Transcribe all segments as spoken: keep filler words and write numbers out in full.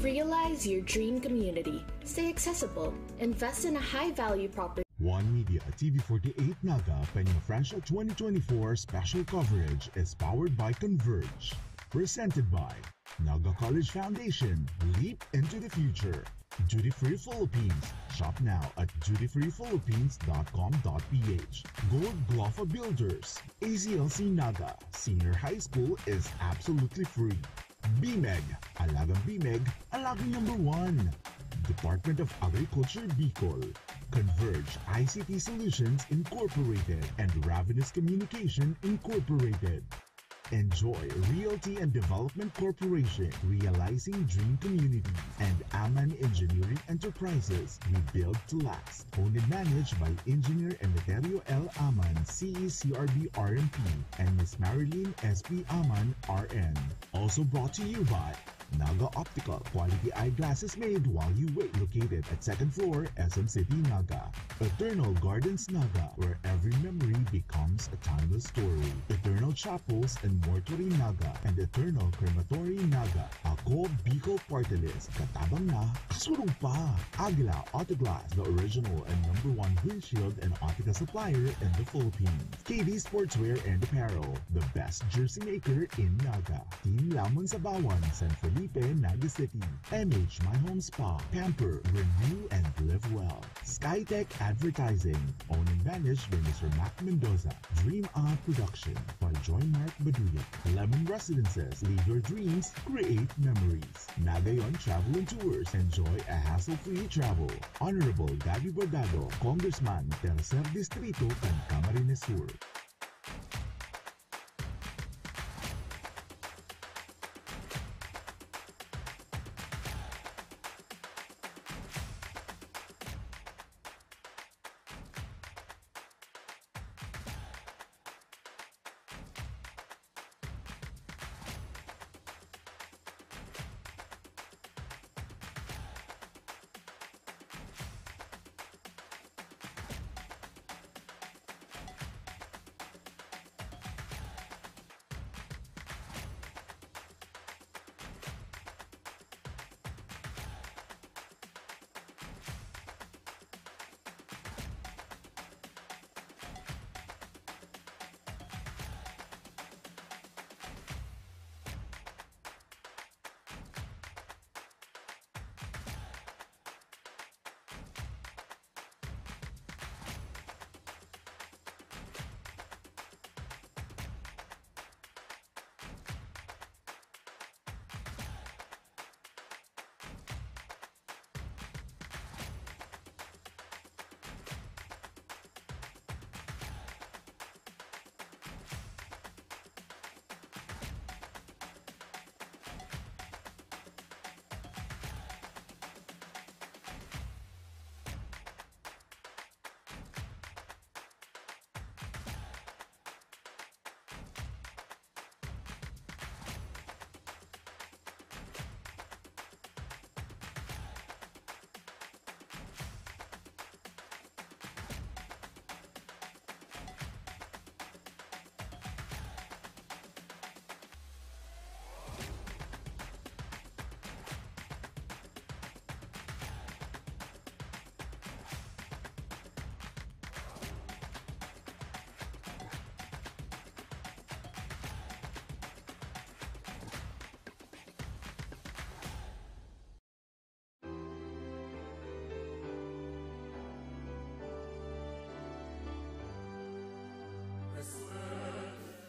Realize your dream community. Stay accessible. Invest in a high value property. One Media T V forty-eight Naga Peñafrancia twenty twenty-four special coverage is powered by Converge. Presented by Naga College Foundation. Leap into the future. Duty Free Philippines. Shop now at duty free philippines dot com dot p h. Gold Glofa Builders. A C L C Naga Senior High School is absolutely free. BMEG. Alagang BMEG, alagang number one. Department of Agriculture Bicol. Converge I C T Solutions Incorporated and Ravenous Communication Incorporated. Enjoy Realty and Development Corporation, realizing dream community, and Aman Engineering Enterprises, we build to last. Owned and managed by Engineer Emeterio L. Aman, C E C R B R M P, and Miss Marilyn S P Aman, R N. Also brought to you by Naga Optical, quality eyeglasses made while you wait. Located at second floor, S M City, Naga. Eternal Gardens, Naga, where every memory becomes a timeless story. Eternal Chapels and Mortuary, Naga, and Eternal Crematory, Naga. Ako, Bicol Party List, katabang na, kasurog pa! Aguila Auto Glass, the original and number one windshield and optical supplier in the Philippines. K D Sportswear and Apparel, the best jersey maker in Naga. Team Lamon Sabawan, San Felipe, Naga City. M H My Home Spa, pamper, renew, and live well. Skytech Advertising, owned and managed by Mister Mac Mendoza. Dream Up Production by Joy Mark Baduya. Lemon Residences, live your dreams, create memories. Nagayon Travel and Tours, enjoy a hassle-free travel. Honorable Gabby Bordado, Congressman, Tercer Distrito kan Camarines Sur.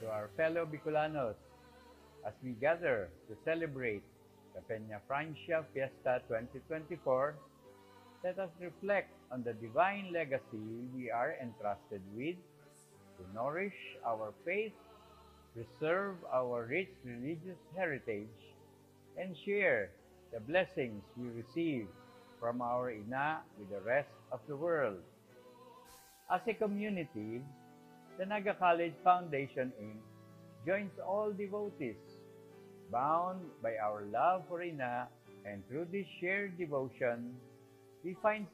To our fellow Bicolanos, as we gather to celebrate the Peñafrancia Fiesta twenty twenty-four, let us reflect on the divine legacy we are entrusted with to nourish our faith, preserve our rich religious heritage, and share the blessings we receive from our Ina with the rest of the world. As a community, the Naga College Foundation Inc joins all devotees bound by our love for Ina, and through this shared devotion, we find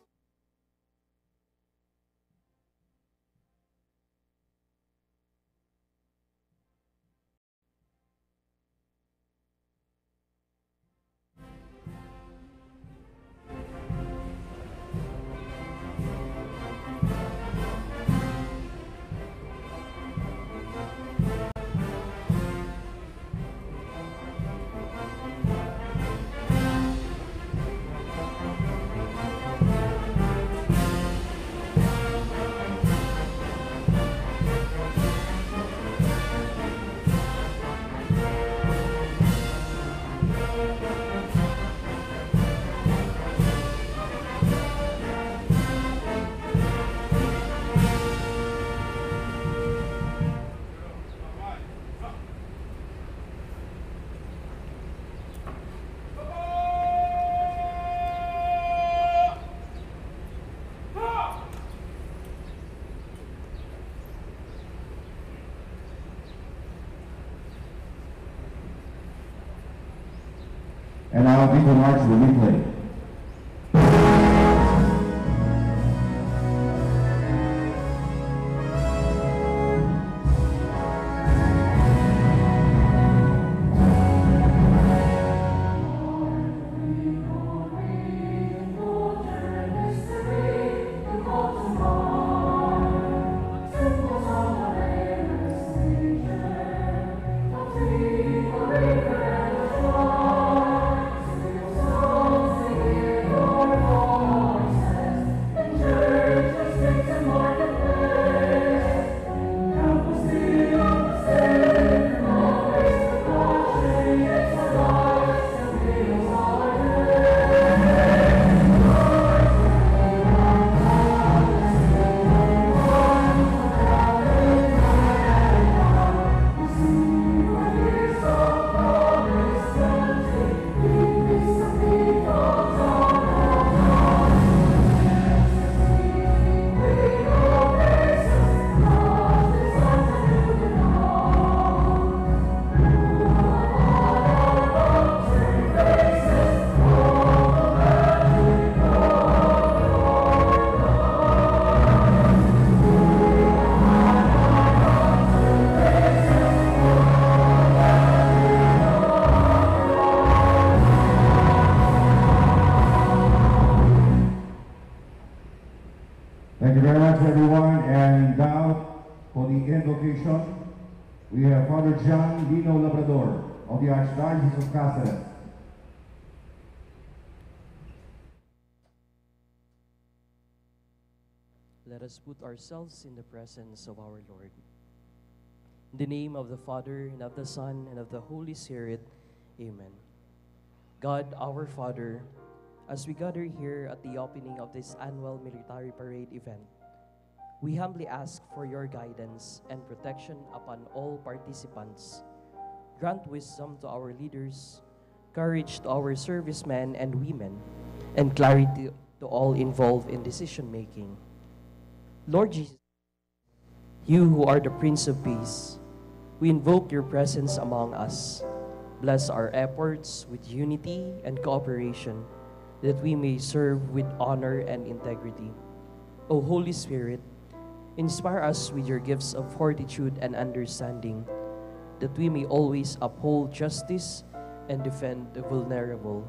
People March will be played. Thank you very much, everyone. And now, for the invocation, we have Father John Lino Labrador of the Archdiocese of Caceres. Let us put ourselves in the presence of our Lord. In the name of the Father, and of the Son, and of the Holy Spirit. Amen. God, our Father, as we gather here at the opening of this annual military parade event, we humbly ask for your guidance and protection upon all participants. Grant wisdom to our leaders, courage to our servicemen and women, and clarity to all involved in decision-making. Lord Jesus, you who are the Prince of Peace, we invoke your presence among us. Bless our efforts with unity and cooperation, that we may serve with honor and integrity. O Holy Spirit, inspire us with your gifts of fortitude and understanding, that we may always uphold justice and defend the vulnerable.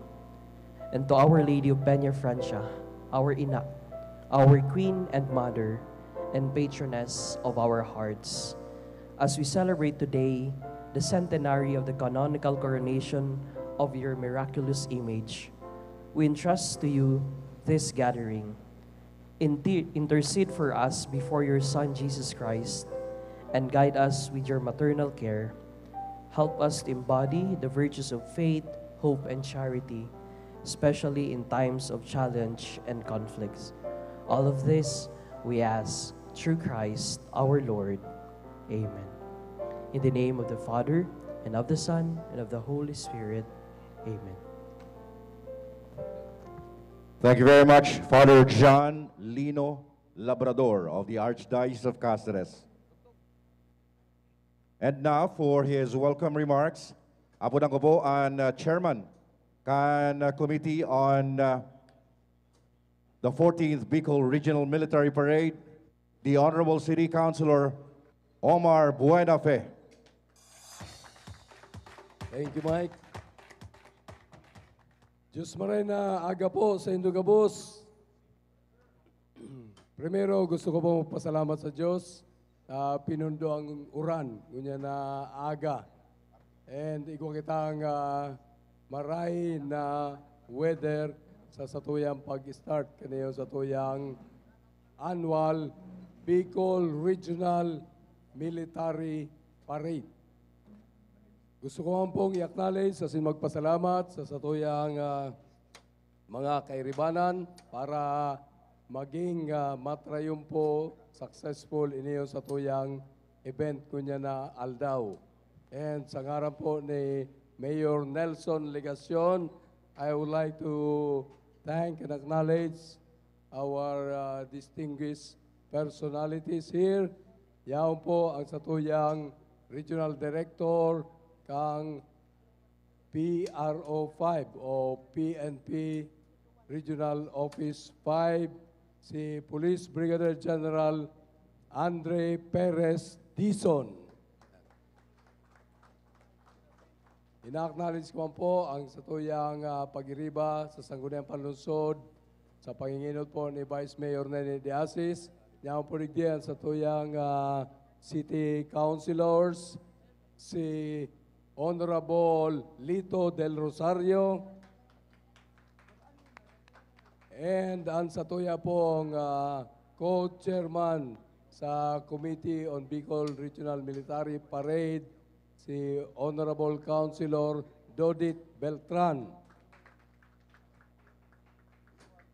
And to Our Lady of Peñafrancia, our Ina, our Queen and Mother, and Patroness of our hearts, as we celebrate today the centenary of the canonical coronation of your miraculous image, we entrust to you this gathering. Inter- intercede for us before your Son, Jesus Christ, and guide us with your maternal care. Help us to embody the virtues of faith, hope, and charity, especially in times of challenge and conflicts. All of this we ask through Christ our Lord. Amen. In the name of the Father, and of the Son, and of the Holy Spirit. Amen. Thank you very much, Father John Lino Labrador of the Archdiocese of Caceres. And now, for his welcome remarks, apodan ko po an, uh, chairman kan, uh, Committee on, uh, the fourteenth Bicol Regional Military Parade, the Honorable City Councilor Omar Buenafe. Thank you, Mike. Diyos maray na aga po sa indo gabos. Primero, gusto ko po magpasalamat sa Diyos, ah, pinundo ang uran, ngunyan na aga. And igwa kitang, ah, maray na weather sa satuyang pag-start kaniyo satuyang annual Bicol Regional Military Parade. Gusto ko man pong i-acknowledge asin magpasalamat sa satuyang, ah, mga kairibanan para maging, ah, matrayumpo, successful ini satuyang event ngunyan na aldaw. And sa ngaran po ni Mayor Nelson Legacion, I would like to thank and acknowledge our, ah, distinguished personalities here. Yaon po ang satuyang Regional Director, kang P R O five o P N P Regional Office five, si Police Brigadier General Andre Perez Dizon. Ina-acknowledge ko man po ang satuyang, ah, pag-iriba sa Sangguniang Panlungsod sa panginginot po ni Vice Mayor Nene de Asis. Yaon po digdi ang satuyang, ah, city councilors, si Honorable Lito Del Rosario, and ang satuya pong, ah, co-chairman sa Committee on Bicol Regional Military Parade, si Honorable Councilor Dodit Beltran.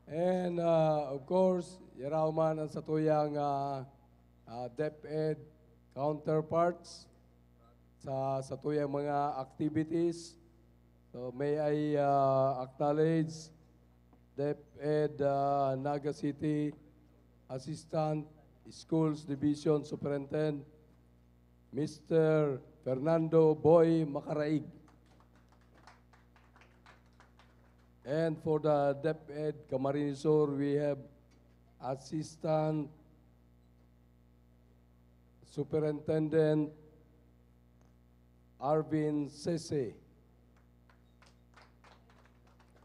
And, ah, of course, yaraw man ang satuyang, ah, ah, DepEd counterparts sa satuyang mga activities. So, may I, ah, acknowledge DepEd, ah, Naga City Assistant Schools Division Superintendent, Mister Fernando Boy Macaraig. And for the DepEd Camarines Sur, we have Assistant Superintendent Arvin Sese.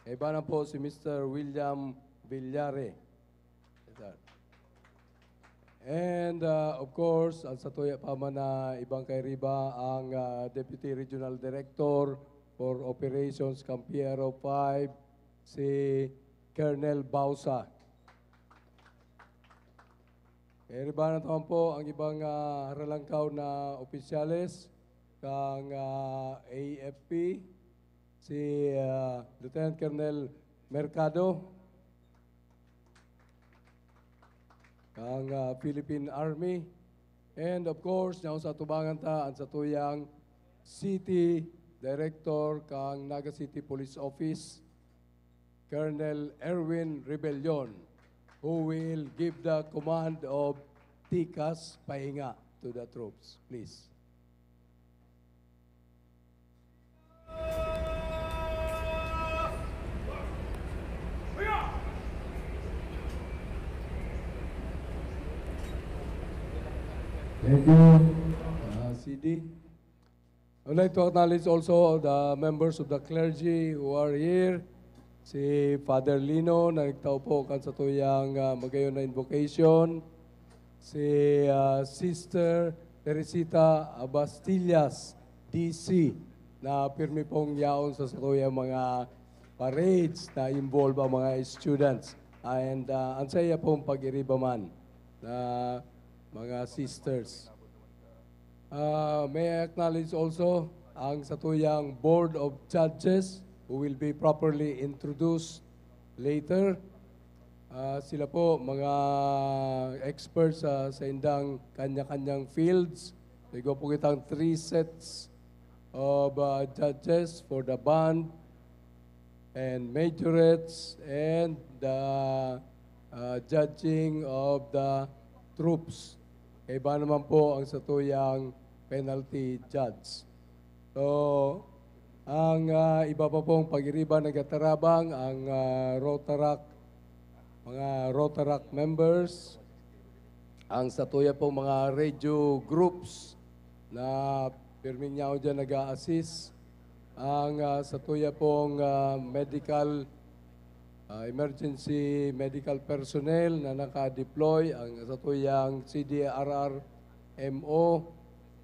Iba na po si Mister William Villare. And, uh, of course, ang satuya pa man na ibang kairiba, ang, uh, Deputy Regional Director for Operations kan P R O five, si Colonel Bausa. Kairiba na naman po ang ibang, ah, haralangkaw na opisyales kang, ah, A F P, si, ah, Lieutenant Colonel Mercado, kang, ah, Philippine Army, and of course, yaon sa atubangan ta, ang satuyang City Director kang Naga City Police Office, Colonel Erwin Rebellion, who will give the command of Tikas Pahinga to the troops. Please. Thank you. Uh, C D. I would like to acknowledge also the members of the clergy who are here. Si Father Lino na nagtao po kan satuyang, ah, magayon na invocation. Si, ah, Sister Teresita Abastillas, D C, na pirmi pong yaon sa satuyang mga parades na involve ang mga students. And, ah, ang saya pong pag-iriba man na mga sisters. Ah, may I acknowledge also ang satuyang Board of Judges who will be properly introduced later. Ah, sila po, mga experts sa, sa indang kanya-kanyang fields. May po kitang three sets of, ah, judges for the band and majorates and the, ah, judging of the troops. Kaiba naman po ang satuyang penalty judge. So, ang, ah, iba pa pong pag-iriba nagatarabang, ang, ah, Rotaract, mga Rotaract members, ang satuya pong mga radio groups na pirming yaon diyan nag-a-assist, ang, ah, satuya pong, ah, medical, ah, emergency medical personnel na naka-deploy, ang satuyang C D R R M O,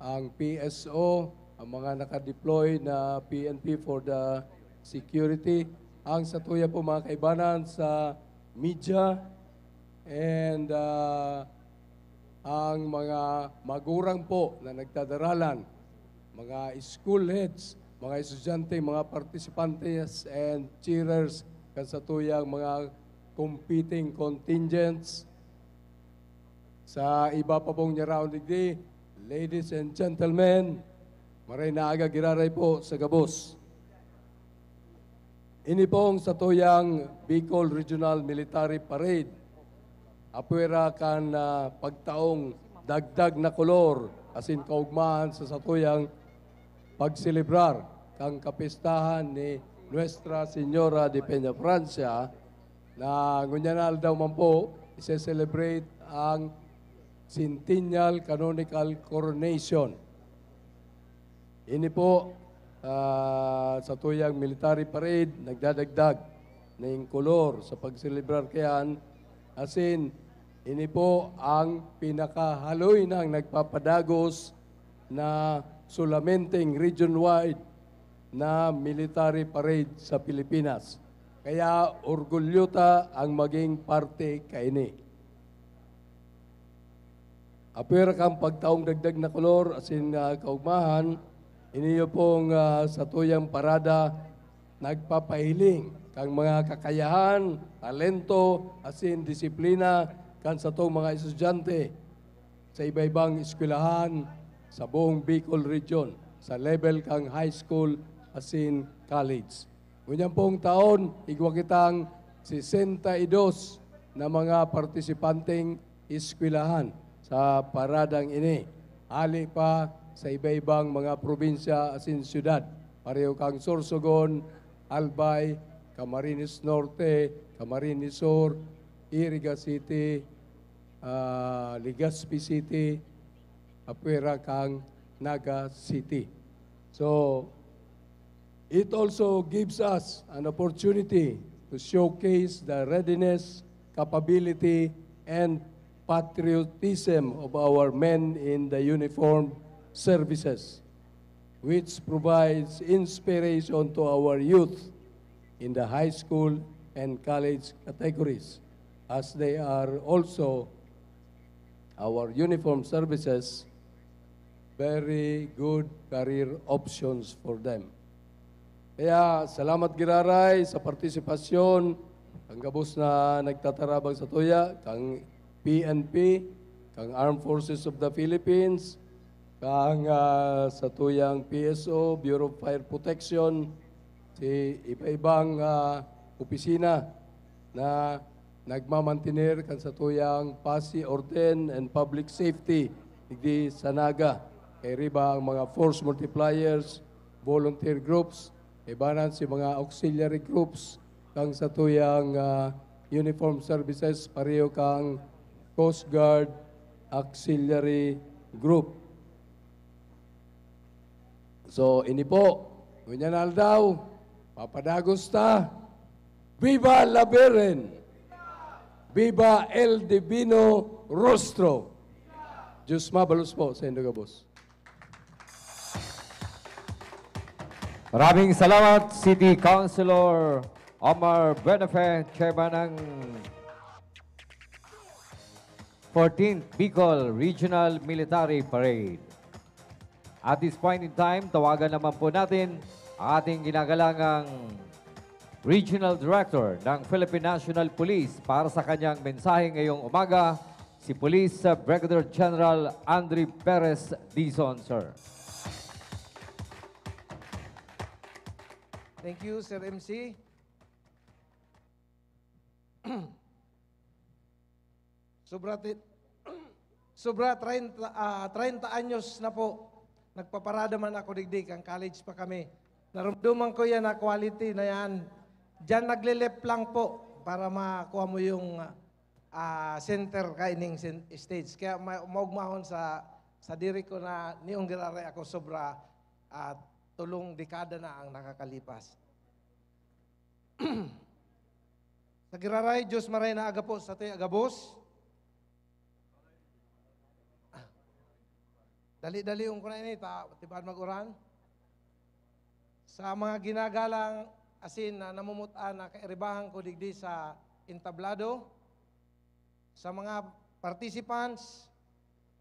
ang P S O, ang mga naka-deploy na P N P for the security, ang satuya po mga kaibanan sa media, and, ah, ang mga magurang po na nagdadaralan, mga school heads, mga estudyante, mga participantes and cheerers kan satuyang mga competing contingents. Sa iba pa pong nyaraon digdi, ladies and gentlemen, maray na aga giraray po sa gabos. Ini pong satuyang Bicol Regional Military Parade, apwera kan, ah, pagtaong dagdag na kolor asin kaugmahan sa satuyang pagselebrar. kan kapistahan ni Nuestra Señora de Peñafrancia, na ngunyan na aldaw man po, ise-celebrate ang Centennial Canonical Coronation. Ini po, ah, satuyang military parade, nagdadagdag ning kolor sa pagselebrar kayan, asin ini po ang pinakahaloy nang nagpapadagos na solamenteng region-wide na military parade sa Pilipinas. Kaya orgulyo ta ang maging parte kaini. Apwera kan pagtaong dagdag na kolor asin, ah, kaugmahan, iniyo pong, ah, satuyang parada nagpapahiling kan mga kakayahan, talento, asin disiplina kan satong mga estudyante sa iba-ibang eskwelahan sa buong Bicol Region, sa level kan high school asin college. Ngunyan pong taon, igwa kitang sesenta y dos na mga partisipanteng eskwelahan sa paradang ini. Hali pa sa iba-ibang mga probinsya asin syudad, pareho kan Sorsogon, Albay, Camarines Norte, Camarines Sur, Iriga City, ah, Legazpi City, apwera kan Naga City. So, it also gives us an opportunity to showcase the readiness, capability, and patriotism of our men in the uniformed services, which provides inspiration to our youth in the high school and college categories, as they are also our uniformed services, very good career options for them. Kaya salamat giraray sa partisipasyon kan gabos na nagtatarabang satuya, kan P N P, kan Armed Forces of the Philippines, kan, ah, satuyang P S O, Bureau of Fire Protection, si iba-ibang, ah, opisina na nagmamantener kan satuyang pasi, orden, and public safety digdi sa Naga. Kairiba ang mga force multipliers, volunteer groups, kaibanan si mga auxiliary groups kan satuyang, ah, uniform services, pareho kan Coast Guard Auxiliary Group. So, ini po, ngunyan na aldaw, papadagos ta. Viva la Virgen! Viva el Divino Rostro! Diyos mabalos po sa indo gabos. Maraming salamat, City Councilor Omar Benefe, Chairman ng fourteenth Bicol Regional Military Parade. At this point in time, tawagan naman po natin ang ating ginagalangang Regional Director ng Philippine National Police para sa kanyang mensahe ngayong umaga, si Police Brigadier General Andre Perez Dizon, sir. Thank you, Sir M C. Sobra, ti- sobra treinta, ah, treinta anyos na po, nagpaparada man ako digdi, kan college pa kami. Narumduman ko yan na quality na yan. Diyan naglilip lang po para makuha mo yung ah, center kaining sen- stage. Kaya ma- maugmahon sa sa diri ko na niong giraray ako sobra at tulong dekada na ang nakakalipas. Sa giraray, Diyos maray na aga po sa ti agabos. Dali-dalion ko na ini, ta, tibaad mag-uran. Sa mga ginagalang asin na namumutan na kairibahan ko digdi sa entablado, sa mga participants,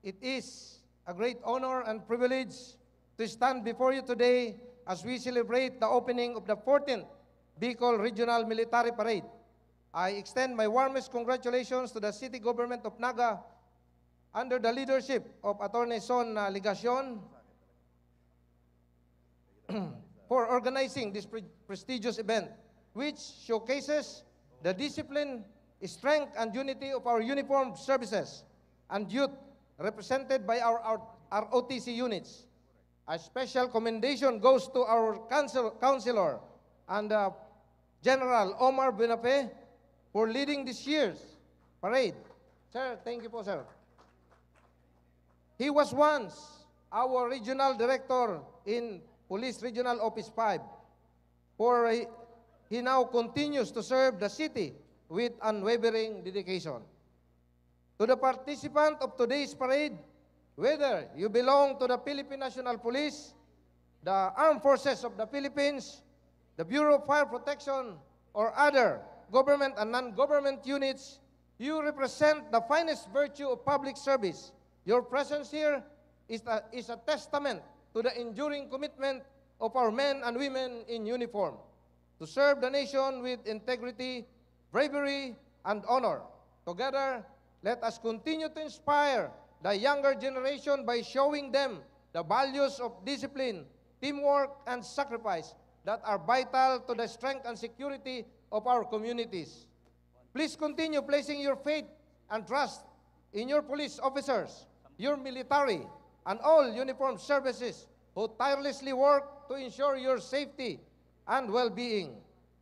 it is a great honor and privilege to stand before you today as we celebrate the opening of the fourteenth Bicol Regional Military Parade. I extend my warmest congratulations to the City Government of Naga under the leadership of Attorney Son, uh, Legacion for organizing this pre- prestigious event, which showcases the discipline, strength, and unity of our uniformed services and youth represented by our, our, our O T C units. A special commendation goes to our council, counselor and, uh, General Omar Buenafe for leading this year's parade. Sir, thank you po, sir. He was once our regional director in Police Regional Office five, for he, he now continues to serve the city with unwavering dedication. To the participant of today's parade, whether you belong to the Philippine National Police, the Armed Forces of the Philippines, the Bureau of Fire Protection, or other government and non-government units, you represent the finest virtue of public service. Your presence here is a, is a testament to the enduring commitment of our men and women in uniform to serve the nation with integrity, bravery, and honor. Together, let us continue to inspire the younger generation by showing them the values of discipline, teamwork, and sacrifice that are vital to the strength and security of our communities. Please continue placing your faith and trust in your police officers, your military, and all uniformed services who tirelessly work to ensure your safety and well-being.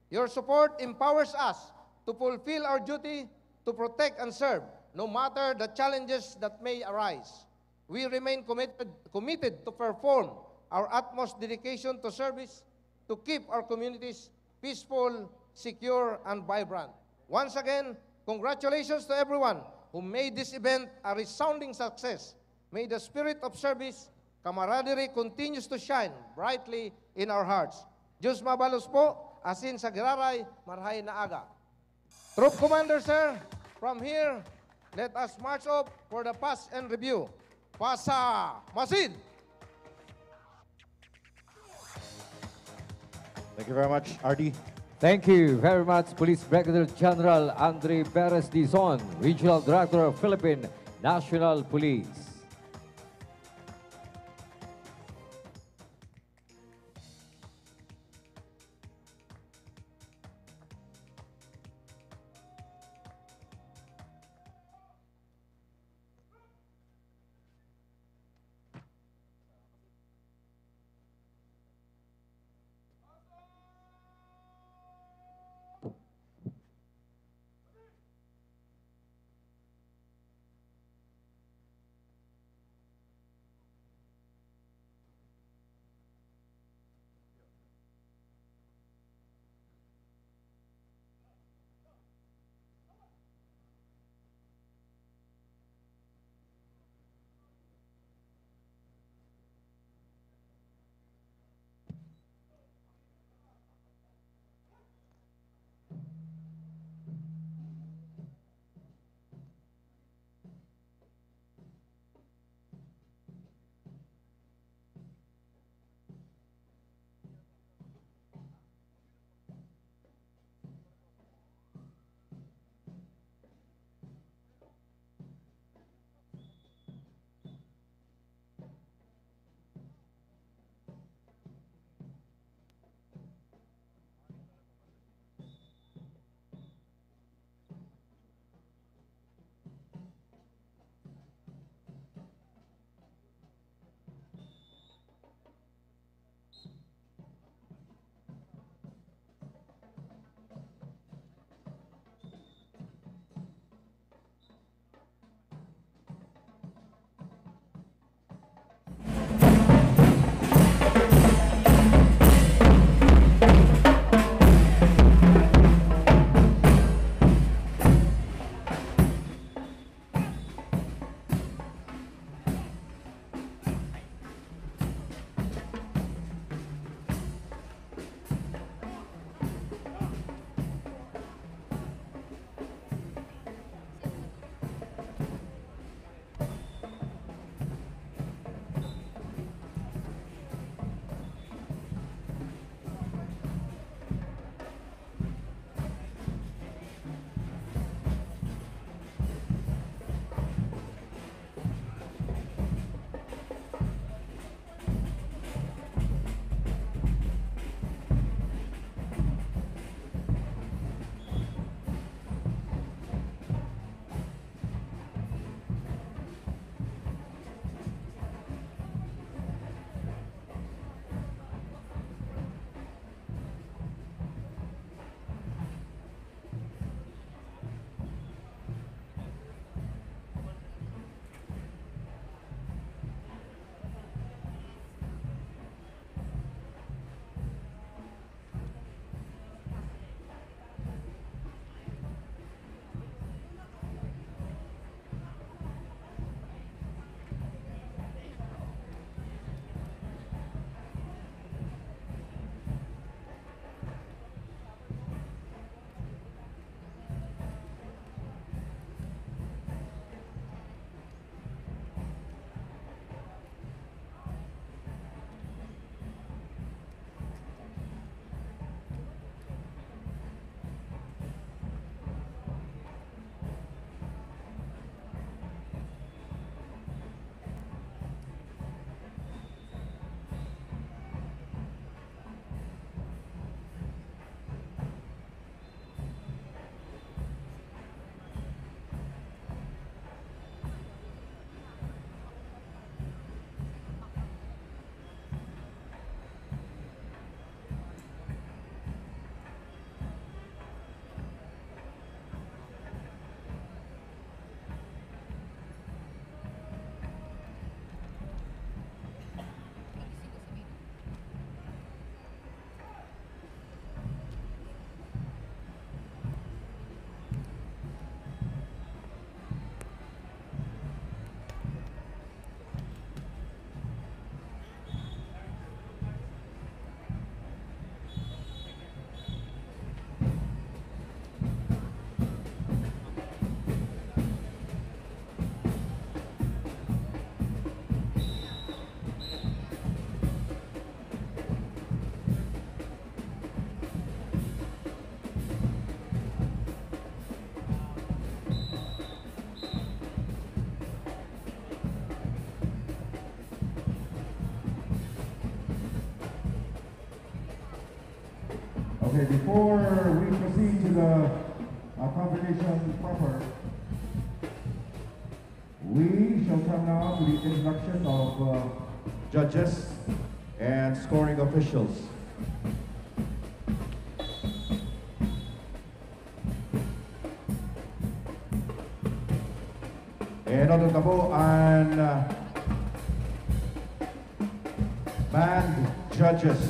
Your support empowers us to fulfill our duty to protect and serve, no matter the challenges that may arise. We remain committed, committed to perform our utmost dedication to service to keep our communities peaceful, secure, and vibrant. Once again, congratulations to everyone who made this event a resounding success. May the spirit of service, camaraderie continues to shine brightly in our hearts. Diyos mabalos po, asin sa Giraray, marhay na aga. Troop Commander, sir, from here, let us march off for the pass and review. Pasa Masin! Thank you very much, R D. Thank you very much, Police Brigadier General Andre Perez Dizon, Regional Director of Philippine National Police. Before we proceed to the uh, competition proper, we shall come now to the introduction of uh, judges and scoring officials. And on the tabo and uh, band judges.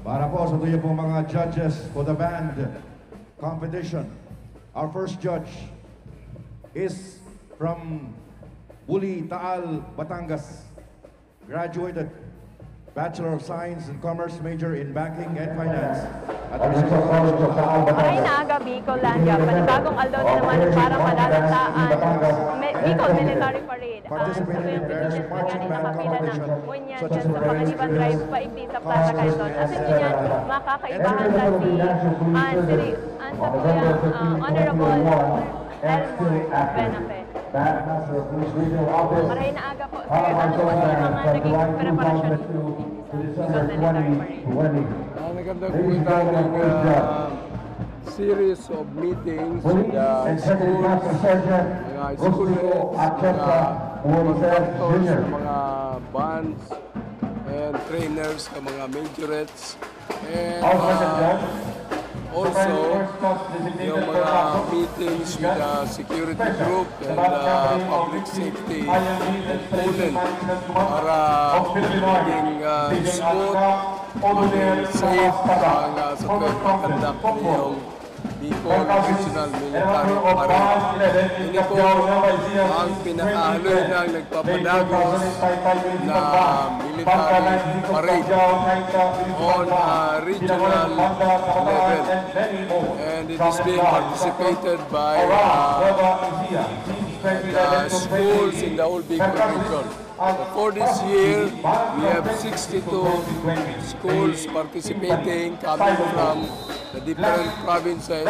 Para po sa tuyo pong mga judges for the band competition, our first judge is from Buli, Taal, Batangas. Graduated Bachelor of Science in Commerce, major in Banking and Finance at the Rizal College of Taal, Batangas. Maray na aga, Bicolandia. Panibagong aldaw na naman para madadagta an Mi-, Bicol Military Parade. Ang Participated in various marching band competition, such as Parade Drill, Concert, et cetera. Makakaibahan ta si, ah, si, ah, Honorable Elmo Benafe. Bandmaster of Police Regional Office. Maray na aga po, sir. Ano po yung mga naging preparasyon ninyo sa Bicol Military Parade? Ah, naganda po yung aming, ah, series of meetings with the schools, mga schoolheads, mga contractors, mga bands, and trainers, mga majorettes. And, uh, also, yung mga meetings with the security group and, uh, public safety component para maging, uh, smooth, maging safe ang, uh, sa pagkakandak ngayong Bicol Regional Military Parade. Ini po ang pinakahaloy na nagpapadagos na military parade on a regional level. And it is being participated by, uh, the schools in the whole Bicol region. For this year, we have sixty-two schools participating, coming from the different provinces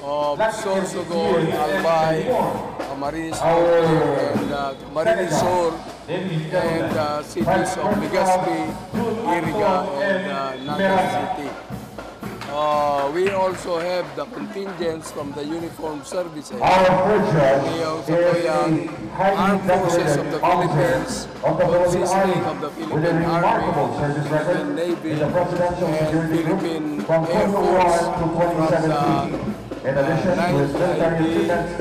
of Sorsogon, Albay, Camarines Norte, and, uh, Camarines Sur, and, uh, cities of Legazpi, Iriga, and, uh, Naga City. Uh, we also have the contingents from the uniform services. Our first judge is a highly decorated officer of the Philippine Army with a remarkable service record in the Presidential Security Group from twenty oh one to twenty seventeen. In addition to his military achievements,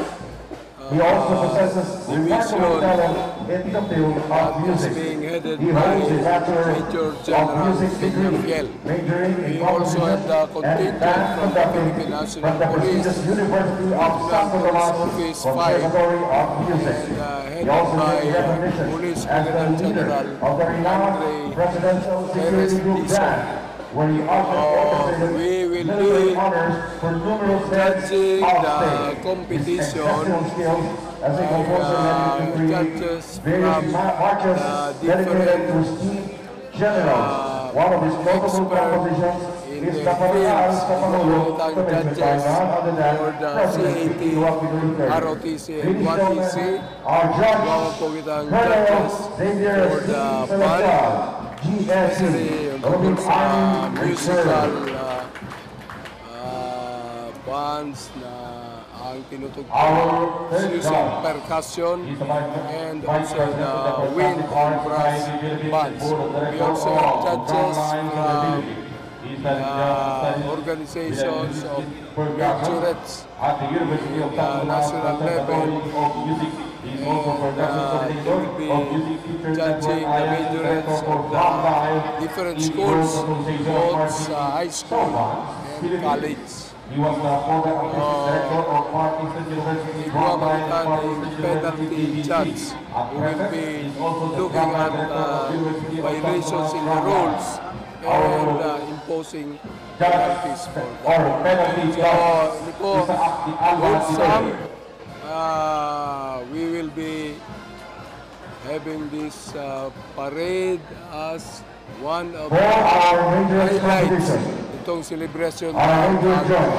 he also possesses remarkable talent in the field of music. He holds a Bachelor of Music degree, majoring in composition and band conducting from the prestigious University of Santo Tomas Conservatory of Music. He also gained recognition as the leader of the renowned Presidential Security Group band, where he also orchestrated military honors for numerous heads of state. His exceptional skills as a composer led him to create various ma-, marches dedicated to esteemed generals. One of his notable compositions is the Parinaan sa Pangulo, commissioned by none other than President Pinoy Aquino the third. Ladies and gentlemen, our judge, Colonel Xavier C. Celestial, G S C, Philippine Army Reserve. Ah, bands na ang tinutugtog, using percussion and also the wind and brass bands. We also have judges from, ah, organizations of majorettes at the national level. And, uh, they will be judging the majorettes of the different schools, both sa high school and college. He was the former artistic director of Far Eastern University, Igwa Frontline, Makitan, Far a Eastern penalty University, judge, who will be looking at, uh, violations in the rules and, uh, imposing penalties for that. Or penalty judge, Nico, Isaac de Alba, good Sam. Uh, we will be having this, uh, parade as one of the highlights itong celebration. Our major judge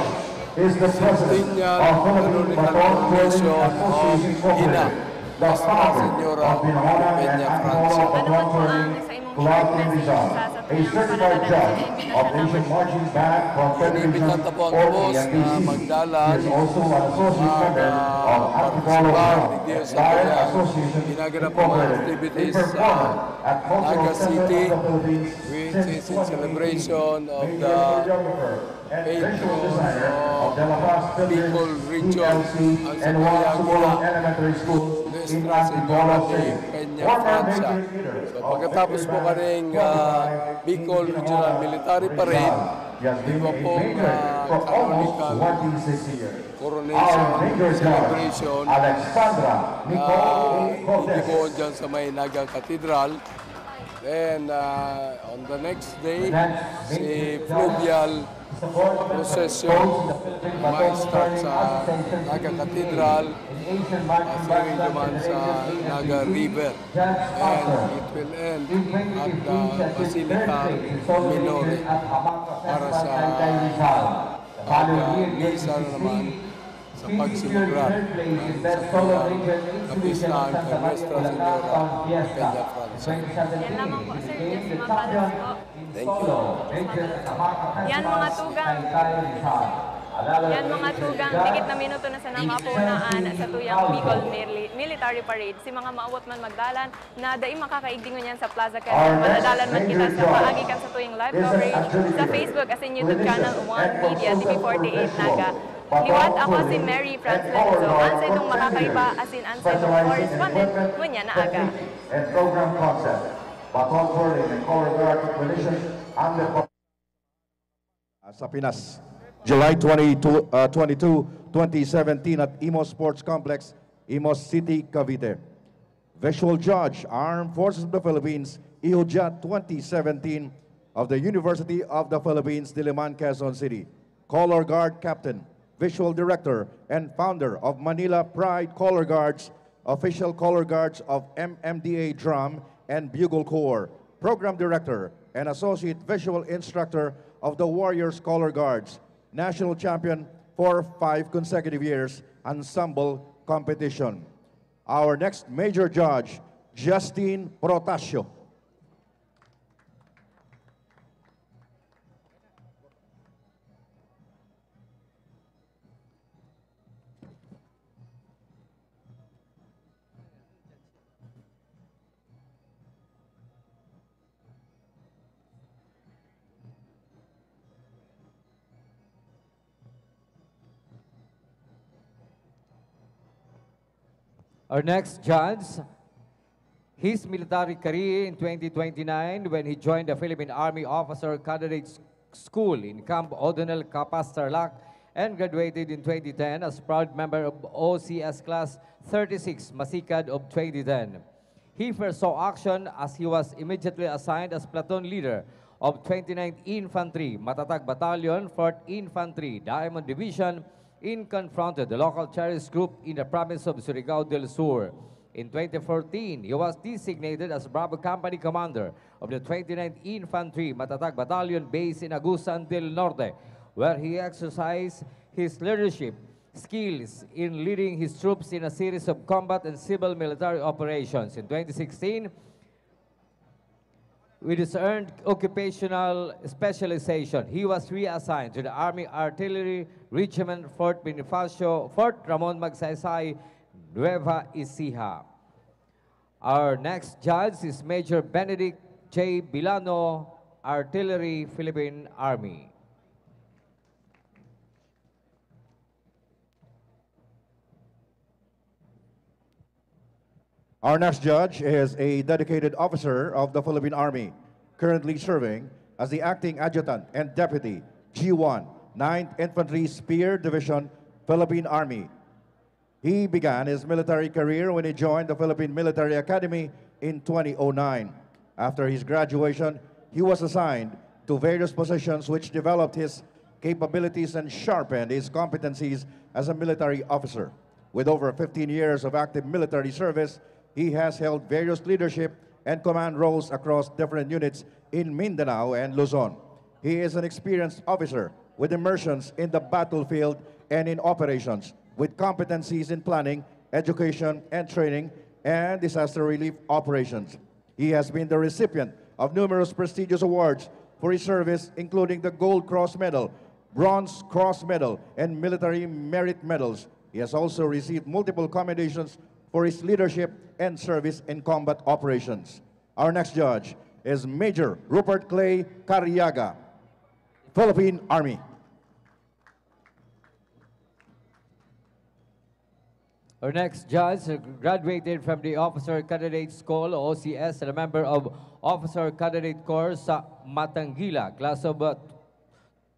is the president of Philippine Baton Twirling Association Incorporated, the founder of Binangonan and Antipolo Baton Twirling Club in Rizal, a certified judge of Asian Marching Band from Television or A M B C. He is also an associate member of Antipolo Club, a direct association incorporated, a performer at Cultural Center of the Philippines since twenty eighteen. Major videographer and visual designer of De La Paz Pilgrims, P L C, and Juan Somolang Elementary School in Antipolo City. Former major leader of Philippine Band, Bicol Regional Military Parade, he has been a major for almost twenty-six years. Our major judge, Alexandra Nicole A. Cortez. Idibohon dyan sa may Naga Cathedral. Then, uh, on the next day, si fluvial procession ma-start sa Naga Cathedral, uh, siring naman sa Naga River. And it will end at the Basilica Minore para sa pag-, uh, misa na naman sa pagselebrar ng sakuyang kapistahan kay Nuestra Señora Peñafrancina. Yan lamang po, Sir James, mabalos po. Thank you. Yan, mga tugang. Yan, mga tugang. Dikit na minuto na sana mapunaan sa tuyang Bicol Mili-, Military Parade. Si mga maawot man magdalan, na dai makakaigdi ngunyan sa Plaza Quezon. Madadalan man kita sa paagi kan satuyang live coverage sa Facebook asin YouTube channel One Media T V forty-eight Naga. Liwat, ako si Mary Franz Lorenzo. An saindong makakaiba asin an saindong correspondent ngunyan na aga. And program concept, Baton Twirling and Color Guard Tradition under Uh, sa Pinas, July twenty-two, uh, twenty-two, twenty seventeen at Imus Sports Complex, Imus City, Cavite. Visual Judge, Armed Forces of the Philippines, I H O J A T twenty seventeen of the University of the Philippines, Diliman, Quezon City. Color Guard Captain, Visual Director, and founder of Manila Pride Color Guards, official color guards of M M D A Drum and Bugle Corps, program director and associate visual instructor of the Warriors Color Guards, national champion for five consecutive years, ensemble competition. Our next major judge, Justin Protasio. Our next judge, his military career in twenty twenty-nine when he joined the Philippine Army Officer Candidate S-, School in Camp O'Donnell, Capas, Tarlac, and graduated in twenty ten as proud member of O C S Class thirty-six, Masikad of twenty ten. He first saw action as he was immediately assigned as platoon leader of twenty-ninth Infantry, Matatag Battalion, fourth Infantry, Diamond Division, and confronted the local terrorist group in the province of Surigao del Sur. In twenty fourteen, he was designated as Bravo Company Commander of the twenty-ninth Infantry Matatag Battalion based in Agusan del Norte, where he exercised his leadership skills in leading his troops in a series of combat and civil military operations. In twenty sixteen, with his earned occupational specialization, he was reassigned to the Army Artillery Regiment, Fort Bonifacio, Fort Ramon Magsaysay, Nueva Ecija. Our next judge is Major Benedict J. Bilano, Artillery, Philippine Army. Our next judge is a dedicated officer of the Philippine Army, currently serving as the Acting Adjutant and Deputy G one Ninth Infantry Spear Division, Philippine Army. He began his military career when he joined the Philippine Military Academy in twenty oh nine. After his graduation, he was assigned to various positions which developed his capabilities and sharpened his competencies as a military officer. With over fifteen years of active military service, he has held various leadership and command roles across different units in Mindanao and Luzon. He is an experienced officer with immersions in the battlefield and in operations, with competencies in planning, education and training, and disaster relief operations. He has been the recipient of numerous prestigious awards for his service, including the Gold Cross Medal, Bronze Cross Medal, and Military Merit Medals. He has also received multiple commendations for his leadership and service in combat operations. Our next judge is Major Rupert Clay Cariaga, Philippine Army. Our next judge, graduated from the Officer Candidate School, O C S, and a member of Officer Candidate Corps sa Matangila, class of uh,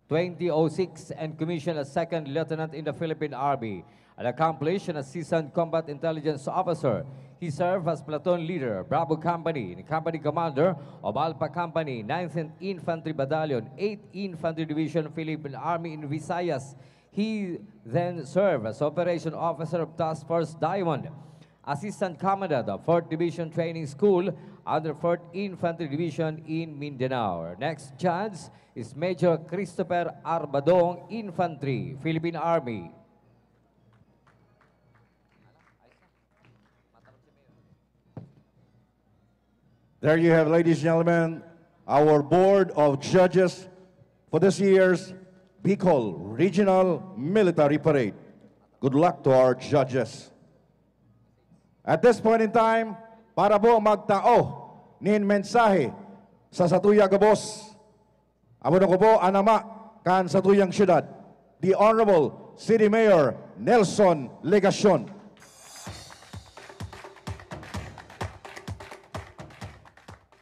twenty oh six, and commissioned as Second Lieutenant in the Philippine Army. An accomplished and a seasoned combat intelligence officer, he served as platoon leader, Bravo Company, and company commander of Alpha Company, ninth Infantry Battalion, eighth Infantry Division, Philippine Army in Visayas. He then served as operation officer of Task Force Diamond, assistant commandant of fourth Division Training School under fourth Infantry Division in Mindanao. Our next judge is Major Christopher Arbadong, Infantry, Philippine Army. There you have, ladies and gentlemen, our Board of Judges for this year's Bicol Regional Military Parade. Good luck to our judges. At this point in time, para po magtao nin mensahe sa satuya gabos, amo na ko po an ama kan satuyang syudad, the Honorable City Mayor Nelson Legacion.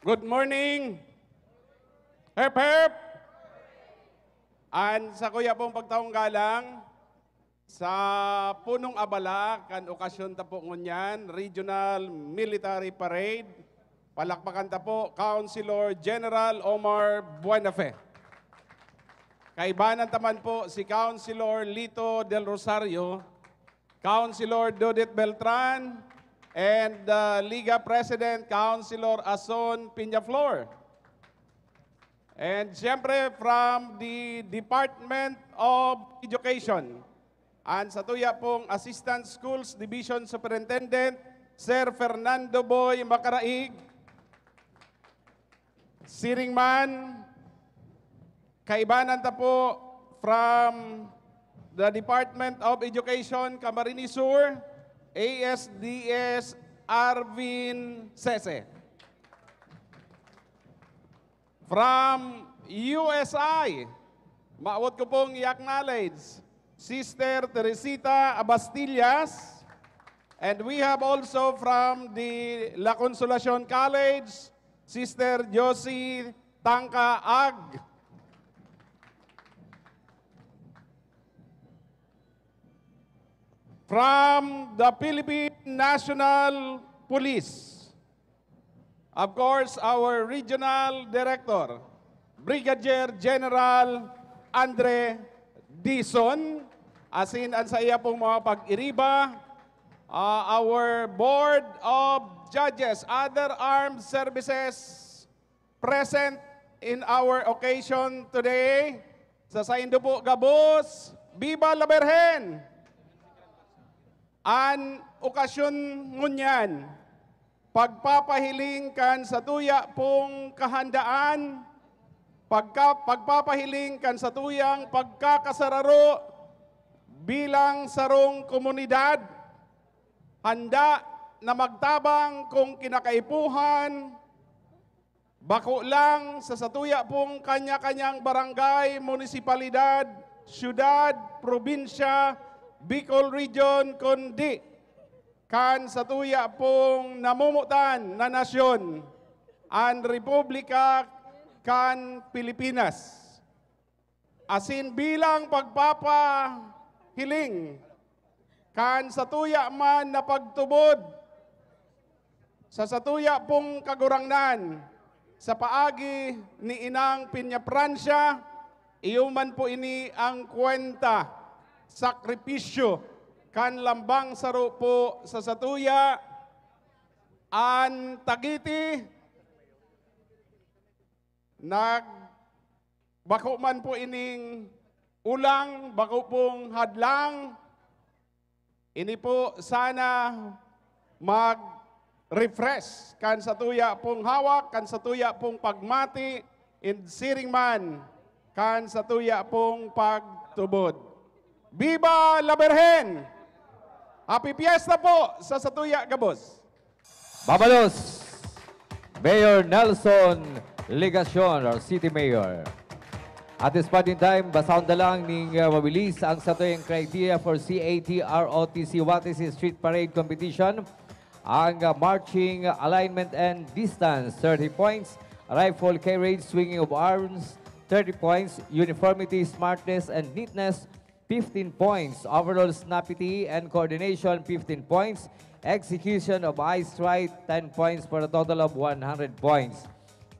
Good morning! Hep, hep! An sakuya pong pagtaong galang sa punong abala kan okasyon ta po ngunyan, Regional Military Parade. Palakpakan ta po, Councilor General Omar Buenafe. Kaibanan ta man po si Councilor Lito Del Rosario, Councilor Dodit Beltran, and uh, Liga President Councilor Ason Peñaflor. And siyempre from the Department of Education, an satuya pong Assistant Schools Division Superintendent, Sir Fernando Boy Macaraig. Siring man, kaibanan ta po from the Department of Education, Camarines Sur, A S D S Arvin Sese. From U S I, mawot ko pong i-acknowledge, Sister Teresita Abastillas. And we have also from the La Consolacion College, Sister Josie Tangka Ag. From the Philippine National Police, of course, our Regional Director, Brigadier General Andre Dizon, asin an saiya pong mga pag-iriba, uh, our Board of Judges, other armed services present in our occasion today. Sa saindo po gabos, Viva la Virgen! An okasyon ngunyan, pagpapahiling kan satuya pong kahandaan, pagka, pagpapahiling kan satuyang pagkakasararo bilang sarong komunidad, handa na magtabang kung kinakaipuhan, bako lang sa satuya pong kanya-kanyang barangay, munisipalidad, syudad, probinsya, Bicol Region, kundi kan satuya pong namomotan na nasyon, an Republika kan Pilipinas. asin bilang pagpapahiling kan satuya man na pagtubod sa satuya pong Kagurangnan sa paagi ni Inang Peñafrancia, iyo man po ini ang kwenta, sakripisyo kan lambang saro po sa satuya, an Tagiti, nag-, bako man po ining ulang, bako pong hadlang, ini po sana mag-refresh kan satuya pong hawak, kan satuya pong pagmati, and siring man kan satuya pong pagtubod. Viva la Virgen! Happy Fiesta po sa satuya gabos! Mabalos, Mayor Nelson Legacion, our city mayor. At this point in time, basahon na lang ning, uh, mabilis ang satuyang criteria for C A T R O T C What is Street Parade Competition. Ang, uh, marching, alignment and distance, thirty points. Rifle carriage, swinging of arms, thirty points. Uniformity, smartness, and neatness, fifteen points. Overall snappity and coordination, fifteen points. Execution of eyes right, ten points, for a total of one hundred points.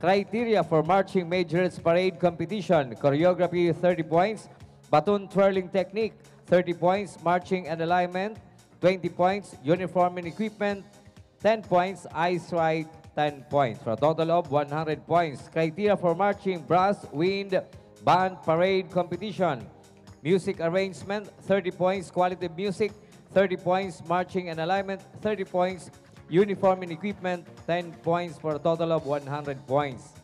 Criteria for marching majorette parade competition: choreography, thirty points. Baton twirling technique, thirty points. Marching and alignment, twenty points. Uniform and equipment, ten points. Eyes right, ten points, for a total of one hundred points. Criteria for marching, brass, wind, band, parade competition: music arrangement, thirty points. Quality of music, thirty points. Marching and alignment, thirty points. Uniform and equipment, ten points, for a total of one hundred points.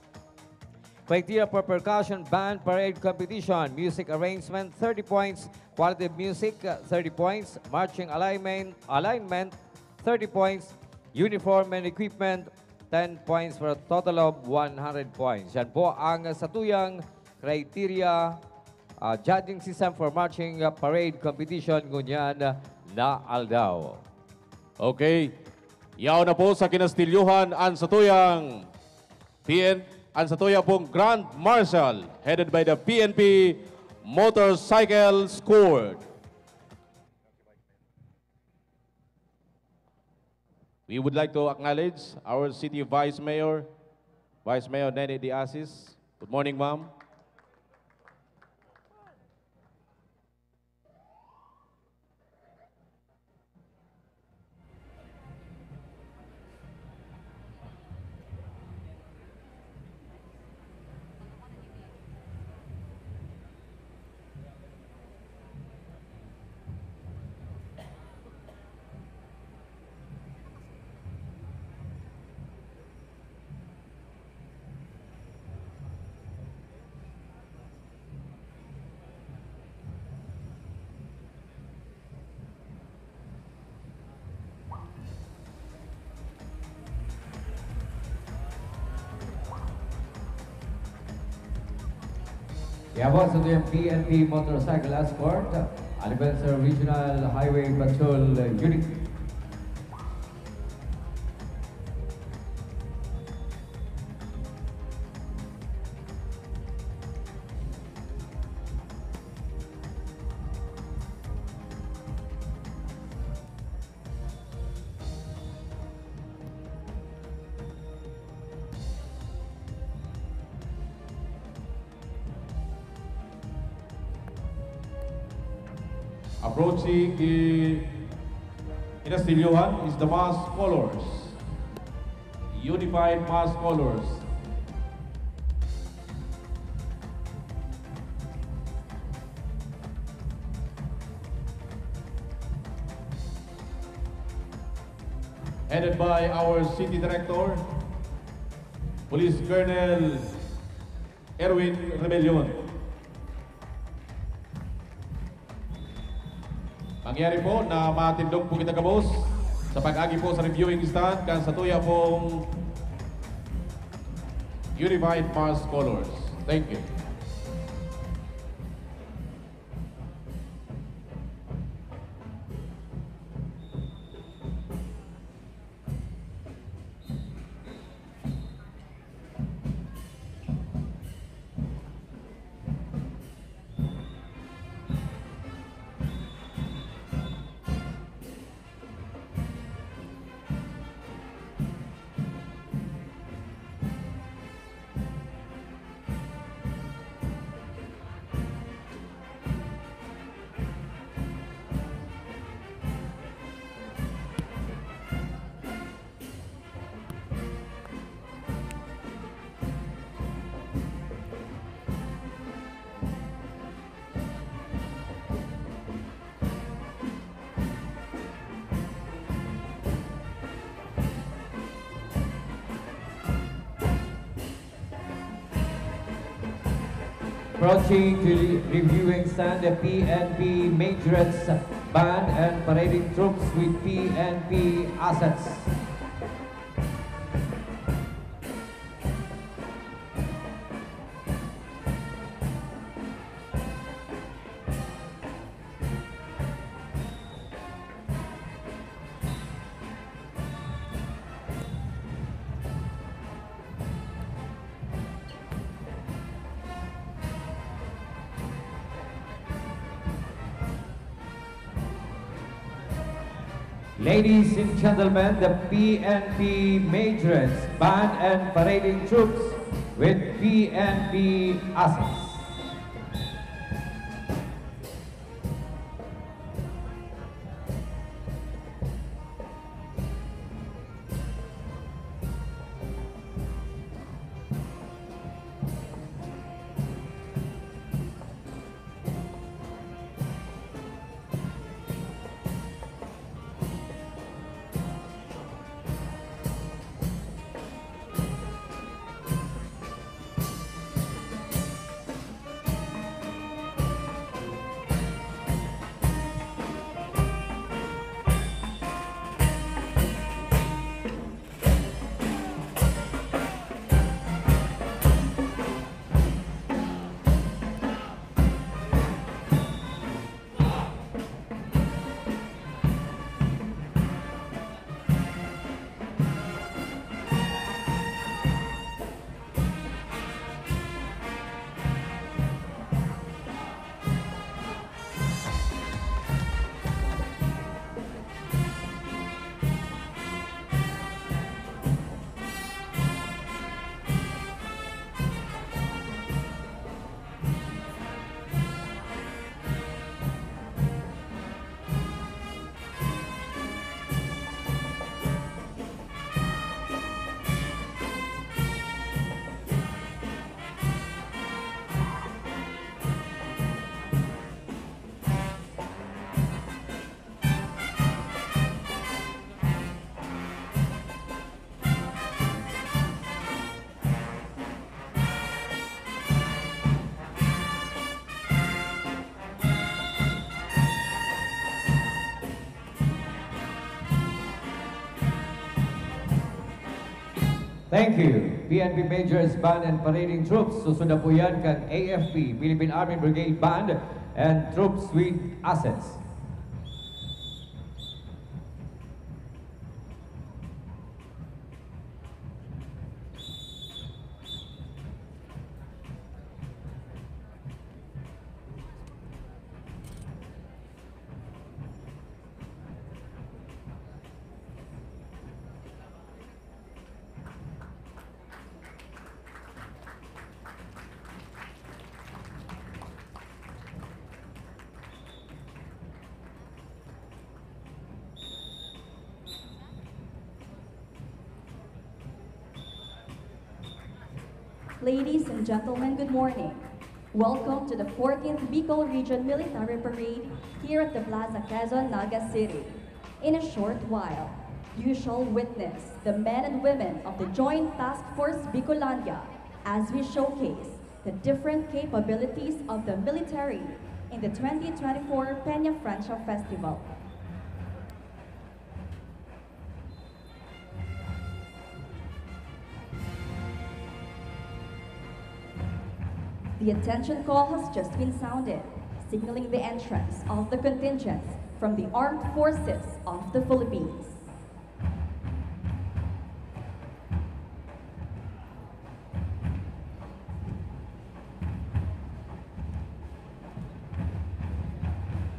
Criteria for percussion, band, parade competition: music arrangement, thirty points. Quality of music, uh, thirty points. Marching alignment, alignment, thirty points. Uniform and equipment, ten points, for a total of one hundred points. Yan po ang, uh, satuyang criteria, uh, judging system for marching, uh, parade competition ngunyan, uh, na aldaw. Okay. Yaon na po sa kinastilyohan an satuyang P N, an satuya pong Grand Marshal, headed by the P N P Motorcycle Squad. We would like to acknowledge our City Vice Mayor, Vice Mayor Nene De Asis. Good morning, ma'am. Kaya po, sa tuyang P N P Motorcycle Escort, Albensa Regional Highway Patrol Unit. Approaching the kinastilyohan is the mass colors. Unified mass colors. Headed by our City Director, Police Colonel Erwin Rebellion. Mangyari po na matindog po kita gabos sa pag-agi po sa reviewing stand kan satuya pong Unified Mass Colors. Thank you. Approaching to the reviewing stand, the P N P Majorettes Band and Parading Troops with P N P assets. Ladies and gentlemen, the P N P Majorettes Band and Parading Troops with P N P assets. Thank you, P N P Majorettes Band and Parading Troops. Susunod na po yan kan A F P, Philippine Army Brigade Band and Troops with Assets. Ladies and gentlemen, good morning. Welcome to the fourteenth Bicol Region Military Parade here at the Plaza Quezon, Naga City. In a short while, you shall witness the men and women of the Joint Task Force Bicolandia as we showcase the different capabilities of the military in the twenty twenty-four Peña Francia Festival. The attention call has just been sounded, signaling the entrance of the contingents from the Armed Forces of the Philippines.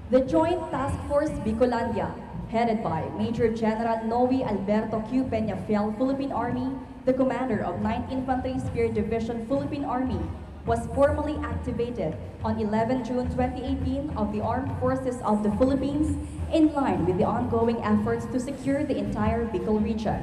The Joint Task Force Bicolandia, headed by Major General Noe Alberto Q Peñafiel, Philippine Army, the commander of ninth Infantry Spear Division, Philippine Army, was formally activated on eleven June twenty eighteen of the Armed Forces of the Philippines, in line with the ongoing efforts to secure the entire Bicol region.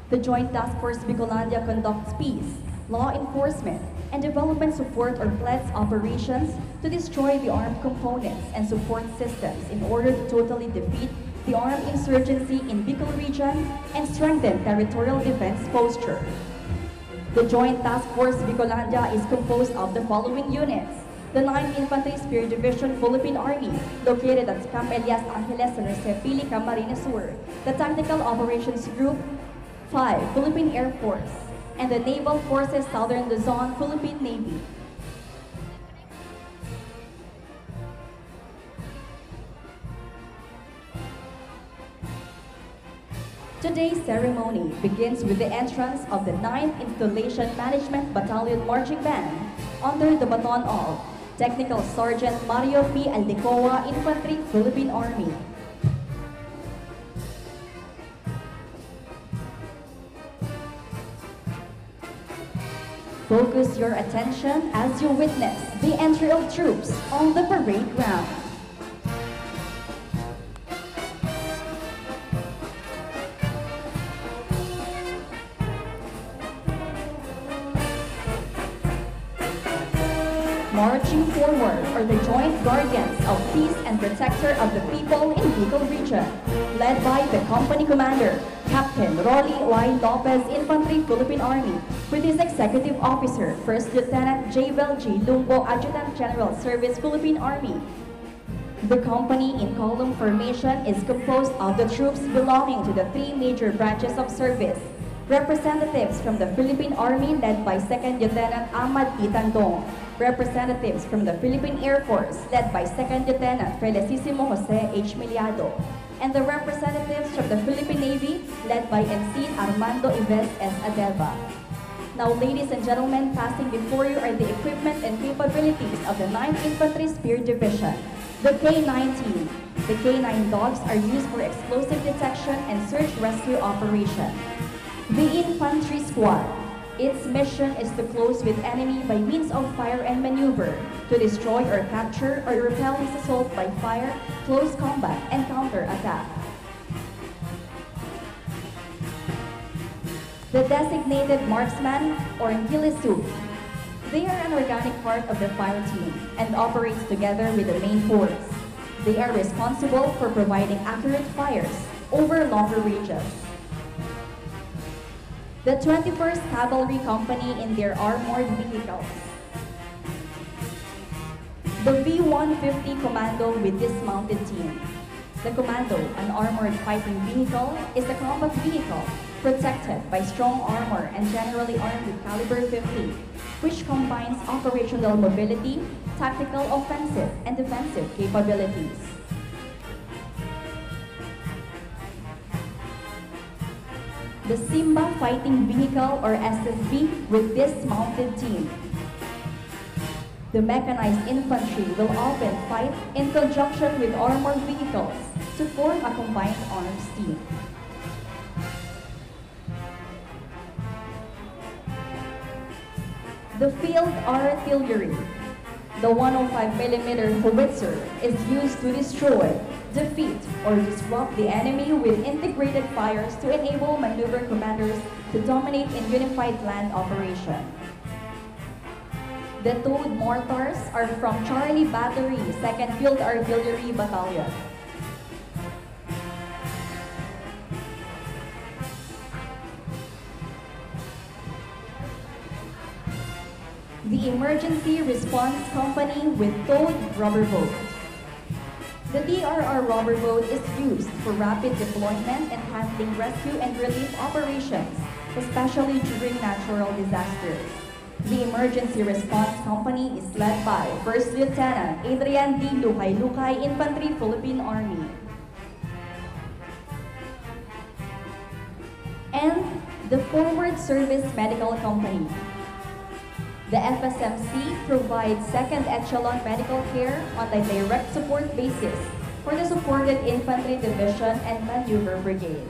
The Joint Task Force Bicolandia conducts peace, law enforcement, and development support or PLEDS operations to destroy the armed components and support systems in order to totally defeat the armed insurgency in Bicol region and strengthen territorial defense posture. The Joint Task Force Bicolandia is composed of the following units: the ninth Infantry Spear Division, Philippine Army, located at Camp Elias Angeles, San Jose, Pili, Camarines Sur; the Tactical Operations Group five, Philippine Air Force; and the Naval Forces, Southern Luzon, Philippine Navy. Today's ceremony begins with the entrance of the ninth Installation Management Battalion Marching Band under the baton of Technical Sergeant Mario P. Aldecoa, Infantry, Philippine Army. Focus your attention as you witness the entry of troops on the parade ground. Marching forward are the joint guardians of peace and protector of the people in Bicol region, led by the company commander, Captain Rolly Y. Lopez, Infantry, Philippine Army, with his executive officer, First Lieutenant Javel G. Lumbo, Adjutant General, Service, Philippine Army. The company in column formation is composed of the troops belonging to the three major branches of service. Representatives from the Philippine Army, led by Second Lieutenant Ahmad Itandong. Representatives from the Philippine Air Force, led by Second Lieutenant Felicissimo Jose H. Miliado. And the representatives from the Philippine Navy, led by Ensign Armando Ives S. Adelva. Now, ladies and gentlemen, passing before you are the equipment and capabilities of the ninth Infantry Spear Division, the K nineteen. The K nine dogs are used for explosive detection and search rescue operation. The infantry squad. Its mission is to close with enemy by means of fire and maneuver, to destroy or capture or repel his assault by fire, close combat, and counterattack. The designated marksman or ngilisug. They are an organic part of the fire team and operates together with the main force. They are responsible for providing accurate fires over longer ranges. The twenty-first Cavalry Company in their armored vehicles. The V one fifty Commando with dismounted team. The Commando, an armored fighting vehicle, is a combat vehicle protected by strong armor and generally armed with caliber fifty, which combines operational mobility, tactical, offensive, and defensive capabilities. The Simba Fighting Vehicle or S F V with dismounted team. The mechanized infantry will often fight in conjunction with armored vehicles to form a combined arms team. The field artillery. The one oh five millimeter howitzer is used to destroy, defeat, or disrupt the enemy with integrated fires to enable maneuver commanders to dominate in unified land operation. The towed mortars are from Charlie Battery, Second Field Artillery Battalion. The Emergency Response Company with towed rubber boat. The T R R rubber boat is used for rapid deployment and handling rescue and relief operations, especially during natural disasters. The Emergency Response Company is led by First Lieutenant Adrian D. Lukay-Lukay, Infantry, Philippine Army. And the Forward Service Medical Company. The F S M C provides second echelon medical care on a direct support basis for the supported infantry division and maneuver brigades.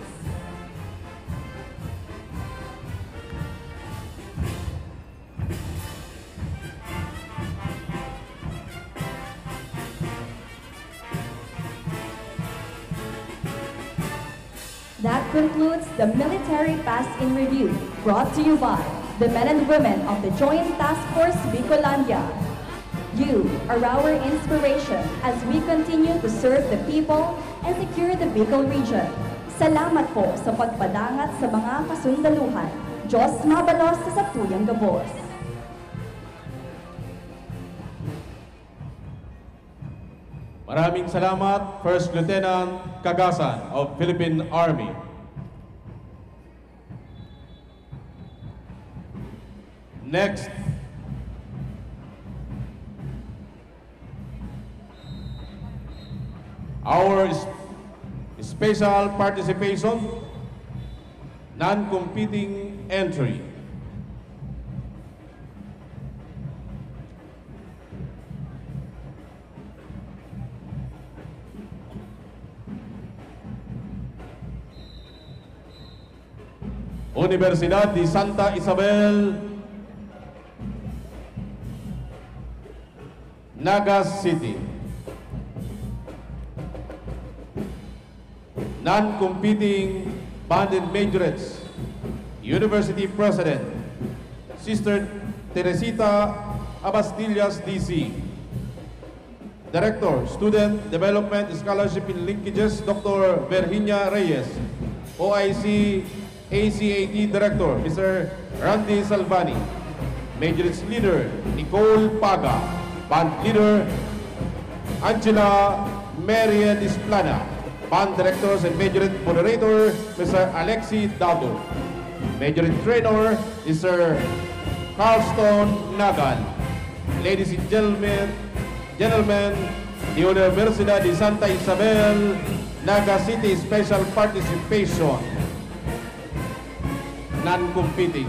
That concludes the Military Pass in Review, brought to you by the men and women of the Joint Task Force Bicolandia. You are our inspiration as we continue to serve the people and secure the Bicol region. Salamat po sa pagpadangat sa mga kasundaluhan. Diyos mabalos sa satuyang gabos. Maraming salamat, First Lieutenant Cagasan of Philippine Army. Next, our s-, special participation, non-competing entry. Universidad de Santa Isabel, Naga City. Non-competing band and majorettes. University President, Sister Teresita Abastillas, D C. Director, Student Development Scholarship and Linkages, Doctor Virginia Reyes. O I C, A C A T Director, Mister Randy Salvani. Majorette Leader, Nicole Paga. Band Leader, Angela Maria Displana. Band Directors and Majorette Moderator, Mister Alexi Dabo. Majorette Trainer, Mister Carlston Nagal. Ladies and gentlemen, gentlemen, the Universidad de Santa Isabel, Naga City, special participation, non-competing.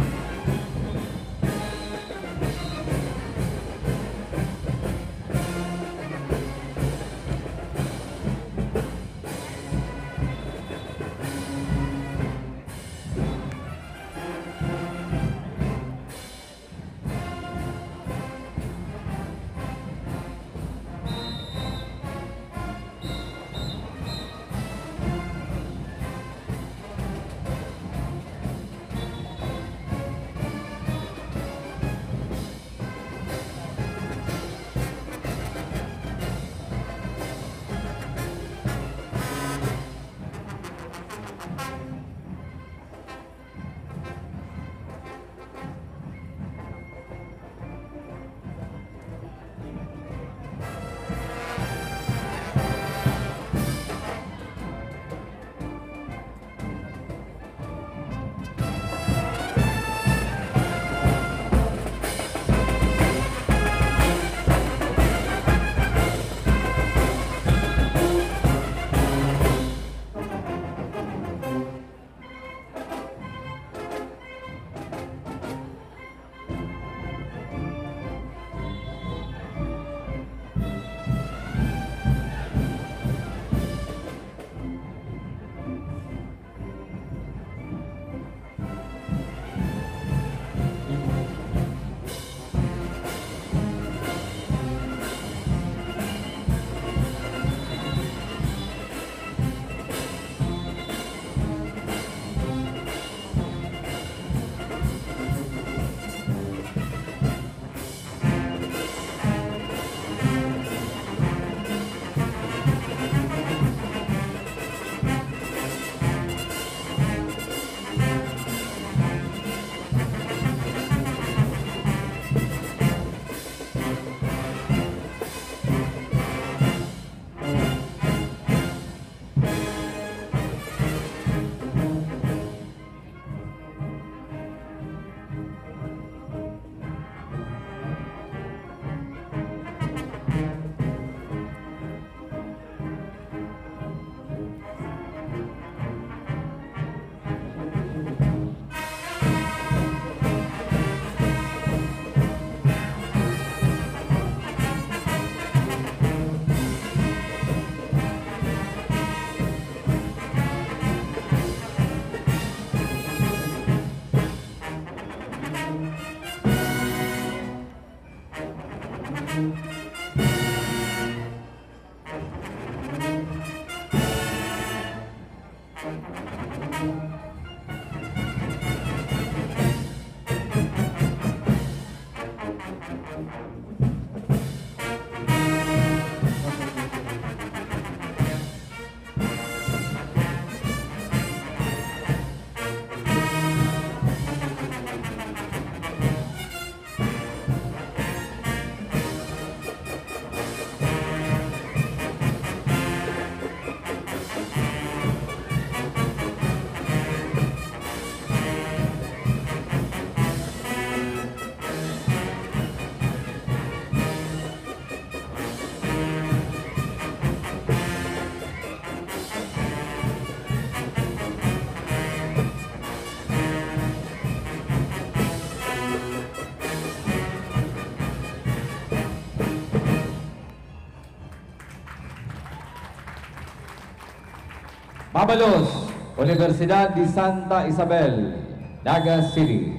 Abalos, Universidad de Santa Isabel, Naga City.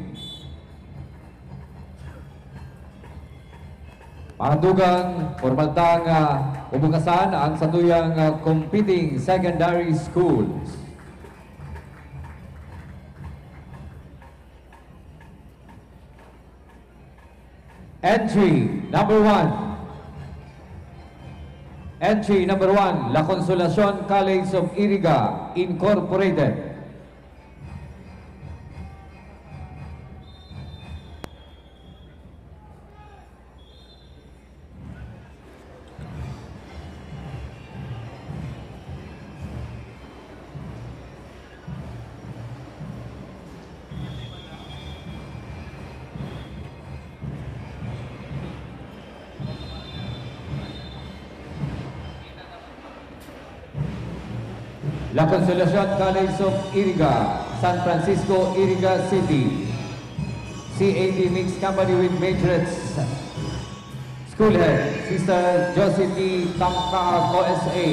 Mga tugang, formal tang, ah, ubukasan ang satuyang, ah, competing secondary schools. Entry number one. Entry number one, La Consolacion College of Iriga Incorporated. La Consolacion College of Iriga, San Francisco, Iriga City. C A T Mix Company with Majorettes. School Head, Sister Josie T. Tamcaag, O S A.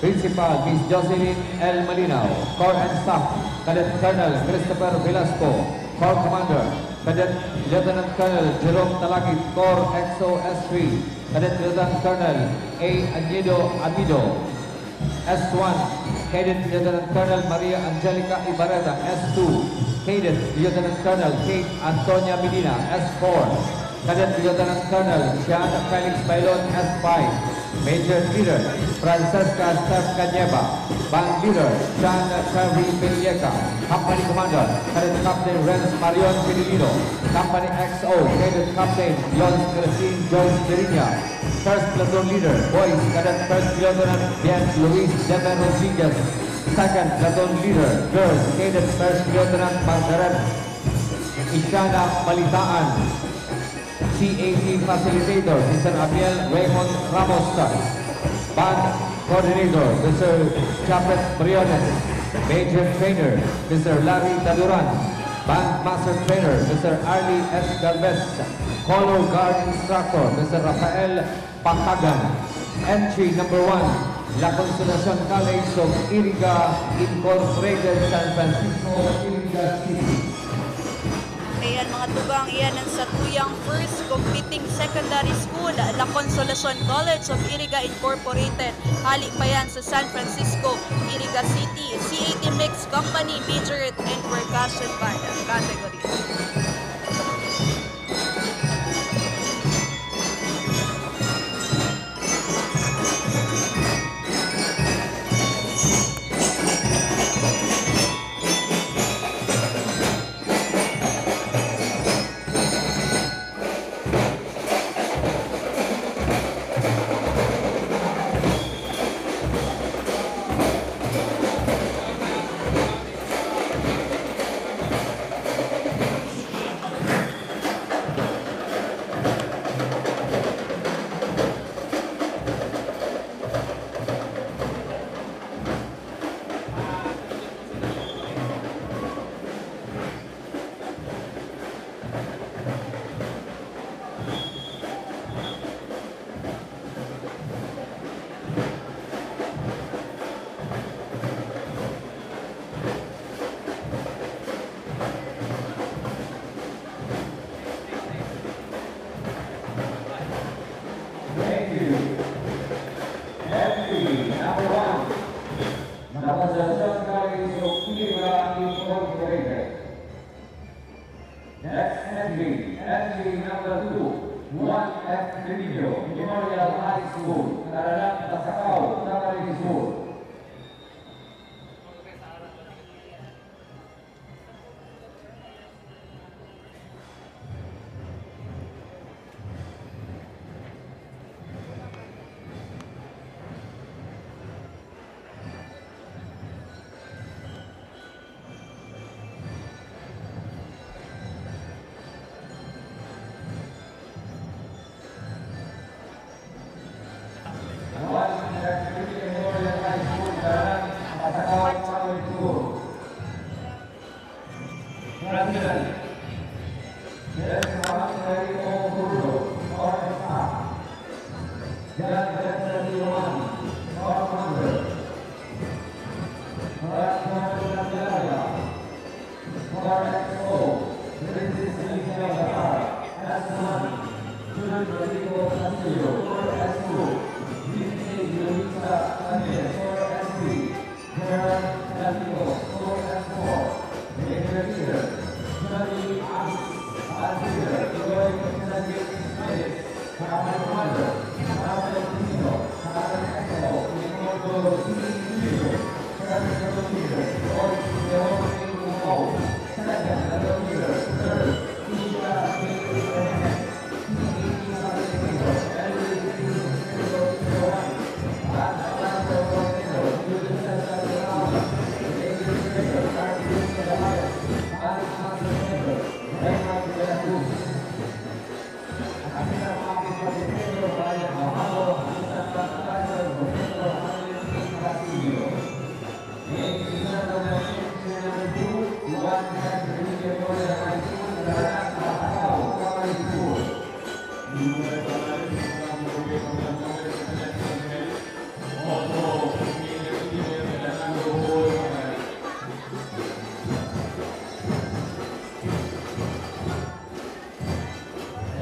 Principal, Miss Jocelyn L. Malinaw. Corps and Staff, Cadet Colonel Christopher Velasco. Corps Commander, Cadet Lieutenant Colonel Jerome Talagit. Corps X O S three, Cadet Lieutenant Colonel A. Añedo Amido. S one, Cadet Lieutenant Colonel Maria Angelica Ibarreta. S two, Cadet Lieutenant Colonel Kate Antonia Medina. S four, Cadet Lieutenant Colonel Sean Felix Bailon. S five, Major Leader Francesca Steph Canieva. Band Leader Sean Charlie Piliega. Company Commander, Cadet Captain Renz Marion Filipino. Company X O, Cadet Captain Leon Crescin Joyce Deriña. First Platoon Leader, Boys Cadet First Lieutenant Bien Luis Demer Rodriguez. Second Platoon Leader, Girls Cadet First Lieutenant Margaret Ishana Balitaan. C A T Facilitator, Mister Amiel Raymond Ramos. Band Coordinator, Mister Japet Briones. Major Trainer, Mister Larry Taduran. Band Master Trainer, Mister Arlie S. Galvez. Color Guard Instructor, Mister Rafael Pakagan. Entry number one, La Consolacion College of Iriga Incorporated, San Francisco, Iriga City. Ayan, mga tugang, iyan ang satuyang first competing secondary school, La Consolacion College of Iriga Incorporated. Hali pa yan sa San Francisco, Iriga City, C A T Mix Company, Majorette and Percussion Band category. Thank you. Entry number one. Napasasan ka rin sa Iriga Incorporated. Next entry, entry number two, one F Remigio, Memorial High School, Tarlac, Pasacao, Camarines Sur.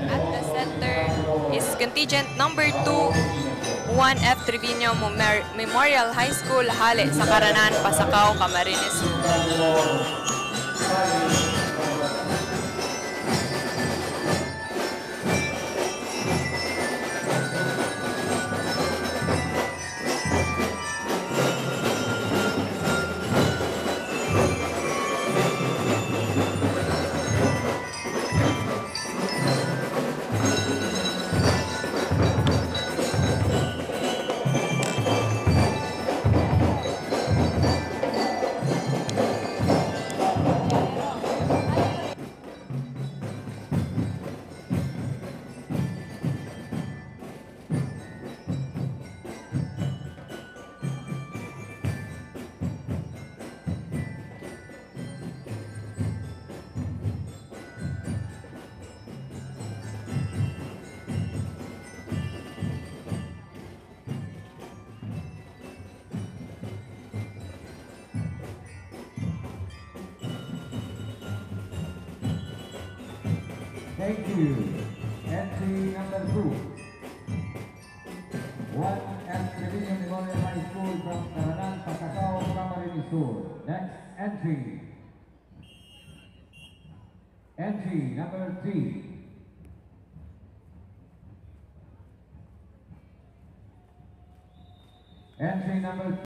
At the center is contingent number two, Juan F. Trevino Memor-, Memorial High School, hale sa Caranan, Pasacao, Camarines Sur. Thank you. Entry number two. Juan F. Trevino Memorial High School from Caranan, Pasacao, Camarines Sur. Next entry. Entry number three. Entry number,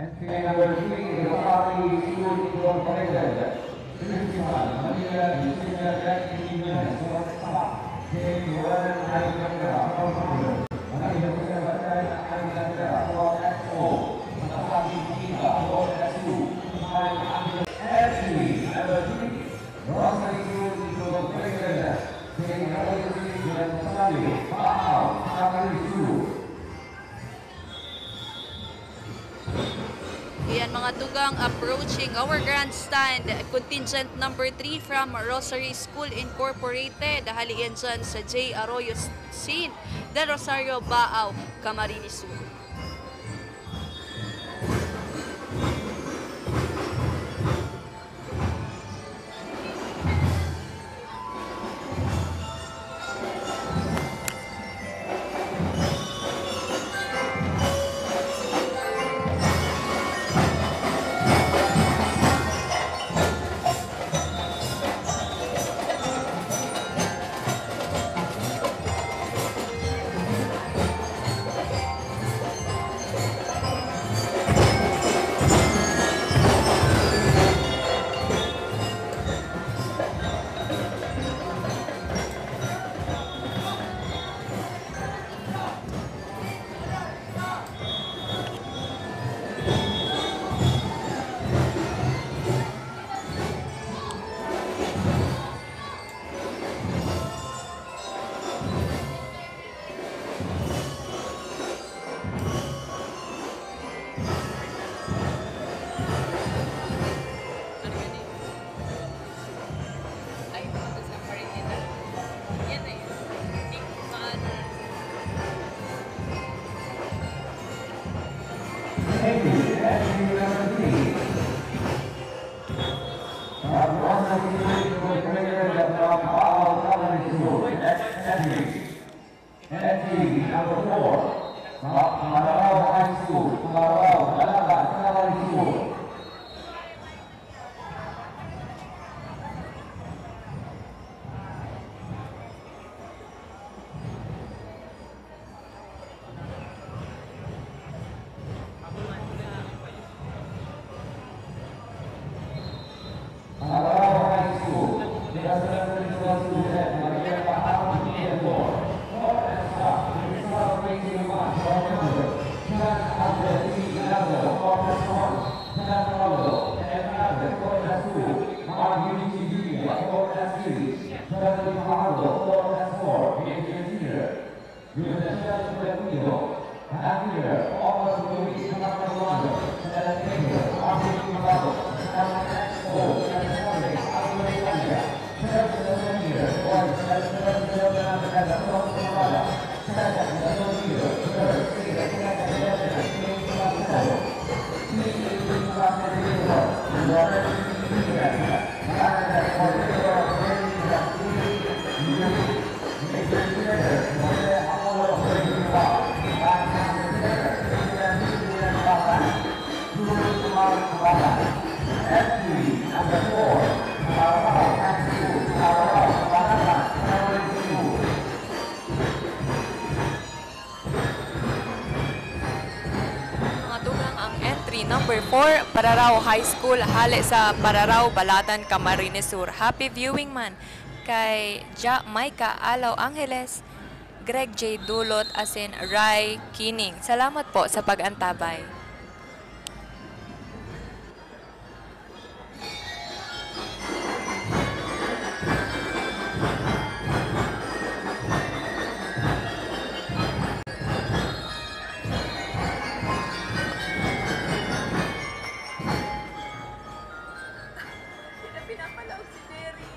entry number three, Rosario School Incorporated. Principal, Maria Justina Jack Jimenez, J. Warren Alexander, Maria José Batay Alexander, X O, Masaki Kika, S U, Entry number three, Rosary School Incorporated, Saint Aloysius Gonzaga, Baao, Camarines Sur. Ayan, mga tugang, approaching our grandstand, contingent number three from Rosary School Incorporated. Hale iyan dyan sa J. Arroyo Saint Del Rosario, Baao, Camarines Sur. Entry number four, Maranao High School, Maranao, Dalaga, Camarines Sur. Mga tugang, ang entry number four, Pararao High School, hale sa Pararao, Balatan, Camarines Sur. Happy viewing man kay Ja Micah Alaw Angeles, Greg J Dulot, asin Rai Kining. Salamat po sa pag-antabay. Pinapalaog si Derry.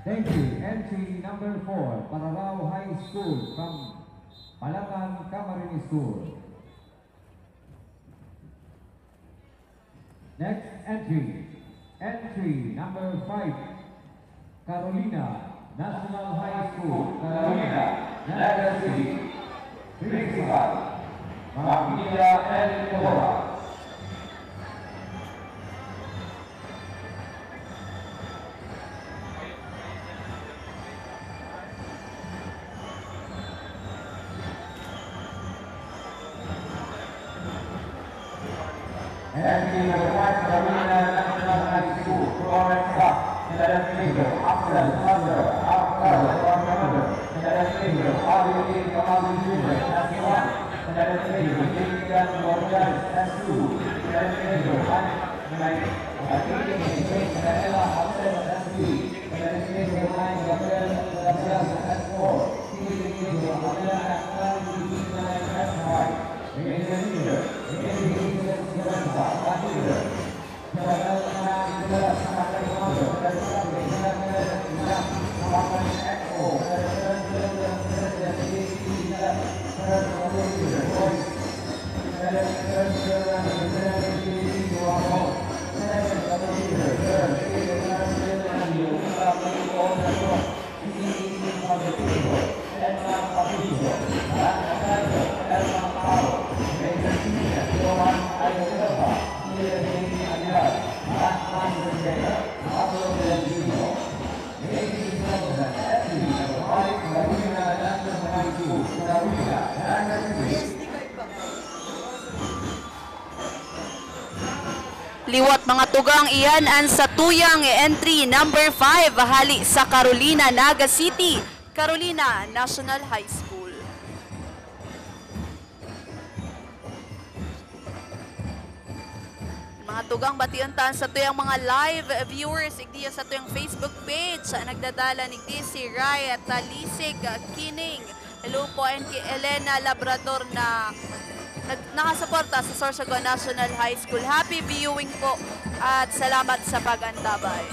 Thank you. Entry number four, Pararao High School from Balatan, Camarines Sur. Next entry, entry number five, Carolina National High School, Carolina, Naga City. Principal, Magmilla L. Cora. Entry number five, Carolina National High School, Florence Park, Philadelphia, Axel, Sandra, Arcado, Fernando, Philadelphia, Ario, Camargo Junior, S one, Philadelphia, Jessica, Morales, S two, Philadelphia, Anay, Anay, Anay, Anay, S three, Philadelphia, Gabriel, Gabriel, S four, Philadelphia, Gabriel, Gabriel, S five, Liwat, mga tugang, iyan an satuyang entry number five, hali sa Carolina, Naga City, Carolina National High School. Mga tugang, bation ta an satuyang mga live viewers igdi sa satuyang Facebook page. Nagdadalan igdi si Rai Talisig Kining. Hello po, and kay Elena Labrador na nag-, nakasuporta sa Sorsogon National High School. Happy viewing po at salamat sa pag-antabay.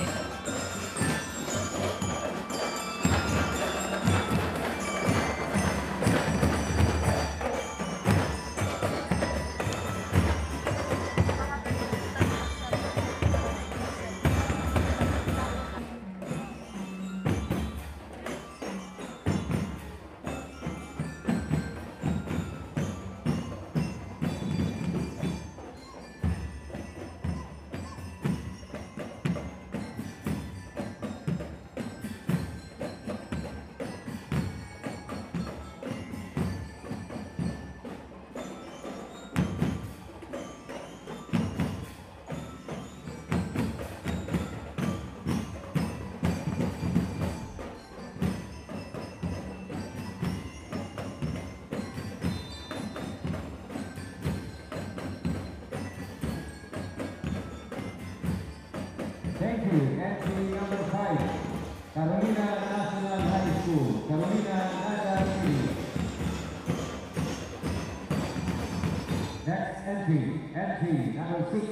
Entry number six,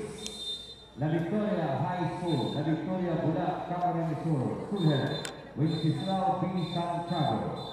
La Victoria High School, La Victoria, Bulac, Camarines Sur, School Head, Wenceslao B. Santiago.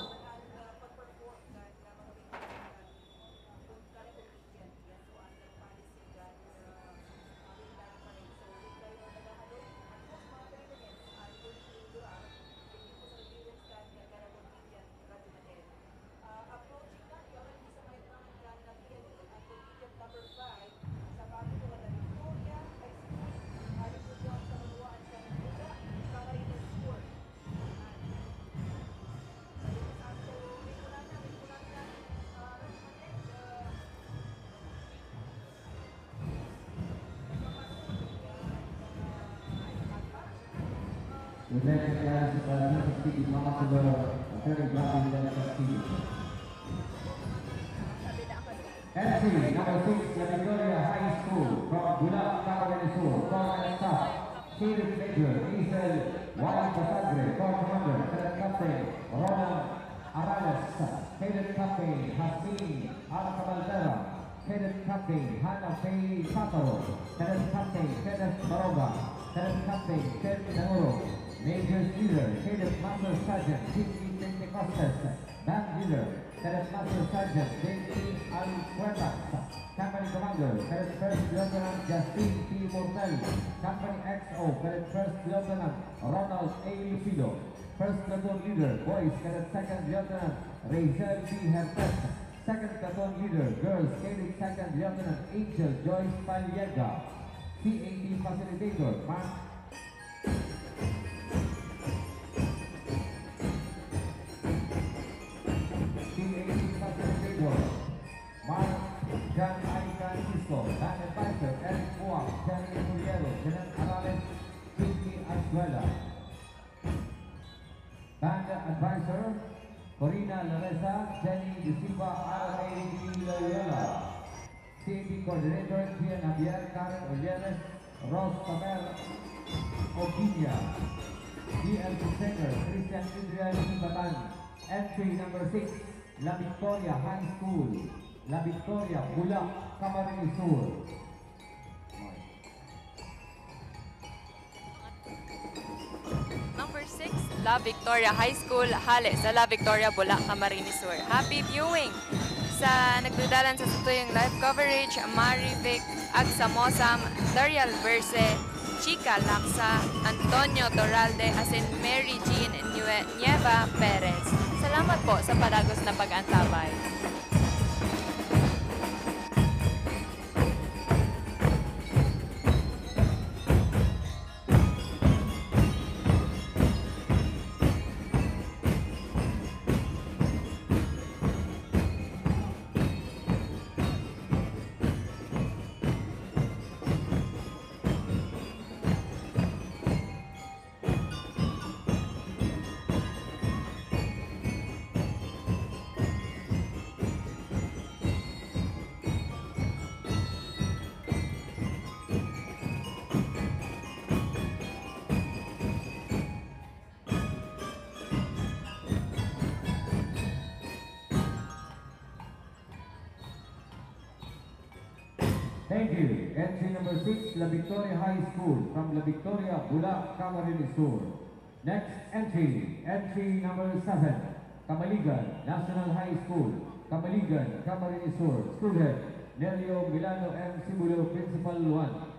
We'd like to clarify the City Councilor Attorney Bobby Delacastillo. Entry number six, La Victoria High School, from Bulac, Camarines Sur, Corps and Staff, Cadet Major Isel Y. Pasagre, Corps Commander, Cadet Captain Ronald Arales, Cadet Captain Hasmin R. Cabaltera, Cadet Captain Hannah Faye Sataro, Cadet Captain Kenneth Baroga, Cadet Captain Ken Nanguro, Major's Leader, Cadet Master Sergeant Jimmy Pentecostes, Band Leader, Cadet Master Sergeant Benny Alcuetas, Company Commander, Cadet First Lieutenant Justin P. Mortel, Company X O, Cadet First Lieutenant Ronald A. Lucido, First Platoon Leader, Boys, Cadet Second Lieutenant Raizel B. Herpes, Second Platoon Leader, Girls, Cadet Second Lieutenant Angel Joyce Paliega, C A T Facilitator, Mark C A T Facilitator, Mark John I. Francisco, Band Advisor, Eric Buang, Jerry Curiero, Jeanette Arales, Pinky Azuela. Band Advisor, Corina Laresa, Jenny De Silva, R A D Loyola. C A T Coordinator, Gian Javier, Karen Olleres, Ros Tamer, Oquiña. D L C Singer, Christian Adrian Ibatan. Entry number six, La Victoria High School, La Victoria, Bulac, Camarines Sur. Number six, La Victoria High School, hale sa La Victoria, Bulac, Camarines Sur. Happy viewing! Sa nagdudalan sa satuyang live coverage, Marivic Agsamosam, Dariel Berse, Chica Laksa, Antonio Toralde, asin Mary Jean Nue-, Nieva Perez. Salamat po sa padagos na pag-antabay. Thank you. Entry number six, La Victoria High School, from La Victoria, Bulac, Camarines Sur. Next entry, entry number seven, Camaligan National High School, Camaligan, Camarines Sur. School head, Nelio Milano M. Sibulo, Principal one.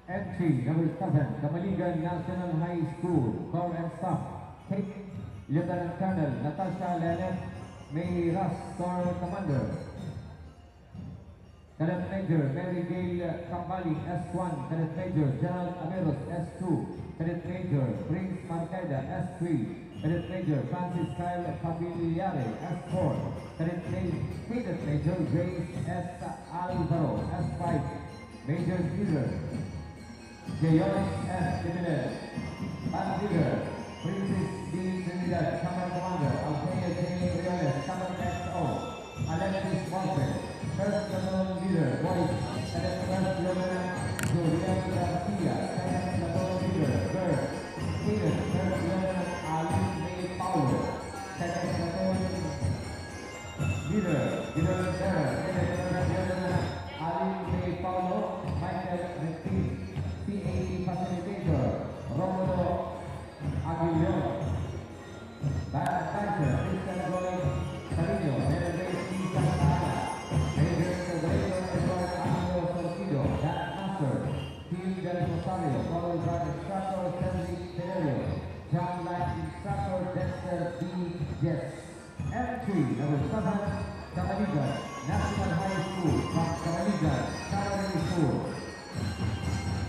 Entry number seven, Camaligan National High School, Corps and Staff, Cadet Lieutenant Colonel Natasha Lenet Meiras, Corps Commander. Cadet Major Mary Gail Cambali, S one, Cadet Major Gerald Ameros, S two, Cadet Major Prince Marcaida, S three, Cadet Major Francis Kyle Pabiliare, S four. Cadet Ma-, Cadet Major Grace S Alvaro, S five. Major Leader Jayon F. Jimenez, Band Leader Princess D. Trinidad, Company Commander Althea J. Reales, Company X O, Alexis Morte, First Platoon Leader, Boys, Cadet First Lieutenant Julian Garcia, Second Platoon Leader, Girls, Cadets, First Lieutenant Aline May Paulo, Second Platoon Leader, Leader Bearer, Second Platoon Leader, Aline May Paulo, Michael Rectin, C A T Facilitator, Romulo Aguilon, Band Advisor, Christian Roy Carino, Melvin P. Santana, Major Coordinator Edward Angelo Sortido, Band Master, Phil Del Rosario, Choral Band Instructor, Stanley Tenelio, Drum Line Instructor, Dexter D. Jess. Entry number seven, Camaligan National High School from Camaligan, Camarines Sur.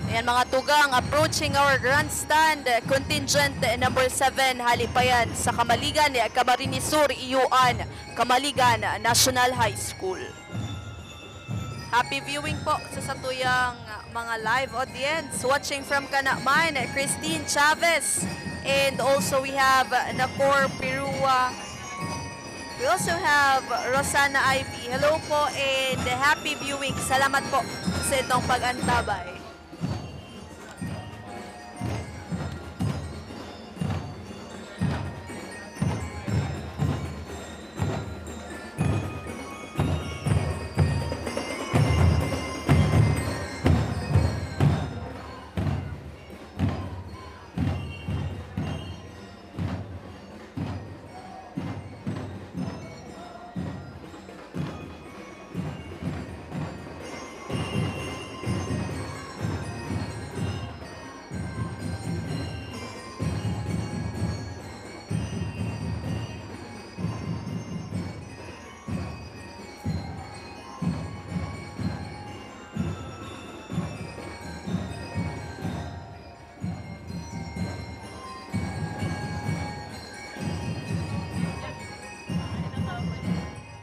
Ayan, mga tugang, approaching our grandstand, contingent number seven, hali pa yan sa Camaligan, Camarines Sur, Iyuan, Camaligan National High School. Happy viewing po sa satuyang mga live audience. Watching from Canaman, Christine Chavez. And also we have Nakor Pirua. We also have Rosana Ivy. Hello po and happy viewing. Salamat po sa inyong pag-antabay.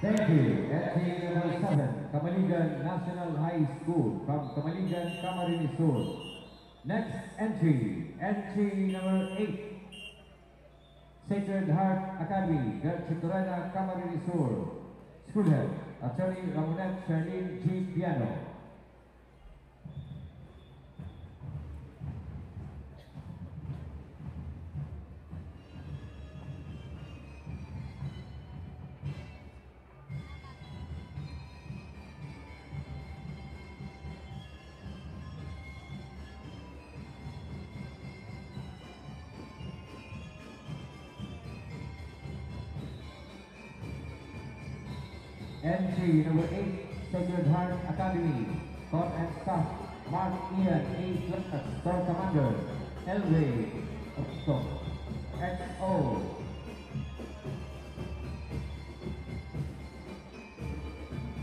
Thank you. Entry number seven, Camaligan National High School from Camaligan, Camarines Sur. Next entry, entry number eight, Sacred Heart Academy, Garchitorena, Camarines Sur. School Head, Attorney Ramonet Charlene G. Piano. Entry number eight, Sacred Heart Academy, Corps and Staff, Mark Ian A. Clark, Corps Commander, Elway Octo, X O.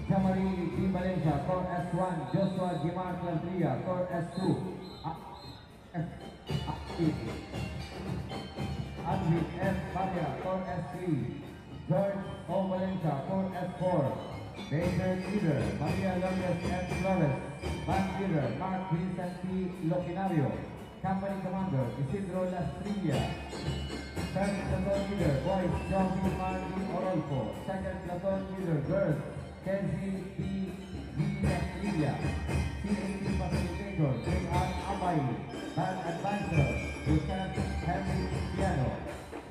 Jamari D. Valencia, Corps S one, Joshua Jimar Clantria, Corps S two, Alvin F. Batia, Corps S three. George O. Valencia, Corps S four. Major Leader, Maria Lourdes M. Flores. Band Leader, Mark Vincent P. Loquinario. Company Commander, Isidro Lastrilla. First Platoon Leader, Boys, Jovi Marvin Orolfo. Second Platoon Leader, Girls, Kenzie P. Villa Villa, C A T Facilitator, J R Abay, Band Advisor, Lieutenant Henry Piano,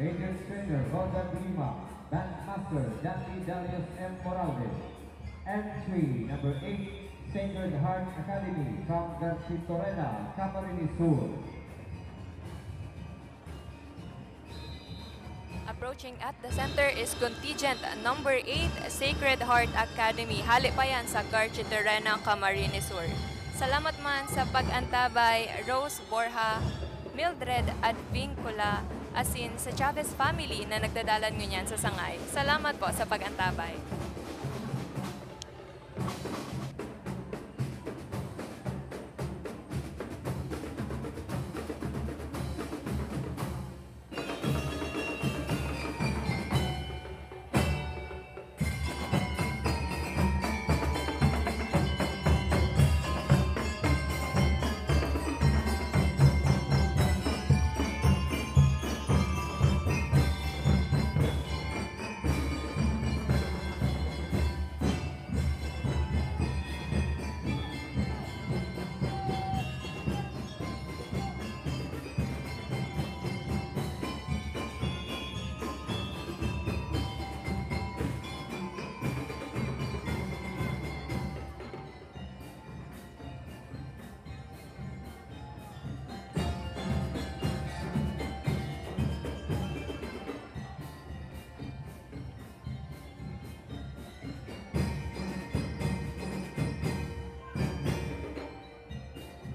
Major Trainer, Gordon Lima, Band Master, Dante Darius M. Morales. Entry number eight, Sacred Heart Academy from Garchitorena, Camarines Sur. Approaching at the center is contingent number eight, Sacred Heart Academy. Hali pa yan sa Garchitorena, Camarines Sur. Salamat man sa pag-antabay, Rose Borja, Mildred Advincula, asin sa Chavez family na nagdadalan ngunyan sa sangay. Salamat po sa pag-antabay.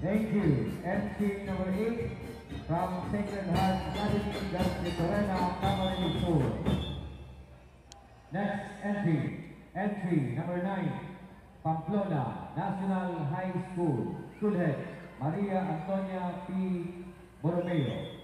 Thank you. Entry number eight from Sacred Heart Academy, Garchitorena, Camarines Sur. Next entry, entry number nine, Pamplona National High School, School Head, Maria Antonia P. Borromeo.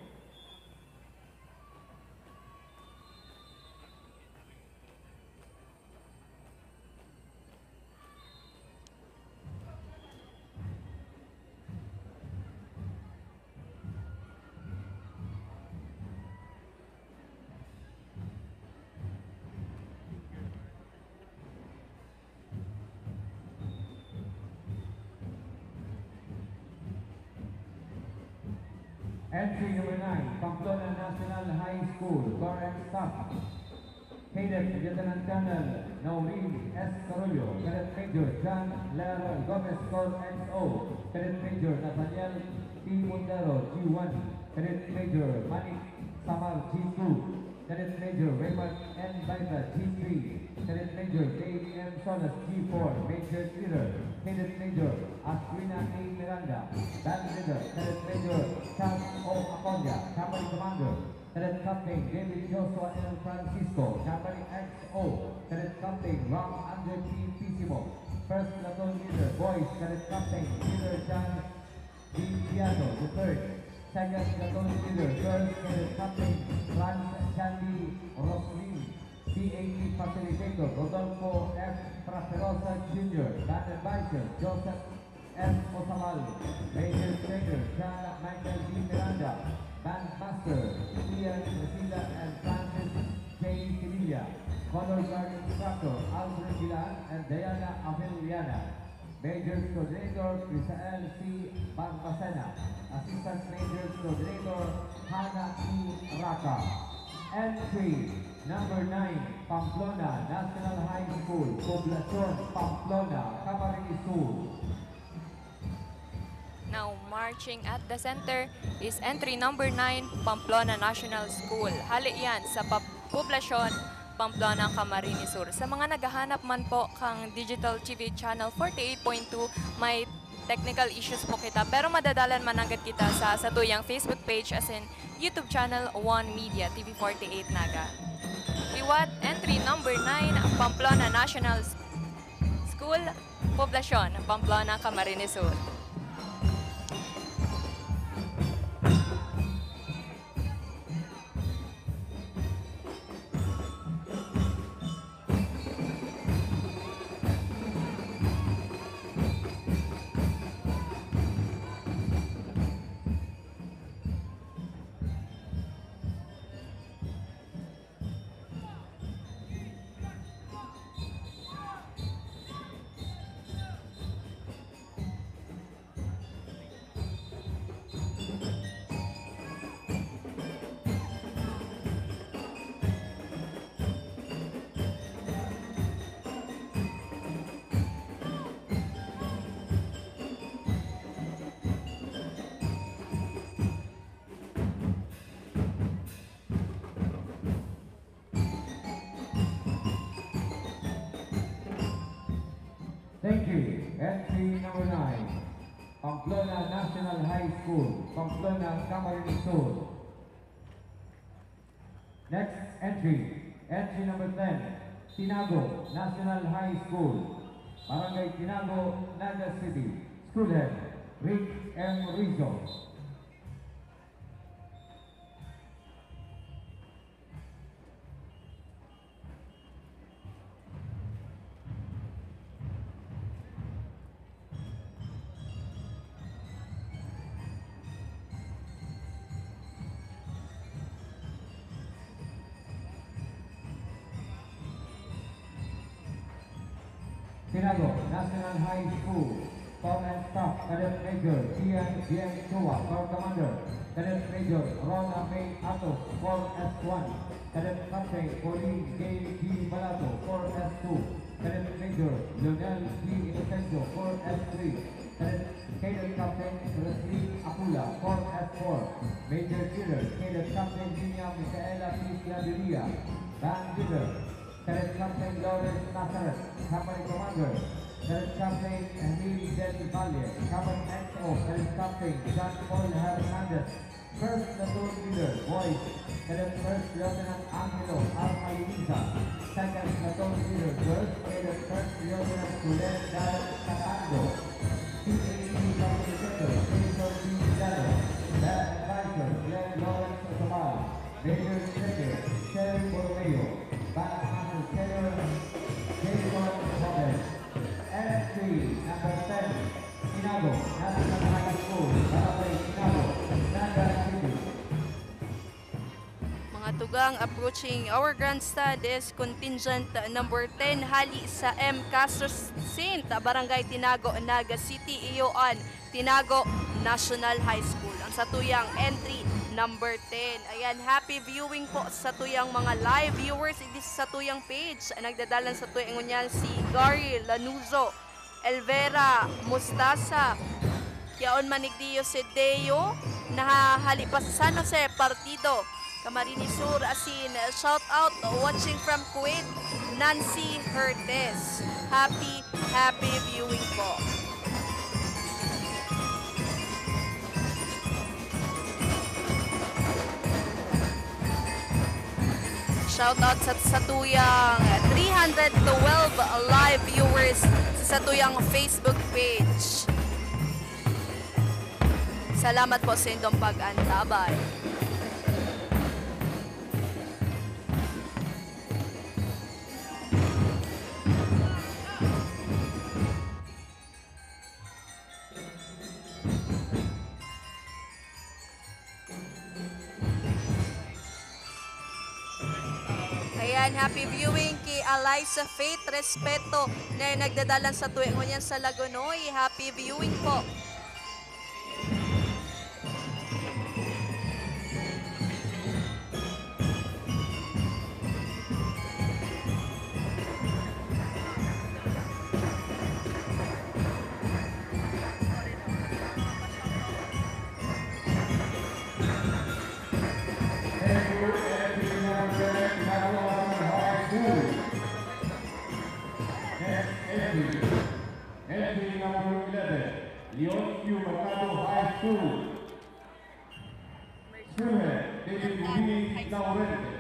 Entry number nine, Pamplona National High School, Corps and Staff. Cadet Lieutenant Colonel Naurin S. Carullo, Cadet Major John Ler Gomez, Corps X O, Cadet Major Nathaniel T. Montero, G one, Cadet Major Manik Samar, G two, Cadet Major Raymond N. Baita, G three, Cadet Major Dave M. Solas, G four, Major Leader, Cadet Major Aswina A. Miranda, Band Leader, Cadet Major Charles O. Aconya, Company Commander, Cadet Captain David Joshua L. Francisco, Company X O, Cadet Captain Ram Andre P. Pisimo, First Platoon Leader, Boys, Cadet Captain Peter John Di Piano the third, Second Platoon Leader, Girls, Cadet Captain Franz Shandy Roslin, C A T Facilitator, Rodolfo F. Praterosa Junior, Band Advisor, Joseph F. Osabal, Major Trainer, John Michael D. Miranda, Band Master, Ian Resila and Francis J. Sevilla, Color Guard Instructor, Alfred Gilan and Diana Avellana. Majors Coordinator, Crisael C. Barbacena. Assistant Majors Coordinator, Hana E. Raca. Entry number nine, Pamplona National High School, Poblacion, Pamplona, Camarines Sur. Now, marching at the center is entry number nine, Pamplona National School. Hale yan sa Pab-, Poblacion, Pamplona, Camarines Sur. Sa mga naghahanap man po kang Digital T V Channel forty-eight point two, may technical issues po kita, pero madadalan man agad kita sa satuyang Facebook page asin YouTube channel, One Media, T V forty-eight Naga. Liwat, entry number nine, Pamplona National S-, School, Poblacion, Pamplona, Camarines Sur. Thank you. Entry number nine, Pamplona National High School, Pamplona, Camarines Sur. Next entry, entry number ten, Tinago National High School, Barangay Tinago, Naga City. School head, Rick M. Rizzo. Tinago National High School, Corps and Staff, Cadet Major Gian Bien Chua, Corps Commander, Cadet Major Rona May Atos, Corps S one, Cadet Captain Pauline Gay G. Balato, Corps S two, Cadet Major Lionel G. Inocencio, Corps S three, Cadet, Cadet Captain Resli Apula, Corps S four, Major Cheerer, Cadet Captain Linya Micaela P. Claveria, Band Leader, Cadet Captain Lawrence Nazareth, Company Commander, Cadet Captain Henry Del Valle, Cadet X O, Cadet Captain John Paul Hernandez, First Platoon Leader, Boys, Cadet First Lieutenant Angelo Armaliza, Second Platoon Leader, Girls, Cadet First Lieutenant Juliet Dal Catando, C A T Facilitator, Jason D. Villano, Band Advisor, Glenn Lawrence Otomal, Major Secretary, Sherry Borromeo, Band Master Senior, Jason Robert, Entry number ten, Tinago, National High School, Barangay Tinago, Naga City. Mga tugang, approaching our grandstand is contingent number ten hali sa M Castro Saint, Barangay Tinago, Naga City, iyo an Tinago National High School. Ang satuyang entry number ten. Ayan, happy viewing po sa satuyang mga live viewers. Idi sa satuyang page, ang nagdadalan satuya ngunyan si Gary Lanuzo, Elvera Mustasa, yaon man ni Dio si Deo, nahahali pa sa San Jose Partido, Camarines Sur, asin shout out watching from Kuwait, Nancy Hertes. Happy, happy viewing po. Shoutout sa satuyang three hundred twelve live viewers sa satuyang Facebook page. Salamat po sa indong pag-antabay. Ayan, happy viewing ki Eliza Faith Respeto na nagdadalan satuya ngunyan sa Lagonoy. Happy viewing po. Entry number eleven, Leon Q Mercado High School. Silver, David Ruby Laurente.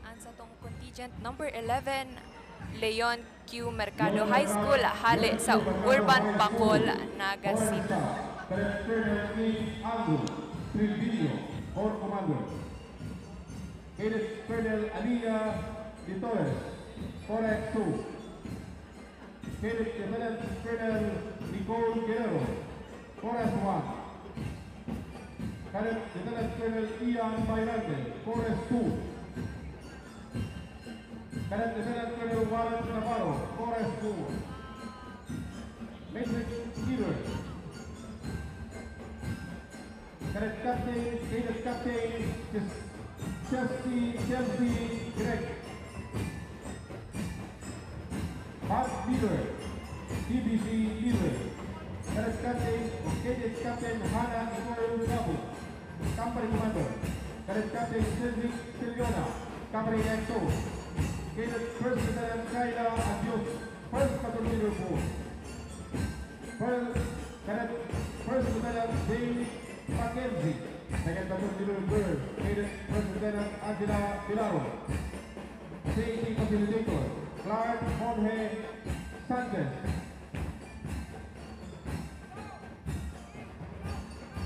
Ang satong contingent number eleven, Leon Q Mercado High School, hale sa Urban Bacol, Naga City. Colonel Andrew Trevino, Corps Commander. Cadet Colonel Alia de Torres, Corps two. Cadet Lieutenant Colonel Nicole Guerrero, Corps one. Cadet Lieutenant Colonel Ian Bayrante, Corps two. Cadet Lieutenant Colonel Warren Navarro, Corps two. Matrix Leader. Cadet Captain, Cadet Captain Ches-, Chelsea, Chelsea Greg. Band Leader, D B C Leader. Cadet Captain o Cadet Captain Hannah Nicole Gabo, Company Commander. Cadet Captain Cedric Siliona, Company X O. Cadet First Lieutenant Kyla Adios, First Platoon Leader po. First, Cadet First Lieutenant Dave Mackenzie, Second Platoon Leader Bird, Cadet First Lieutenant Angela Pilaro, C A T Facilitator, Clark Jorge Sanchez,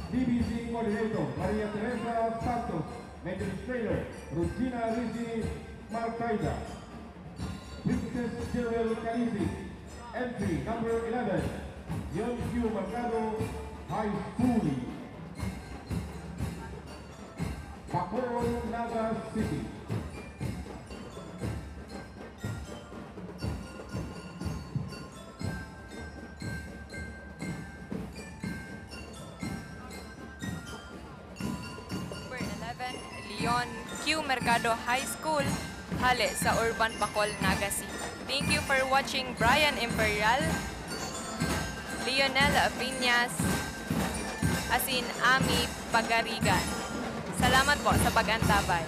D B C Coordinator, Maria Teresa Santos, Matrix Trainer, Rugina Rizzi Marcaida. Princess Jewel Calisi, entry number eleven, Yonkiu Mercado High School, Bacol, Naga City. Number eleven, Leon Q Mercado High School. Hale sa Urban Bacol, Naga City. Thank you for watching Brian Imperial, Lionel Viñas, asin Ami Pagarigan. Salamat po sa pag-antabay.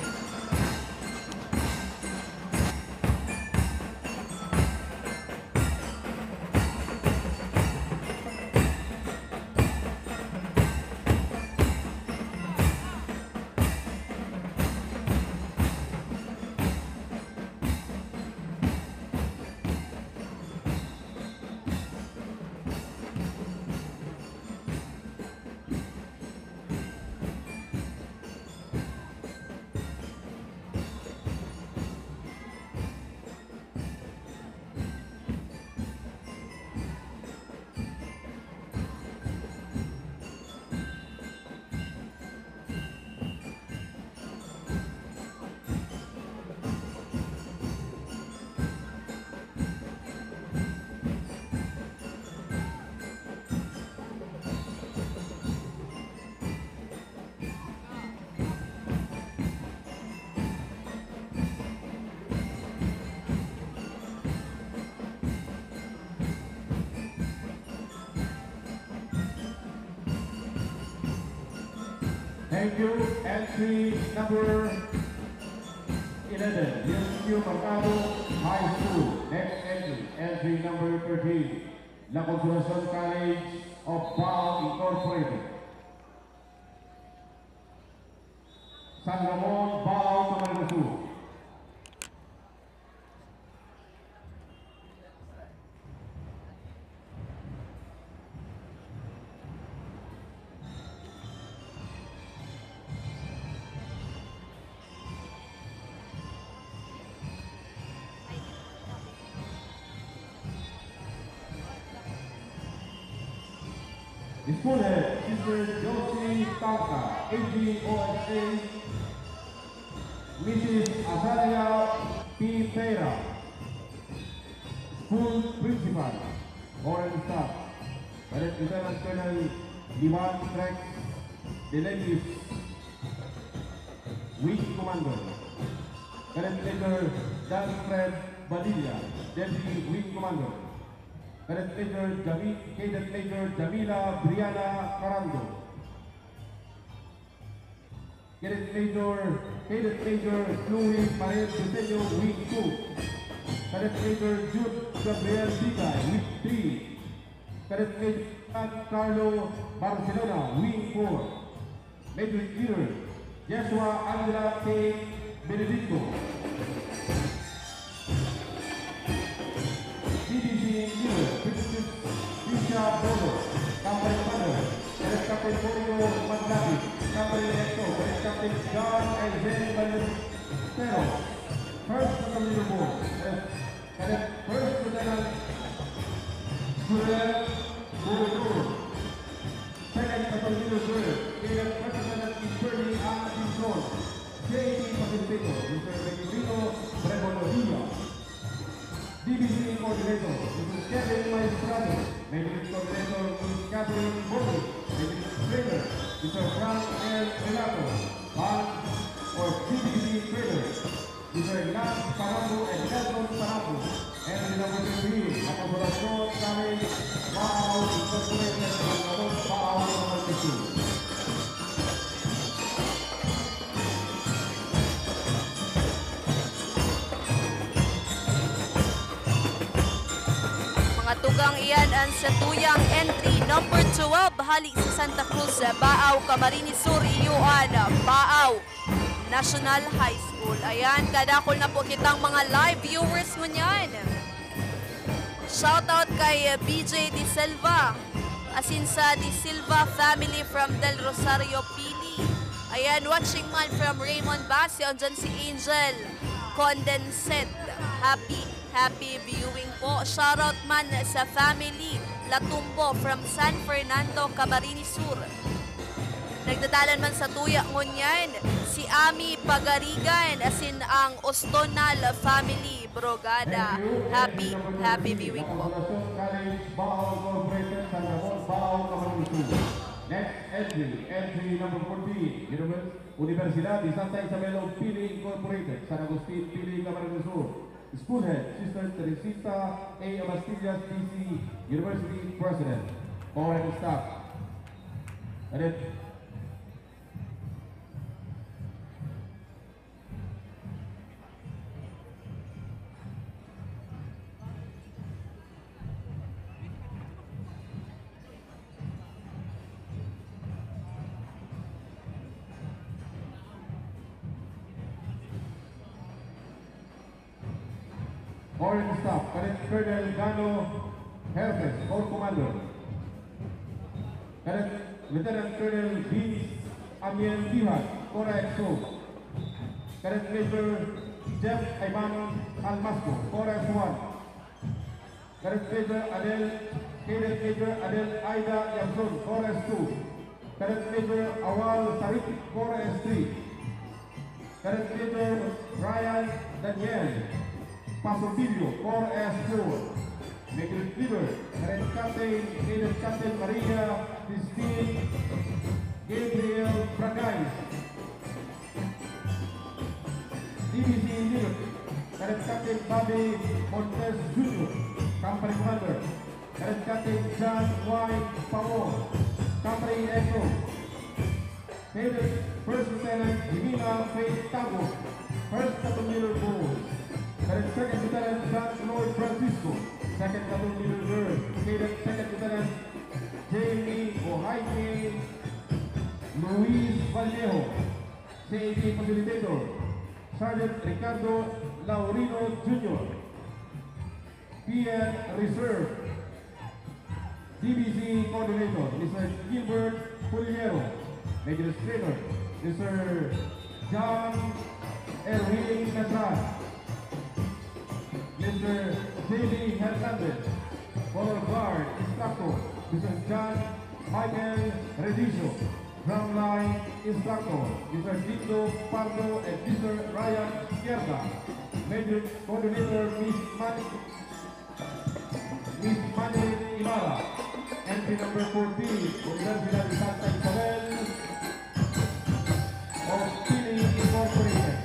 Thank you. Entry number eleven, Dionisio Mercado High School. Next entry, entry number thirteen, La Consolacion College of Baao Incorporated. San Ramon, Baao, Camarines Sur. School Head, Sister Josie Tauca, A G O S A, Missus Azalia P. Pera, School Principal, Foreign Staff, Cadet Lieutenant Colonel Liwan Rex Deleguis, Wing Commander, Cadet Major Dan Fred Badilla, Deputy Wing Commander, Cadet Major Jami-, Cadet Major Jamila Briana Carando, Cadet Major, Cadet Major Chloe Pared Buseño, Wing two. Cadet Major Jude Gabriel Bigay, Wing three. Cadet Major Carlo Barcelona, Wing four. Major Leader Joshua Angela K. Benedicto. D D C Leader, Princess Tisha Bono, Company Commander, Cadet Captain Mario Maglapit, Company Director, Cadet Captain John Aizen Ballesteros, First Battalion Board, Cadet First Lieutenant Jurel Bono, Second Battalion Reserve, Cadet First Lieutenant Kimberly Ann Pinson, J P Pacifico, Mister Victorino Rebolorilla. D B C Coordinator, Mister Kevin Maestrado. Maintenance Coordinator, Miss Catherine Boni. Maintenance Trainer, Mister Frank L. Renato. Band or D B C Trainer, Mister Lance Parambo and Nelson Parambo. And the number three, Apostolación Kami, Baao Incorporated, San Ramon, Baao, Camarines Sur. Mga tugang, iyan an satuyang entry number twelve, hali sa Santa Cruz, Baao, Camarines Sur, iyo an Baao National High School. Ayan, kadakul na po kitang mga live viewers ngunyan. Shoutout kay B J De Silva, asin sa De Silva family from Del Rosario, Pili. Ayan, watching man from Raymond Basio, andyan si Angel Condensed. Happy, happy viewing po. Shoutout man sa family Latumbo from San Fernando, Camarines Sur. Nagdadalan man satuya ngunyan si Ami Pagarigan asin ang Ostonal family, Brogada. Happy, happy viewing po. College, Baao Incorporated, San Ramon, Baao, Camarines Sur. Next entry, entry number fourteen, Middleman. Universidad de Santa Isabel of Pili Incorporated, San Agustin, Pili, Camarines Sur. School Head, Sister Teresita A. Abastillas, D C, University President. Correct, stop. Edit. Orange Staff, Cadet Colonel Gano Herpes, Corps Commander. Cadet Lieutenant Colonel Vince Amiel Dihan, Corps X O. Cadet Major Jeff Ayman Almasco, Corps S one. Cadet Major Adel, Cadet Major Adel Aida Yamson, Corps S two. Cadet Major Awal Sarit, Corps S three. Cadet Major Ryan Daniel Pasobillo, Corps S four. Major Leader, Cadet Captain, Cadet Captain Maria Christine Gabriel Bragais. D B C Unit, Cadet Captain Bobby Montes Junior, Company Commander, Cadet Captain John Y. Pao, Company Echo, Cadet First Lieutenant Jimena Faith Tago, First Platoon Leader Boys, Cadet Second Lieutenant John Lloyd Francisco, Second Platoon Leader Girls, Cadet Second Lieutenant Jamie Ohaike Luis Vallejo, C A T Facilitator, Sergeant Ricardo Laurino Junior, P N Reserve, D B C Coordinator, Mister Gilbert Puliero, Major Trainer, Mister John Erwin Natran, Mister J B Hernandez, Color Guard Instructor, Mister John Michael Redicio, Drumline Instructor, Mister Tito Pardo and Mister Ryan Izquierda, Major Coordinator, Miss Mani-, Miss Madeline Ibarra, entry number fourteen, Universidad de Santa Isabel of Pili Incorporated.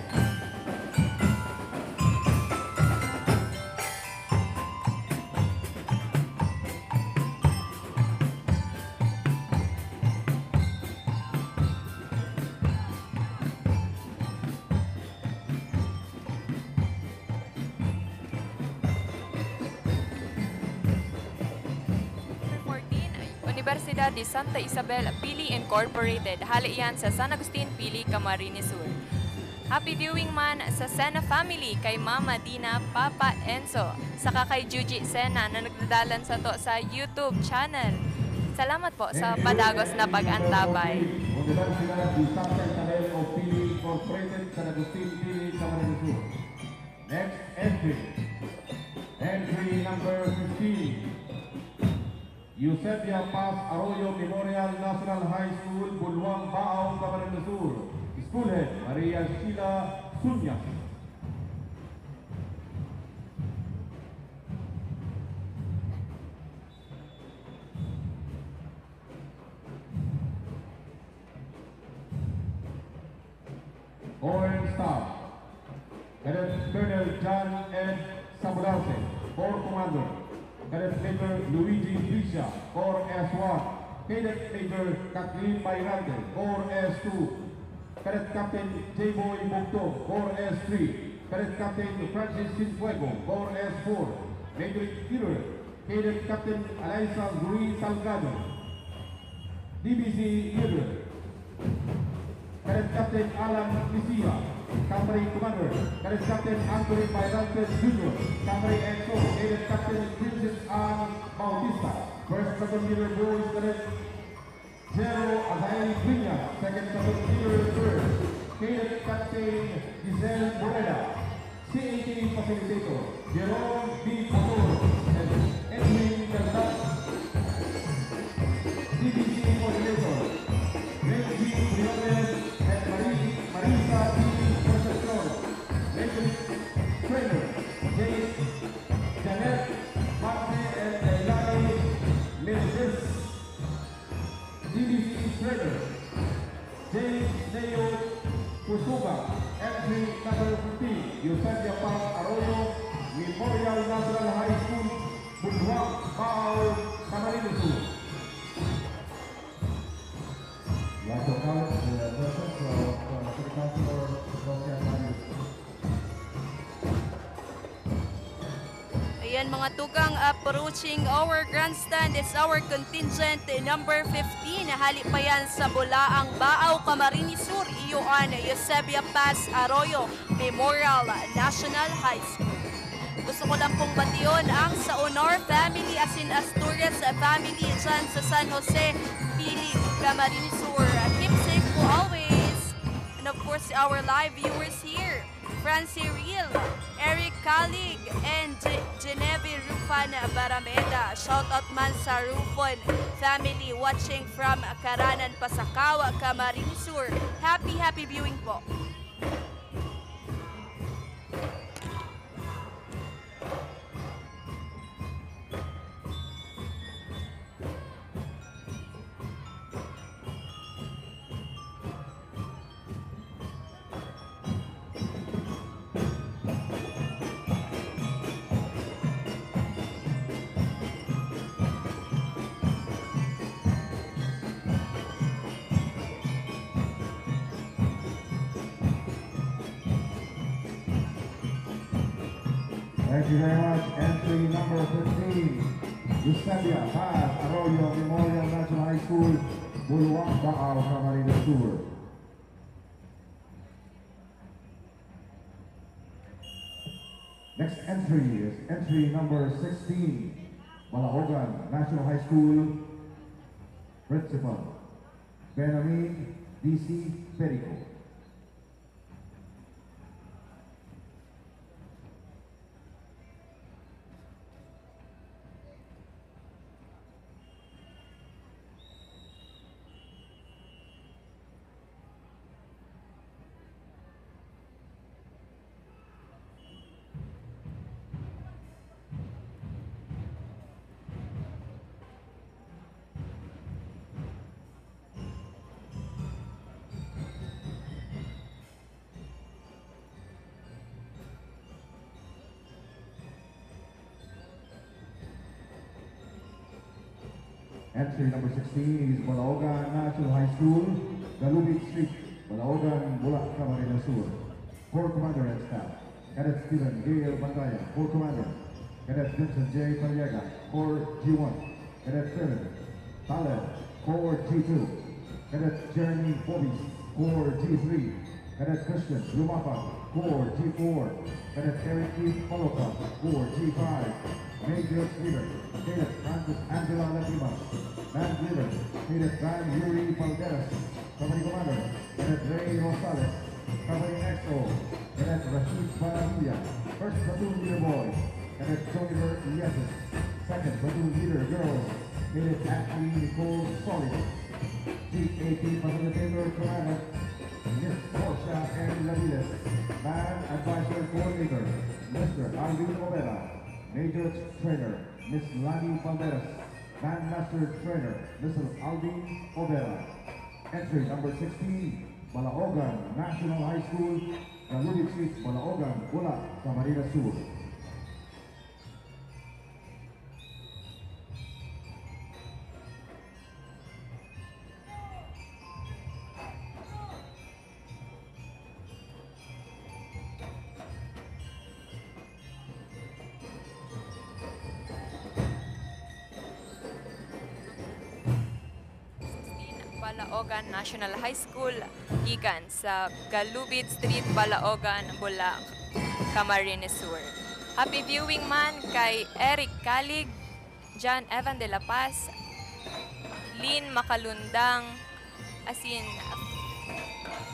Number fourteen, Universidad de Santa Isabel, Pili Incorporated. Hale iyan sa San Agustin, Pili, Camarines Sur. Happy viewing man sa Sena family, kay Mama Dina, Papa Enzo, saka kay Juji Sena na nagdadalan sato sa YouTube channel. Salamat po sa padagos na pag-antabay. Universidad de Santa Isabel of Pili Incorporated, San Agustin, Pili, Camarines Sur. Next entry. Entry number fifteen. Eusebia Paz Arroyo Memorial National High School, Bulwang, Baao, Camarines Sur. School Head, Maria Sheila Sunyas. Orange Staff, Cadet Colonel John Ed Sabudarte, Corps Commander, Cadet Major Luigi Tricia, Corps S one, Cadet Major Kathleen Bayrante, Corps S two, Cadet Captain J-Boy Bugtong, Corps S three, Cadet Captain Francis Sinfuego, Corps S four, Major Leader, Cadet Captain Alaysa Rui Salgado, D B C Leader, Cadet Captain Alan Misia, Company Commander, Cadet Captain Anthony Bayrante Junior, Company X O, Cadet Captain Princess Ann Bautista, First Platoon Leader Boys, Cadet Jero Azael Dueñas, Second Platoon Leader Girls, Cadet Captain Giselle Borreda, C A T Facilitator, Jerome B. Pator, and Edwin Caldas. D B C Coordinator, Reggie Briones and Marie, Marisa P. Concepcion. Regiment Trainer, Jade, Janet, Marte, and Leilani Mendez. D B C Trainer, James Neo Eusebia Paz Arroyo, Memorial National High School, Bulwak, Baao, Camarines Sur. Lasso College, the presence of, uh, City Councilor Rosian Marius. Ayan, mga tugang, approaching our grandstand is our contingent number fifteen. Hali pa yan sa Bulaang, Baao, Camarines Sur, iyo an Eusebia Paz Arroyo Memorial National High School. Gusto ko lang pong bation ang sa Honor family, as in Asturias family, dyan sa San Jose, Pili, Camarines Sur. Keep safe po always. And of course, our live viewers here, Francie Real, Eric Calig, and Ge- Genevieve Rufan Barameda. Shoutout man sa Rufon family watching from Caranan, Pasacao, Camarines Sur. Happy, happy viewing po. Thank you very much. Entry number fifteen, Eusebia Paz Arroyo, Memorial National High School, Bulwak, Baao, Camarines Sur. Next entry is entry number sixteen, Balaogan National High School, Principal Benjamin D C Perico. Entry number sixteen is Balaogan National High School, Galubid Street, Balaogan, Bulak, Camarines Sur. Corps Commander and staff, Cadet Steven Gail Bandaya, Corps Commander, Cadet Vincent J Paliega, Corps G one, Cadet Steven Taleb, Corps G two, Cadet Jeremy Bobis, Corps G three, Cadet Christian Lumapag, Corps G four, Cadet Eric Keith Paloca, Corps G five, Major Leader, Cadet Francis Angela Latimas, Band Leader, Cadet Van Yuri Palderas, Company Commander, Cadet Ray Rosales, Company X O, Cadet Rashid Panavilla, First Platoon Leader Boy, Cadet Joniver Yesus, Second Platoon Leader Girls, Cadet Ashley Nicole Solis, G A P Facilitator Commander, Miss Portia M. Labiles, Band Advisor Coordinator, Mister Alvin Obera, Major Trainer, Miss Lani Palmeras, Band Master Trainer, Mister Alvin Obera. Entry number sixteen, Balaogan National High School, Galubid Street, Balaogan, Bulak, Camarines Sur. Balaogan National High School, gikan sa Galubid Street, Balaogan, Bulak, Camarines Sur. Happy viewing man kay Eric Calig, John Evan de la Paz, Lynn Makalundang, asin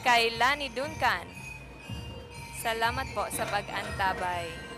kay Lani Duncan. Salamat po sa pag-antabay.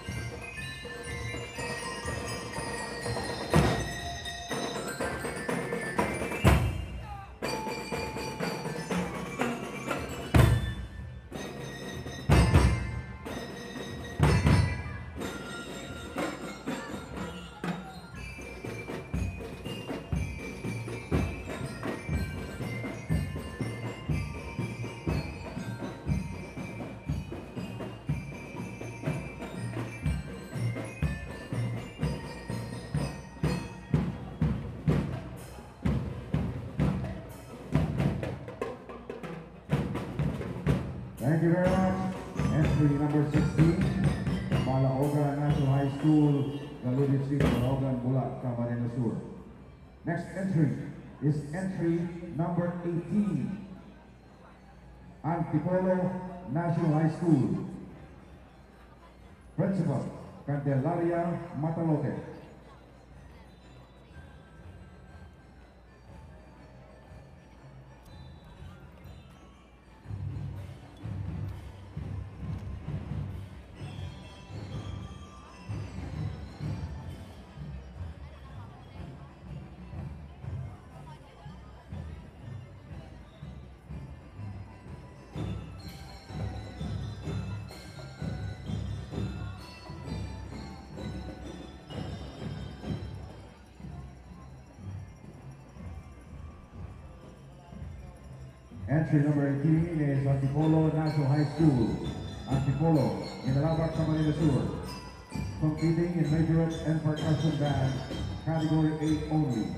Thank you very much. Entry number sixteen, Malaogan National High School, Galubid City, Malaogan, Bula, Camarines Sur. Next entry is entry number eighteen, Antipolo National High School. Principal, Candelaria Matalote. Entry number eighteen is Antipolo National High School. Antipolo, Minalabac, Camarines Sur. Competing in majorette and percussion band, category eight only.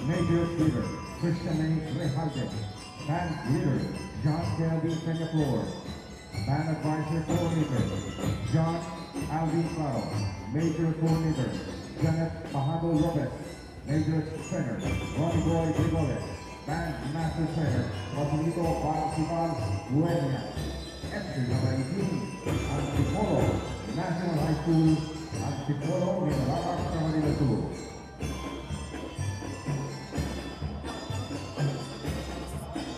Majorette leader, Christian Rejalde. Band leader, John Kelvin Peñaflor. Band advisor coordinator, John Alvin Claro. Major coordinator, Janet Pajado Lopez. Major trainer, Ronnie Boy Brigoles. Band master trainer, Joselito Barcival Buenya. Entry number eighteen, Antipolo National High School, Antipolo, Minalabac, Camarines Sur.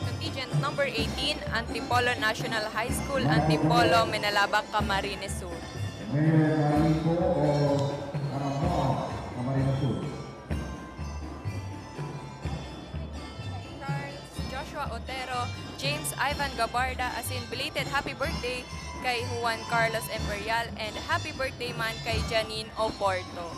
Contingent number eighteen, Antipolo National High School, Antipolo, Minalabac, Camarines Sur. Mayor Marinco o Karamboan, Camarines Sur. Charles Joshua Otero, James Ivan Gabarda, asin belated happy birthday kay Juan Carlos Imperial and happy birthday man kay Janine Oporto.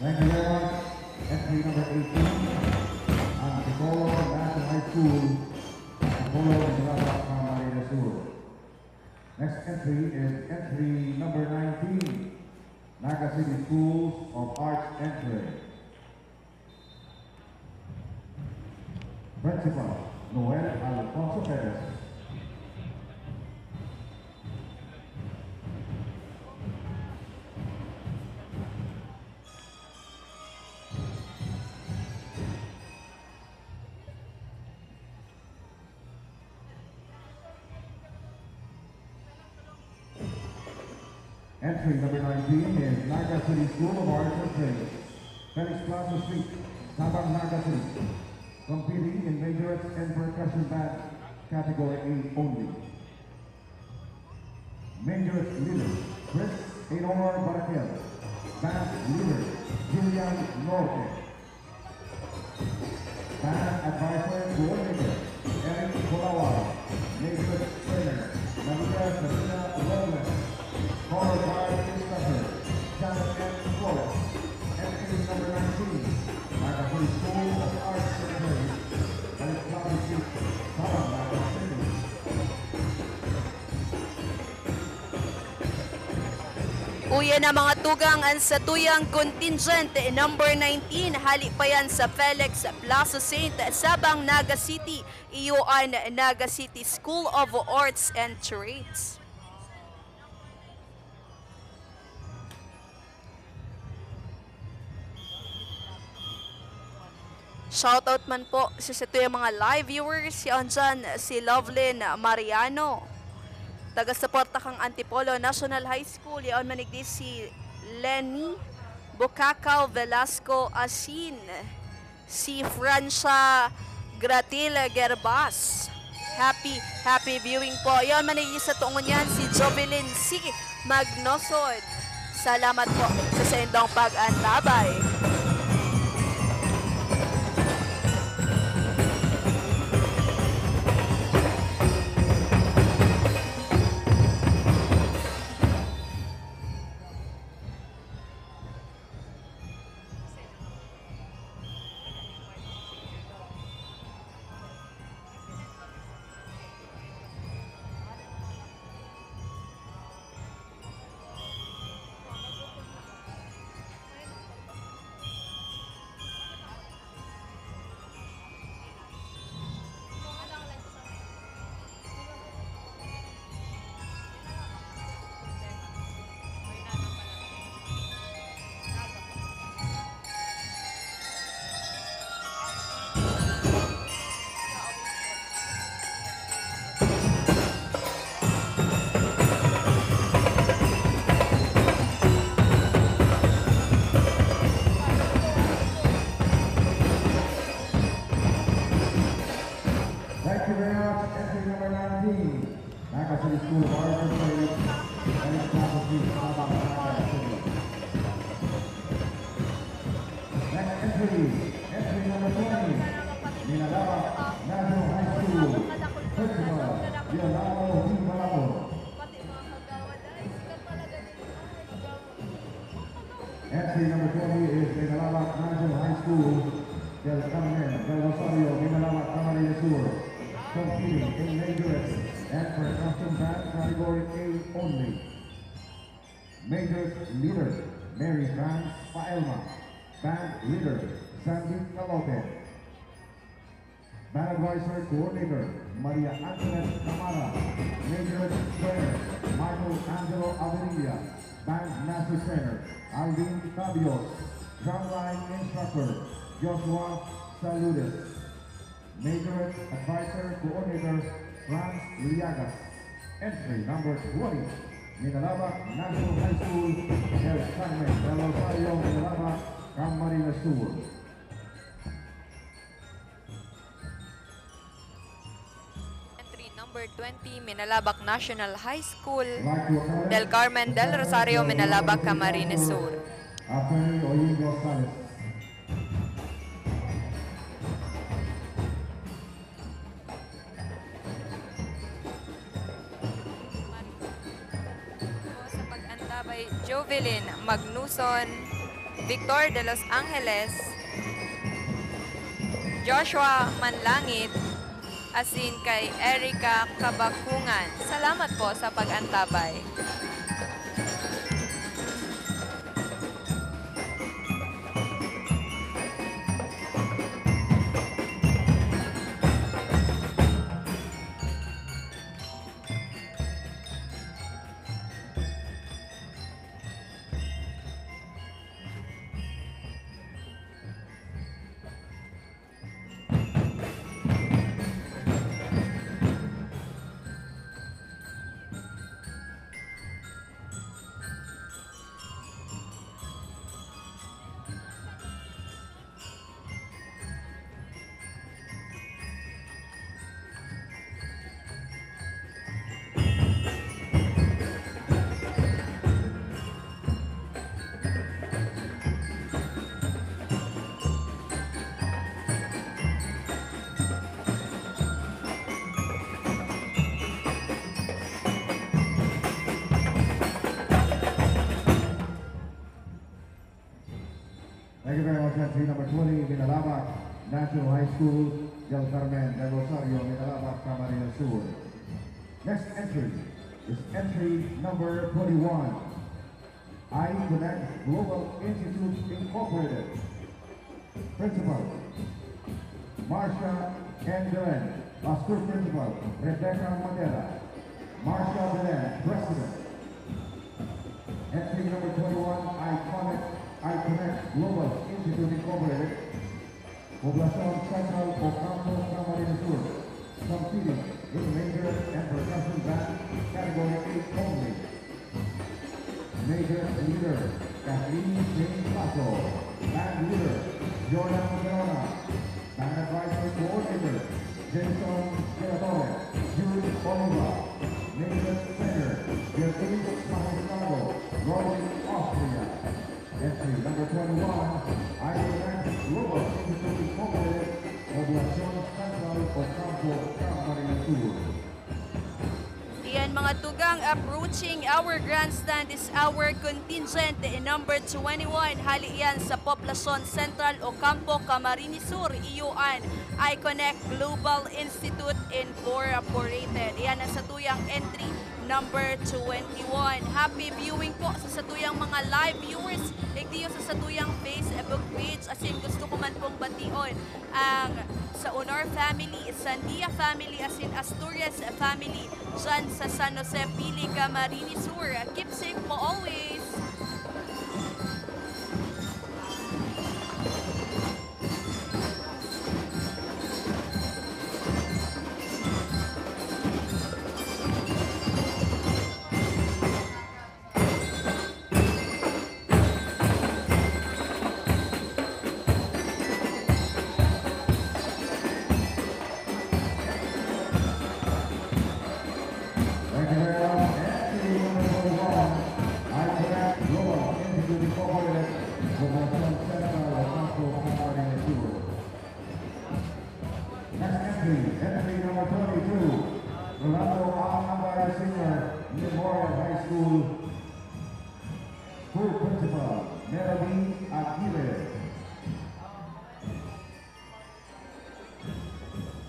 Thank you very much. Entry number eighteen, Antipolo National High School, Antipolo, Minalabac, Camarines Sur. Next entry is entry number nineteen, Naga City Schools of Arts entry. Principal, Noel Alfonso Perez. Entry number nineteen is Naga City School of Arts and Trades, Felix Plaza Street, Sabang, Naga City. Competing in majorette and percussion band, category eight only. Majorette leader, Chris Enor Barakel. Band leader, Julian Norte. Band Advisor Coordinator, Eric Colawar. Major Trainer, Maria Sabina Robles. Cover by Instructor, Janet M. Flores. Entry number nineteen, Naga City School of Arts and Science. Balik Classic, Sabang, Naga City. Uya na, mga tugang, an satuyang contingent number nineteen, hali pa yan sa Felix Plaza Saint, Sabang, Naga City, iyo an Naga City School of Arts and Trades. Shoutout man po sa satuyang mga live viewers, si andyan si Lovelyn Mariano, taga-suporta kan Antipolo National High School, yaon man digdi si Lenny Bukakaw Velasco Asin, si Francia Gratil Gerbas. Happy, happy viewing po. Yaon man digdi sa tungon yan, si Jovelyn C. Magnoson. Salamat po sa saindong pag-antabay. Thank you very much, entry number nineteen. Naga City School of Arts and Science, and its faculty, Sabang, Naga City. Next entry, entry number twenty, Minalabac National High School, Principal, Leonardo D. Balacon. Entry number twenty is Minalabac National High School, Del Carmen Del Rosario, Minalabac, Camarines Sur, competing in majorette and percussion band category A only. Majorette leader, Mary Franz Paelma. Band leader, Sandy Calote. Band Advisor Coordinator, Maria Antoinette Camara. Majorette Trainer, Michael Angelo Averilla. Band Master Trainer, Alvin Tabios. Drumline Instructor, Joshua Saludes. Majorette Advisor Coordinator, Franz Liagas. Entry number twenty, Minalabac National High School, Del Carmen Del Rosario, Minalabac, Camarines Sur. Entry number twenty, Minalabac National High School, Del Carmen Del Rosario, Minalabac, Camarines Sur. Attorney Oyin Rosales. Sa pag-antabay, Jovelyn Magnuson, Victor de los Angeles, Joshua Manlangit, asin kay Erica Kabakungan. Salamat po sa pag-antabay. Number twenty, Minalabac National High School, Del Carmen del Rosario, Minalabac, Camarines Sur. Next entry is entry number twenty-one, iConnect Global Institute Incorporated. Principal, Marcia N. Belen, School Principal, Rebecca Madera, Marcia Belen, President. Entry number twenty-one, iConnect, iConnect Global Institute Incorporated, Poblacion Central, Ocampo, Camarines Sur, competing in major and percussion band category eight only. Major leader, Kathleen Jane Paso. Band leader, Jordan Verona. Band advisor coordinator, Jason Geladore, Jude Oliva. Major trainer, Beatriz Magistrado, Rome, Austria. Entry number twenty-one, iConnect Global Institute Incorporated, Poblacion Central, Ocampo, Camarines Sur. Iyan mga tugang, approaching our grandstand is our contingent number twenty-one. Hali iyan sa Poblacion Central, Ocampo, Camarines Sur. Iyo an iConnect Global Institute Incorporated. Iyan ang satuyang entry number twenty-one. Happy viewing po sa satuyang mga live viewers. Igdiyo sa satuyang Facebook page. Asin gusto ko man pong bation ang sa Honor family, Sandia family, asin Asturias family, dyan sa San Jose, Pili, Camarines Sur. Keep safe po always! School Principal, Melody Aguirre.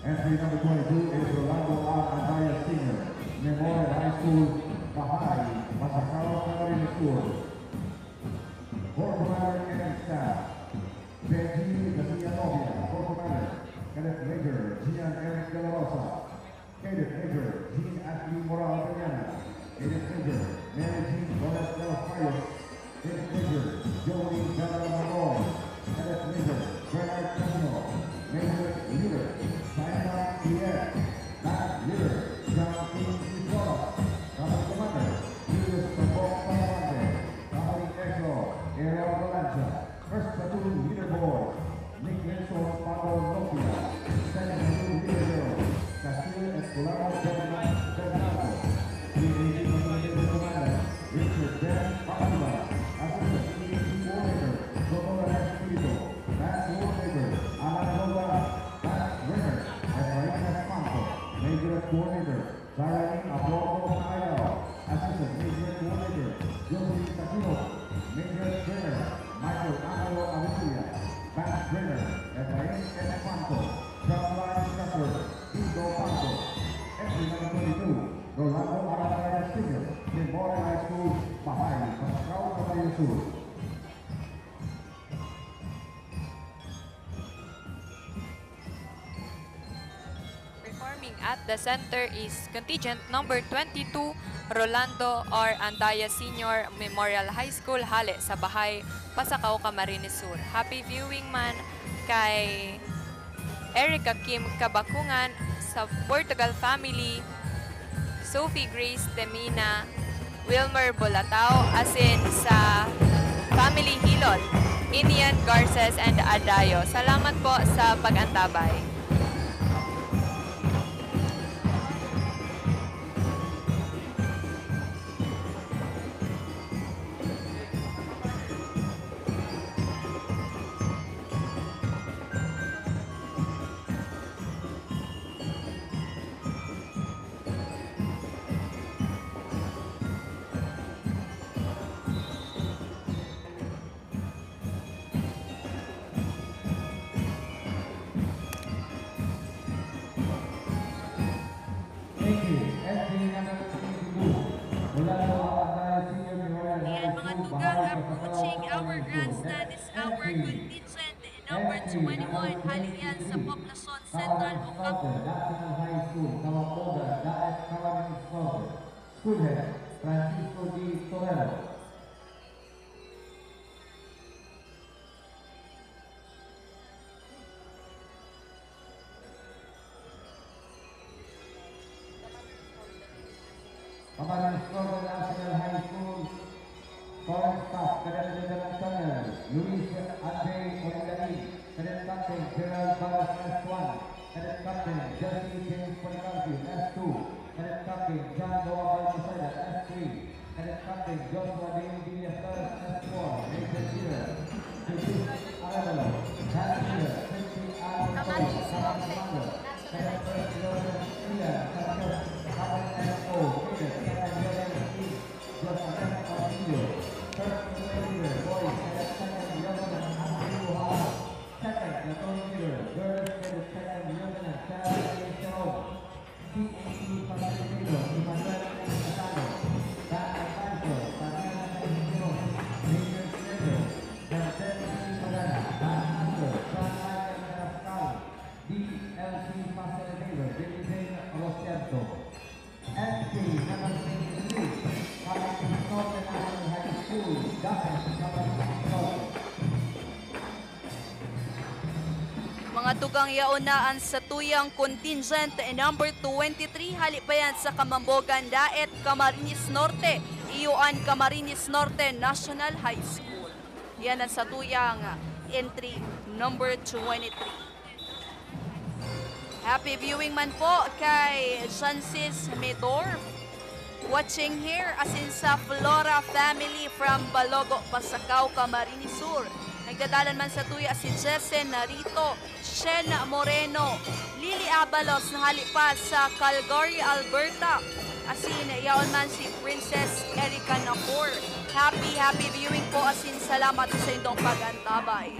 Entry number twenty-two is Rolando R. Andaya Senior, Memorial High School, Bahay, Masacao, Camarines Sur. Corporal and staff, Benji Garcia Novia, Corporal, Cadet Major Gian Eric De La Rosa, Cadet Major Jean Ashley Moral Damiana, Cadet Major Mary Jean Torres de los Cayos, Cadet Major Joey Dara Maroy, Cadet Major Bernard Casino, Major Leader Simon Pierre, Band Leader John King Isola, Company Commander Julius Sabok Palamante, Company Exo Aaron Valencia, First Platoon Leader Boy, Nick Nelson Pablo Nokia, Second Platoon Leader Girl, Castillo Escolano Bernardo, P A G Platoon Leader Commander, Richard Ben Pakiba, Assistant P A G Coordinator, Doctor Espiritu, Band Coordinator, Alan Roga, Band Trainer, Efrain Espanto, Major Coordinator, Darlene Aborto Ayaw, Assistant Major Coordinator, Jocelyn Taquino, Major Trainer, Michael Angelo Avicuya, Band Trainer, Efrain Espanto, Frontline Instructor, Tito Panto, entry number twenty-two, Rolando Araya Senior, Memorial High School, Bahay, Pascao, Camarines Sur. Performing at the center is contingent number twenty-two, Rolando R. Andaya Senior, Memorial High School, hale sa Bahay, Pasacao, Camarines Sur. Happy viewing man kay Erica Kim Kabakungan sa Portugal family, Sophie Grace Demina, Wilmer Bolatao, asin sa family Hilot, Inian Garces and Adayo. Salamat po sa pag-antabay. Thank you. Entry number twenty-two. Mula po ang Senior Memorial High Ayan, mga School, tugang, Bahay Pasakaw, approaching our Camarines Sur. Grandstand is our Entry. Contingent number twenty-one, hali yan sa Poblacion Central, Ocampo. National High School, Tawacoga, Daet, Camarines Norte. School Head, Francisco D. Torero. Camarines Norte National High School, Torrance Staff, Cadet Lieutenant Colonel Luis Andre Orindain, Cadet Captain Gerald Barras S one, Cadet Captain Jesse James Policarpio S two, Cadet Captain John Noah Balmaceda S three, Cadet Captain Joshua Ding Villaflores S four, Major Leader Joseph Arevalo, Batch Leader Quincy Alonso, Batch Commander, Cadet First Lieutenant Ian Sanchez, Batch S O, Cadet Second Lieutenant Kim Joseph Castillo, First Lieutenant Leader Boys, Cadet Second Lieutenant Andrew Howard, Second Platoon Leader Girls, Cadet Second Lieutenant Charles A. Sharon, C A T Facilitator, Emmanuel Casado, Band Advisor, Fabiana Quintero, Major Instructor, Dante Magana, Band Master, John Michael Carrascal, D L C Facilitator, David Rosianto. Entry number twenty-three, Camarines Norte National High School, Dapat Camarines Norte. Mga tugang, yaon na an satuyang contingent number twenty-three, hali pa yan sa Camambogan, Daet, Camarines Norte. Iyo an Camarines Norte National High School. Yan ang satuyang entry number twenty-three. Happy viewing man po kay Jancis Medor. Watching here, asin sa Flora family from Balogo, Pasacao, Camarines Sur. Nagdadalan man satuya si Jessen Narito, Shen Moreno, Lily Abalos na hali pa sa Calgary, Alberta. Asin yaon man si Princess Erica Napor. Happy, happy viewing po asin salamat sa indong pag-antabay.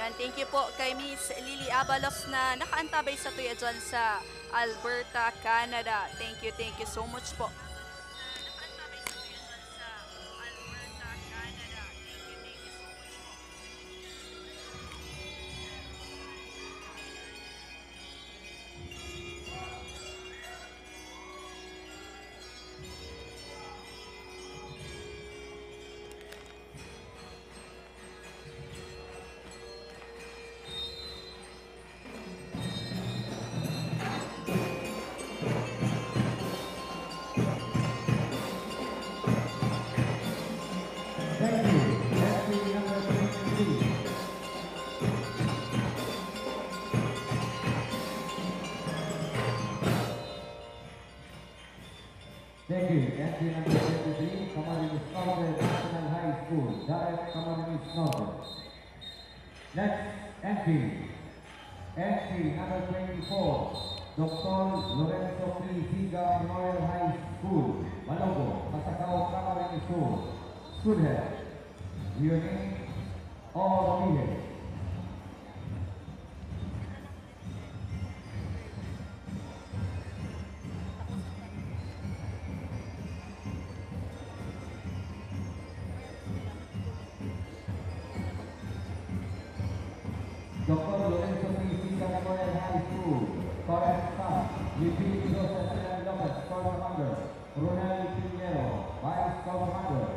Yan, thank you po kay Miss Lily Abalos na nakaantabay satuya dyan sa Alberta, Canada. Thank you, thank you so much po. Thank you. Entry number twenty-three. Thank you. Entry number twenty-three, Camarines Norte National High School, Daet, Camarines Norte. Next entry, entry number twenty-four, Doctor Lorenzo P. Ziga Memorial High School, Malogo, Pasacao, Camarines Sur. School head, Leonie O. Rodriguez. Doctor Lorenzo P. Ziga Memorial High School, Torrance Staff, Eugene Joseph Fernando Lopez, Corps Commander, Ronel Pinheiro, Vice Corps Commander,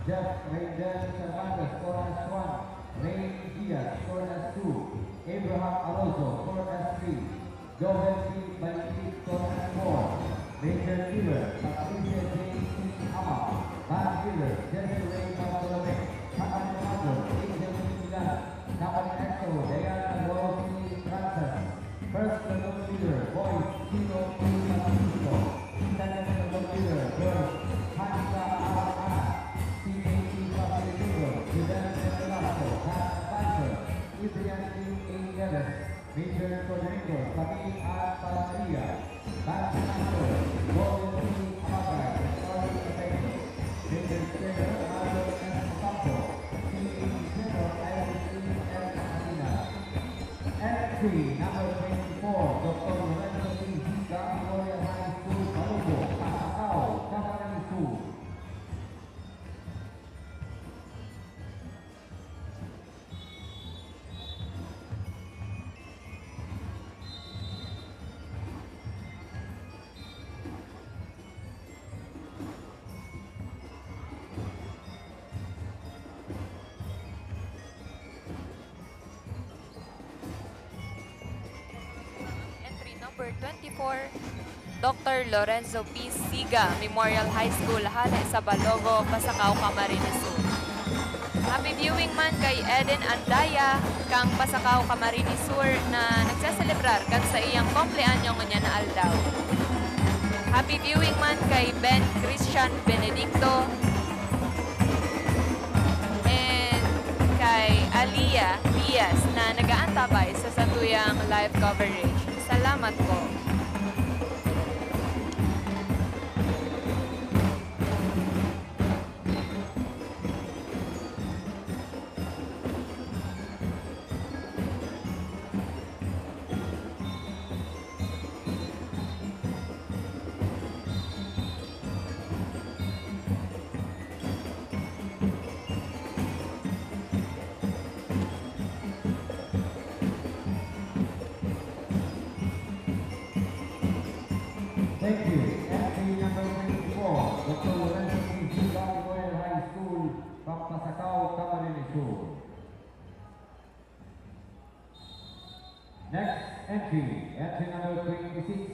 Jeff Ranger Cervantes, Corps S one, Rain Diaz, Corps S two, Abraham Alonso, Corps S three, Joven P. Balitik, Corps S four, Ranger Leader Patricia J. C. Ama, Band Leader Jesse Ray Bartolome, Company Commander Angel P. Milan, Company X O Diana Rosie Francis, First Platoon Leader Boys Tito P. Francisco, Second Platoon Leader Girls Hansa Arana, C A T Facilitator Julian Velasco, Band Advisor Adrian P. A. Neves, Major Coordinator Camille R. Number twenty-four, Doctor Lorenzo P. Higa, Memorial High School, Balubo, Pasacao, Camarines Sur. Entry number twenty-four, Doctor Lorenzo P. Siga, Memorial High School, hale sa Balogo, Pasacao, Camarines Sur. Happy viewing man kay Eden Andaya, kang Pasacao, Camarines Sur, na nagseselebrar kan sa iyang kumpleanyo ngunyan na aldaw. Happy viewing man kay Ben Christian Benedicto, and kay Alia Diaz na nag-aantabay sa satuyang live coverage. Salamat po. Thank you. Entry number twenty-four, Doctor Lorenzo P. Giga, Memorial High School, from Pasacao, Camarines Sur. Next entry, entry number twenty-six.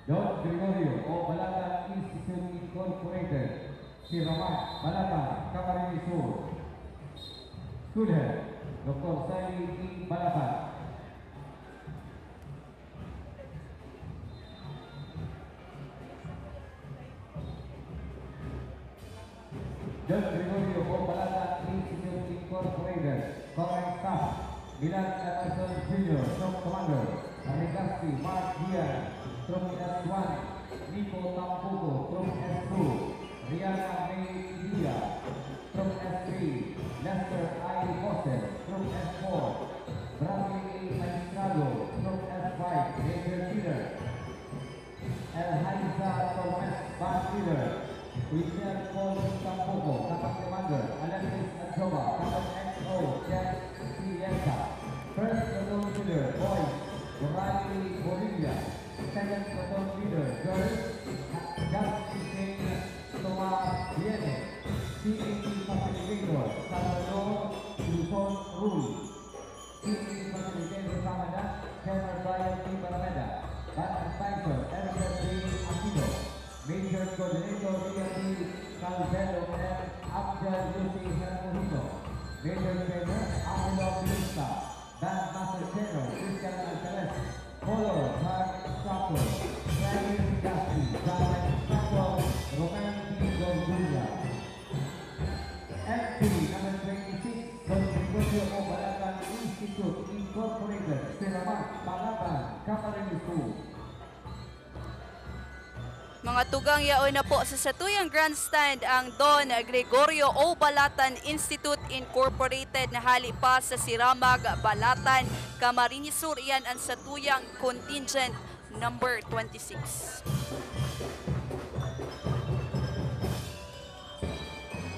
Don Gregorio of Balatan Institute Incorporated, Siramak, Balatan, Camarines Sur. School Head, Doctor Sally D. Balatan. Don Gregorio of Balatan Institute Incorporated, Current Staff, Milan Emerson Junior, Shop Commander, Regasti Mark Gian, Troop S one, Nico Tampoco, Troop S two, Rihanna May Ilia, Troop S three, Lester I. Jose, Troop S four, Bradley A. Maestrado, Troop S five, Major Leader, Elhaiza Tormes, Band Leader, Richard Paul Tampoco, Kapag Commander, Alexis Adjoba, Kapag X O, Jeff Silienza, First Platoon Leader, Boys, Riley Borilla, Second Platoon Leader, Girls, Justin Tomas Viene, C A T Facilitator, Salvador Luzon Rule. Team Facilitator Samada, General Brian P. Barmeda, Band Advisor, Edgar J. Aquino, Major Coordinator, Ria P. Calvelo and Abdel Lucy Hermohino, Major Trainer, Angelo Pilista, Band Master General, Christian Alvarez, Color, Mark Sato, Freddy Gaspi, Band Instructor, Roman P. Gorduya. Entry number twenty-six, Don Gregorio of Balatan Institute Incorporated, Siramak, Balatan, Camarines Sur. Mga tugang, yaon na po sa satuyang grandstand ang Don Gregorio of Balatan Institute Incorporated na hali pa sa Siramag, Balatan, Camarines Sur. Iyan ang satuyang contingent number twenty-six.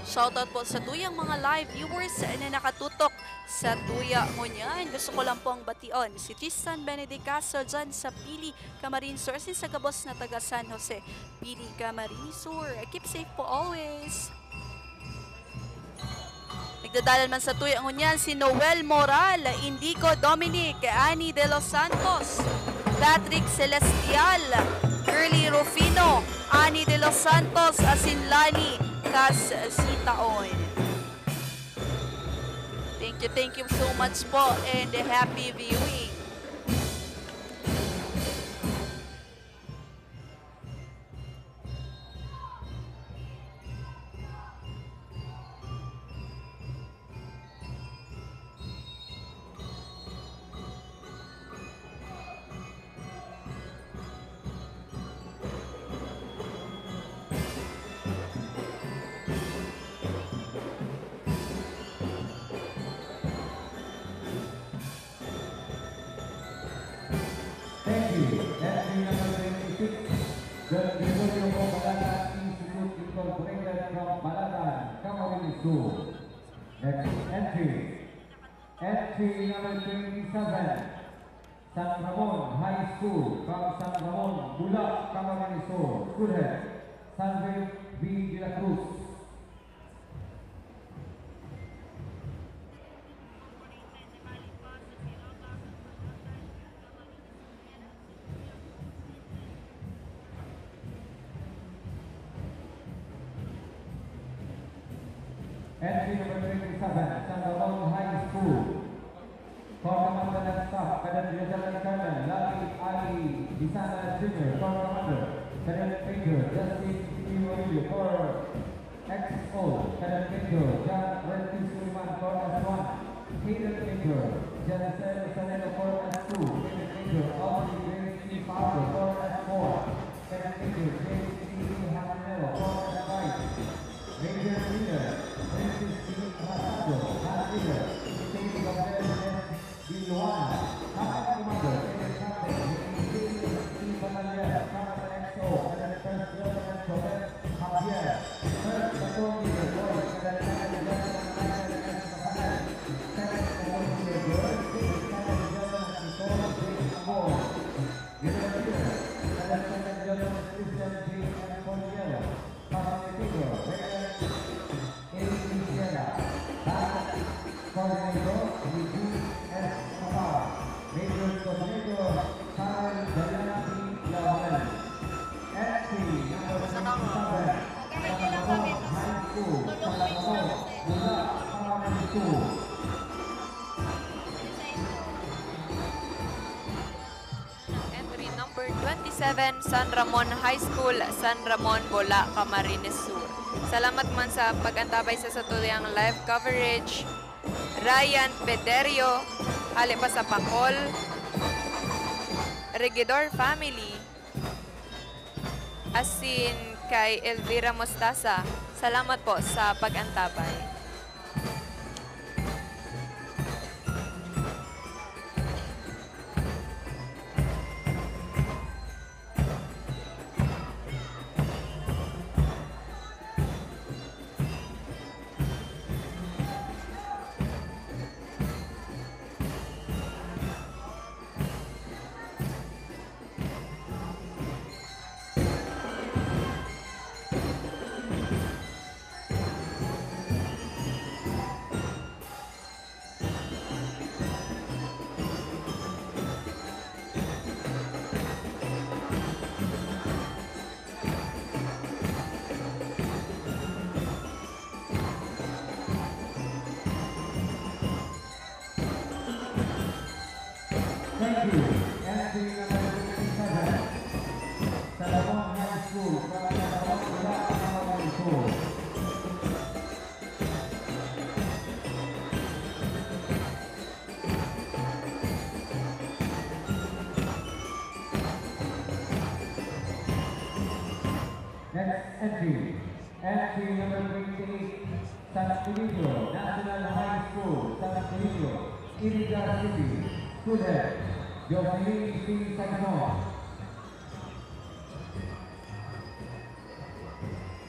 Shoutout po sa tuyang mga live viewers na nakatutok sa tuya ngunyan. Gusto ko lang pong bation si Tristan Benedicaso dyan sa Pili, Camarines Sur, asin sa gabos na taga San Jose, Pili, Camarines Sur. Keep safe po always. Nagdadalan man sa tuya ngunyan si Noel Moral, Indico Dominic, Annie De Los Santos, Patrick Celestial, Curly Rufino, Annie De Los Santos, asin Lani Casitaon. Thank you, thank you so much po, and happy viewing. Studio of Balatan Institute Incorporated from Balatan, Camarines Sur. Next entry. Entry number twenty-seven, San Ramon High School from San Ramon, Bula, Camarines Sur. School head, Salvin V. de la Cruz. Entry number twenty-seven, San Ramon High School. Court Commander and Staff, Cadet Lieutenant Colonel Larry Ali Bisana Junior, Court Commander, Cadet Major Justin P. Murillo, Court X O, Cadet Major John Rentis Suliman, Court S one, Cadet Major Janicel Saneno, Court S two, Cadet Major Audrey Grace P. Pablo, Court S four, Cadet Major James P. Habanero, Court S five, Major Leader Francis P. Rasado, Band Leader Saint Gabriel S. Biluana, Company Commander, Cadet Captain J P Batalya, Company X O, Cadet First Lieutenant Joseph Javier, First Platoon Leader Boys, Cadet Second Lieutenant Michael S. Basalan, Second Platoon Leader Girls, Cadet Second Lieutenant Nicole J. Amor, Unit Leader, Cadet Second Lieutenant Christian J. M. Portiel, Facilitator, Raymond A. Sierra. Band Coordinator, Eugene S. Capao. Major Coordinator, Carol Dalian P. Laurel. Entry number twenty-seven, San Ramon High School, San Ramon, Bula, Camarines Sur. Entry number twenty-seven, San Ramon High School, San Ramon, Bula, Camarines Sur. Salamat man sa pag-antabay sa satuyang live coverage. Ryan Pederio, hale pa sa Pacol. Regidor family. Asin kay Elvira Mostaza. Salamat po sa pag-antabay. Thank you. Entry number twenty-seven, Salabon High School, from Salabon, Bula, Salabon School. Next entry, entry number twenty-eight, San Emilio National High School, San Emilio, Iriga City. School head, Jocelyn C. Sagno.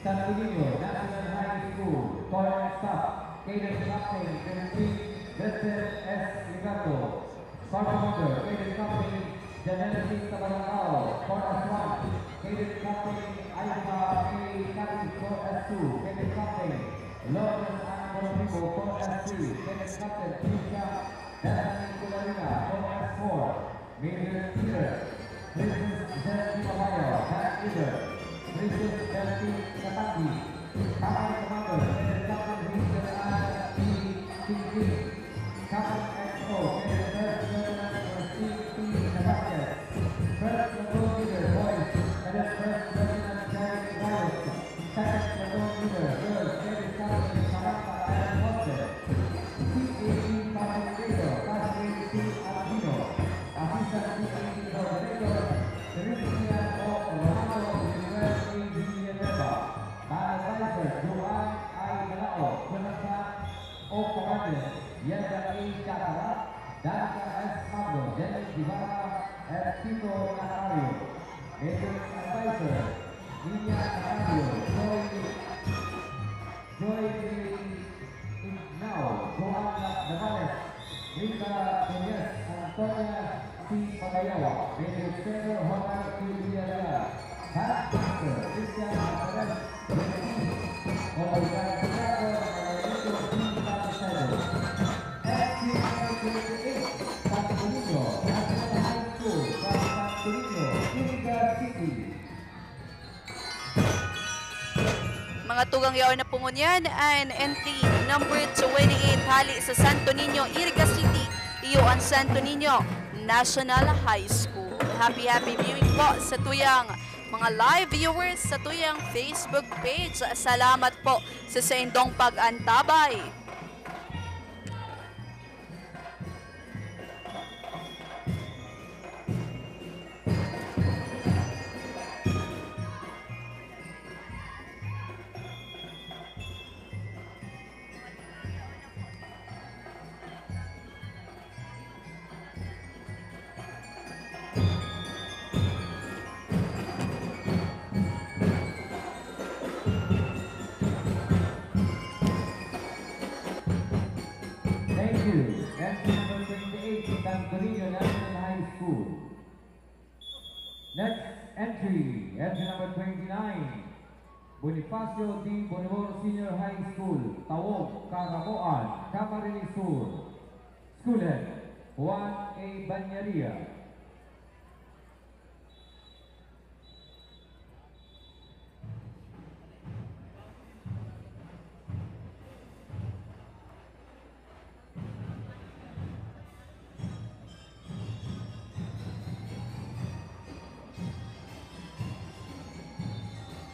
San Emilio National High School, Corps Staff, Cadet Captain Delfin Vincent S. Ricardo, Corps Commander, Cadet Captain Janelle C. Tabarangao, Corps S one, Cadet Captain Alpha A. Cadiz, Corps S two, Cadet Captain Lourdes Ann Bonfibo, Corps S three, Cadet Captain Trisha Dani Cularina, Corps S four, Major Peter, Princess Zen Timabayo, Band Leader, Princess Delphine Katanggi, Company Commander, Cadet Captain Hazel Ann P. Tingting, Company X O, Cadet First Lieutenant Christine P. Nabaquez, First Platoon Leader, Boys, Cadet First Lieutenant Jerry Rayos, Second Platoon Leader, Girls, Cadet Captain Samantha L. Ponce, C A P Facilitator, Catherine C. Albino, Assistant C A P Coordinator, Christian O. Romano, Manuel A. Villanueva, Band Advisor, Joanne I. Malao, Jonathan O. Cabañas, Yelda A. Chata. Joy, Joy Ignao, Joanna Navales, Rita Perez, Antonia C. Pagayawa, Major Senior Howard Q. Villarreal, Headmaster Christian Alvarez, Organizado, Manuelito P. Patisano, F P L twenty-eight, Santo Niño, National High School, from Santo Niño, Iriga City. Mga tugang, yaon na po ngunyan an entry number twenty-eight hale sa Santo Niño, Iriga City. Iyo an Santo Niño National High School. Happy, happy viewing po sa tuyang mga live viewers sa tuyang Facebook page. Salamat po sa saindong pag-antabay. Thank you. Entry number twenty-eight, Santo Niño National High School. Next entry, entry number twenty-nine, Bonifacio D. Bonibor Senior High School, Tawob, Caraboan, Camarines Sur. School head, Juan A. Bañaria.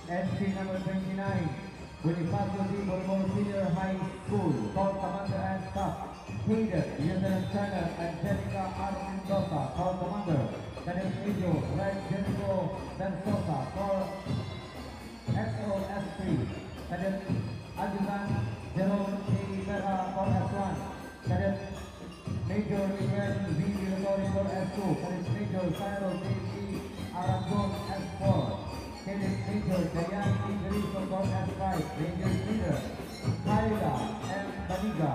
Entry number twenty-nine, Bonifacio D. Bonibor Senior High School, Corps Commander and Staff. Headed, Lieutenant Colonel Angelica R. Mendoza, Corps Commander. Cadet Major Fred Jericho Versosa, Corps S O S three. Cadet Adjutant Jerome A. Berra, Corps S one. Cadet Major Miguel V. Villator, Corps S two. Cadet Major Cyril J. P. Aragon, S four. Cadet Major Dayan P. Deriso, Corps S five, Rangers Leader, Kyla M. Baliga,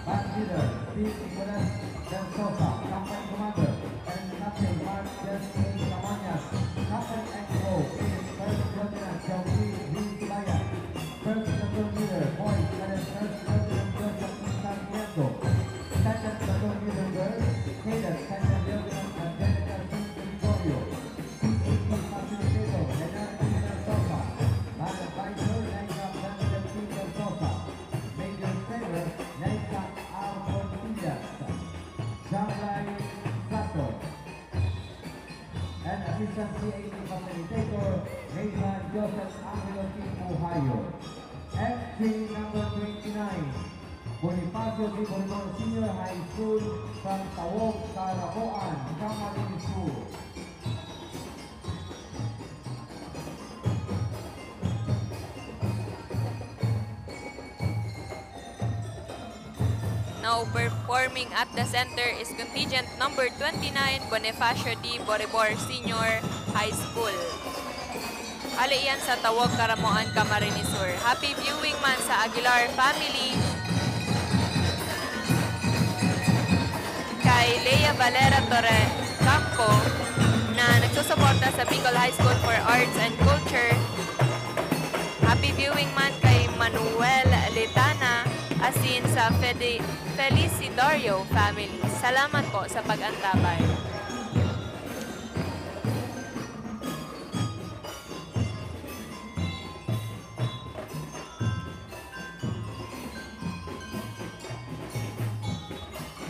Band Leader, Steve Nicolas Versosa, Company Commander, and Captain Mark Jess A. Cabañas, Company X O, Cadet First Lieutenant Joaquin V. Sibayan, First Platoon Leader, Boys, Cadet First Lieutenant Joseph E. Sarmiento, Second Platoon Leader, Girls, Cadet Second Lieutenant Angelica C. Gregorio, P A P Facilitator, Leonardo Versosa, Band Advisor, Naika Bernadette Versosa, Major Saver, Naika R. Portillas, Jamlay Sato, and Assistant C A T Facilitator, Nathan Joseph Angelo T. Ohio. Entry number twenty-nine, Bonifacio D. Bonibor Senior High School from Tawob, Caraboan, Camarines Sur. Now performing at the center is contingent number twenty-nine, Bonifacio D. Boribor Senior High School. Hale iyan sa Tawob, Caramoan, Camarines Sur. Happy viewing man sa Aguilar family. Kay Lea Valera Torre Campo na nagsusuporta sa Bicol High School for Arts and Culture. Happy viewing man kay Manuel Letana asin sa Fede-, Felicidorio family. Salamat po sa pag-antabay.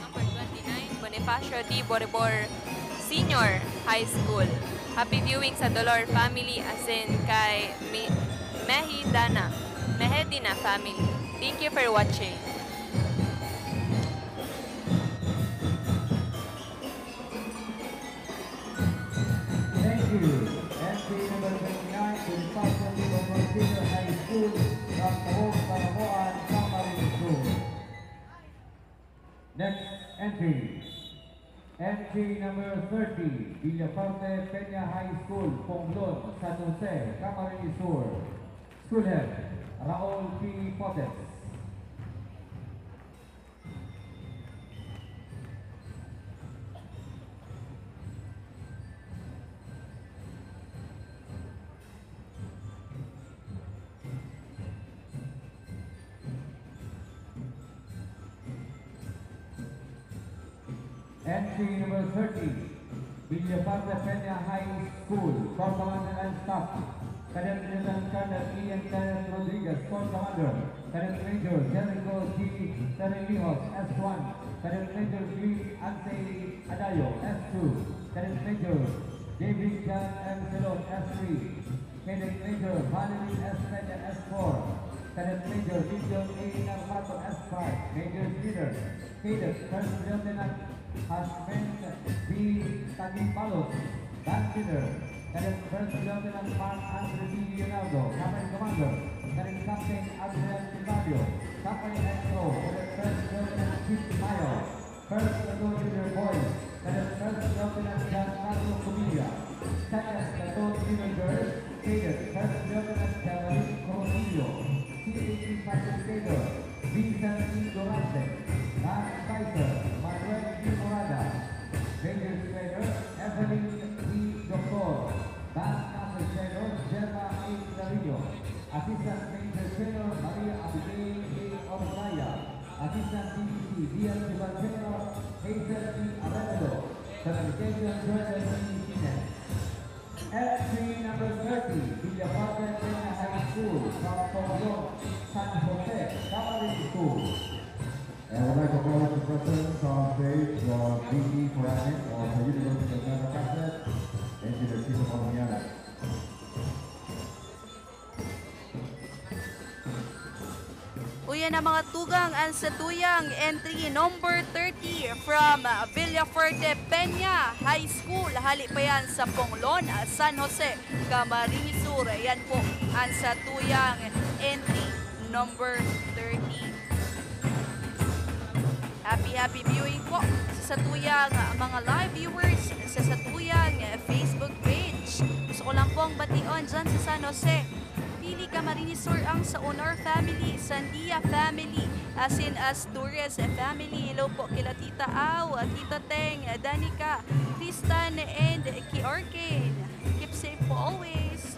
Number twenty-nine, Bonifacio D. Boribor Senior High School. Happy viewing sa Dolor family asin kay Mi-, Mehidana, Mehedina family. Thank you for watching. Thank you. Entry number twenty-nine, Bonifacio Libo Consider High School, from Tawob, Caramoan, Camarines Sur. Next entry. Entry number thirty, Villafuerte Peña High School, Ponglon, San Jose, Camarines Sur. School head, Raul P. Potes. Entry number thirty, Villafuerte Peña High School, Corps Commander and Staff, Cadet Lieutenant Colonel Ian Kenneth Rodriguez, Corps Commander, Cadet Major Jericho G. Terrelijos, S one, Cadet Major Glenn Ansay Adayo, S two, Cadet Major David John M. Celon, S three, Cadet Major Valerie S. Peña, S four, Cadet Major Gideon A. Narvato, S five, Major Leader, Cadet First Lieutenant Hasment B. Tagipalos, Band Leader, Cadet First Lieutenant Mark Andre B. Leonardo, Company Commander, Cadet Captain Adrian Tibario, Company X O, Cadet First Lieutenant Chief Mayo, First Platoon Leader Boys, Cadet First Lieutenant Giancarlo Cubilla, Second Platoon Leader Girls, Cadet First Lieutenant Javelin Corotillo, C A T Facilitator, Vincent E. Durante, Band Advisor, Manuel D. Morada, Major Trainer, Evelyn D. Doctor, Band Master Trainer, Gemma A. Clarinho, Assistant Major Trainer, Maria Abigail A. Ortaya, Assistant D P C, Diaz Evangelio, Hazel P. Arevalo, Communication, Jordan P. Pines. Entry number thirty, Villafuerte Peña High School, from Poblon, San Jose, Camarines Sur. I would like to call the presence on stage, uh, V P for Admin of the University of Nueva Ecija, Engineer Tito Colombiana. Uya na, mga tugang, an satuyang entry number thirty from, ah, Villafuerte Peña High School. Hali pa yan sa Ponglon, ah, San Jose, Camarines Sur. Yan po an satuyang entry number thirty. Happy, happy viewing po sa satuyang mga live viewers sa satuyang Facebook page. Gusto ko lang pong bation dyan sa San Jose. Pili Camarines Sur ang sa Honor family, Sandia family, asin Astures family. Hello po kila Tita Au, Tito Teng, Danica, Tristan, and Kiorkin. Keep safe po always.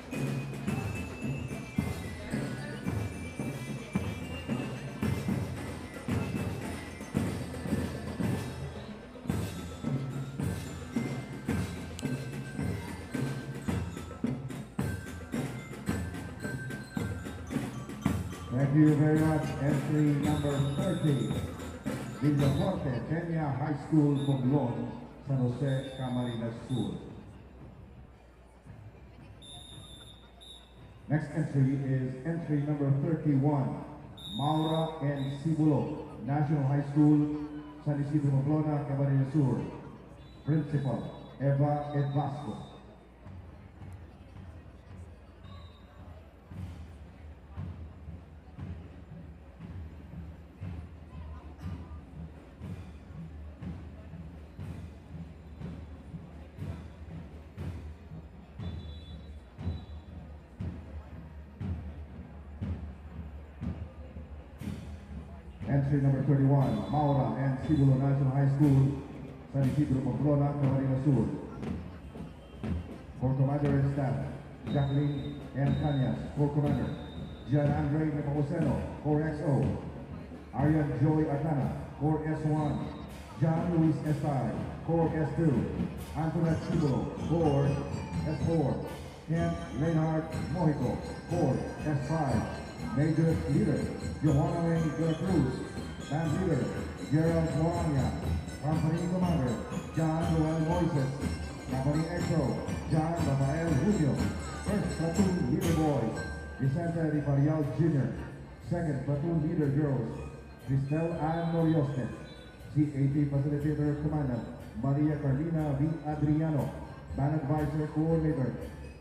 Thank you very much. Entry number thirty, Villafuerte Peña High School, Poblon, San Jose, Camarines Sur. Next entry is entry number thirty-one, Maura N. Sibulo, National High School, San Isidro Pamplona, Camarines Sur. Principal, Eva Edvasco. Entry number thirty-one, Maura N. Sibulo, National High School, San Isidro, Pamplona, Camarines Sur. Corps Commander and Staff, Jacqueline M. Cañas, Corps Commander, John Andre Nepomuceno, Corps X O, Arian Joy Artana, Corps S one, John Luis Estay, Corps S two, Antoinette Sibulo, Corps S four, Kent Leonard Mojico, Corps S five, Major Leader, Johanna May de la Cruz, Band Leader, Gerald Morania, Company Commander, John Noel Moises, Company X O, John Rafael Julio, First Platoon Leader Boys, Vicente Di Farial Junior, Second Platoon Leader Girls, Cristel Ann Norioste, C A T Facilitator Commandant, Maria Carlina V. Adriano, Band Advisor Coordinator,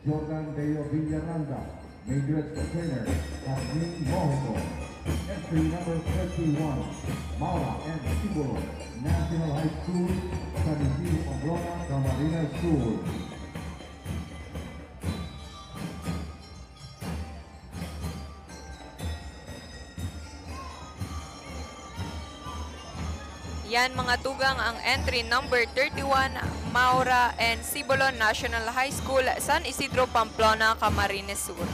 Jordan Deo Villaranda, Majoret sa trainer, Jasmine Mojico. Entry number thirty-one, Maura and Sibulo, National High School, San Isidro Pamplona, Camarines Sur. Yan, mga tugang, ang entry number thirty-one, Maura and Sibolon National High School, San Isidro, Pamplona, Camarines Sur.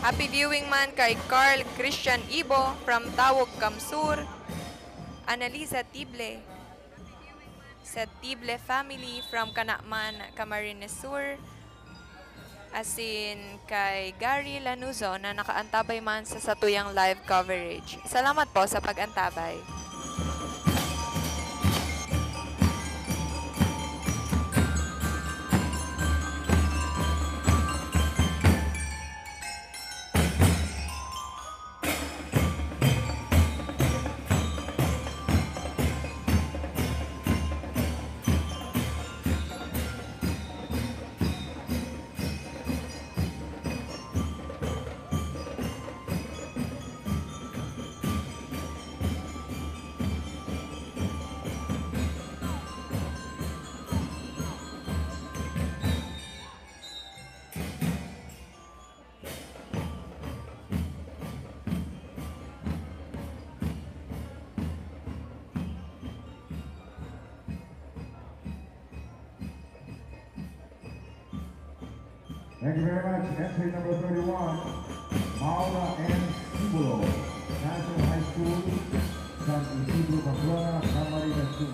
Happy viewing man kay Carl Christian Ibo from Tawog, Camsur, Annalisa Tible, sa Tible family from Canaman, Camarines Sur, asin kay Gary Lanuzo na nakaantabay man sa satuyang live coverage. Salamat po sa pag-antabay. Thank you very much. Entry number thirty-one, Maura and Sibulo, National High School, San Isidro, Pamplona, Camarines Sur.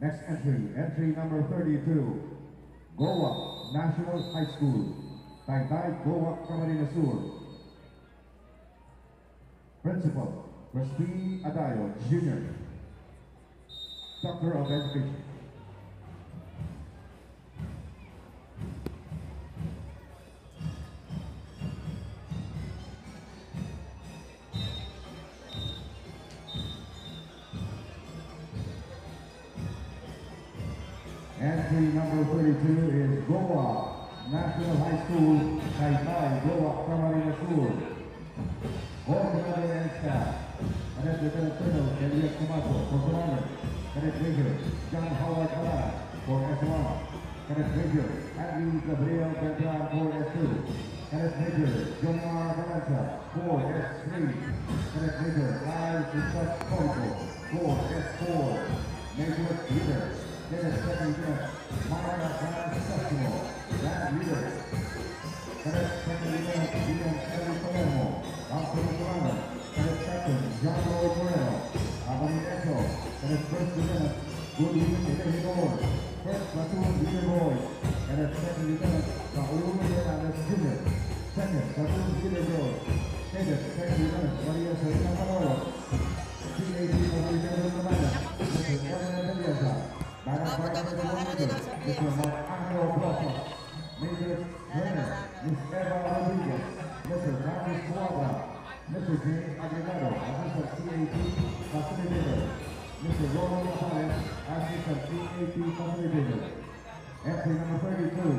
Next entry, entry number thirty-two, Goa National High School, Taytay, Goa, Camarines Sur. Principal, Crispy Adayo Junior, Doctor of Education. Entry number thirty-two is Goa National High School, Taytay, Goa, Camarines Sur. Goa Commander and Staff, Cadet Lieutenant Colonel Elias Camacho, Commander, Cadet Major John Howard Alara for S one, Cadet Major Andrew Gabriel Beltran for S two, Cadet Major John R. Valencia for S three, Cadet Major Kyle Cristas Polico for S four, Major Leader, Cadet Second Lieutenant Mara Franz Sasimo, Band Leader, Cadet Second Lieutenant William L. Palermo, Company Commander, Cadet Captain John Lloyd Moreno, Company Echo, Cadet First Lieutenant Goodwin Eligor, First Platoon Leader Boy, Cadet Second Lieutenant Paulo Fernandez Junior, Second Platoon Leader Boy, Cadet Second Lieutenant Maria Serena Manolo, C A P Commander Commander, Mister Daniel Mendoza, Barangay President, Mister Mark Angelo Broso, Major Trainer, Miss Eva Rodriguez, Mister Francis Cuadra, Mister James Agregado, Assistant C A P Facilitator, Mister Ronald Rafael, Assistant C A P Facilitator. Entry number thirty-two,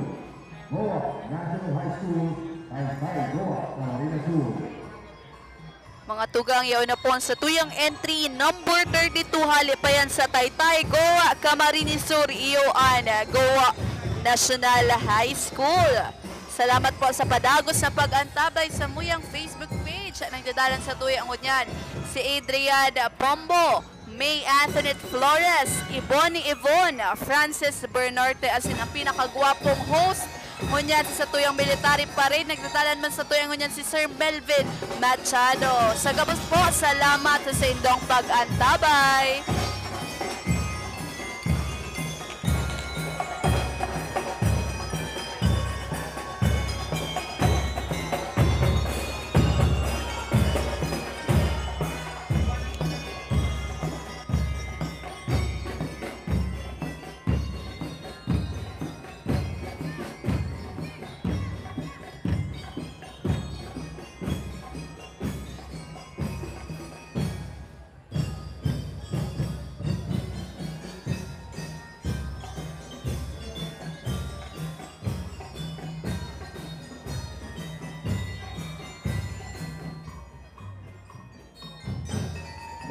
Goa National High School, Taytay, Goa, Camarines Sur. Mga tugang, yaon na po ang satuyang entry, number thirty-two, hali pa yan sa Taytay, Goa, Camarines Sur, iyo an Goa National High School. Salamat po sa padagos na pag-antabay sa muyang Facebook page. Nagdadalan satuya ngunyan si Adrian Pombo, May Antoinette Flores, Iboni Yvonne, Francis Bernarte, asin ang pinakagwapong host ngunyan sa satuyang military parade. Nagdadalan man satuya ngunyan si Sir Melvin Machado. Sa gabos po, salamat sa indong pag-antabay.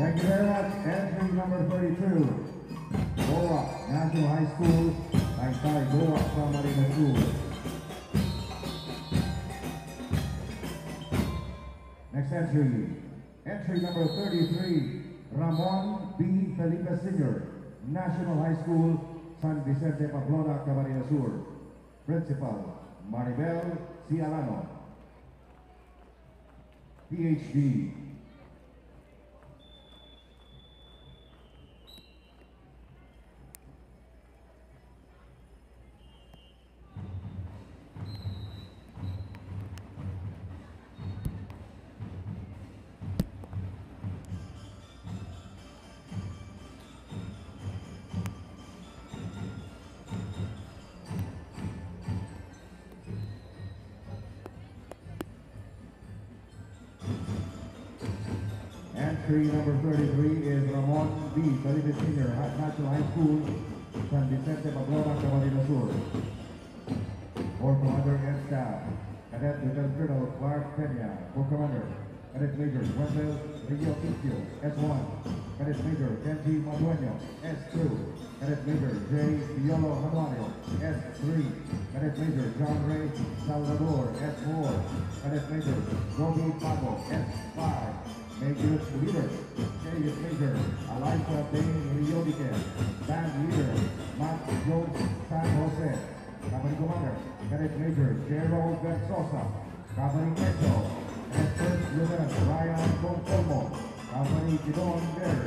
Thank you very much. Entry number thirty-two, Goa National High School, Taytay, Goa, Camarines Sur. Next entry, entry number thirty-three, Ramon B. Felipe Senior, National High School, San Vicente, Pamplona, Camarines Sur. Principal, Maribel C. Alano, P H D. Entry number thirty-three is Ramon B. Felipe Senior, Ha-, National High School, San Vicente, Pamplona, Camarines Sur. Corps Commander and Staff, Cadet Lieutenant Colonel Clark Peña, Corps Commander. Cadet Major Wendell Rio Quincio, S one. Cadet Major Kenji Madueño, S two. Cadet Major J. Piolo Januario, S three. Cadet Major John Ray Salvador, S four. Cadet Major Robbie Pago, S five. Major Leader, Cadet Major Eliza Dane Riodique. Band Leader, Matt Jones San Jose. Company Commander, Cadet Major Gerald Versosa. Company Echo, Cadet First Lieutenant Ryan Concolmo. Company Gidon Bear,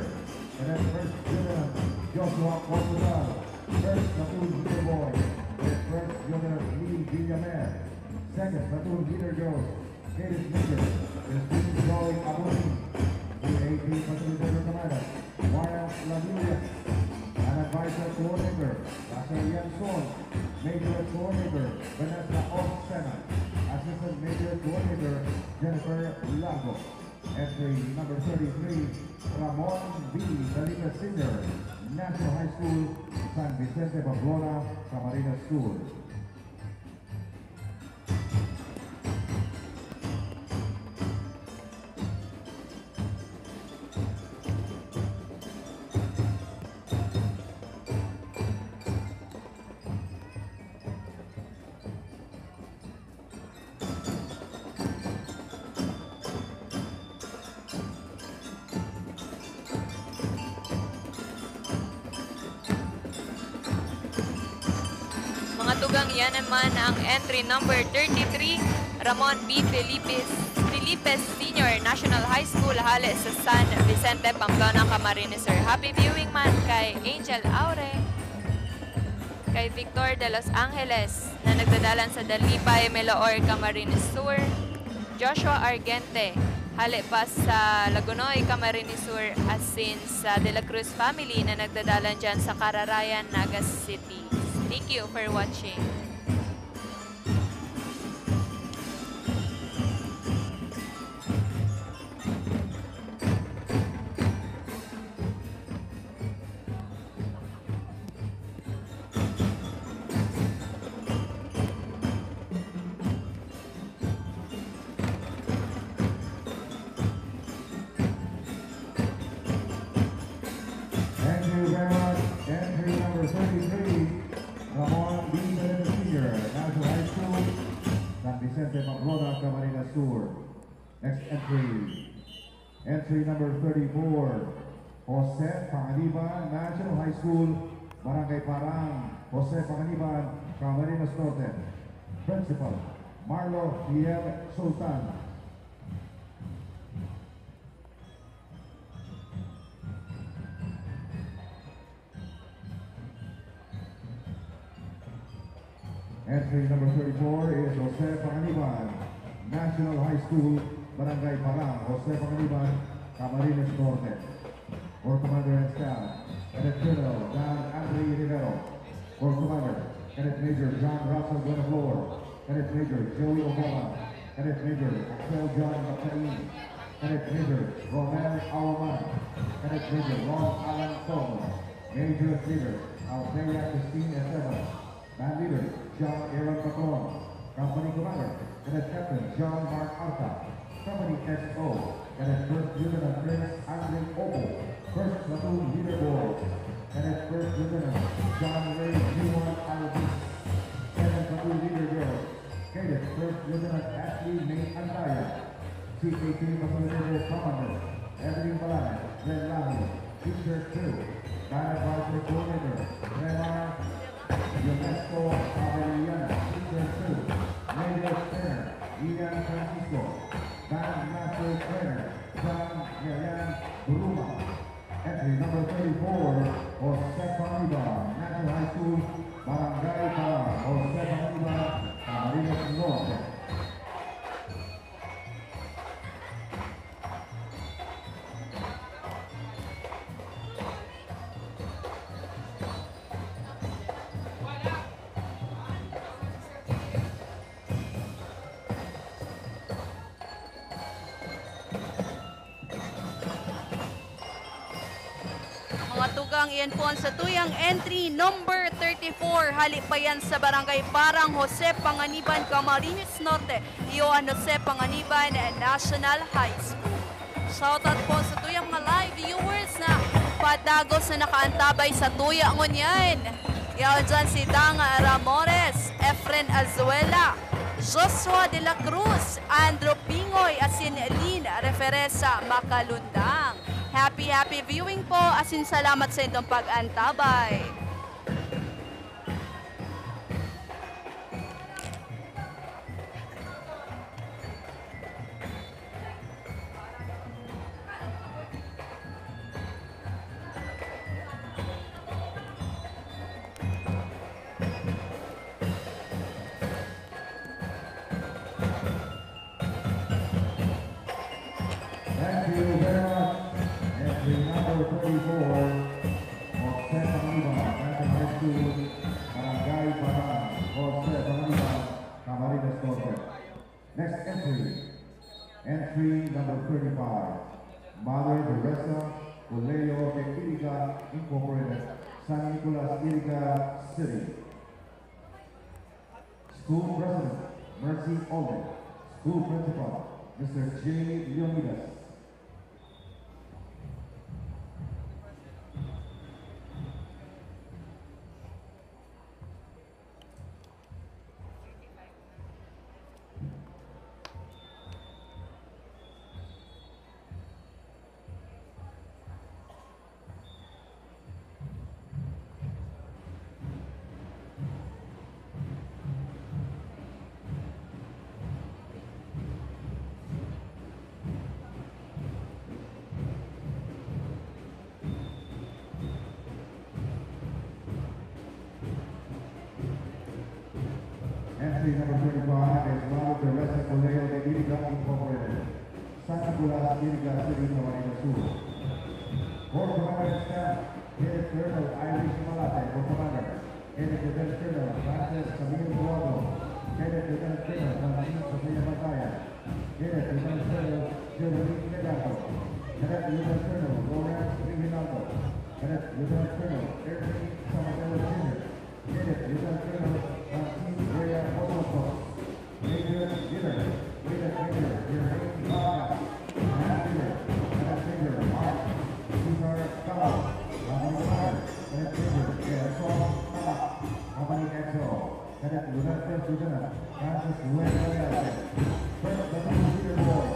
Cadet First Lieutenant Joshua Portugal. First Platoon Leader Boy, Cadet First Lieutenant Lee Villamer. Second Platoon Leader Girls, Cadet Major Christine Joy Abusin. P A P Platoon Leader Commander, Warren Lamilla. And Advisor Coordinator, Rafael Yanson. Major Coordinator, Vanessa Osena. Assistant Major Coordinator, Jennifer Largo. Entry number thirty-three, Ramon B. Felipe Senior, National High School, San Vicente, Pamplona, Camarines Sur. Mga tugang, iyan naman ang entry number thirty-three, Ramon B. Felipe, Felipe Senior National High School, hale sa San Vicente, Pamplona, Camarines Sur. Happy viewing man kay Angel Aure, kay Victor de los Angeles, na nagdadalan sa Dalipay, Melaor, Camarines Sur, Joshua Argente, hale pa sa Lagonoy, Camarines Sur, asin sa De La Cruz family na nagdadalan dyan sa Cararayan, Naga City. Thank you for watching. Thank you very much. Entry number thirty-three, Ramon B. Senior, National High School, San Vicente, Pamplona, Camarines Sur. Next entry. Entry number thirty-four, Jose Panganiban, National High School, Barangay Parang, Jose Panganiban, Camarines Norte. Principal, Marlo Fiel Sultan. Entry number thirty-four is Jose Panganiban, National High School, Barangay Parang, Jose Panganiban, Camarines Norte. Corps Commander and Staff, Cadet Colonel Dan Andre Rivero. Corps Commander, Cadet Major John Russell Buenaflor, Cadet Major Joey Obama, Cadet Major Axel John Baccarin, Cadet Major Romel Awaman, Cadet Major Ron Alan Tomo, Major Leader Althea Christine Esteban, Band Leader John Aaron Patron, Company Commander Cadet Captain John Mark Arta, Company S O Cadet First Lieutenant Prince Andrew Obo, First Platoon Leader Boy. Cadet First Lieutenant John Ray Yuan Alvis, Second Platoon Leader Girl. Cadet First Lieutenant Ashley May Antaya, C K K Facilitator Commander Evelyn Balanes, Red Lahi, Teacher two, Band Advisor Coordinator Remar Ernesto Avellana, Teacher two, Major Trainer Ian Francisco, Band Master Trainer John Yayan Bruma. Entry number thirty-four, Jose Panganiban, National High School, Barangay Balang, Jose Panganiban, Camarines Norte. Mga tugang, iyan po ang satuyang entry number thirty-four. Hali pa yan sa Barangay Balang, Jose Panganiban, Camarines Norte. Iyo an Jose Panganiban National High School. Shoutout po sa tuyang mga live viewers na padagos na nakaantabay sa tuya ngunyan. Yaon dyan si Dang Ramores, Efren Azuela, Joshua de la Cruz, Andrew Pingoy, asin Lin Referesa Makalundang. Happy, happy viewing po, asin salamat sa indong pag-antabay. Thank you very much. Entry number thirty-four, Jose Panganiban, National High School, Barangay Balang, Jose Panganiban, Camarines Norte. Next entry, entry number thirty-five, Mother Teresa Colegio de Iriga Incorporated, San Nicolas, Iriga City. School President, Mercy Olde. School Principal, Mister J Leonidas. Entry number twenty-five is Mother Teresa Colegio de Iriga Incorporated, San Nicolas, Iriga City, Camarines Sur. Corps Commander in Staff, Cadet Colonel Irish Malate, Corps Commander. Cadet Lieutenant Colonel Francis Camilo Buago, Cadet Lieutenant Colonel Francis Jose Bataya, Cadet Lieutenant Colonel Jeremy Legato, Cadet Lieutenant Colonel Lawrence Reginaldo, Cadet Lieutenant Colonel Erwin Samatelo Junior, Cadet Lieutenant Colonel Francis Rhea Bototo, Major Leader, Major Major Jermaine Vargas, Command Leader, Cadet Major Mark Cesar Galo, Company Commander, Cadet Major Gerson Tatak, Company X O, Cadet Lieutenant First Lieutenant Francis Wayne Reyes, First Platoon Leader Boy,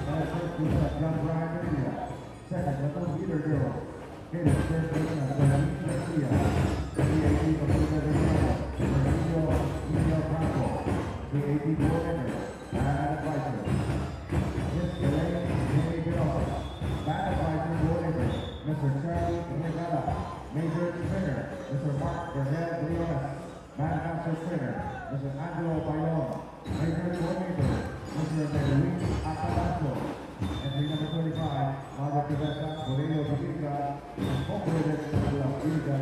Cadet First Lieutenant John Brian Revilla, Second Platoon Leader Girl, Cadet First Lieutenant Berlin Garcia, C I D Patrulha Veterano, Emilio Miguel Franco, C I D Coordinator, Band Advisor, Miss Elaine Jenny Velosa, Band Advisor Coordinator, Mister Charlie Regala, Major Trainer, Mister Mark Vergel Briones, Band Concert Trainer, Mister Angelo Bayon. Major Coordinator, Mister Melwin Acalanzo. Entry number twenty-five, Mother Teresa Colegio de Iriga, Incorporated, San Nicolas, Iriga.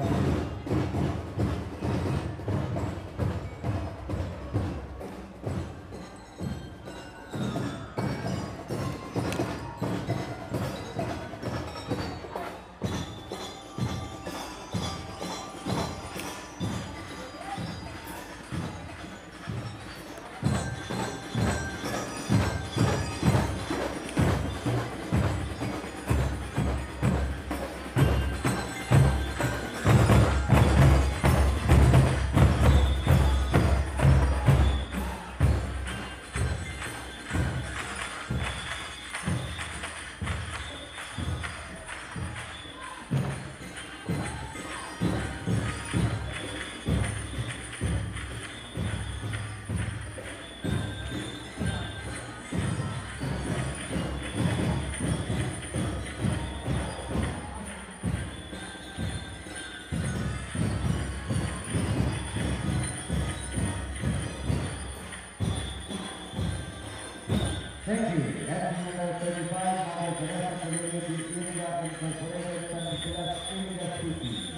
Thank you. Entry number thirty-five, Mother Teresa Community Area Incorporated, San Nicolas, Iriga City.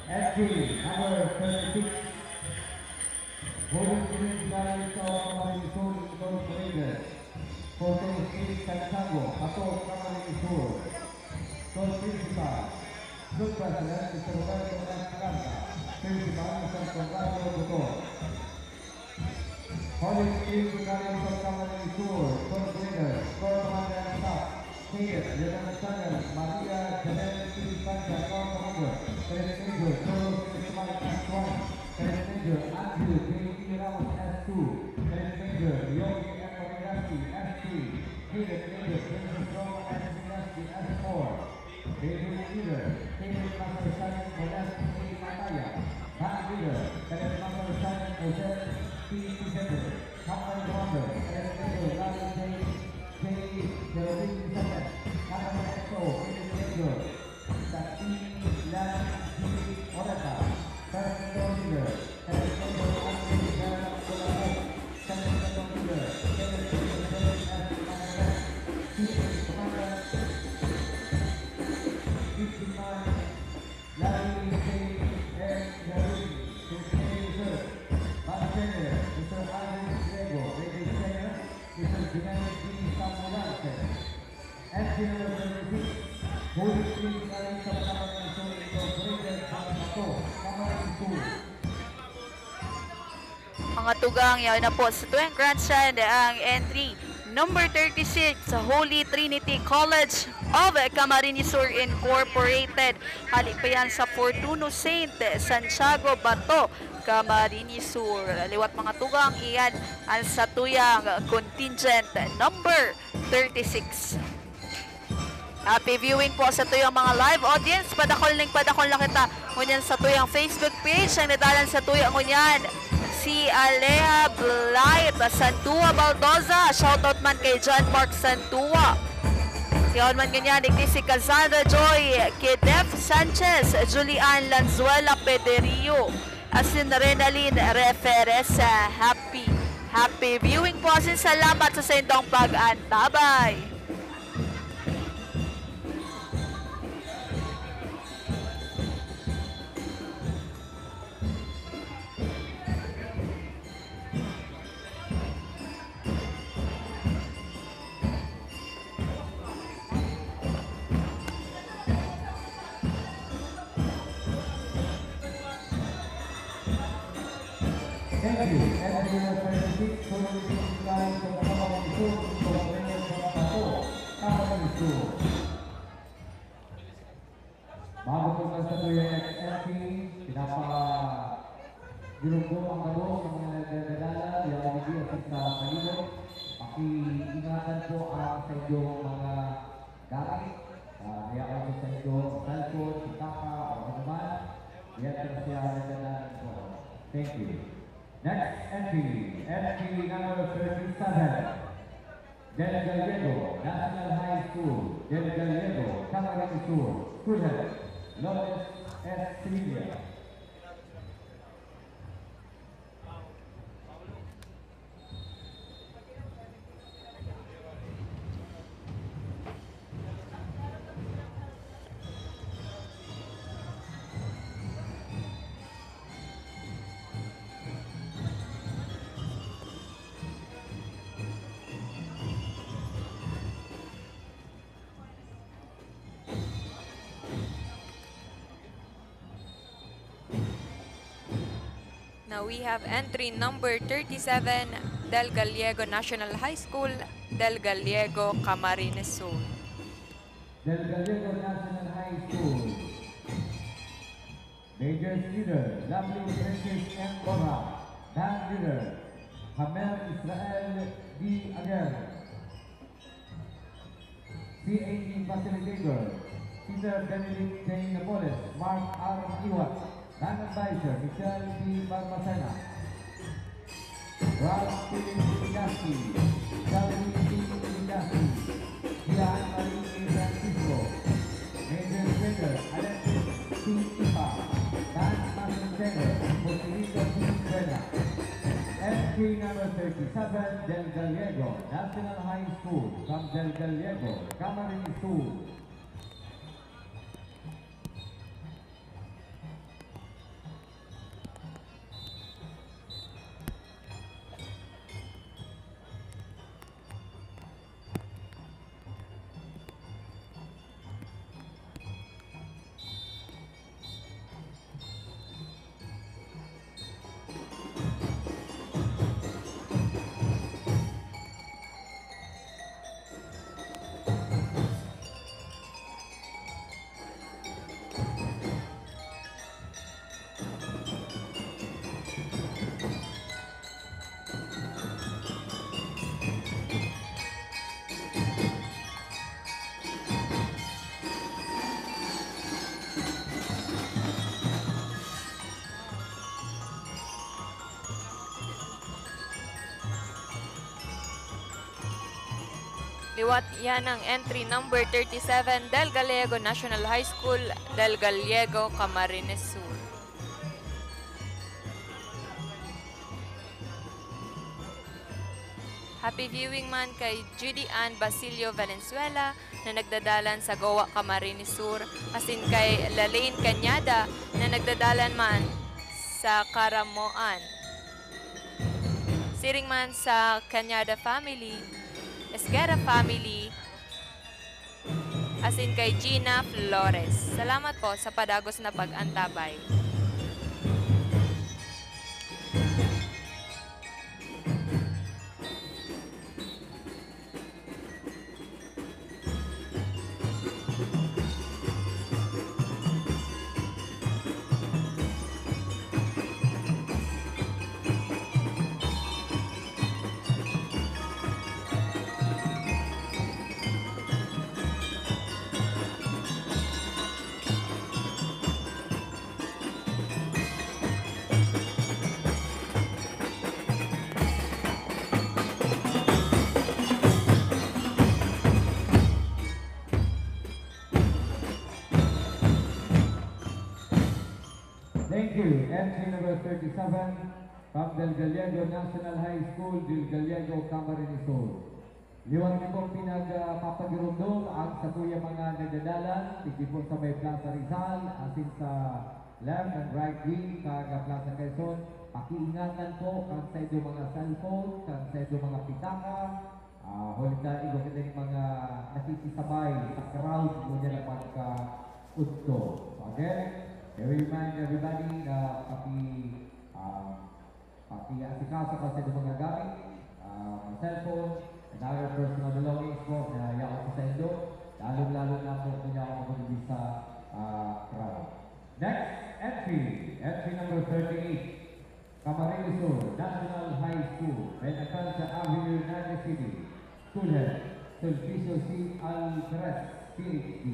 Entry number thirty-six, Holy Trinity Parish of Camarines Sur Incorporated, Fortune Street, Santiago, Pato, Camarines Sur. School Principal, School President, Mister Roberto F. Carga, Principal, Mister Conrado Butor. Holy Trinity Parish of Camarines Sur, third grader, Corporal and Staff, Kenneth Lieutenant Colonel Maria Janelle P. Santiago, Commander, Cadet Major Joel Ismail S one, Cadet Major Andrew J. P. Ramos S two, Cadet Major Yogi F. Origasti S three, Cadet Major Princess Roma S. Origasti S four, Baby Leader, Cadet Master Sergeant Modesto A. Mataya. Band Leader, Cadet Master Sergeant Joseph P. Vicente. Company Commander, Cadet Major Larry J. J. Jerome Vicente. Company X O, Cadet Major Satilan G. Oreta. First Sector Leader, Cadet Major Andrew Vera Colabo. Second Sector Leader, Cadet Major Jerry S. Macaret. C A Commander, Fifty-five, Larry J. M. Garin, Secretary Reserve, Band Senior, Mister Alvin Diego, Ladies Senior, Mister Junel G. Samulante. Entry number thirty-six, Holy Trinity Parish of Camarines Sur Incorporated, Band Pato, Camarines Sur. Mga tugang, yaon na po sa tuyang grandstand ang entry number thirty-six, Holy Trinity College of Camarines Sur Incorporated. Hali pa yan sa Fortuno Saint Santiago, Bato, Camarines Sur. Liwat, mga tugang, iyan ang satuyang contingent number thirty-six. Happy viewing po sa tuyang mga live audience. Padakol ning padakol na kita ngunyan sa tuyang Facebook page. Ang nadalan sa tuya ngunyan, si Alea Blight Santua Baldoza. Shoutout man kay John Mark Santua. Yaon man ngunyan, digdi si Cassandra Joy Kidef Sanchez, Julian Lanzuela Pederio, asin Renalyn Referesa. Happy, happy viewing po, asin salamat sa saindong pag-antabay. Thank you. Entry number thirty-six, Colonel Secretary from Camarines Sur, Colonel Pato, Camarines Sur. Bago po sa tuya F M P, pinapagirong po ang gabos ng mga nagdadala, yaon digdi asin sa palibot. Pakiingatan po ang sa inyong mga gamit. Ah, yaon po sa inyong cellphone, sitaka, o ano man. Yan po siya nagdadala po. Thank you. Next entry, entry number thirty-seven. Del Gallego National High School, Del Gallego, Camarines Sur, student, Lourdes S. Sevilla. Now we have entry number thirty-seven, Del Gallego National High School, Del Gallego, Camarines Sur. Del Gallego National High School. Majors leader, Lovely Princess M. Borja. Band leader, Hamel Israel D. Aguirre. C A E facilitator, Teacher Benedict J. Napoles, Mark R. Iwat. Band advisor, Michelle P. Barbacena. Ralph Philip Legaspi, Calvin P. Legaspi, Gian Marie Francisco, Major Trainer, Alexis T. Ipa, Band Master Trainer, Jose Rico P. Buena, F K Number thirty-seven, Del Gallego, National High School, from Del Gallego, Camarines Sur. Liwat iyan ang entry number thirty-seven, Del Gallego National High School, Del Gallego, Camarines Sur. Happy viewing man kay Judy Ann Basilio Valenzuela na nagdadalan sa Goa, Camarines Sur, asin kay Lalaine Cañada na nagdadalan man sa Caramoan. Siring man sa Cañada family, Esguerra family, asin kay Gina Flores. Salamat po sa padagos na pag-antabay. Thank you. Entry number thirty-seven from Del Gallego National High School, Del Gallego, Camarines Sur. Liwat nitong pinagpapagirumdom ang satuyang mga nagdadalan, digdi po sa may Plaza Rizal, asin sa left and right wing, kag Plaza Quezon. Pakiingatan po kan saindong mga cellphone, kan saindong mga pitaka, ah, huli ta igwa kita ning mga nakikisabay sa crowd, ngunyan na pagkaudto. So again, we remind everybody na paki-, ah, paki-asikaso kan saindong mga gamit, ah, mga cellphone, and other personal belongings po na yaon sa saindo, lalong-lalo na po kung yaon kamo digdi sa, ah, crowd. Next entry, entry number thirty-eight, Camarines Sur National High School, Benacanta Avenue, Naga City. School head, Sulpicio C. Alvarez, P H D.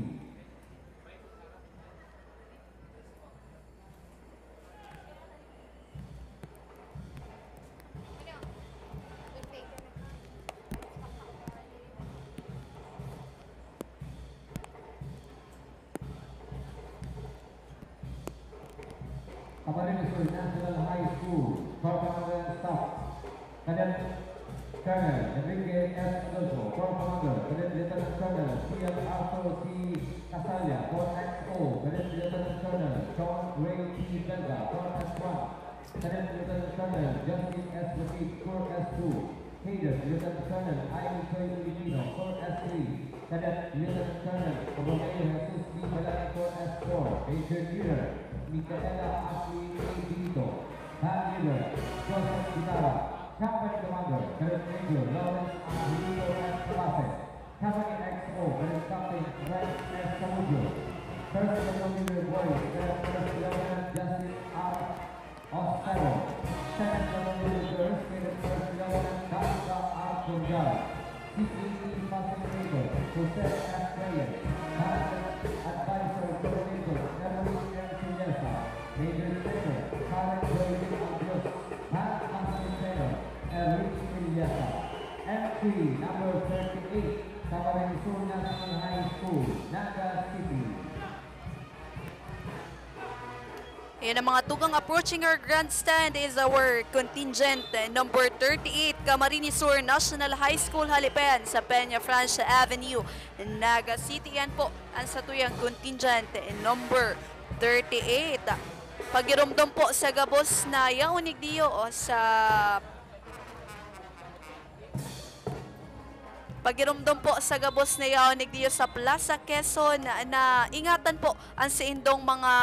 Camarines Sur National High School, Corporal Staff, Cadet Colonel Enrique S. Alonso, Corps Commander, Cadet Lieutenant Colonel Ian Arthur C. Casalla, Corps X O, Cadet Lieutenant Colonel John Ray T. Belga, Corps S one, Cadet Lieutenant Colonel Justin S. Lafitte, Corps S two, Cadets, Lieutenant Colonel Ayon Choi Olimpino, Corps S three, Cadet Lieutenant Colonel Romeo Jesus B. Balani, Corps S four, Major Leader Micaela Ashley A. Benito, Band Leader Joseph Guitara, Company Commander Cadet Major Lawrence Angelito F. Cabase, Company X O Cadet Captain Rex S. Camudio, First Battalion Leader Boys Cadet First Lieutenant Justin R. Ostero, Second Battalion Leader Girls, Cadet First Lieutenant Danica R. Cordial, C A T Facilitator, Jose F. Reyes, Band Advisor Coordinator, Erwin M. Siliesa, Major Inspector, Karen Joy Lee Albios, Band Master Trainer, Erwin Siliesa. Entry number thirty-eight, Camarines Sur National High School, Naga City. Yan ang mga tugang approaching our grandstand is our contingent number thirty-eight, Camarines Sur National High School, Halipan sa Peña Francia Avenue, Naga City. Yan po ang satuyang contingent number thirty-eight. Pagiromdom po sa gabos na yaon igdiyo sa Pagiromdom po sa gabos na yaon igdiyo sa Plaza Quezon na ingatan po ang saindong mga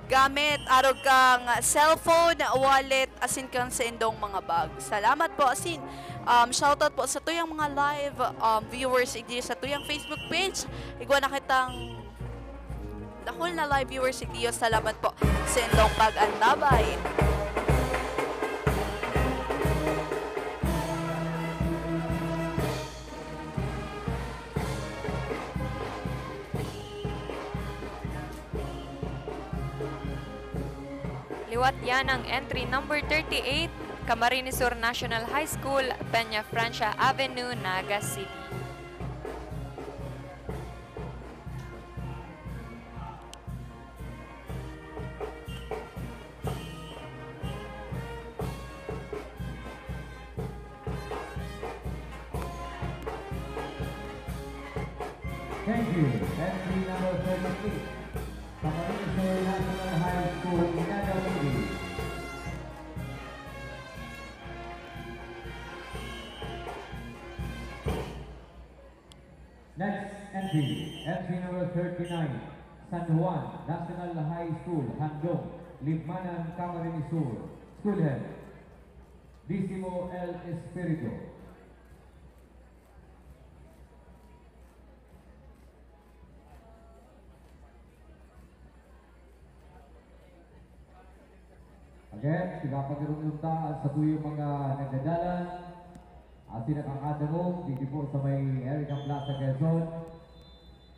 gamit, arog kan cellphone, wallet, asin kan saindong mga bag. Salamat po, asin, um, shoutout po sa tuyang mga live, um, viewers igdiyo sa tuyang Facebook page. Igwa na kitang dakul na live viewers igdiyo. Salamat po sa indong pag-antabay. Liwat yan ang entry number thirty-eight, Camarines Sur National High School, Peña Francia Avenue, Naga City. Thank you. Entry number thirty-eight, Camarines Sur National High School, Naga City. Next entry, entry number thirty-nine, San Juan National High School, Handong, Libmanan, Camarines Sur. School head, Disimo L. Espiritu. Again, pinapagirong-irong ta ang satuyang mga nagdadalan, asin nakakadangog digdi po sa may Erica Plaza, Quezon.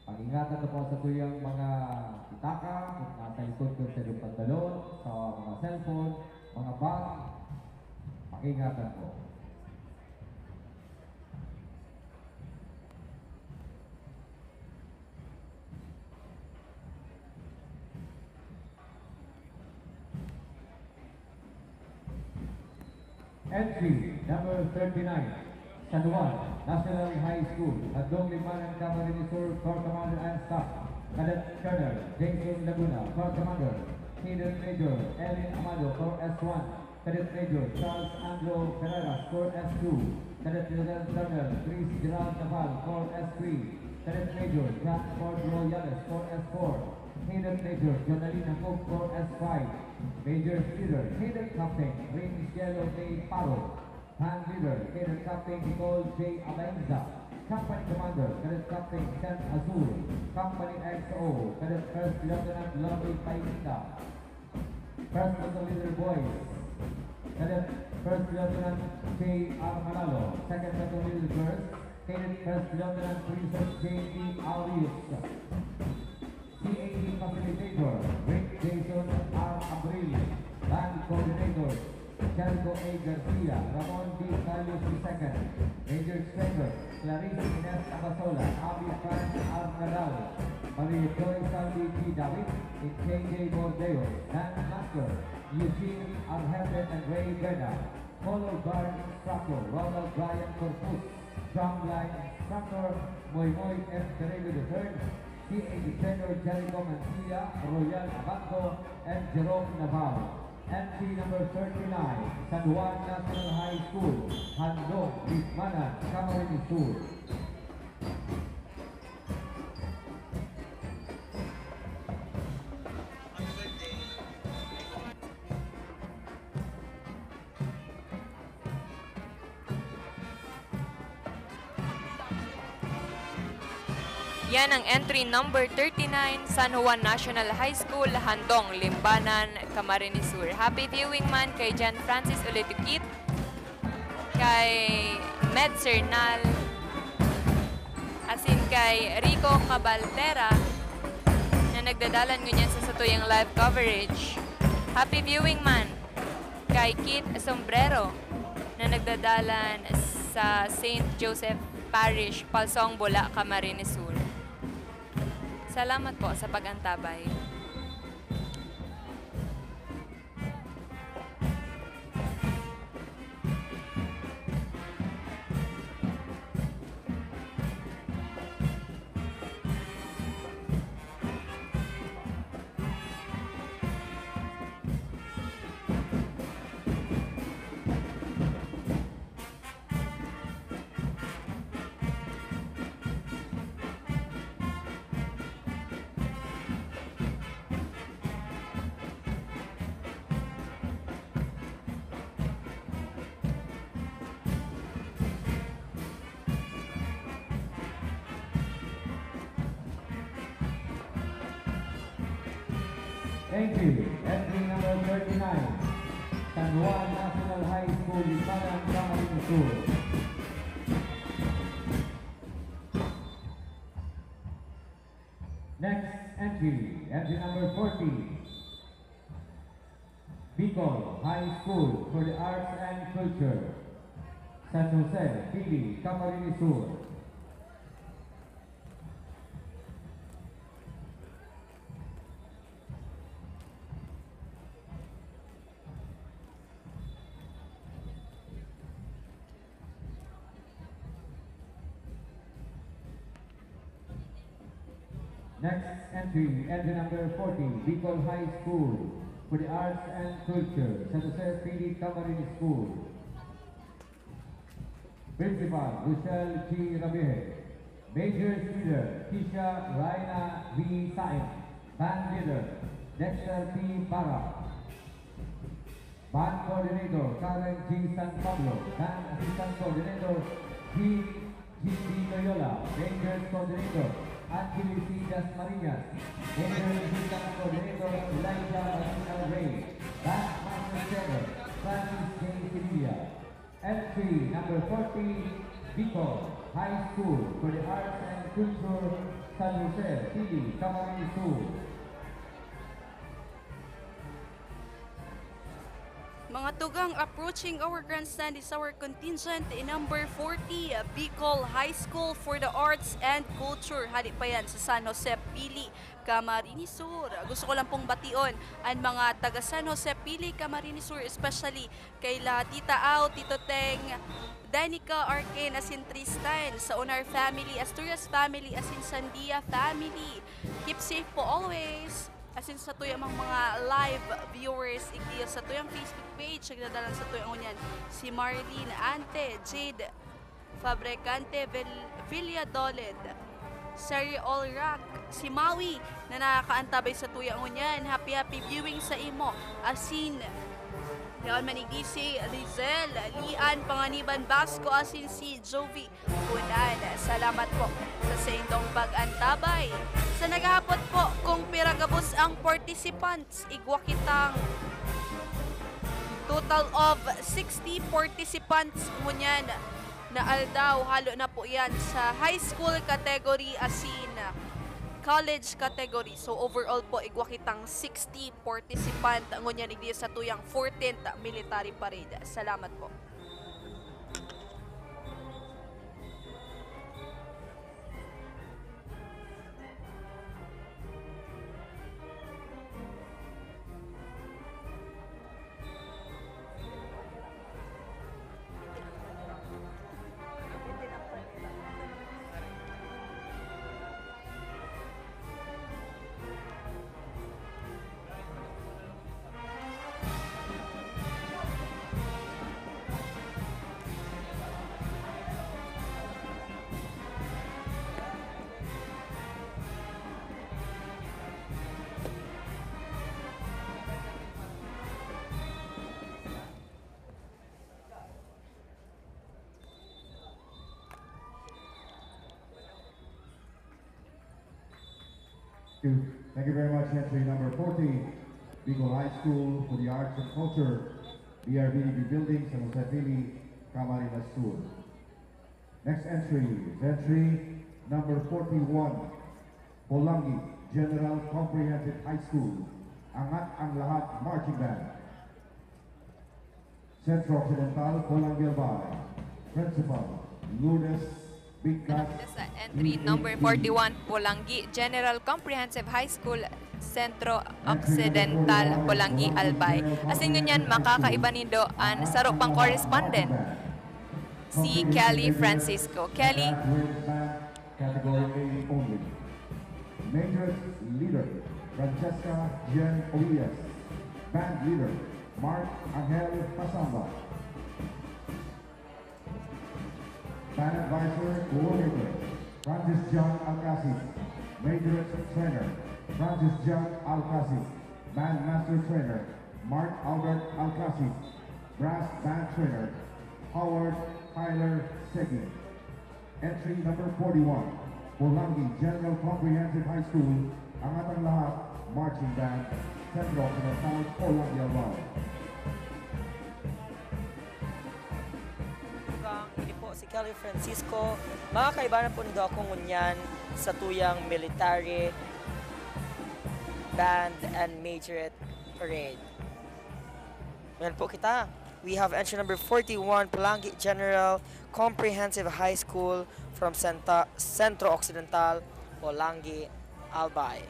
Pag-ingatan na po sa tuyang mga pitaka, kung nasa likod ko sa inyong pantalon, sa mga cellphone, mga bag, pag-ingatan po. Entry number thirty-nine, San Juan National High School, Handong Libmanan, Camarines Sur, Corps Commander and Staff, Cadet Colonel Jason Laguna, Corps Commander, Cadet Major Elin Amado, Corps S one, Cadet Major Charles Andrew Ferreras, Corps S two, Cadet Lieutenant Colonel Chris Gerald Naval, Corps S three, Cadet Major John Ford Royales, Corps S four, Cadet Major Jonalyn Jacob, Corps S five, Major Speeder, Cadet Captain Raymond Cielo May Paro, Band Leader, Cadet Captain Nicole J. Abaenza, Company Commander, Cadet Captain Sam Azul, Company X O, Cadet First Lieutenant Lovely Painita, First Battalion Leader Boys, Cadet First Lieutenant J R Manalo, Second Battalion Leader Girls, Cadet First Lieutenant Princess J P Arius, C A D Facilitator, Rick Jason R Abril, Band Coordinator, Jericho A Garcia, Ramon D Carlos the second, Major Inspector, Clarice Ines Abasola, Abby Franz Arnadal, Maria Joy Salvi G David, and J J Bordeo, Band Master, Eugene Arjente and Ray Beda, Color Guard Instructor, Ronald Brian Corpus, Drumline Instructor, Moymoy M Pereiro the third, C A D Tenor Jericho Mancia, Royal Abando, and Jerome Navarro. Entry number thirty-nine, San Juan National High School, Handong, Libmanan, Camarines Sur. Yan ang entry number thirty-nine, San Juan National High School, Handong, Limbanan, Camarines Sur. Happy viewing man kay John Francis Ulitukit, kay Med Sernal, asin kay Rico Cabaltera na nagdadalan ngunyan sa satuyang live coverage. Happy viewing man kay Keith Sombrero na nagdadalan sa Saint Joseph Parish, Palsong, Bula, Camarines Sur. Salamat po sa pag-antabay. Thank you. Entry number thirty-nine, San Juan National High School, Limanan, Camarines Sur. Next entry, entry number forty, Bicol High School for the Arts and Culture, San Jose, Pili, Camarines Sur. Next entry, entry number forty, Bicol High School for the Arts and Culture, San Jose, Pili, Camarines School. Principal, Rochelle G. Rabihe. Majors leader, Kisha Raina V. Sain. Band leader, Dexter P. Barra. Band coordinator, Karen G. San Pablo. Band assistant coordinator, G. G. Loyola. Majors coordinator, Angeles C. Dasmariñas. Majors assistant coordinator, Elijah Marina Rey. Band master trainer, Francis J. Sevilla. Entry number forty, Bicol High School for the Arts and Culture, San Jose, Pili, Camarines Sur. Mga tugang, approaching our grandstand is our contingent number forty, Bicol High School for the Arts and Culture. Hali pa yan sa San Jose, Pili, Camarines Sur. Gusto ko lang pong bation an mga taga San Jose, Pili, Camarines Sur, especially kaila Tita Au, Tito Teng, Danica, Arkin, asin Tristan, sa Onar family, Asturias family, asin Sandia family. Keep safe po always. Asin sa tuyang mga, mga live viewers, igdi sa tuyang Facebook page, nagdadalan sa tuyang ngunyan, si Marlene Ante, Jade Fabricante, Vil-, Villadolid, Seri Olrak, si Maui, na nakakaantabay sa tuyang ngunyan. Happy, happy viewing sa imo. Asin, yaon man igdi si Lizel, Lian, Panganiban, Basco, asin si Jovi Kunan. Salamat po sa saindong pag-antabay. Sa naghahapot po kung pira gabos ang participants, igwa kitang total of sixty participants ngunyan na aldaw. Halo na po yan sa high school category asin college category. So overall po, igwa kitang sixty participant ngunyan igdi sa tuyang fourteenth Military Parade. Salamat po. Thank you very much, entry number forty, Bicol High School for the Arts and Culture, B R B D B Building, San Jose Pili, Camarines Sur. Next entry is entry number forty-one, Polangi General Comprehensive High School, Angat ang Lahat Marching Band. Centro Occidental, Polangi, Albay. Principal, Lourdes Bigkas. Sa entry number forty-one, Polangi General Comprehensive High School, Centro Occidental, Polangi, Albay. Asin ngunyan, makakaiba nindo an saro pang correspondent, si Kelly Francisco. Kelly. Category A only. Majors leader, Francesca Jen Ovias. Band leader, Mark Angel Pasamba. Band advisor, coordinator, Francis John Alcacid. Majors trainer, Francis John Alcacid. Band master trainer, Mark Albert Alcacid. Brass band trainer, Howard Tyler Segi. Entry number forty-one, Polangi General Comprehensive High School, Angat ang Lahat Marching Band, Centro Occidental, Polangi, Albay. Gang, ini po si Kelly Francisco. Makakaiba na po nindo ako ngunyan sa tuyang military band and majorette parade. Ngayon po kita. We have entry number forty-one, Polangi General Comprehensive High School from Santa, Centro Occidental, Polangi, Albay.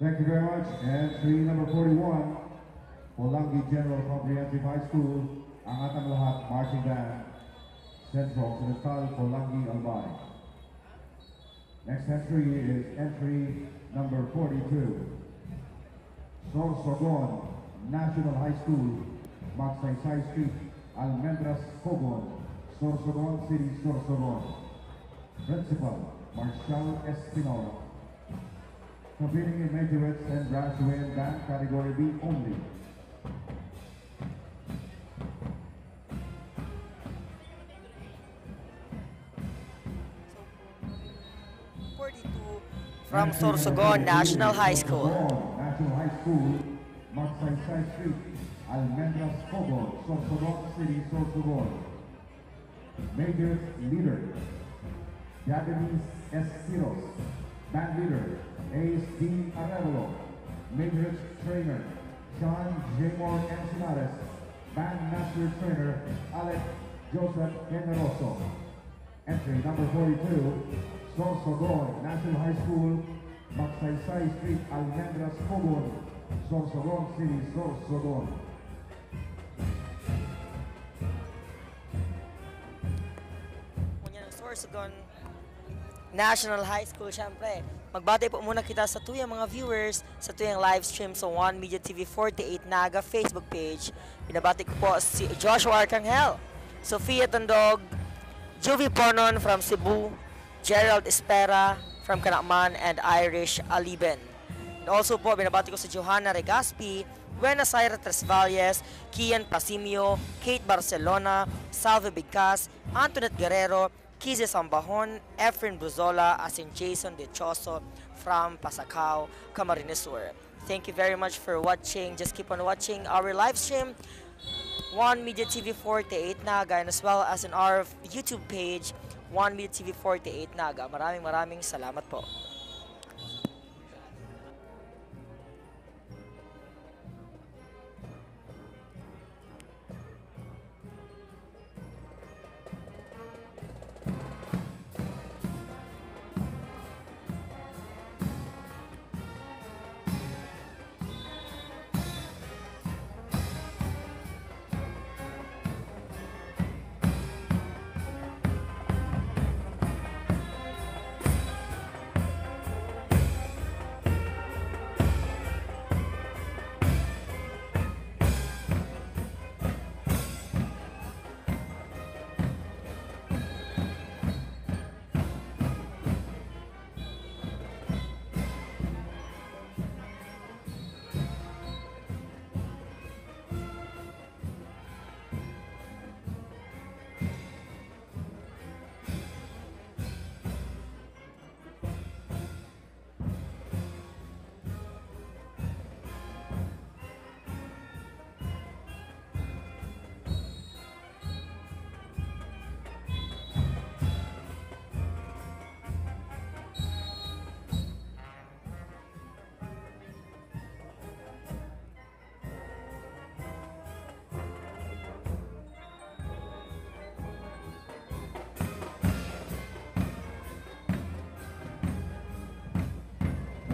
Thank you very much. Entry number forty-one, Polangi General Comprehensive High School, Angat ang Lahat Marching Band, Centro Occidental, Polangi, Albay. Next entry is entry number forty-two, Sorsogon National High School, Magsaysay Street, Almendras, Cogon, Sorsogon City, Sorsogon. Principal, Marshall Espinola. Competing in majorettes and brass wind band category B only. Forty-two from Sorsogon National High School. Sorsogon National High School, Magsaysay Street, Almendras, Cogon, Sorsogon City, Sorsogon. Major leader, Japanese Estiros. Band leader, Ace D Arevalo. Major trainer, John J Moore Encinares. Band master trainer, Alec Joseph Generoso. Entry number forty-two, Sorsogon National High School, Magsaysay Street, Almendras, Cogon, Sorsogon City, Sorsogon. Ngunyan ang Sorsogon National High School, syempre. Magbati po muna kita sa tuyang mga viewers, sa tuyang live stream sa One Media T V forty-eight Naga Facebook page. Binabati ko po si Joshua Arcangel, Sofia Tandog, Juvie Ponon from Cebu, Gerald Espera from Canaman, and Irish Aliben. And also po, binabati ko si Johanna Regaspi, Buena Saira Tresvalles, Kian Pasimio, Kate Barcelona, Salve Bigcas, Antoinette Guerrero, Kizzy Sambahon, Efren Buzola, asin Jason Dichoso from Pasacao, Camarines Sur. Thank you very much for watching. Just keep on watching our live stream, One Media T V forty-eight Naga, and as well as in our YouTube page, One Media T V forty-eight Naga. Maraming, maraming salamat po.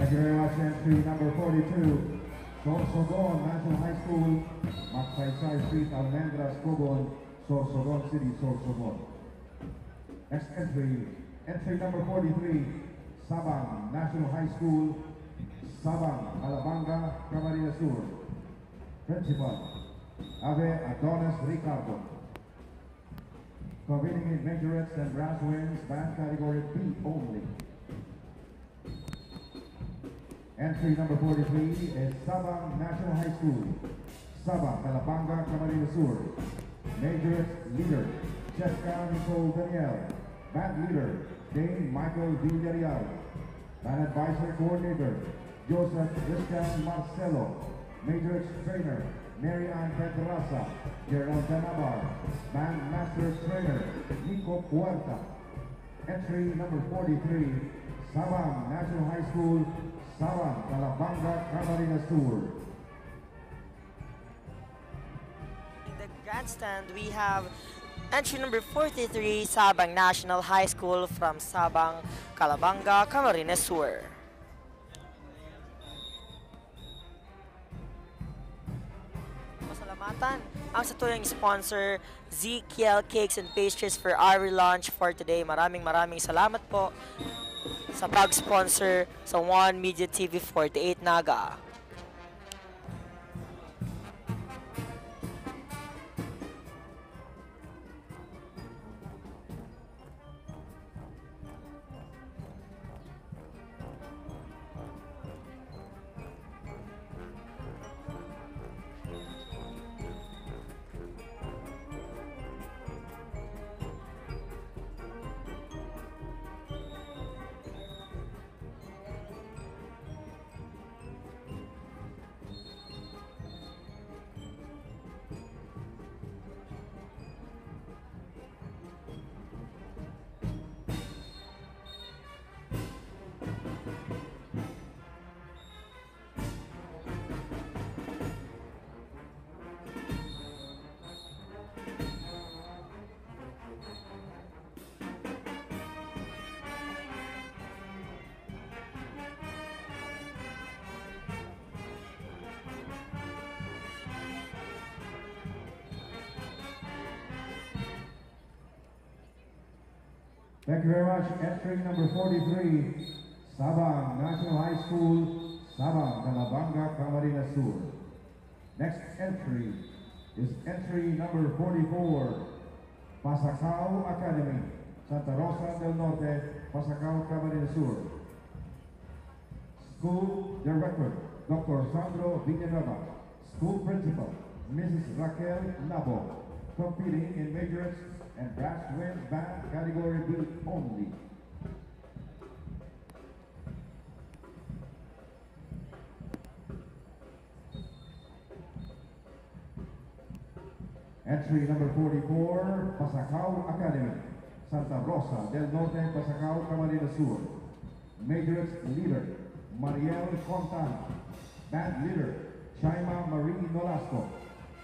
Thank you very much, entry number forty-two, Sorsogon National High School, Magsaysay Street, Almendras, Cogon, Sorsogon City, Sorsogon. Next entry, entry number forty-three, Sabang National High School, Sabang, Calabanga, Camarines Sur. Principal, Ave Adonis Ricardo. Competing in majorettes and brass winds, band category B only. Entry number forty-three is Sabang National High School, Sabang, Calabanga, Camarines Sur. Majorette leader, Cheska Nicole Daniel. Band leader, Dane Michael Villarreal. Band advisor coordinator, Joseph Christian Marcelo. Majorette trainer, Mary Ann Pedraza, Gerald Canabar. Band master trainer, Nico Puerta. Entry number forty-three, Sabang National High School, Sabang, Calabanga, Camarines Sur. In the grandstand, we have entry number forty-three, Sabang National High School from Sabang, Calabanga, Camarines Sur. Pasalamatan ang satuyang sponsor, Z K L Cakes and Pastries, for our lunch for today. Maraming, maraming salamat po sa pag-sponsor sa One Media T V forty-eight Naga. Thank you very much. Entry number forty-three, Sabang National High School, Sabang, Calabanga, Camarines Sur. Next entry is entry number forty-four, Pasacao Academy, Santa Rosa del Norte, Pasacao, Camarines Sur. School Director, Doctor Sandro Villanueva. School Principal, Missus Raquel Nabo. Competing in majorettes and brass wind band category B only. Entry number forty-four, Pasacao Academy, Santa Rosa del Norte, Pasacao, Camarines Sur. Majorette leader, Mariel Fontana. Band leader, Shaima Marie Nolasco.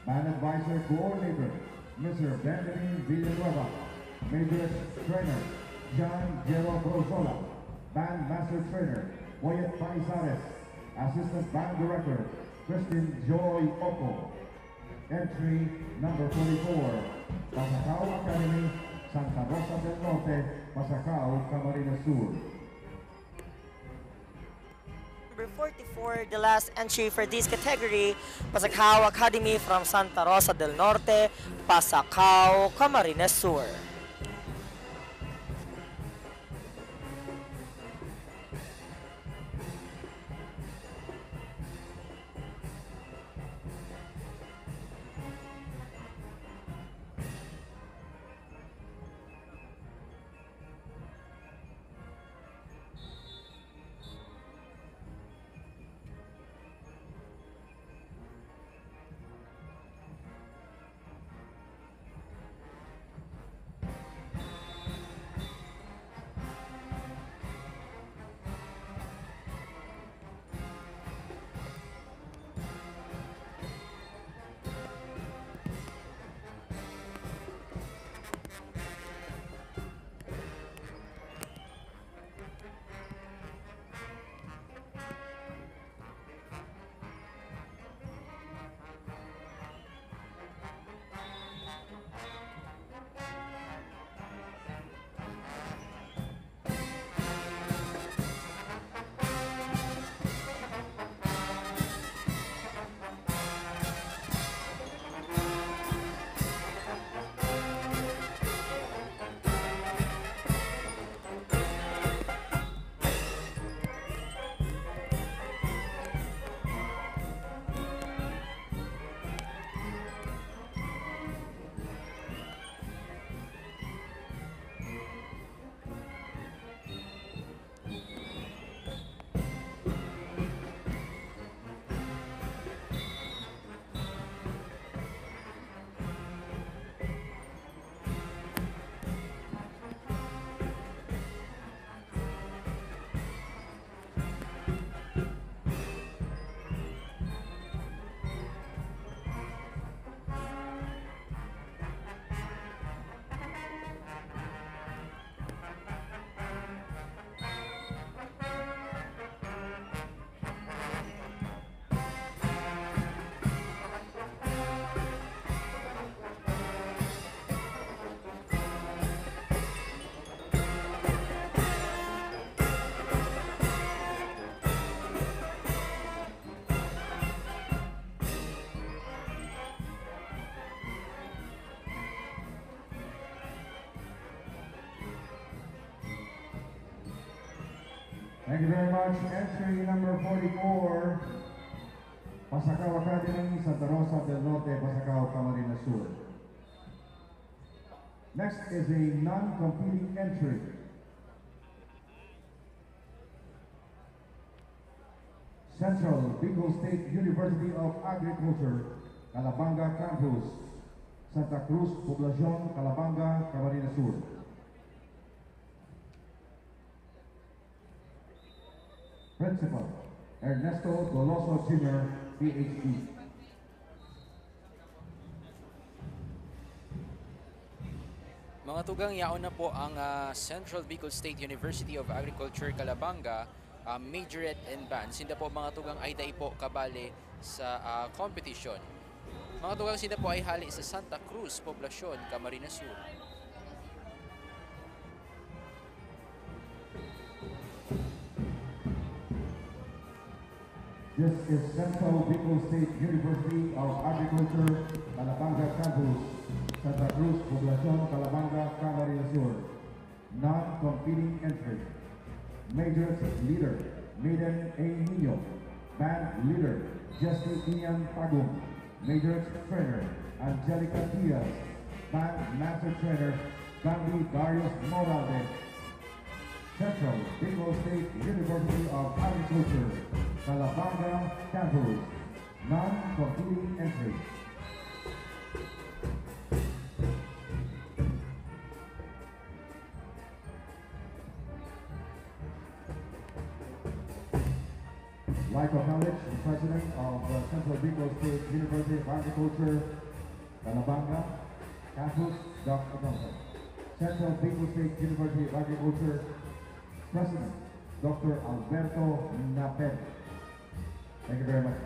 Band advisor coordinator, Mister Benjamin Villanueva. Majorette trainer, John Jero Brozola. Band master trainer, Boyet Panizares. Assistant band director, Christine Joy Oco. Entry number forty-four, Pasacao Academy, Santa Rosa del Norte, Pasacao, Camarines Sur. Number forty-four, the last entry for this category, Pasacao Academy from Santa Rosa del Norte, Pasacao, Camarines Sur. Thank you very much. Entry number forty-four, Pasacao Academy, Santa Rosa del Norte, Pasacao, Camarines Sur. Next is a non-competing entry. Central Bicol State University of Agriculture, Calabanga Campus, Santa Cruz Poblacion, Calabanga, Camarines Sur. Principal, Ernesto Doloso Junior, P H D. Mga tugang, yaon na po ang, ah, Central Bicol State University of Agriculture, Calabanga, ah, majorette and band. Sinda po, mga tugang, ay dai po kabali sa, ah, competition. Mga tugang, sinda po ay hali sa Santa Cruz Poblacion, Camarines Sur. This is Central Bicol State University of Agriculture, Calabanga Campus, Santa Cruz Poblacion, Calabanga, Camarines Sur. Non-competing entry. Major leader, Maiden A Niño. Band leader, Justin Ian Tagum. Major trainer, Angelica Diaz. Band master trainer, Gandhi Darius Morales. Central Bicol State University of Agriculture, Calabanga Campus. Non-competing entry. Laika Palic, President of the Central Bicol State University of Agriculture, Calabanga Campus, Doc Adelson. Central Bicol State University of Agriculture, President, Doctor Alberto Naped. Thank you very much.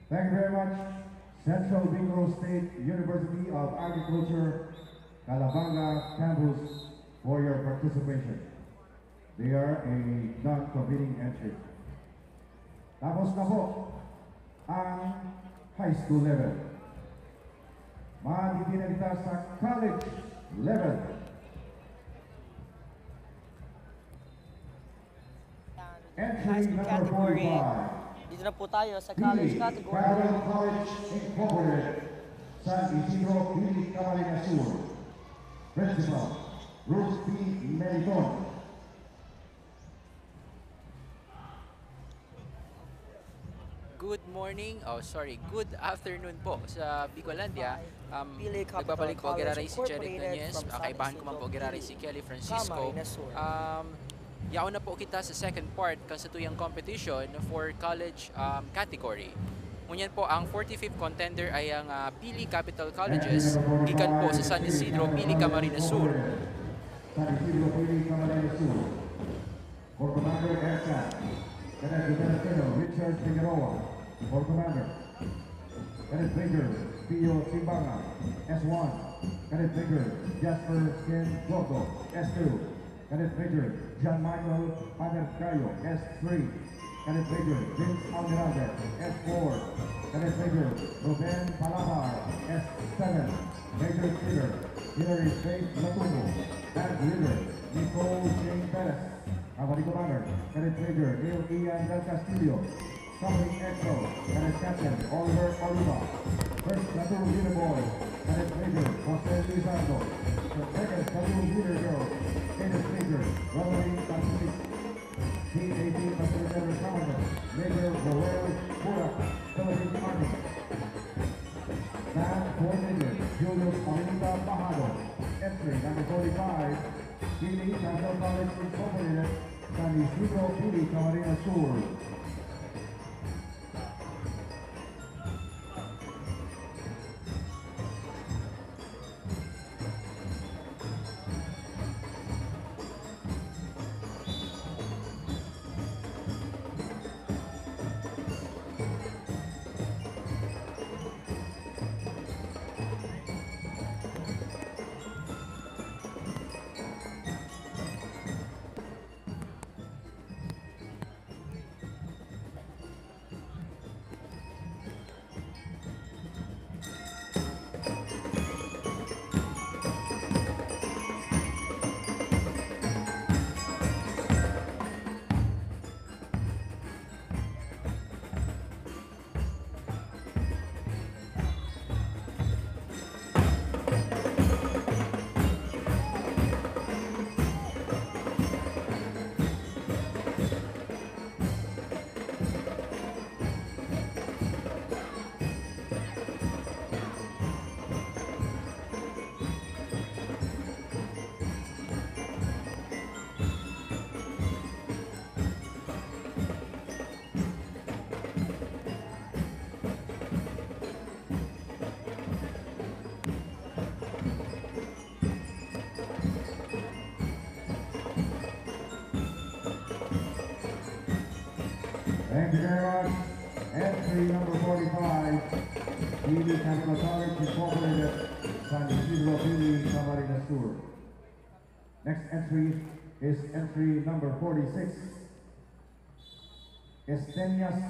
Thank you very much. Central Bicol State University of Agriculture, Calabanga Campus, for your participation. They are a non-competing entry. Tapos na po ang high school level. Madidina kita sa college level. Entry number forty-five. Dito na po tayo sa college category. Parallel College Incorporated, San Isidro, Pili, Camarines Sur. Principal, Ruth P. Meliton. Good morning, oh sorry, good afternoon po sa Bicolandia. Um, nagbabalik po giraray si Jeric Nunez. Ah, kaibahan ko man po giraray si Kelly Francisco. Um, yaon na po kita sa second part kan satuyang competition for college, um, category. Ngunyan po, ang forty-fifth contender ay ang, ah, Pili Capital Colleges, gikan po sa San Isidro, Pili, Camarines Sur. San Isidro, Pili, Camarines Sur. For Commander Ersa, Cadet Lieutenant Colonel Richard Figueroa. For Commander, Cadet Major Pio Simbanga, S one. Cadet Major Jasper Ken Gordo, S two. Cadet Major John Michael Padercayo, S three. Cadet Major Vince Almirante, S four. Cadet Major Ruben Palapar, S seven. Major Leader Hilary Faith Latumo. Band Leader Nicole Jane Perez. Company Commander, Cadet Major Neil Ian Del Castillo. Company X O, Cadet Captain Oliver Oliva. First Platoon Leader Boy, Cadet Major Jose Lizardo. Second Platoon Leader Girl, Cadet Major Romaine Pacific. C A T Pacific Level Commander, Major Roel Burak, Philippine Army. Band four Major Julius Paminta Pahado, entry number forty-five, Pili Capital College Incorporated, San Isidro, Pili, Camarines Sur. Thank you very much. Entry number forty-five, Pili Capital College Incorporated, San Isidro, Pili, Camarines Sur. Next entry is entry number forty-six, Estenias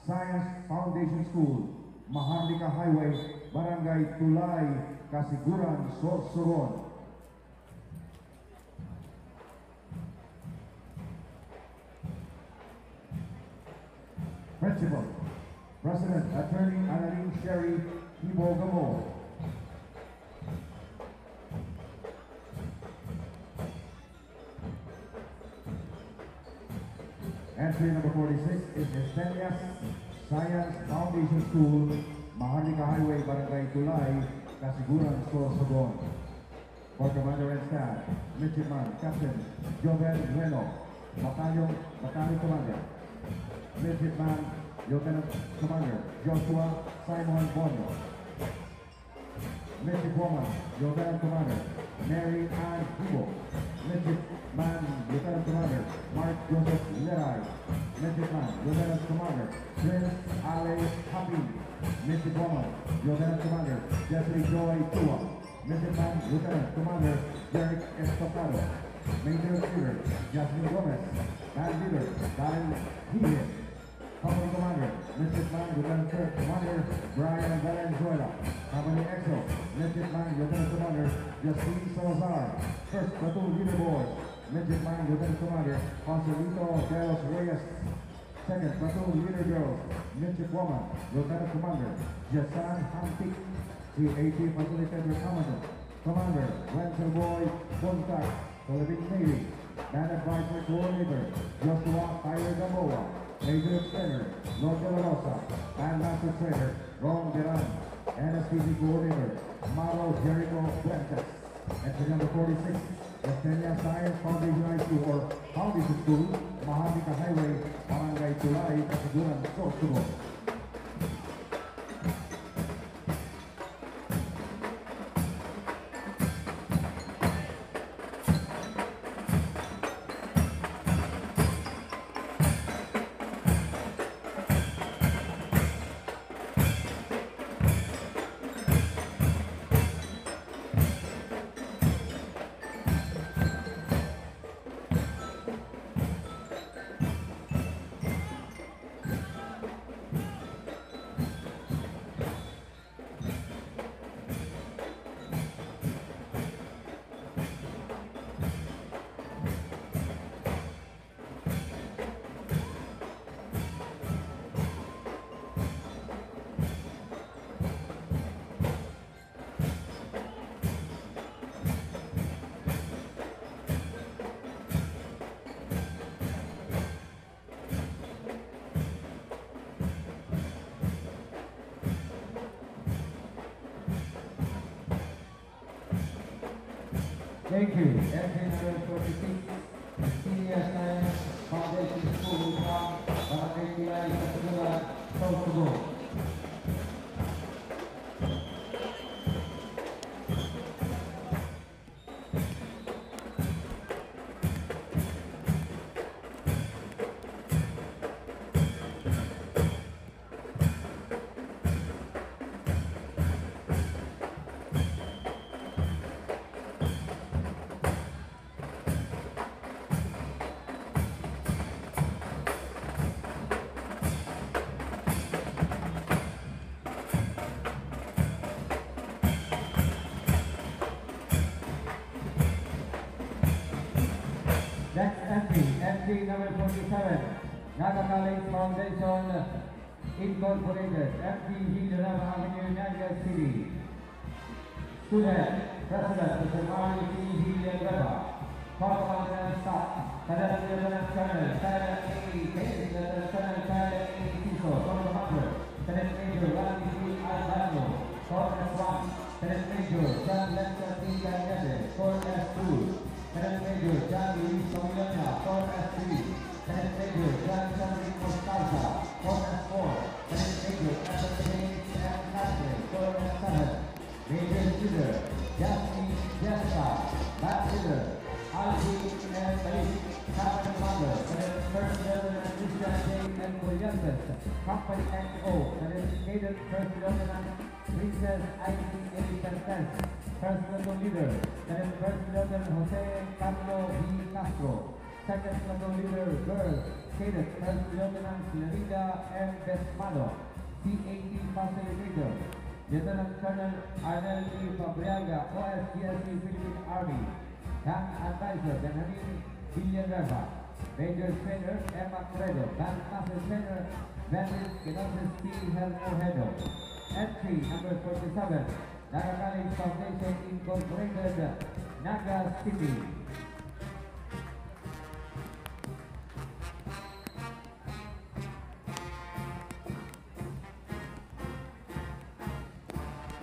Science Foundation School, Maharlika Highway, Barangay Tulay, Casiguran, Sorsogon. Principal, President Attorney Annalyn Sherry Hibo Gamo. Entry number forty-six is Estenias Science Foundation School, Maharlika Highway, Barangay Tulay, Casiguran, Sorsogon. For Commander and Staff, Midshipman Captain Joven Reno, Battalion, Battalion Commander. Midshipman Lieutenant Commander Joshua Simon Bonio. Midshipwoman Lieutenant Commander Mary Ann Hibo. Midshipman Lieutenant Commander Mark Joseph Leray. Midshipman Lieutenant Commander Prince Ale Hapin. Midshipwoman Lieutenant Commander Jeffrey Joy Tua. Midshipman Lieutenant Commander Jeric Estocado. Major Leader Jasmine Gomez. Band Leader Darren Hihin. Company Commander, Midshipman Lieutenant Commander Brian Valenzuela. Company X O, Midshipman Lieutenant Commander Justin Salazar. First Platoon Leader Boy, Midshipman Lieutenant Commander Joselito de los Reyes. Second Platoon Leader Girls, Midshipwoman Lieutenant Commander Jasan Hantik. C A T Platoon Leader Commander, Commander Wenzel Boy Bontak. Philippine Navy. Band Advisor Coordinator, Joshua Tyler Gamboa. Major Trainer, Lord De La Rosa. Band Master Trainer, Ron Beran. N S P C Coordinator, Maro Jericho Fuentes. Entry number forty-six, Estenia Science Foundation High School or Foundation School, Maharlika Highway, Barangay Tulay, Casiguran, Sorsogon. Thank you. Entry number forty-six, Senior Science Foundation School from Barangay Kilay, Kasibulan, Sorsogon. Next entry, entry number forty-seven, Naga College Foundation Incorporated, F D Hill Nueva Avenue, Naga City. Student, President, Mister Mario T. Villanueva. Commandant Staff, Cadet Lieutenant Colonel Kyle A. Kenneth, Lieutenant Colonel Kyle A. Tiso, Commander, Cadet Major Randy P. Aldaño, Corps S one, Cadet Major John Lester P. Cañete, Corps S two, Cadet Major John Luis Pamilona, Corps S three, Cadet Major John Cedric Mostarza, Corps S four, Cadet Major Edward James M. Castro, Corps S seven, Major Leader Jasmine Jessica, Band Leader Alvin M. Balik, Company Commander, Cadet First Lieutenant Christian J. M. Colliantes, Company X O, Cadet Cadence First Lieutenant Princess I C A Pertes, First Platoon Leader, Cadet First Lieutenant Jose Carlo V. Castro, Second Platoon Leader, Girls, Cadet First Lieutenant Clarida M. Besmado, C A T Facilitator, Lieutenant Colonel Arnel E. Fabriaga, O S G S C Philippine Army, Band Advisor Benjamin Villanueva, Major Trainer Emma Credo, Band Master Trainer Beatriz Quinonces T. Hermogedo. Entry number forty-seven, Naga College Foundation Incorporated, Naga City.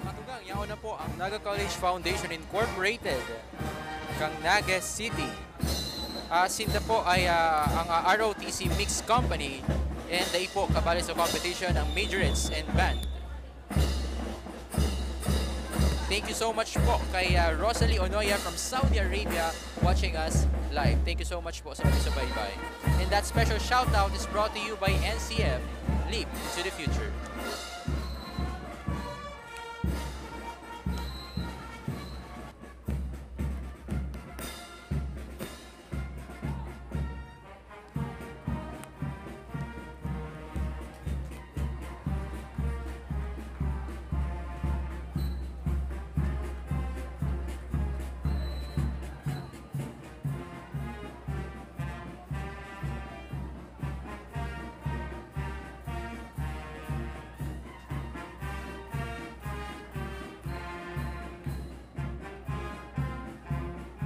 Matugang, yaon na po ang Naga College Foundation Incorporated kan Naga City. Ah, sinda po ay, ah, ang, ah, R O T C Mix Company, and dai po kabali sa competition ang Majorettes and Band. Thank you so much po kay, ah, Rosalie Onoya from Saudi Arabia watching us live. Thank you so much po sa pagsubaybay. And that special shout out is brought to you by N C F, Leap to the Future.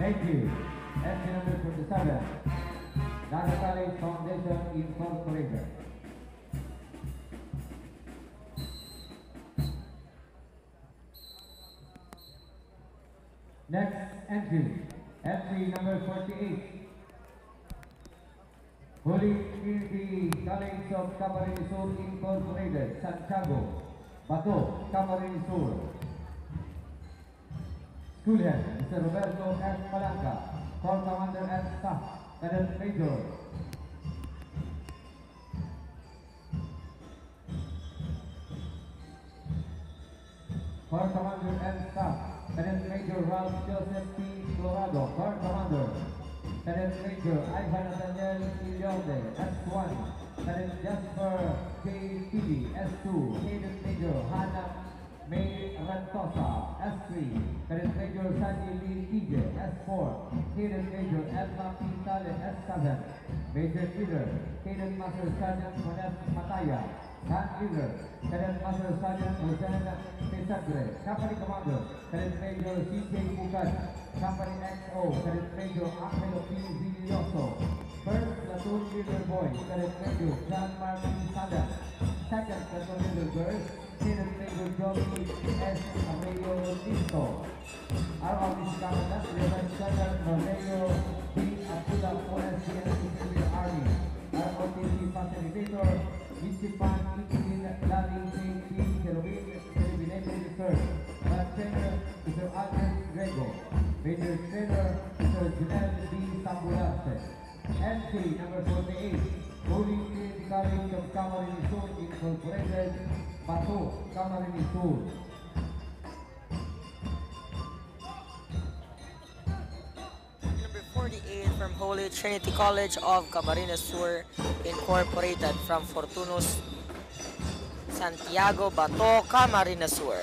Thank you. Entry number forty-seven, Naga College Foundation Incorporated. Next entry, entry number forty-eight. Holy Trinity College of Camarines Sur Incorporated, Santiago, Bato, Camarines Sur. School Head, Mister Roberto F. Palanca, Corps Commander and Staff, Cadet Major. Corps Commander and Staff, Cadet Major Ralph Joseph P. Florado, Corps Commander. Cadet Major Ivan Nathaniel Iliorde, S one. Cadet Jasper J. Pili, S two. Cadet Major Hannah May Rantosa, S three. Cadet Major Sandy Lee Tige, S four. Cadet Major Edna P. Tale, S seven. Major Leader, Cadet Master Sergeant Kenneth Mataya. Band Leader, Cadet Master Sergeant Rosen Pesadre. Company Commander, Cadet Major C J Pugan. Company X O, Cadet Major Angelo P. Villoso. First Platoon Leader Boy, Cadet Major John Martin Sada. Second Platoon Leader Girls, Cadet Major Joby S. Arroyo Listo. R O T C Commandant, Lieutenant Colonel Romeo B. Abdullah, O S G N Philippine Army, R O T C Facilitator, Midshipman Itin Larry J P Cherubin, Philippine Navy Reserve, Flight Trainer, Mister Albert Rego, Major Trainer, Mister Junel B. Sambularse. Entry number forty-eight, Holy Trinity College of Camarines Sur Incorporated, Bato, Camarines Sur. Number forty-eight from Holy Trinity College of Camarines Sur Incorporated, from Fortunus Santiago, Bato, Camarines Sur.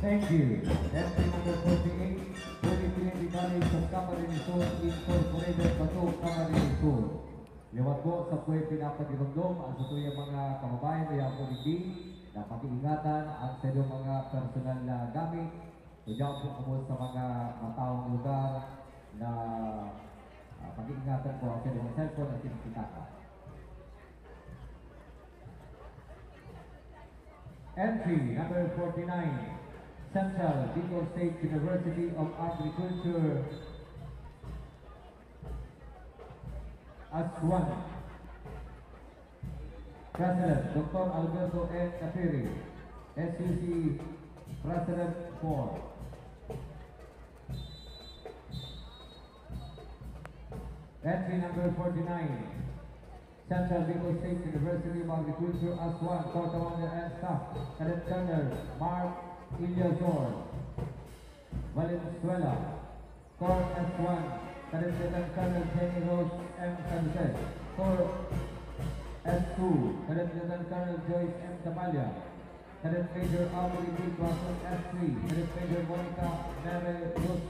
Thank you. Entry number forty-eight, Holy Trinity College of Camarines Sur Incorporated, Bato, Camarines Sur. Liwat po, sa po'y pinapatiromdom ang satuyang mga kababayan o yapo digdi na pag-iingatan ang sa inyong mga personal na gamit. Kung diyan po kamo sa mga mataong lugar na ah, pag-iingatan po ang sa inyong cellphone at sinisitaka. Entry number forty-nine, Central Bicol State University of Agriculture, Aswan. President, Doctor Alberto N. Capiri, S U C President four. Entry number forty-nine, Central Bicol State University of Agriculture, Aswan, Corps Commander and Staff, Cadet Colonel Mark Ilyazor Valenzuela, Corps S one, Cadet Lieutenant Colonel Jenny Rose M. Sanchez, Corps S two, Cadet Lieutenant Colonel Joyce M. Tamalla, Cadet Major Aubrey B. Guason, S three, Cadet Major Monica Mere Luz,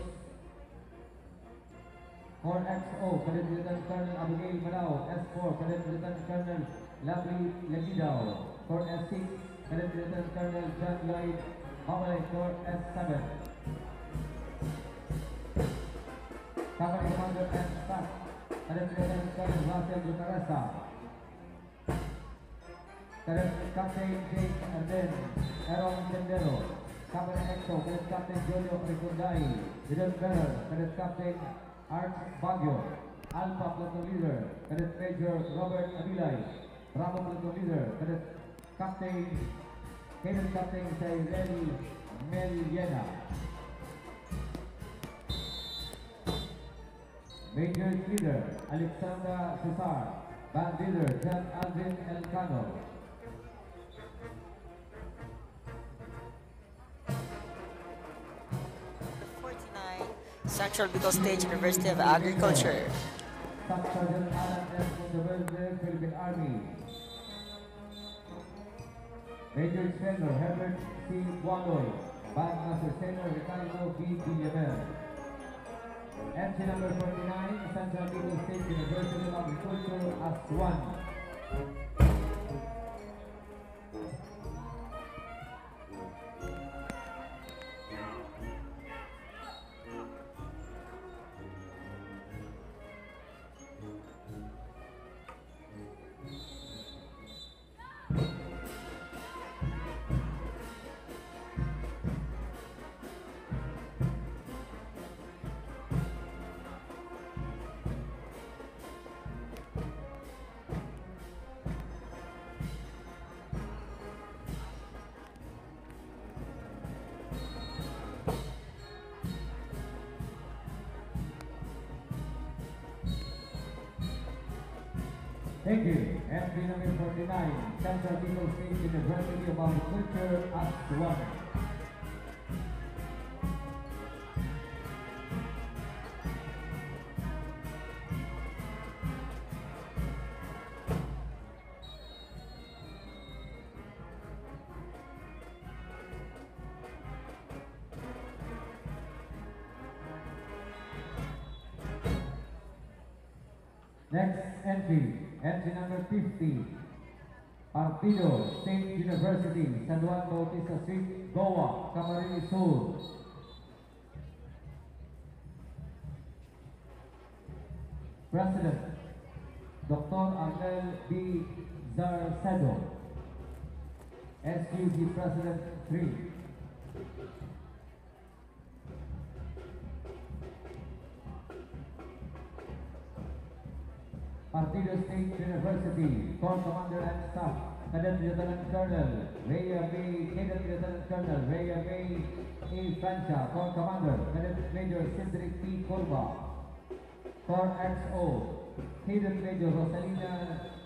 Corps X O, Cadet Lieutenant Colonel Abigail Manao, S four, Cadet Lieutenant Colonel Lovely Legidao, Corps S six, Cadet Lieutenant Colonel John Lloyd Mamalay, Corps S seven. Company Commander and Staff, Cadet Lieutenant Colonel Russell Bucaresa, Cadet Captain Jake Arden, Errol Sendero, Company X O, Cadet Captain Jojo Riconday, Gideon Bearer, Cadet Captain Arch Baguio, Alpha Platoon Leader, Cadet Major Robert Abilay, Bravo Platoon Leader, Cadet Captain, Cadet Captain Cyril Meliena. Major Leader Alexandra Cesar, Band Leader John Alvin Elcano. Forty-nine, Central Bicol State University of Agriculture. Staff Sergeant Alan S. Monteverde, Philippine Army. Major Trainer Herbert C. Bualoy, Bandmaster Trainer Ricardo B. Villamer. M C number forty-nine, Central Bicol State University of Agriculture, Aswan. Thank you. Entry number forty-nine, Central Bicol State University of Agriculture, Aswan. Next entry, entry number fifty, Partido State University, San Juan Bautista Street, Goa, Camarines Sur. President, Doctor Arnel B. Zarcedo, S U G President three. Partido State University, Corps Commander and Staff, Cadet Lieutenant Colonel Rhea May, Cadet Lieutenant Colonel Rhea May A. Francia, Corps Commander, Cadet Major Cedric P. Curva, Corps X O, Cadet Major Rosalina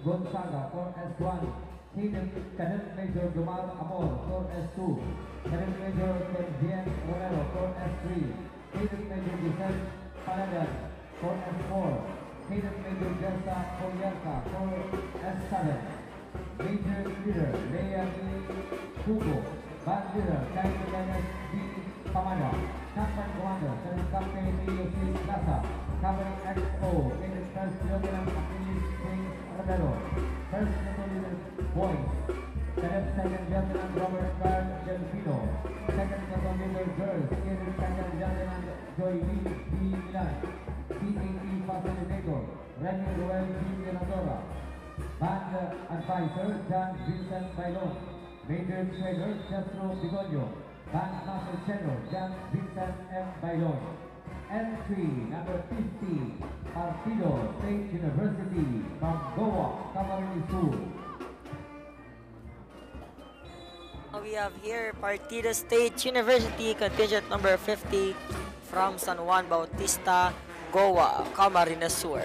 Gonzaga, Corps S one, Cadet, Cadet Major Jomar Amor, Corps S two, Cadet Major Kenvian Romero, Corps S three, Cadet Major Giselle Palagan, Corps S four, Cadet Major Jessa Poliarca, Corps S seven, Major Leader Lea D. Hugo, Band Leader Kyle Kenneth D. Pamada, Company Commander Cadet Captain Emilio C. Plaza, Company X O, Cadet First Lieutenant Achilles James Romero, First Platoon Leader Boys, Cadet Second Lieutenant Robert Carl Delfino, Second Platoon Leader Girls, Cadet Second Lieutenant Joy Lee D. Milan, C A E Facilitator, Remy Ruel G. Miradora, Band Advisor John Vincent Bailon, Major Trainer Jethro Bigonio, Band Master General John Vincent M. Bailon. Entry number fifty, Partido State University from Goa, Camarines Sur. We have here Partido State University contingent number fifty from San Juan Bautista, Goa, Camarines Sur.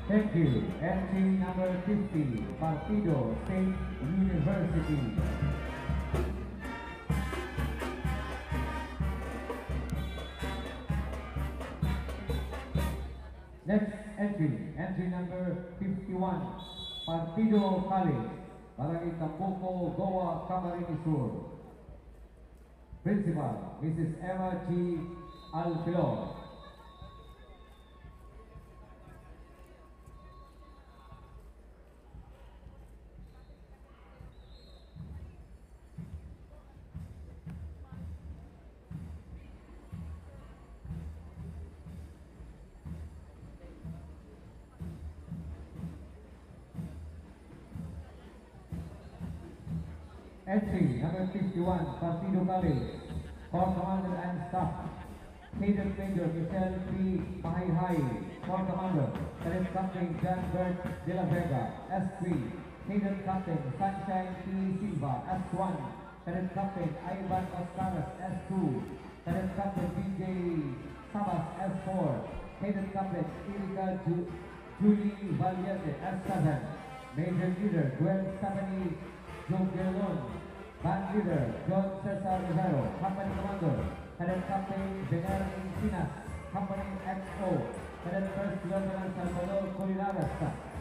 Thank you. Entry number fifty, Partido State University. Next entry, entry number fifty-one, Partido College, Barangay Tambuco, Goa, Camarines Sur. Principal, Missus Emma G. Alfilor. Entry number fifty-one, Partido College, Corps Commander and Staff. Cadet Major Michelle P. Mahayhay, Corps Commander, Cadet Captain John Bert de la Vega, S three, Cadet Captain Sunshine P. Silva, S one, Cadet Captain Ivan Oscaras, S two, Cadet Captain B J Sabas, S four, Cadet Captain Erica Ju- Julie Valiente, S seven, Major Leader Gwen Stephanie Jogelon, Band Leader John Cesar Rivero, Company Commander Cadet Captain Vener Encinas, Company X O, Cadet First Lieutenant Salvador Colinares,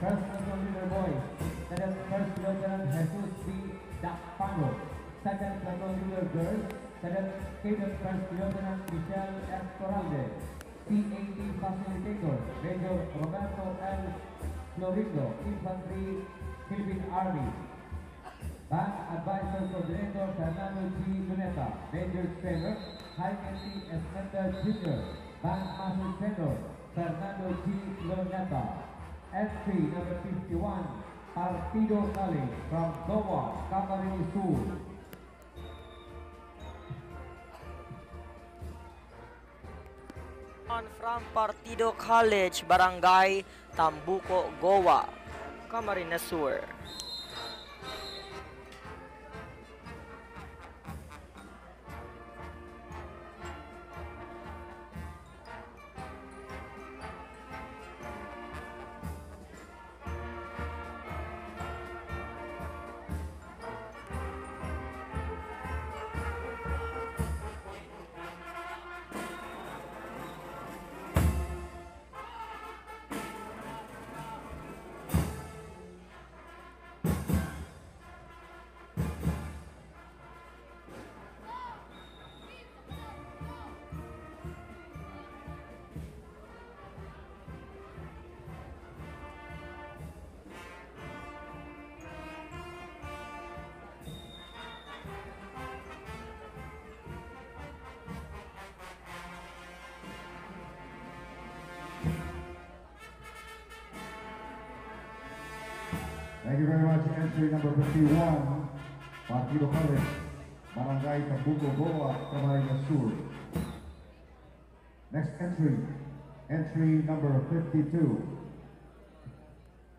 First Platoon Leader Boys, Cadet First Lieutenant Jesus D. Dacpano, Second Platoon Leader Girls, Cadet, Cadet First Lieutenant Michelle F. Toralde, C A T Facilitator, Major Roberto L. Florindo, Infantry, Philippine Army. Band Advisor Coordinator Fernando G. Luneta, Major Trainer, Jaime T. Esmenda Junior, Band Master Trainer Fernando G. Luneta. Entry number fifty-one, Partido College from Goa, Camarines Sur. On from Partido College, Barangay Tambuco, Goa, Camarines Sur. Thank you very much. Entry number fifty-one, Partido College, Barangay Tambuco, Goa, Camarines Sur. Next entry, entry number fifty-two,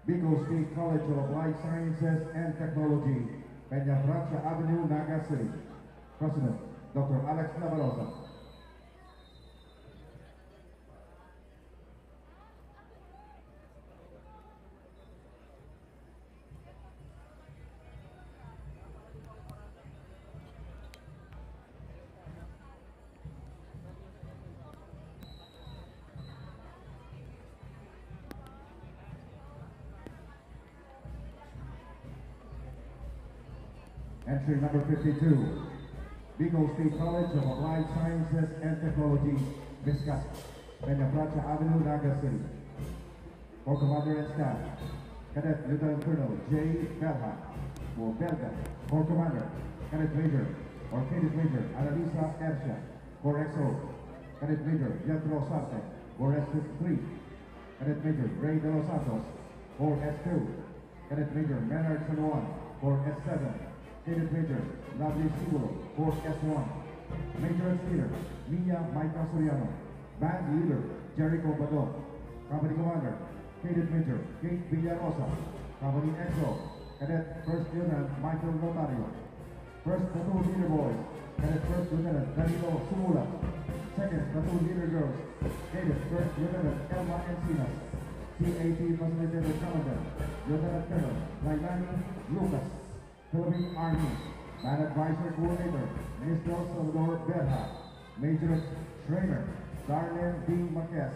Bicol State College of Applied Sciences and Technology, Peñafrancia Avenue, Naga City. President, Doctor Alex Nabarosa. Entry number fifty-two, Bicol State College of Applied Sciences and Technology, BSCAT, Peñafrancia Avenue, Naga City. For Commander and Staff, Cadet Lieutenant Colonel J. Belha, for Belga. For Commander, Cadet Major or Cadet Major Annalisa Ercia, for X O, Cadet Major Jethro Sarte, for S three, Cadet Major Ray De Los Santos, for S two, Cadet Major Menard San Juan, for S seven, Cadet Major Lovely Sibulo, for S one, Major Leader Mia Micah Soriano, Band Leader Jericho Badon, Company Commander Cadet Major Kate Villarosa, Company X O, Cadet First Lieutenant Michael Notario, First Platoon Leader Boys, Cadet First Lieutenant Danilo Sumula, Second Platoon Leader Girls, Cadet First Lieutenant Elma Encinas, C A T Facilitator Commandant Lieutenant Colonel Lailani Lucas, Philippine Army, Band Advisor Coordinator Mister Salvador Berha, Major Trainer Darlene D. Marquez,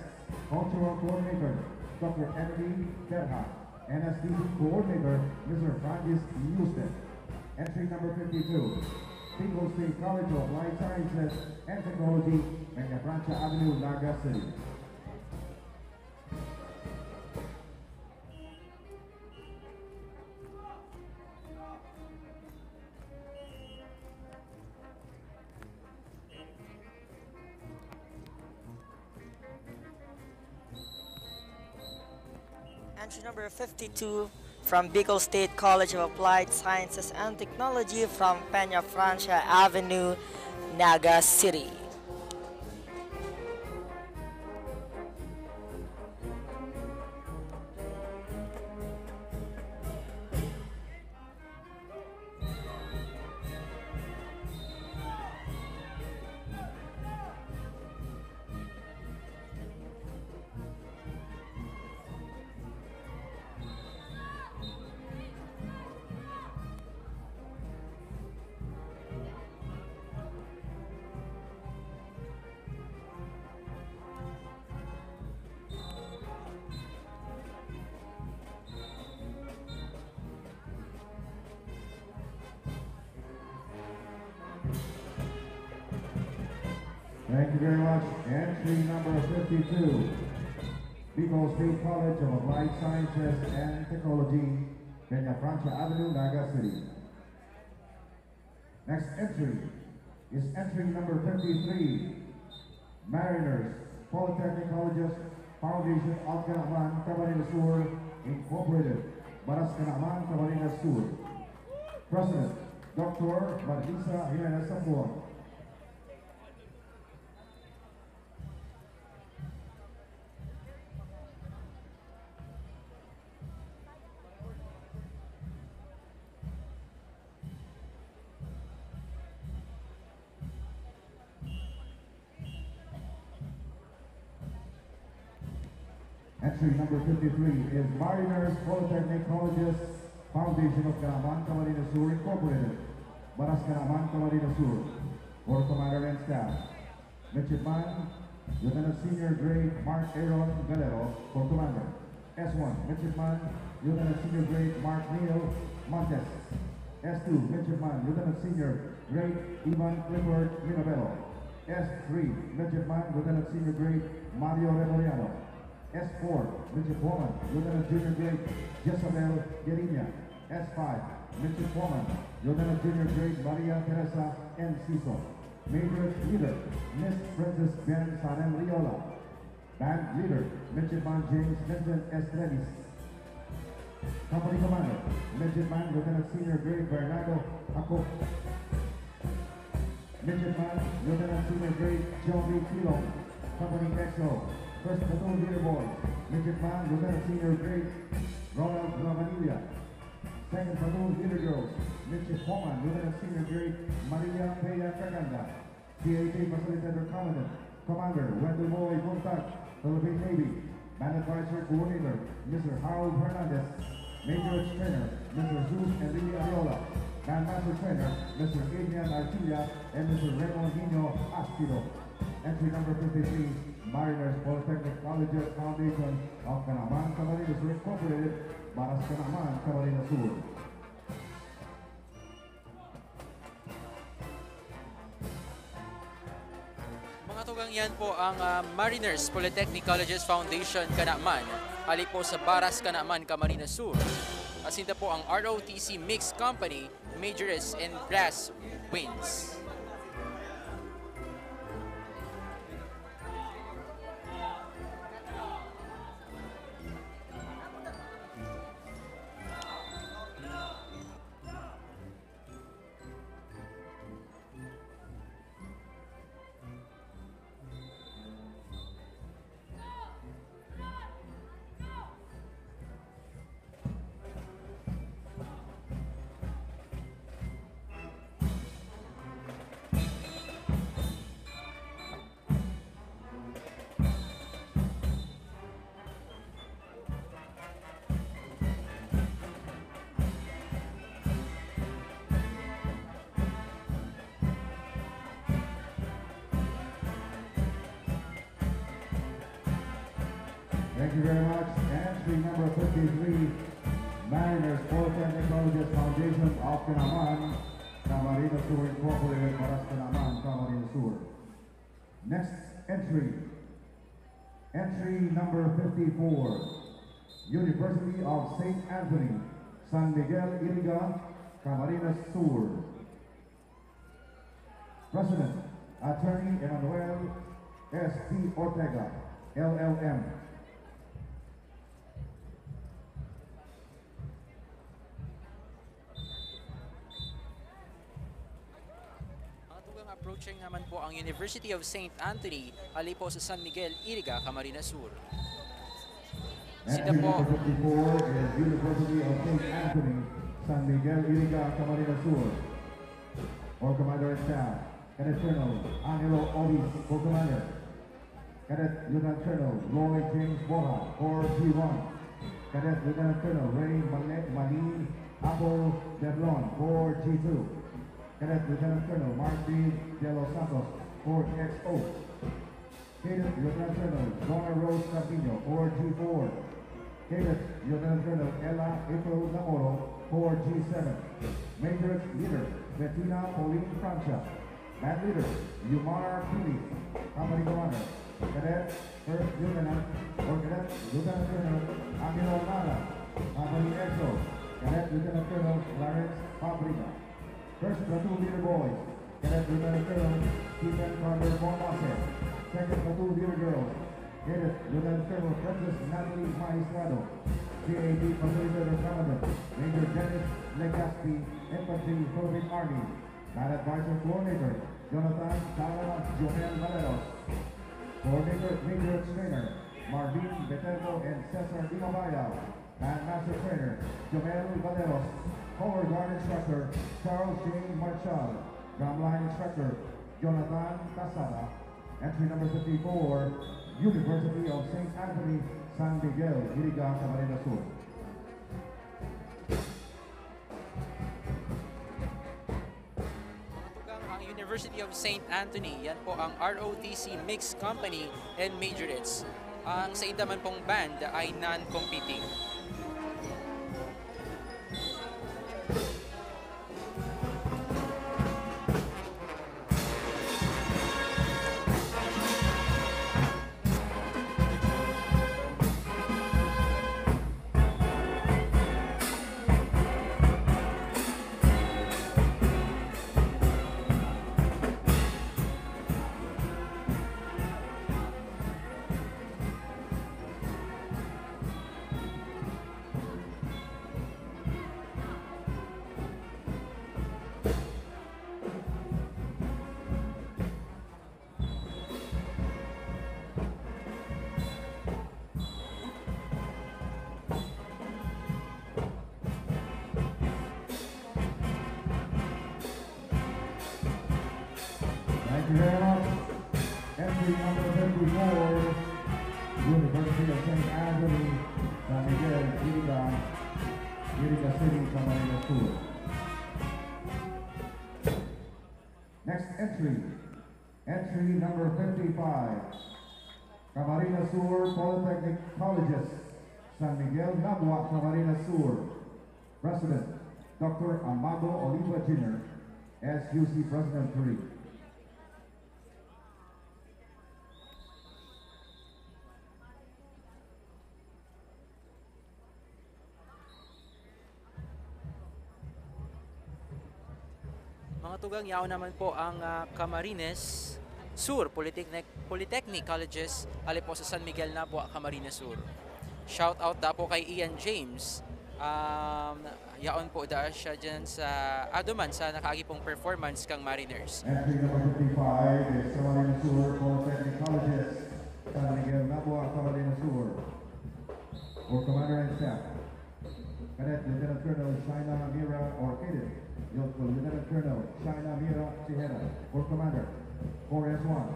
Cultural Coordinator Doctor Emily Berha, N S D C Coordinator Mister Francis Yuste. Entry number fifty-two, Bicol State College of Applied Sciences and Technology, Peñafrancia Avenue, Naga City. Entry number fifty-two from Bicol State College of Applied Sciences and Technology from Peñafrancia Avenue, Naga City. Thank you very much. Entry number fifty-two, Bicol State College of Applied Sciences and Technology, Peñafrancia Avenue, Naga City. Next entry is entry number fifty-three, Mariners Polytechnic Colleges Foundation of Canaman, Camarines Sur, Incorporated, Baras Canaman, Camarines Sur. President, Doctor Marisa Jimenez Sapuan. Entry number fifty-three is Mariners Polytechnic Colleges Foundation of Canaman, Camarines Sur, Incorporated. Baras Canaman, Camarines Sur. For commander and staff. Midshipman, Lieutenant Senior Grade Mark Aaron Galero for commander. S one, Midshipman, Lieutenant Senior Grade Mark Neil Montes. S two, Midshipman, Lieutenant Senior Grade Ivan Clifford Minabelo. S three, Midshipman, Lieutenant Senior Grade Mario Remoriano. S four, Midshipwoman, Lieutenant Junior Grade Jezabel Gueriña. S five, Midshipwoman, Lieutenant Junior Grade Maria Teresa Enciso. Major leader, Miss Princess Ben Saren Riola. Band leader, Midshipman James Vincent Estrelis. Company Commander, Midshipman Lieutenant Senior Grade Bernardo Ako. Midshipman Lieutenant Senior Grade Joby Tilong. Company X O, First Platoon Leader Boy, Midshipman Lieutenant Senior Grade Ronald Lavanilla. Second Platoon Leader Girls, Midshipwoman Lieutenant Senior Grade Maria Pea Caganda. P A T Facilitator Commandant, Commander Wendell Boy Buntag, Philippine Navy. Band Advisor Coordinator, Mister Harold Hernandez. Major Trainer, Mister Zeus Enrique Ariola. Band Master Trainer, Mister Adrian Arcilla and Mister Raymond Nino Aspido. Entry number fifty-three, Mariners Polytechnic Colleges Foundation of Canaman, Camarines Sur Incorporated, Baras Canaman, Camarines Sur. Mga tugang, yan po ang, ah, Mariners Polytechnic Colleges Foundation Canaman, hali po sa Baras Canaman, Camarines Sur. Asin po ang R O T C Mix Company, Majoress and Brass Winds. Thank you very much. Entry number fifty-three, Mariners Polytechnic Colleges Foundation of Canaman, Camarines Sur Incorporated, Baras Canaman, Camarines Sur. Next entry. Entry number fifty-four, University of Saint Anthony, San Miguel Iriga, Camarines Sur. President, Attorney Emmanuel S T Ortega, L L M. Mga tugang, approaching naman po ang University of Saint Anthony, hali po sa San Miguel, Iriga, Camarines Sur. Sila po. Entry number fifty-four is University of Saint Anthony, San Miguel, Iriga, Camarines Sur. For commander and staff, Cadet Colonel Angelo Obis for commander. Cadet Lieutenant Colonel Roy James Borja, four G one. Cadet Lieutenant Colonel Ray Male-, Mali Apple Deblon, four G two. Cadet Lieutenant Colonel Mark B. De Los Santos, four X O. Cadet Lieutenant Colonel Donna Rose Cardino, four G four. Cadet Lieutenant Colonel Ella April Namoro, four G seven. Major Leader Bettina Pauline Francia. Band Leader, Yumar Pili, Company Commander, Cadet First Lieutenant or Cadet Lieutenant Colonel Angelo Mara, Company Exo, Cadet Lieutenant Colonel Clarence Fabrica. First Platoon Leader Boys, Cadet Lieutenant Colonel Stephen Carter Bonbase. Second Platoon Leader Girls, Cadet Lieutenant Colonel Princess Natalie Maestrado. C A T Facilitator Commandant, Major Dennis Legaspi, Infantry, Philippine Army. Band Advisor Coordinator, Jonathan Tara Joel Valeros. Coordinator, Major Trainer, Marvin Beterno and Cesar Di Mabaya. Band Master Trainer, Jomel Valeros. Color Guard Instructor, Charles J. Marchal. Drumline Instructor, Jonathan Casada. Entry number fifty-four, University of Saint Anthony, San Miguel, Iriga, Camarines Sur. Mga tugang, ang University of Saint Anthony, yan po ang R O T C Mixed Company and Majorettes. Ang sainda man pong band ay non-competing. Thank you very much. Entry number fifty-four, University of Saint Anthony, San Miguel, Iriga, Iriga City, Camarines Sur. Next entry, entry number fifty-five, Camarines Sur Polytechnic Colleges, San Miguel, Nabua, Camarines Sur. President, Doctor Amado Oliva Junior, S U C President three. Mga tugang, yaon naman po ang, ah, Camarines Sur Polytechnic, Polytechnic Colleges, hale po sa San Miguel, Nabua, Camarines Sur. Shout out da po kay Ian James. Um, yaon po da siya dyan sa, ah, duman sa nakaagi pong performance kang Mariners. Entry number fifty-five is Camarines Sur Polytechnic Colleges, San Miguel, Nabua, Camarines Sur. For Commander and Staff. Cadet Lieutenant Colonel Shaina Mira or Cadet Lieutenant Colonel Shaina Mira Tejera for Commander, four S one.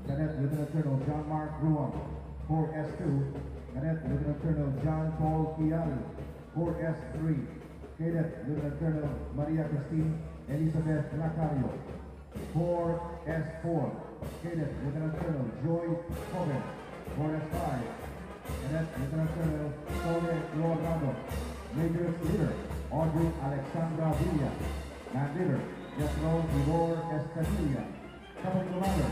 Cadet Lieutenant Colonel John Mark Ruan, four S two. Cadet Lieutenant Colonel John Paul Kiari, four S three. Cadet Lieutenant Colonel Maria Christine Elizabeth Lacario, four S four, Cadet Lieutenant Colonel Joy Coben, four S five, Cadet Lieutenant Colonel Sole Leonardo, Major Leader Audrey Alexandra Villa, Band Leader Jethro Igor Escamilla, Company Commander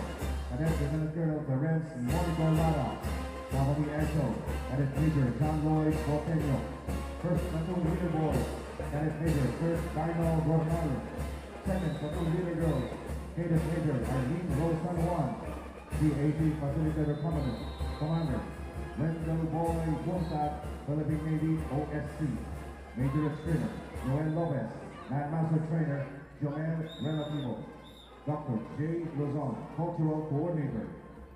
Cadet Lieutenant Colonel Terence Monico Lara, Company Echo Cadet Major John Lloyd Boteño, First Platoon Leader Boy Cadet Major Kurt Dino Bornal, Second Platoon Leader Girls, Cadet Major Irene Rose San Juan, C A T Facilitator Commandant, Commander Wendell Boy Gumtat, Philippine Navy O S C, Major Trainer Noel Lopez, Band Master Trainer Joel Relativo, Doctor J Lozon, Cultural Coordinator,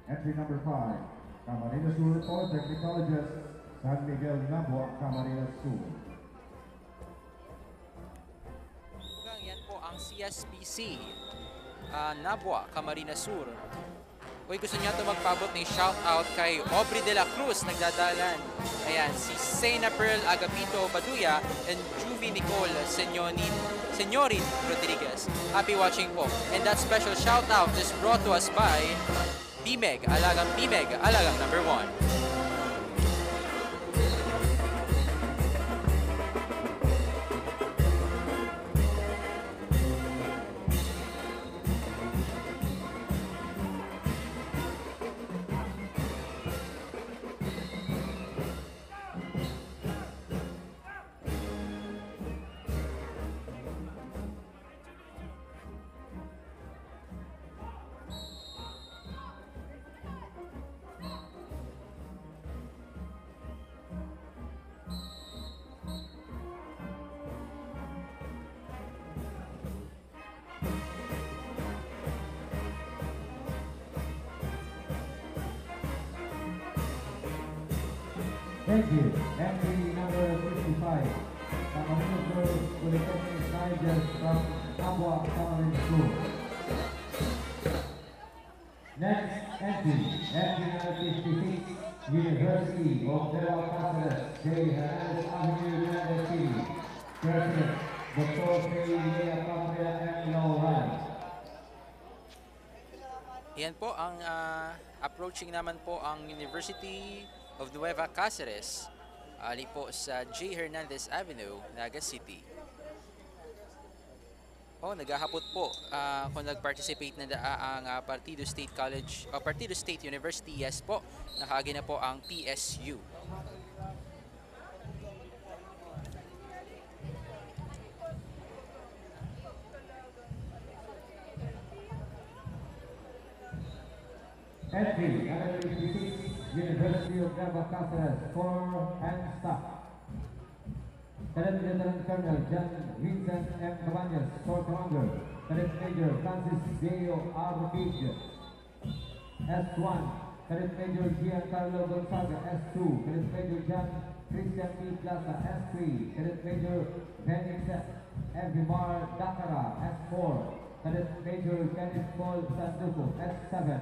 Entry number five, Camarines Sur Polytechnic Colleges, San Miguel, Nabua, Camarines Sur. Tugang, yan po ang C S P C, ah, Nabua, Camarines Sur. Uy, gusto niya to magpaabot ni shout out kay Aubrey de la Cruz, nagdadalan. Ayan, si Sena Pearl Agapito Baduya and Juvie Nicole Senyonin, Senyorin Rodriguez. Happy watching po. And that special shout out is brought to us by Pimeg, alagang Pimeg, alagang number one. Thank you. Entry number fifty-five, Camarines Girls Polytechnic Tigers from Abua Camarines School. Next entry, entry number fifty-six, University of Nueva Cáceres, J Hernandez Avenue, Nueva City. President, Doctor Freddy Lea Cabrera and Lowell. Yan po ang ah, approaching naman po ang University of Nueva Cáceres, ali po sa J Hernandez Avenue, Naga City. Oh, naghahapot po ah, kung nag-participate na daa ang ah, Partido State College o Partido State University. Yes po, nakaagi na po ang P S U. Entry, number fifty-six, University of Nueva Cáceres, four and stop. Cadet Lieutenant Colonel John Vincent M. Cabañas, Corps Commander. Cadet Major Francis Deo R. Big, S one. Cadet Major Giancarlo Gonzaga, S two. Cadet Major John Christian P. Plaza, S three. Cadet Major Benny Seth Evimar Dakara, S four. Cadet Major Kenneth Paul Sanduco, S seven.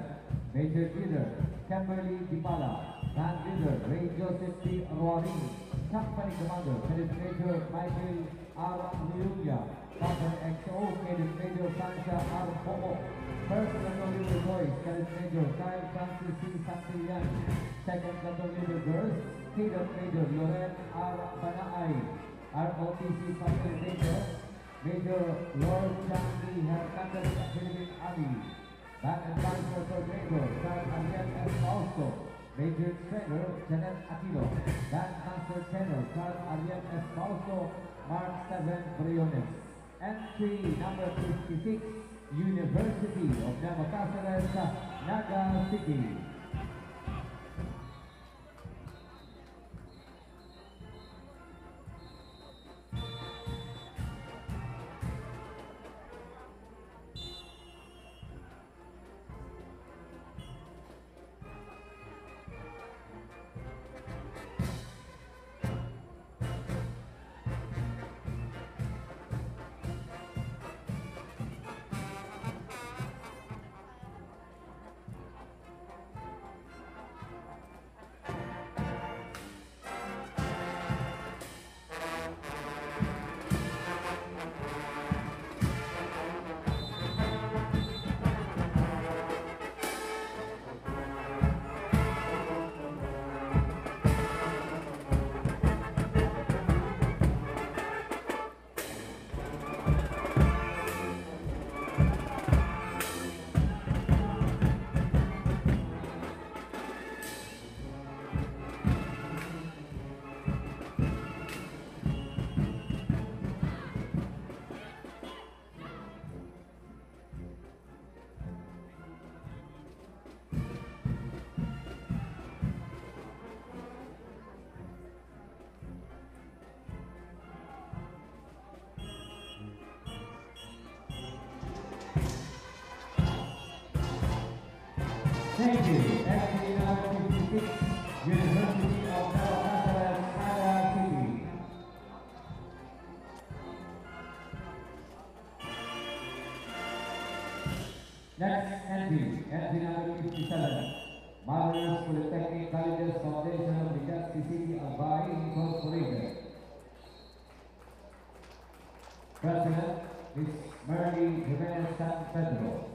Major Leader Kimberly Dipala. Band Leader Ray Joseph P. Roaring. Company Commander Cadet Major Michael R. Liuya. Company X O, Cadet Major Francia R. Poco. First Platoon Leader Boys, Cadet Major Kyle Francis C. Santillan. Second Platoon Leader Girls, Cadet Major Loren R. Banaay. R O T C Facilitator, Major Lord Changi Hercandes Philippine Army. Band Advisor for Major Sir Ariel F. Fausto. Major Trainer Janet Aquino. Band Master Trainer Sir Ariel F. Fausto. Mark seven Briones. Entry number fifty-six, University of Nueva Cáceres, Naga City. Thank you. Entry number fifty-six, University of Nueva Cáceres, Naga City. Next entry, entry number fifty-seven, Mariners Polytechnic Colleges Foundation of Legazpi City, Albay Incorporated. President, Miss Merly Jimenez San Pedro.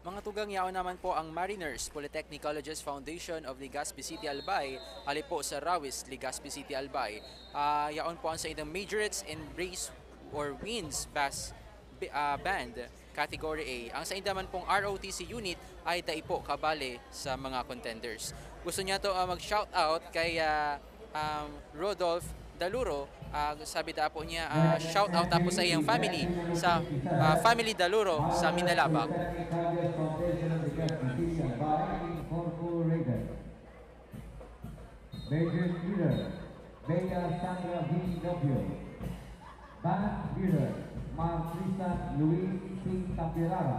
Mga tugang, yaon naman po ang Mariners Polytechnic Colleges Foundation of Legazpi City, Albay, hali po sa Rawis, Legazpi City, Albay. Ah, yaon po ang saindang Majorettes in Brace or Winds Bass bi- ah, Band, Category A. Ang sainda man pong R O T C unit ay dai po kabali sa mga contenders. Gusto niya to ah, mag-shout out kay ah, um, Rodolph Daluro. Ah, sabi ta po niya, ah, shout out tapos sa iyang family, sa ah, family Daluro sa Minalabak. Major Leader, Bea Sandra V. Nobio. Band Leader, Mark Tristan Luis C. Tapirara.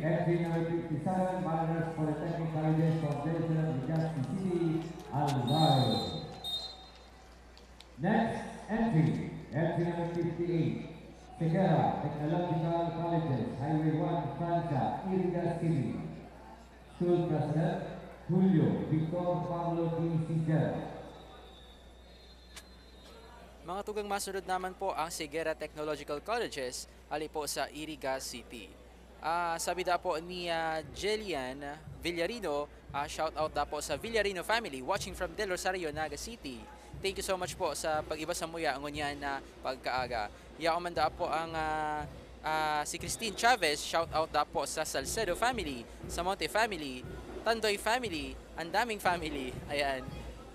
Entry number fifty-seven, Mariners Polytechnic Colleges Foundation, Legazpi City, Albay. Next entry, entry number fifty-eight, Ceguera Technological Colleges, Highway one, Francia, Iriga City. School President, Julio Victor Pablo D. Ceguera. Mga tugang, masunod naman po ang Ceguera Technological Colleges, hali po sa Iriga City. Ah, sabi da po ni ah, Jillian Villarino, ah, shout out da po sa Villarino family watching from Del Rosario, Naga City. Thank you so much po sa pag-iba sa muya ngunyan na pagkaaga. Yaon man da po ang ah, ah, si Christine Chavez, shout out da po sa Salcedo family, Samonte family, Tandoy family, ang daming family. Ayan.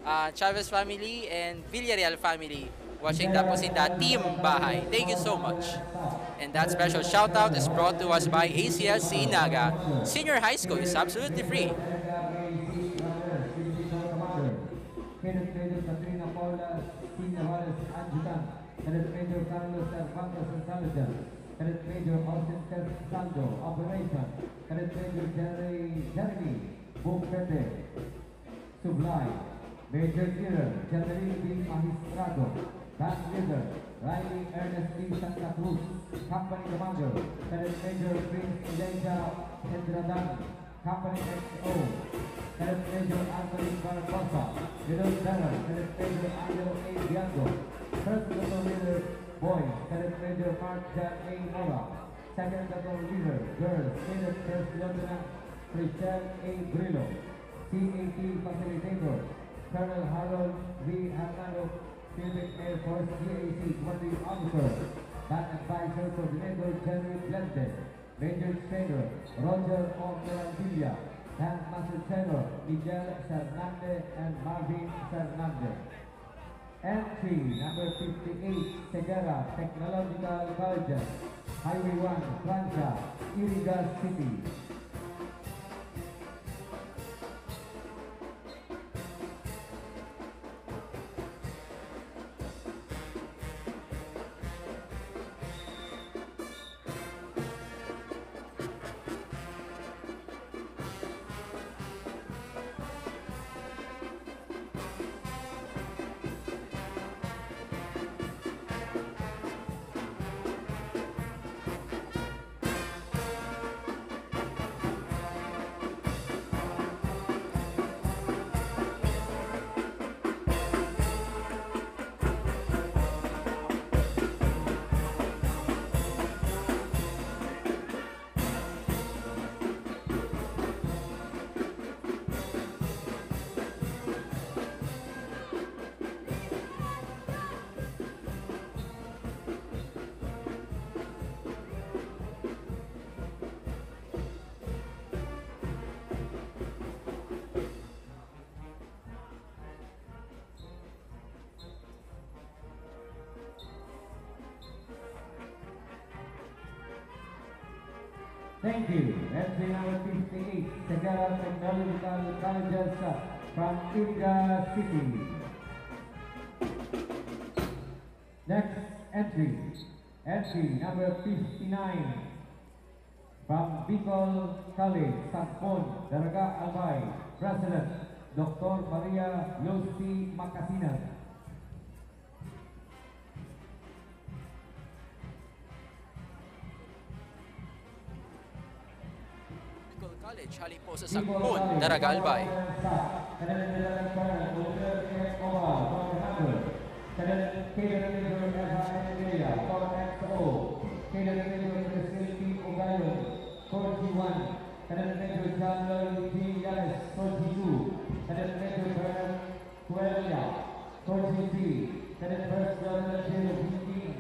Ah, Chavez family and Villarreal family watching da po sinda Team Bahay. Thank you so much. And that special shout out is brought to us by A C S C Naga. Senior High School is absolutely free. Kenneth Pedro Katrina Paula Senior Adjutant, Cadet Major Carlos Cervantes Intelligence, Cadet Major Austin Test Saldo Operation, Cadet Major Jerry Jeremy Bufete. Sublay, Major General General B. Magistrado, Band Leader, Riley Ernest B. Santa Cruz, Company Commander, Cadet Major Prince Elijah Pedradan, Company X O, Cadet Major Anthony Barbosa, Middle General, Cadet Major Angelo A. Bianco, First Platoon Leader, Boys, Cadet Major Mark John A. Mora, Second Platoon Leader, Girls, Cadet First Lieutenant Christian A. Brillo, C A T Facilitator, Colonel Harold V. Hernando, Philippine Air Force G A C Commanding Officer, Band Advisor Coordinator Jerry Blente, Major Trainer Roger O. Mirandilla, Band Master Trainer Miguel Fernande and Marvin Fernande. Entry number fifty-eight, Ceguera Technological Colleges, Highway one, Francia, Iriga City. Thank you. Entry number fifty-eight, Ceguera Technological Colleges uh, from Iriga City. Next entry, entry number fifty-nine, from Bicol College, Sagpon, Daraga, Albay, President, Doctor Maria Lucy Macasinan. Bicol College, hali po sa Sagpon, Daraga, Albay. Cadet Major John Lloyd G. Yanes, Sojigu, Cadet Major Bernard Cuelia, Soji three, Cadet First Lieutenant General Ginting,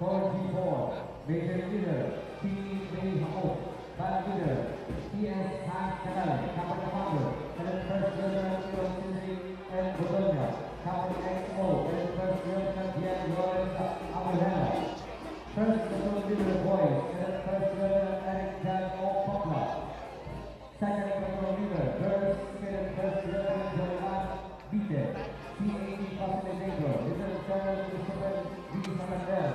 Soji four, Major Leader, T. May Hao, Band Leader, T. S. Hans Canal, Company Commander, Cadet First Lieutenant General Cesar M. Bodonia, Company X O, Cadet First Lieutenant Gian Lawrence Abuela. First Platoon Leader Boys, Cadet First Lieutenant Eric John O. Papla. Second Platoon Leader Girls, Cadet First Lieutenant Joanna Bite. C A T Facilitator, Lieutenant Colonel Christopher V. Sacandel.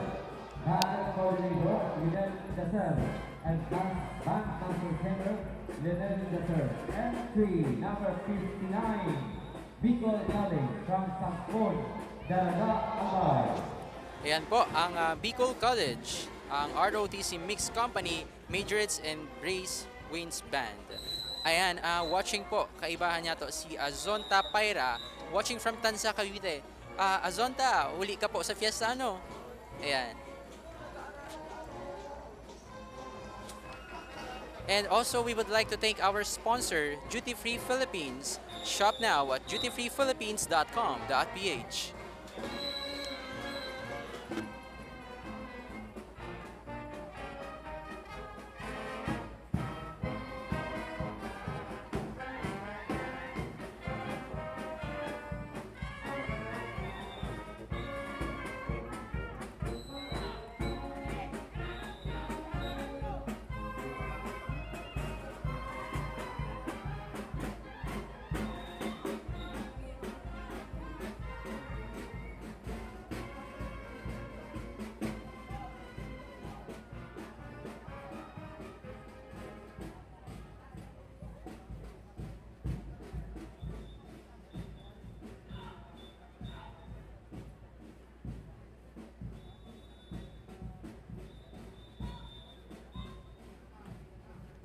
Backup Coordinator, Lieutenant Gasel. And last but not least, Leonel the third. Entry number fifty-nine, Bicol College from Sangkon, Daraga, Albay. Ayan po, ang ah, Bicol College, ang R O T C Mix Company, Majorits and Brace Winds Band. Ayan, ah, watching po, kaibahan niya to, si Azonta Paira, watching from Tanza, Cavite. Ah, Azonta, uli ka po sa fiesta, ano? Ayan. And also, we would like to thank our sponsor, Duty Free Philippines. Shop now at duty free philippines dot com dot p h.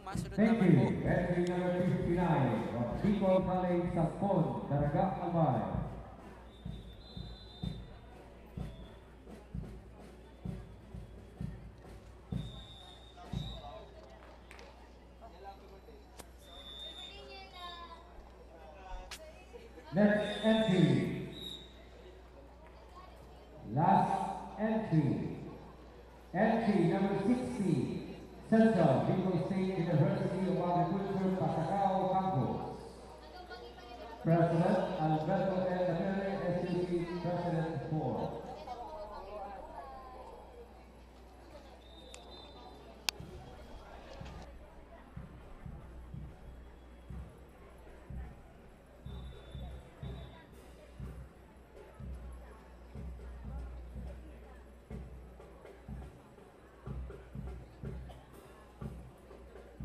Masunod Thank naman po. You. Entry number fifty-nine of Bicol College, Sangkon, Daraga, Albay. Next entry. Last entry. Entry number sixty, Central Bicol State University of Agriculture, Pasacao Campus. President Alberto L. Laferre, S U C President four.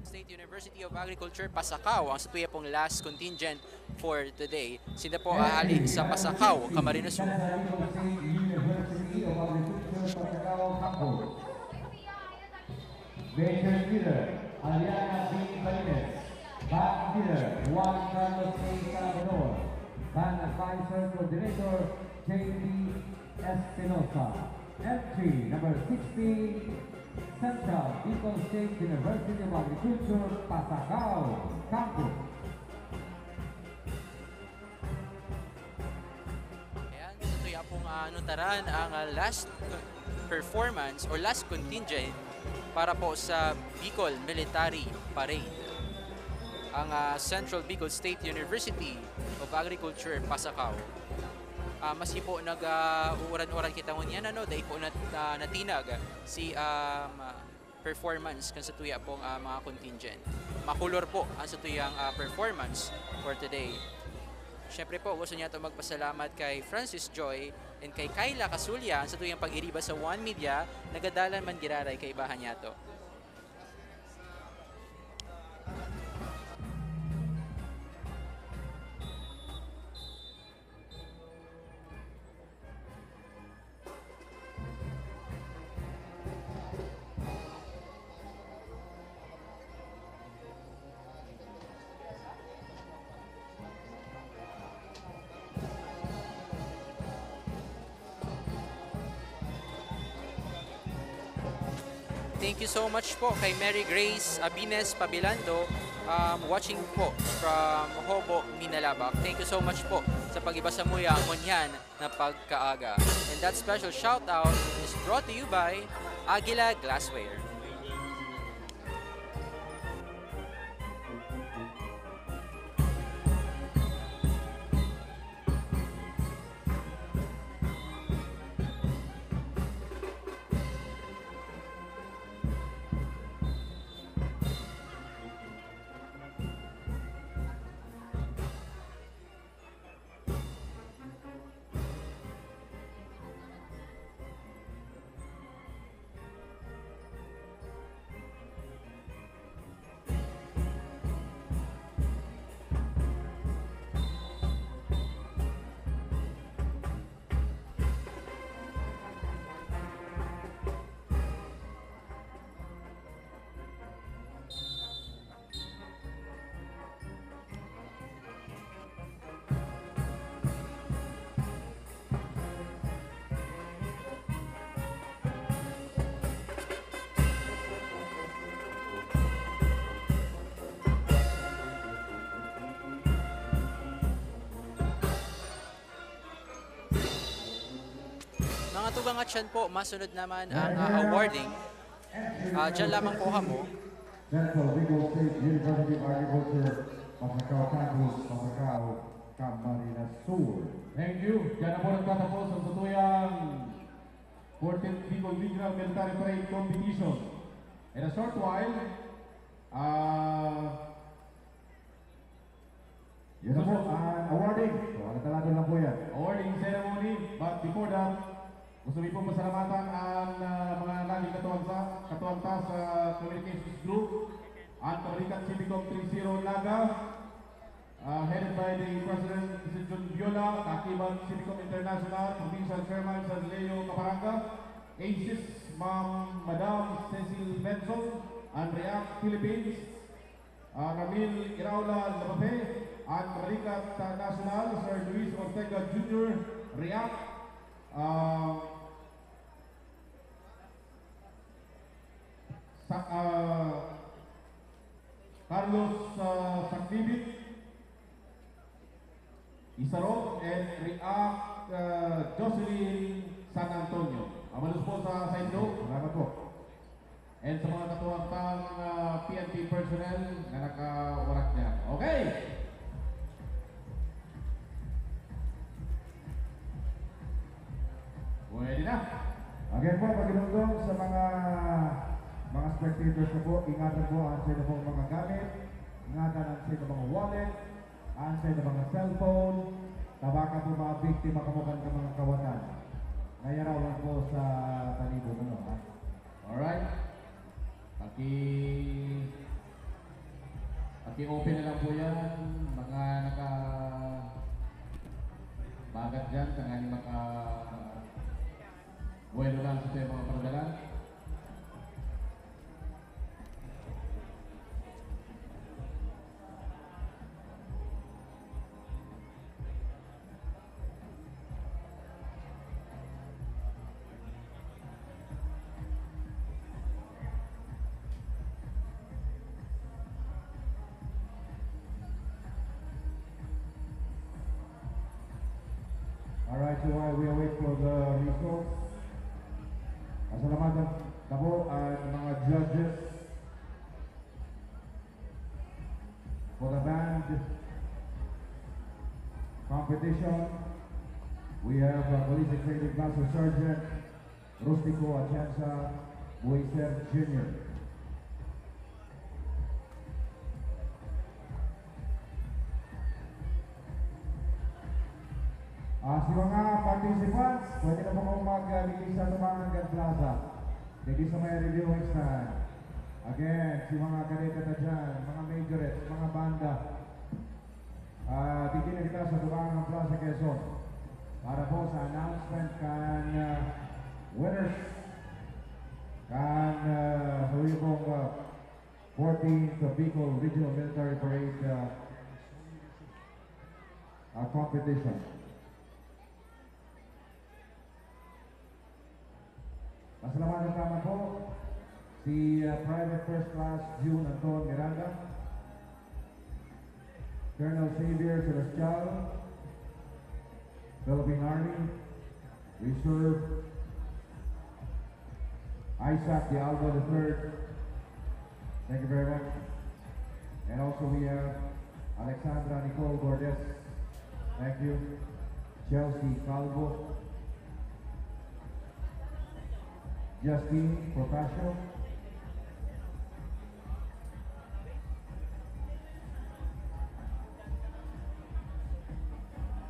State University of Agriculture, Pasacao, ang satuya pong last contingent for today. Sinda po ahali sa Pasacao, Camarines Sur. University of Agriculture, Pasacao Campus. Major Leader, Aliana B. Balines. Band Leader, Juan Carlos A. Salvador. Band Advisor Coordinator, J B Espinosa. Entry number sixty, Central Bicol State University of Agriculture, Pasacao Campus. Ayan, sa tuya pong uh, nutaran ang uh, last performance o last contingent para po sa Bicol Military Parade. Ang uh, Central Bicol State University of Agriculture, Pasacao. Uh, maski po nag-uuran-uran uh, kita ngunyan, ano, dahil po nat, uh, natinag si um, performance kan satuya pong uh, mga contingent. Makulor po ang satuyang uh, performance for today. Siyempre po, gusto niya ito magpasalamat kay Francis Joy and kay Kyla Casulia ang satuyang pag-iriba sa One Media, nagadalan man giraray kaibahan niya to. Thank you so much po kay Mary Grace Abines Pabilando, um, watching po from Hobo, Minalabac. Thank you so much po sa pag-iba sa muya ngunyan na pagkaaga. And that special shout out is brought to you by Aguila Glassware. Tugang at siyan po, masunod naman ang ah, awarding. Ah, dyan lamang po kamo. Central Bicol State University of Agriculture, Pasacao Campus, Pasacao, Camarines Sur. Thank you. Diyan na po nagtatapos ang satuyang fourteenth Bicol Regional Military Parade Competition. In a short while, ah, yun na po, ang awarding. So, alatalaton lang po yan. Awarding ceremony, but before that, gusto mi pong pasalamatan ang ah, mga naging katuwang sa, katuwang ta sa communications group, ang Kabalikat Civicom three zero Naga, ah, headed by the President, Mister John Viola, Kaakiban Civicom International, Provincial Chairman, Sir Leo Caparanga, ACES, Ma'am, Madam Cecil Benson, ang React Philippines, ah, Ramil Iraola Labape, ang Kabalikat National, Sir Luis Ortega Junior, React, ah, sa, ah, Carlos ah, Sacdibit, Isaro, and React ah, Jocelyn San Antonio. Mabalos po sa saindo. Salamat po. And sa mga katuwang tang ah, P N P personnel na nakawarak niya. Okay! Pwede na. Again po, pagdungdong sa mga mga spectators na po, ingatan po ang sa inyo pong mga gamit, ingatan ang sa inyo mga wallet, ang sa inyo mga cellphone, tabakan po mga biktima kamukan ka mga kawatan. Nayaraw lang po sa talibong, ano, ha? Alright? Paki... Paki-open na lang po yan. Mga naka... Bagat dyan, tanganing maka... Bueno lang sa mga paradalan. Alright, so while we await for the results, pasalamatan na po ang mga judges for the band competition. We have uh, Police Executive Master Sergeant Rustico Atienza Buiser Junior Ah, si mga participants, pwede na po kong maglingkod sa Tumangan Plaza. Dito sa may reviewing stand. Again, si mga kadete na dyan, mga majorettes, mga banda. Ah, dito na kita sa Tumangan Plaza, Quezon. Para po sa announcement kan ah, winners kan ah, sa uyong pong ah, fourteenth Bicol Regional Military Parade ah, ah, Competition. Pasalamatan naman po si ah, Private First Class June Anton Miranda, Colonel Xavier Celestial, Philippine Army, Reserve, Isaac de Alba the third. Thank you very much. And also we have Alexandra Nicole Gordes. Thank you. Chelsea Calvo. Justine Protasio.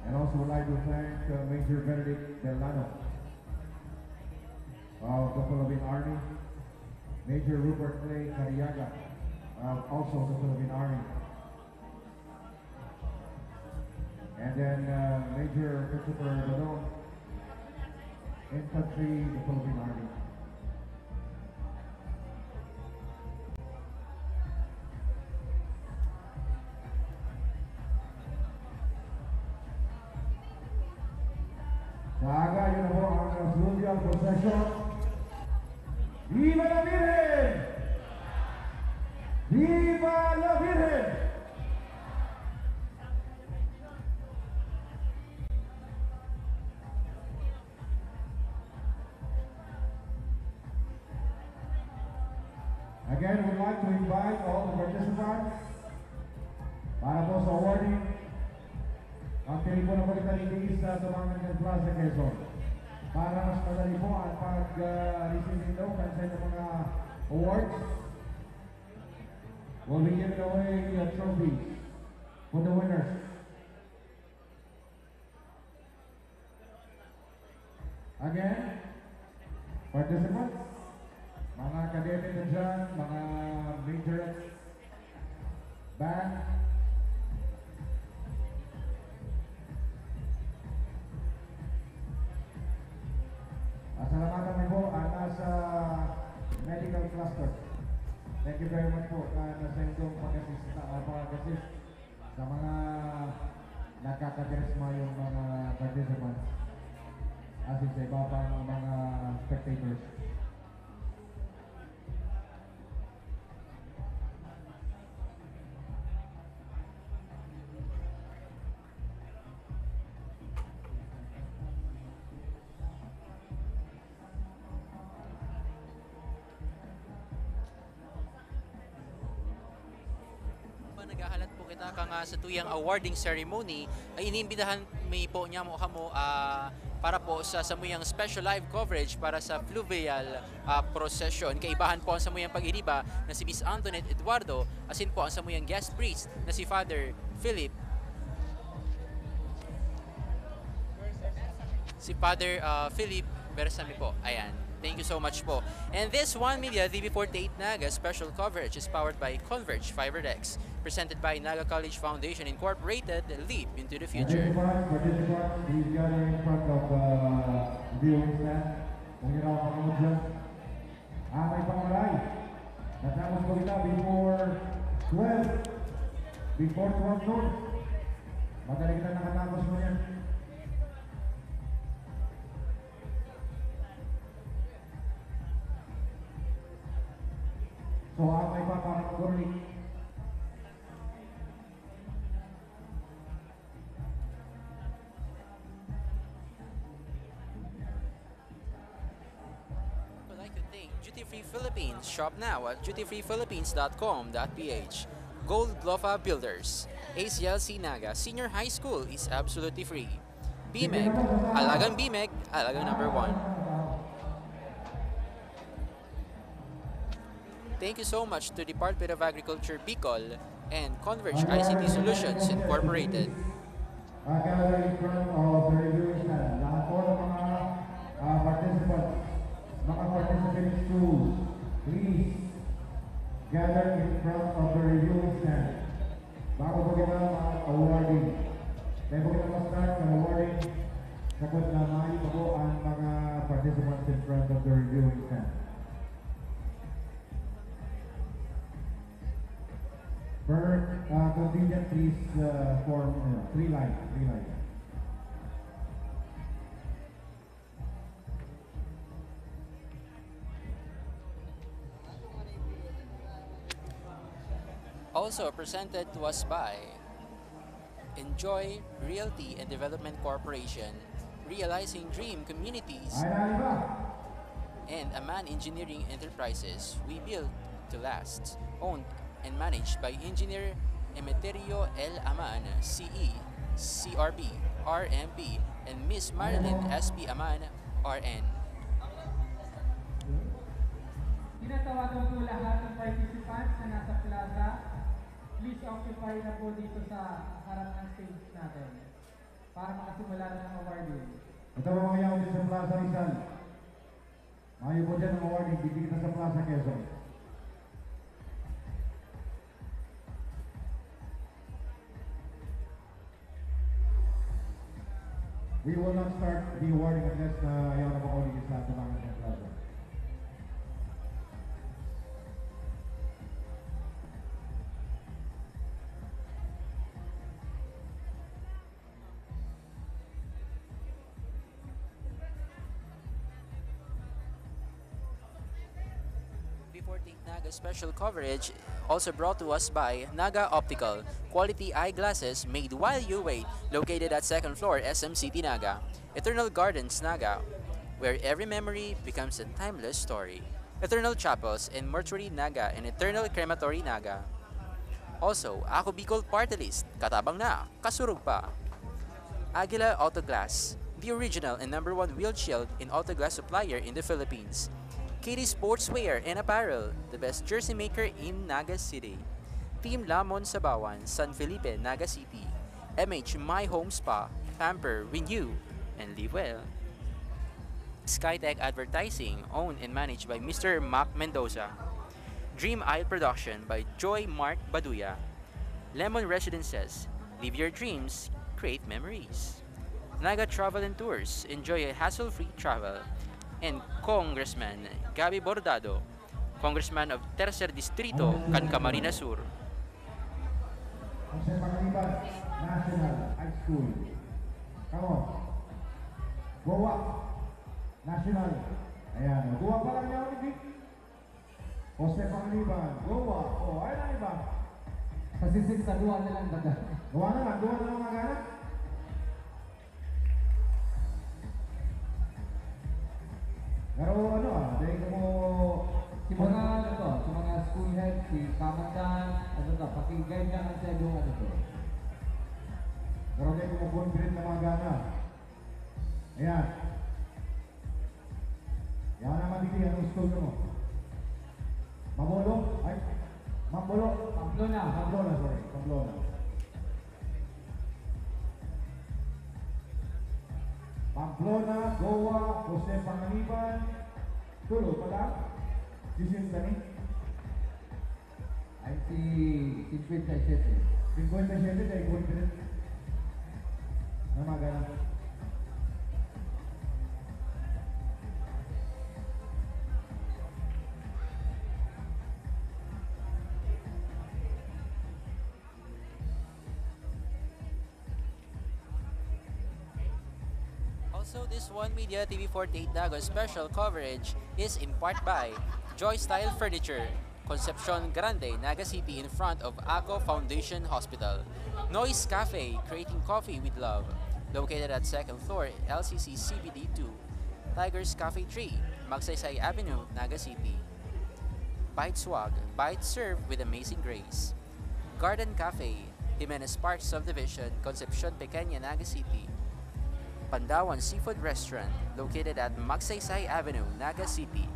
And also would like to thank uh, Major Benedict Delano of the Philippine Army, Major Rupert Clay Cariaga, uh, also of the Philippine Army. And then uh, Major Christopher Dodon, Infantry, the Philippine Army. Sa aga, yun na po ang fluvial procession. Viva la Virgen! Viva la Virgen! Sa Tumangan ng Plaza, Quezon. Para mas madali po ang pag, ah, receive nito, kansa ng mga awards. We'll be giving away, uh, trophies for the winners. Again, participants, mga kadete na dyan, mga majorette band. Pasalamatan mo po ang nasa medical cluster. Thank you very much po na nasa indong pag-assist, ah, pag-assist sa mga nagkakaderisma yung mga participants. As in sa iba pang mga spectators. Naghahalat po kita kang, ah, sa tuyang awarding ceremony, ay iniimbitahan mi po niya mo kamo, ah, para po sa samuyang special live coverage para sa fluvial, ah, procession. Kaibahan po ang samuyang pag-iriba na si Miss Antoinette Eduardo, asin po ang samuyang guest priest na si Father Philip. Si Father, ah, Philip Bersami po. Ayan. Thank you so much po. And this One Media D B forty-eight Naga special coverage is powered by Converge Fiberdex, presented by Naga College Foundation Incorporated. Leap into the future. Participants, participants, please gather in front of the viewing stand. Kung yun ang mga dyan. Ah, may pamaray. Natapos ko kita before twelve. Before twelve noon. Madali kita nakatapos mo yan. So, ah, may papakagurli. I'd like to thank Duty Free Philippines. Shop now at duty free philippines dot com dot p h. Gold Glofa Builders. A C L C Naga Senior High School is absolutely free. BMEG. Alagang BMEG, alagang number one. Thank you so much to Department of Agriculture Bicol and Converge I C T Solutions Incorporated. Uh, gather in front of the reviewing stand. Lahat po ng mga, uh, participants, mga participating schools, please gather in front of the reviewing stand. Bago po kita mag-awarding. Bago kita mag-start ng awarding, kapag na maayo pa po ang mga participants in front of the reviewing stand. Per, uh, contingent, please, uh, form, uh, three line, three line. Also presented to us by Enjoy Realty and Development Corporation, realizing dream communities, and Aman Engineering Enterprises, we build to last. Owned and managed by Engineer Emeterio L. Aman, C E, C R B, R M B, and Miss Marilyn S P Aman, R N. Tinatawagan po lahat ng participants na nasa plaza. Please occupy na po dito sa harap ng stage natin para makasimula na ng awarding. Ito po mga yaon sa Plaza Rizal. Mayo po dyan ang awarding, dito kita sa Plaza Quezon. We will not start the awarding unless na ayaw na makauli sa Tabangan ng Plaza. Before Take Naga special coverage, also brought to us by Naga Optical, quality eyeglasses made while you wait, located at second floor, S M City Naga. Eternal Gardens Naga, where every memory becomes a timeless story. Eternal Chapels and Mortuary Naga and Eternal Crematory Naga. Also, Ako Bicol Party List, katabang na, kasurog pa. Aguila Autoglass, the original and number one wheel shield and autoglass supplier in the Philippines. K D Sportswear and Apparel, the best jersey maker in Naga City. Team Lamon Sabawan, San Felipe, Naga City. M H My Home Spa, pamper, renew, and live well. Skytech Advertising, owned and managed by Mister Mac Mendoza. Dream Isle Production by Joy Mark Baduya. Lemon Residences, live your dreams, create memories. Naga Travel and Tours, enjoy a hassle-free travel. And Congressman Gabby Bordado, Congressman of Tercer Distrito, kan Camarines Sur. Jose Pangaliban National High School. Come on. Goa National. Ayan, o. Duwa pa lang niya, Olivic. Jose Pangaliban, Goa. O, ayun ang iba. Pasisig sa duwa na lang, baga. Gawa na lang, gawa na lang mga gana. Pero ano ah, dahil ko mo... Si mga ano to, si mga school head, si Kamandan, ano to, paki-guide na ang sa yung ano to. Pero dahil ko mo confident na mga gana. Ayan. Yan naman dito, anong school mo? Mabolo? Ay, Mambolo? Pamplona. Pamplona, sorry. Pamplona. Pamplona, Goa, Jose Panganiban. Tulo pa lang. Sisenta ni. Ay, si fifty-seven. Fifty-seven, dahil confident. Na magana. Also, this One Media T V forty-eight Dago special coverage is in part by Joy Style Furniture, Concepcion Grande, Naga City, in front of Ako Foundation Hospital. Noise Cafe, creating coffee with love, located at second floor, L C C C B D two. Tiger's Cafe three, Magsaysay Avenue, Naga City. Bite Swag, bite served with amazing grace. Garden Cafe, Jimenez Park Subdivision, Concepcion Pequeña, Naga City. Pandawan Seafood Restaurant, located at Magsaysay Avenue, Naga City.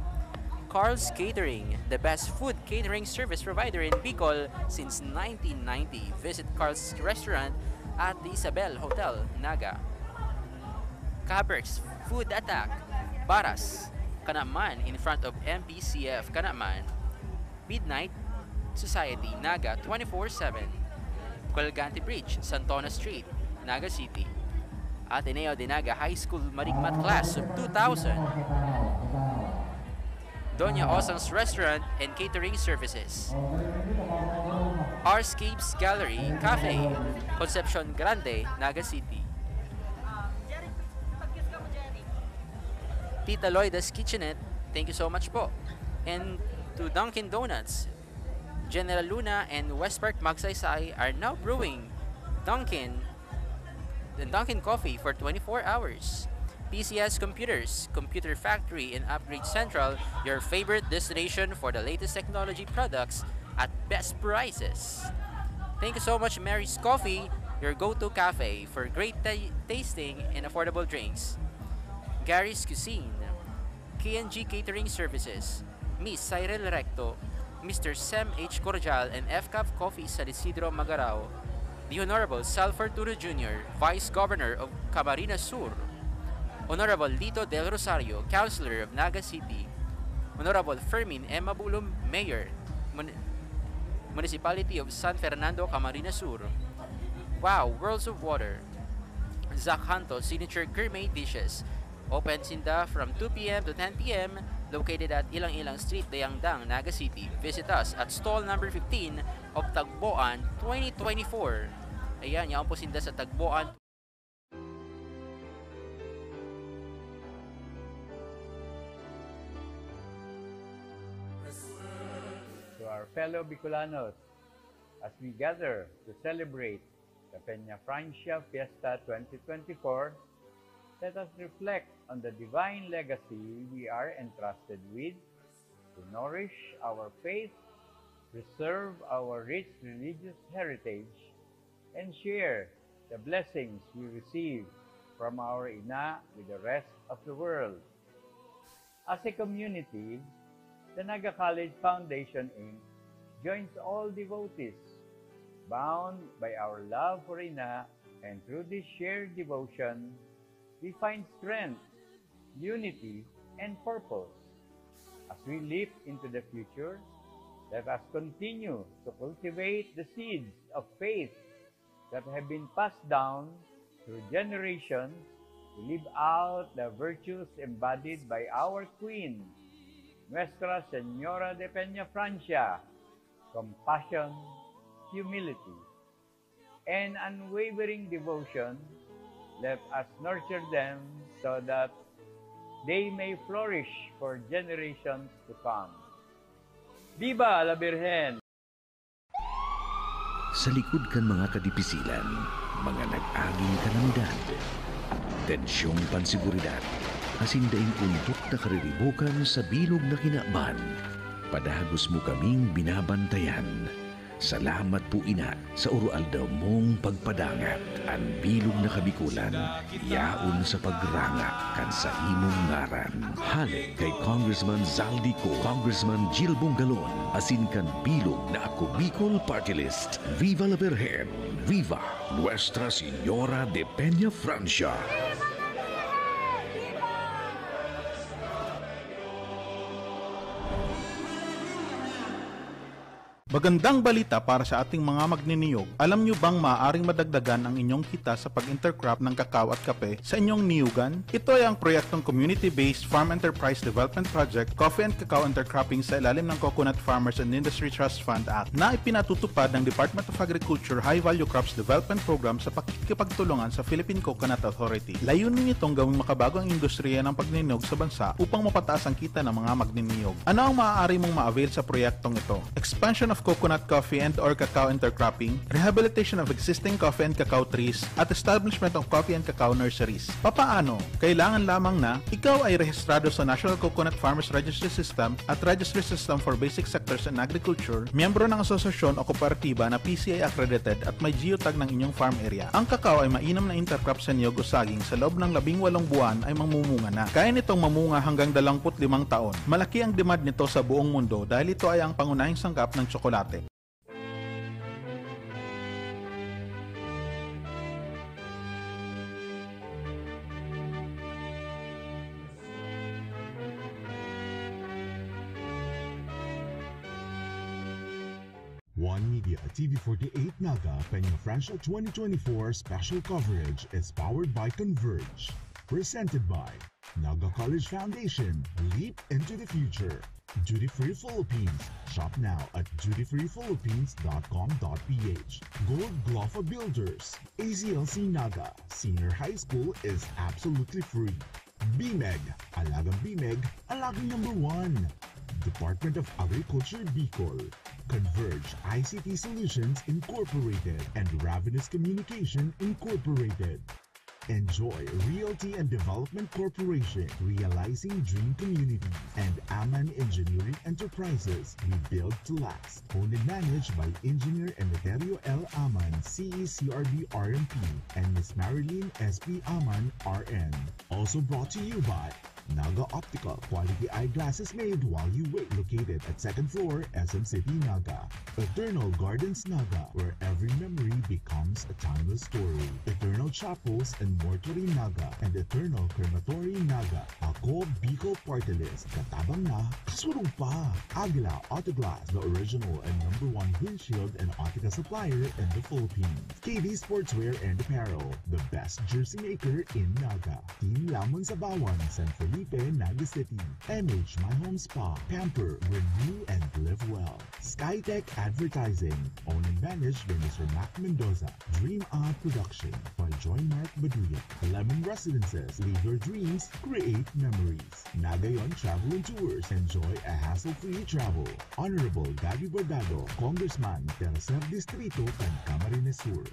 Carl's Catering, the best food catering service provider in Bicol since nineteen ninety. Visit Carl's Restaurant at the Isabel Hotel, Naga. Kaberks Food Attack, Baras, Kanaman, in front of M B C F Kanaman. Midnight Society, Naga, twenty-four seven. Colgante Bridge, Santona Street, Naga City. Ateneo de Naga High School Marigmat Class of two thousand. Doña Osang's Restaurant and Catering Services. Arscapes Gallery, Cafe, Concepcion Grande, Naga City. Tita Loida's Kitchenette, thank you so much po. And to Dunkin' Donuts, General Luna and West Park Magsaysay are now brewing Dunkin', the Dunkin' Coffee for twenty-four hours. P C S Computers, Computer Factory and Upgrade Central, your favorite destination for the latest technology products at best prices. Thank you so much, Mary's Coffee, your go-to cafe for great ta- tasting and affordable drinks. Gary's Cuisine, K N G Catering Services, Miss Cyril Recto, Mister Sem H. Cordial, and F CAF Coffee San Isidro Magarao, the Honorable Salford Turo Junior, Vice Governor of Camarines Sur, Honorable Lito Del Rosario, Councilor of Naga City, Honorable Fermin M. Mabulom, Mayor, Mun- Municipality of San Fernando, Camarines Sur. Wow, Worlds of Water. Zach Hanto, Signature Gourmet Dishes. Open sinda from two p.m. to ten p.m., located at Ilang-Ilang Street, Dayangdang, Naga City. Visit us at stall number fifteen of Tagboan twenty twenty-four. Ayan, yaon po sinda sa Tagboan. To our fellow Bicolanos, as we gather to celebrate the Peña Francia Fiesta twenty twenty-four, let us reflect on the divine legacy we are entrusted with to nourish our faith, preserve our rich religious heritage, and share the blessings we receive from our Ina with the rest of the world. As a community, the Naga College Foundation Inc joins all devotees, bound by our love for Ina, and through this shared devotion, we find strength, unity, and purpose. As we leap into the future, let us continue to cultivate the seeds of faith that have been passed down through generations to live out the virtues embodied by our Queen, Nuestra Señora de Peñafrancia: compassion, humility, and unwavering devotion. Let us nurture them so that they may flourish for generations to come. Viva la Virgen! Sa likod kan mga kadipisilan, mga nag-aging kalamidad, tensyong panseguridad, asin daing kuntok na kariribokan sa bilog na kinaban, padagos mo kaming binabantayan. Salamat po, Ina, sa uroaldaw mong pagpadangat. An bilog na Kabikolan yaon sa pagranga kan saimong ngaran. Hale kay Congressman Zaldy Co, Congressman Jil Bongalon, asin kan bilog na Ako Bicol Party List. Viva la Virgen! Viva Nuestra Señora de Peña Francia! Magandang balita para sa ating mga magniniyog. Alam nyo bang maaaring madagdagan ang inyong kita sa pag-intercrop ng kakao at kape sa inyong niyugan? Ito ay ang proyektong Community-Based Farm Enterprise Development Project, Coffee and Cacao Intercropping sa ilalim ng Coconut Farmers and Industry Trust Fund Act na ipinatutupad ng Department of Agriculture High Value Crops Development Program sa pakikipagtulungan sa Philippine Coconut Authority. Layunin nitong gawing makabago ang industriya ng pagniniyog sa bansa upang mapataas ang kita ng mga magniniyog. Ano ang maaari mong ma-avail sa proyektong ito? Expansion of coconut coffee and or cacao intercropping, rehabilitation of existing coffee and cacao trees, at establishment of coffee and cacao nurseries. Papaano? Kailangan lamang na ikaw ay rehistrado sa National Coconut Farmers Registry System at Registry System for Basic Sectors in Agriculture, miyembro ng asosasyon o kooperatiba na P C I accredited at may geotag ng inyong farm area. Ang cacao ay mainam na intercrop sa niyog o saging sa loob ng labing walong buwan ay mamumunga na. Kaya nitong mamunga hanggang dalawang put limang taon. Malaki ang demand nito sa buong mundo dahil ito ay ang pangunahing sangkap ng tsokolate. One Media T V forty-eight Naga Peña Francia twenty twenty-four special coverage is powered by Converge. Presented by Naga College Foundation. Leap into the future. Duty Free Philippines. Shop now at duty free philippines dot com dot p h. Gold Glofa Builders. A C L C Naga Senior High School is absolutely free. BMEG, Alagang BMEG, Alagang Number One. Department of Agriculture Bicol, Converge I C T Solutions Incorporated, and Ravenous Communication Incorporated. Enjoy Realty and Development Corporation, realizing dream community, and Aman Engineering Enterprises, we build to last. Owned and managed by Engineer Emeterio L. Aman, C E C R B R M P, and Miss Marilyn S P Aman, R N. Also brought to you by Naga Optical, quality eyeglasses made while you wait. Located at second floor, S M City, Naga. Eternal Gardens, Naga, where every memory becomes a timeless story. Eternal Chapels and Mortuary, Naga, and Eternal Crematory, Naga. Ako Bicol Party List, katabang na, kasurog pa! Aguila Auto Glass, the original and number one windshield and optical supplier in the Philippines. K D Sportswear and Apparel, the best jersey maker in Naga. Team Lamon Sabawan, San Felipe, Naga City. M H My Home Spa, pamper, renew, and live well. Skytech Advertising, owned and managed by Mister Mac Mendoza. Dream Up Production by Joy Mark Baduya. Lemon Residences, live your dreams, create memories. Nagayon Travel and Tours, enjoy a hassle-free travel. Honorable Gabby Bordado, Congressman, Tercer Distrito, kan Camarines Sur.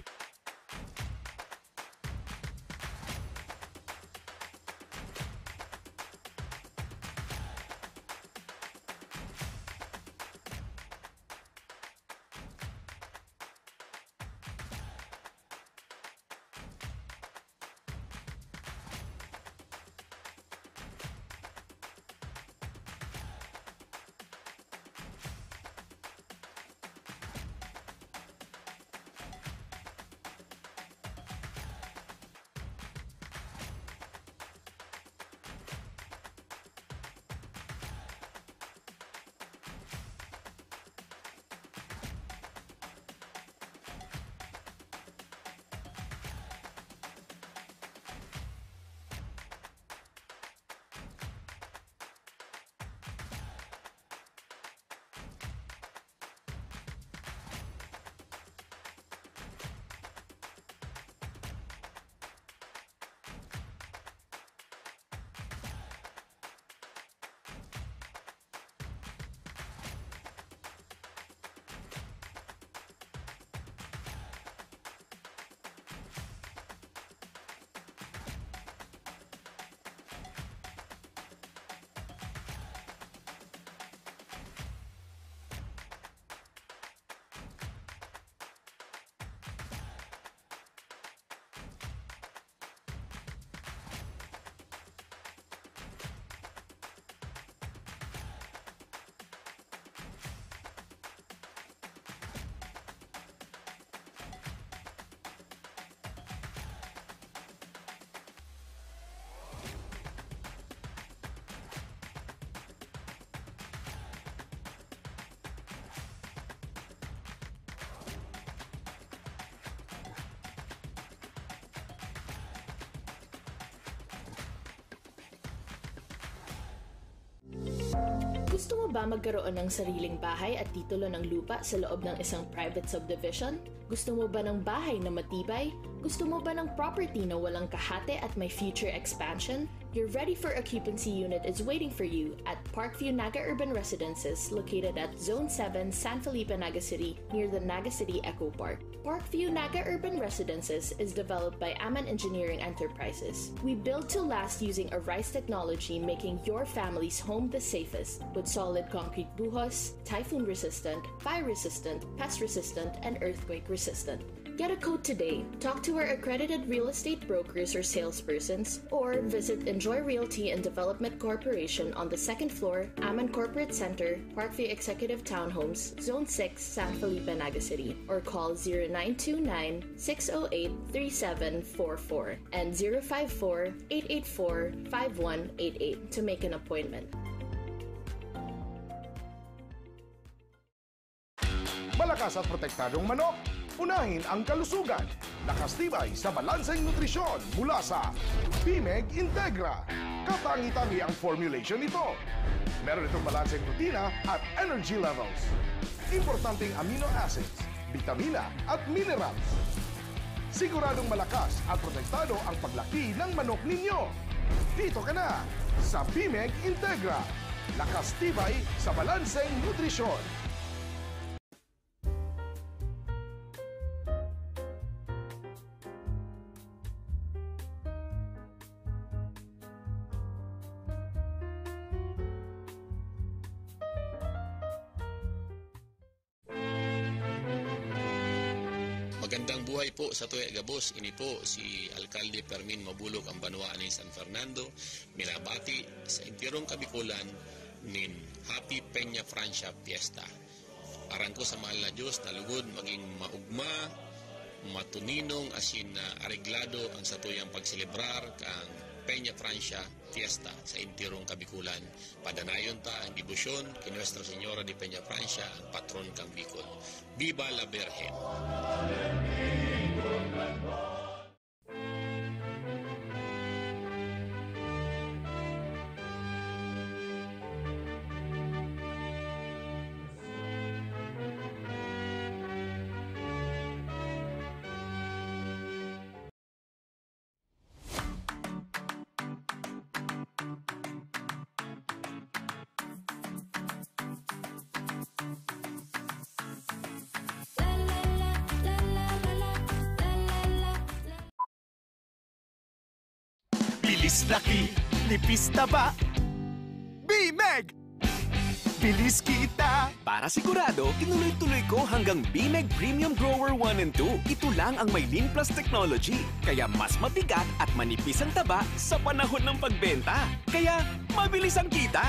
Gusto mo ba magkaroon ng sariling bahay at titulo ng lupa sa loob ng isang private subdivision? Gusto mo ba ng bahay na matibay? Gusto mo ba ng property na walang kahate at may future expansion? Your ready for occupancy unit is waiting for you at Parkview Naga Urban Residences, located at Zone seven, San Felipe, Naga City, near the Naga City Eco Park. Parkview Naga Urban Residences is developed by Aman Engineering Enterprises. We build to last using a rice technology, making your family's home the safest, with solid concrete buhos, typhoon resistant, fire resistant, pest resistant, and earthquake resistant. Get a quote today. Talk to our accredited real estate brokers or salespersons, or visit Enjoy Realty and Development Corporation on the second floor, Aman Corporate Center, Parkview Executive Townhomes, Zone six, San Felipe, Naga City, or call zero nine two nine, six oh eight, three seven four four and zero five four, eight eight four, five one eight eight to make an appointment. Malakas at protektadong manok, unahin ang kalusugan. Nakastibay sa balanseng nutrisyon mula sa Bimeg Integra. Katangi-tangi ang formulation nito. Meron itong balanseng protina at energy levels. Importanteng amino acids, bitamina at minerals. Siguradong malakas at protektado ang paglaki ng manok ninyo. Dito ka na sa Bimeg Integra. Lakas tibay sa balanseng nutrisyon. Magandang buhay po sa tuya gabos. Ini po si Alkalde Fermin Mabulog, ang banwaan nin San Fernando. Minabati sa entirong Kabikulan nin Happy Peña Francia Fiesta. Aram ko sa mahal na Diyos na lugod maging maugma, matuninong asin na areglado ang satuyang pagselebrar kan Peña Francia Fiesta sa entirong Kabikulan. Padanayon ta ang debosyon ki Nuestra Señora de Peña Francia, ang patron kan Bicol. Viva la Virgen! Bilis laki, nipis taba, Bimeg! Bilis kita! Para sigurado, tinuloy-tuloy ko hanggang Bimeg Premium Grower one and two. Ito lang ang may Lean Plus technology, kaya mas mabigat at manipis ang taba sa panahon ng pagbenta. Kaya, mabilis ang kita!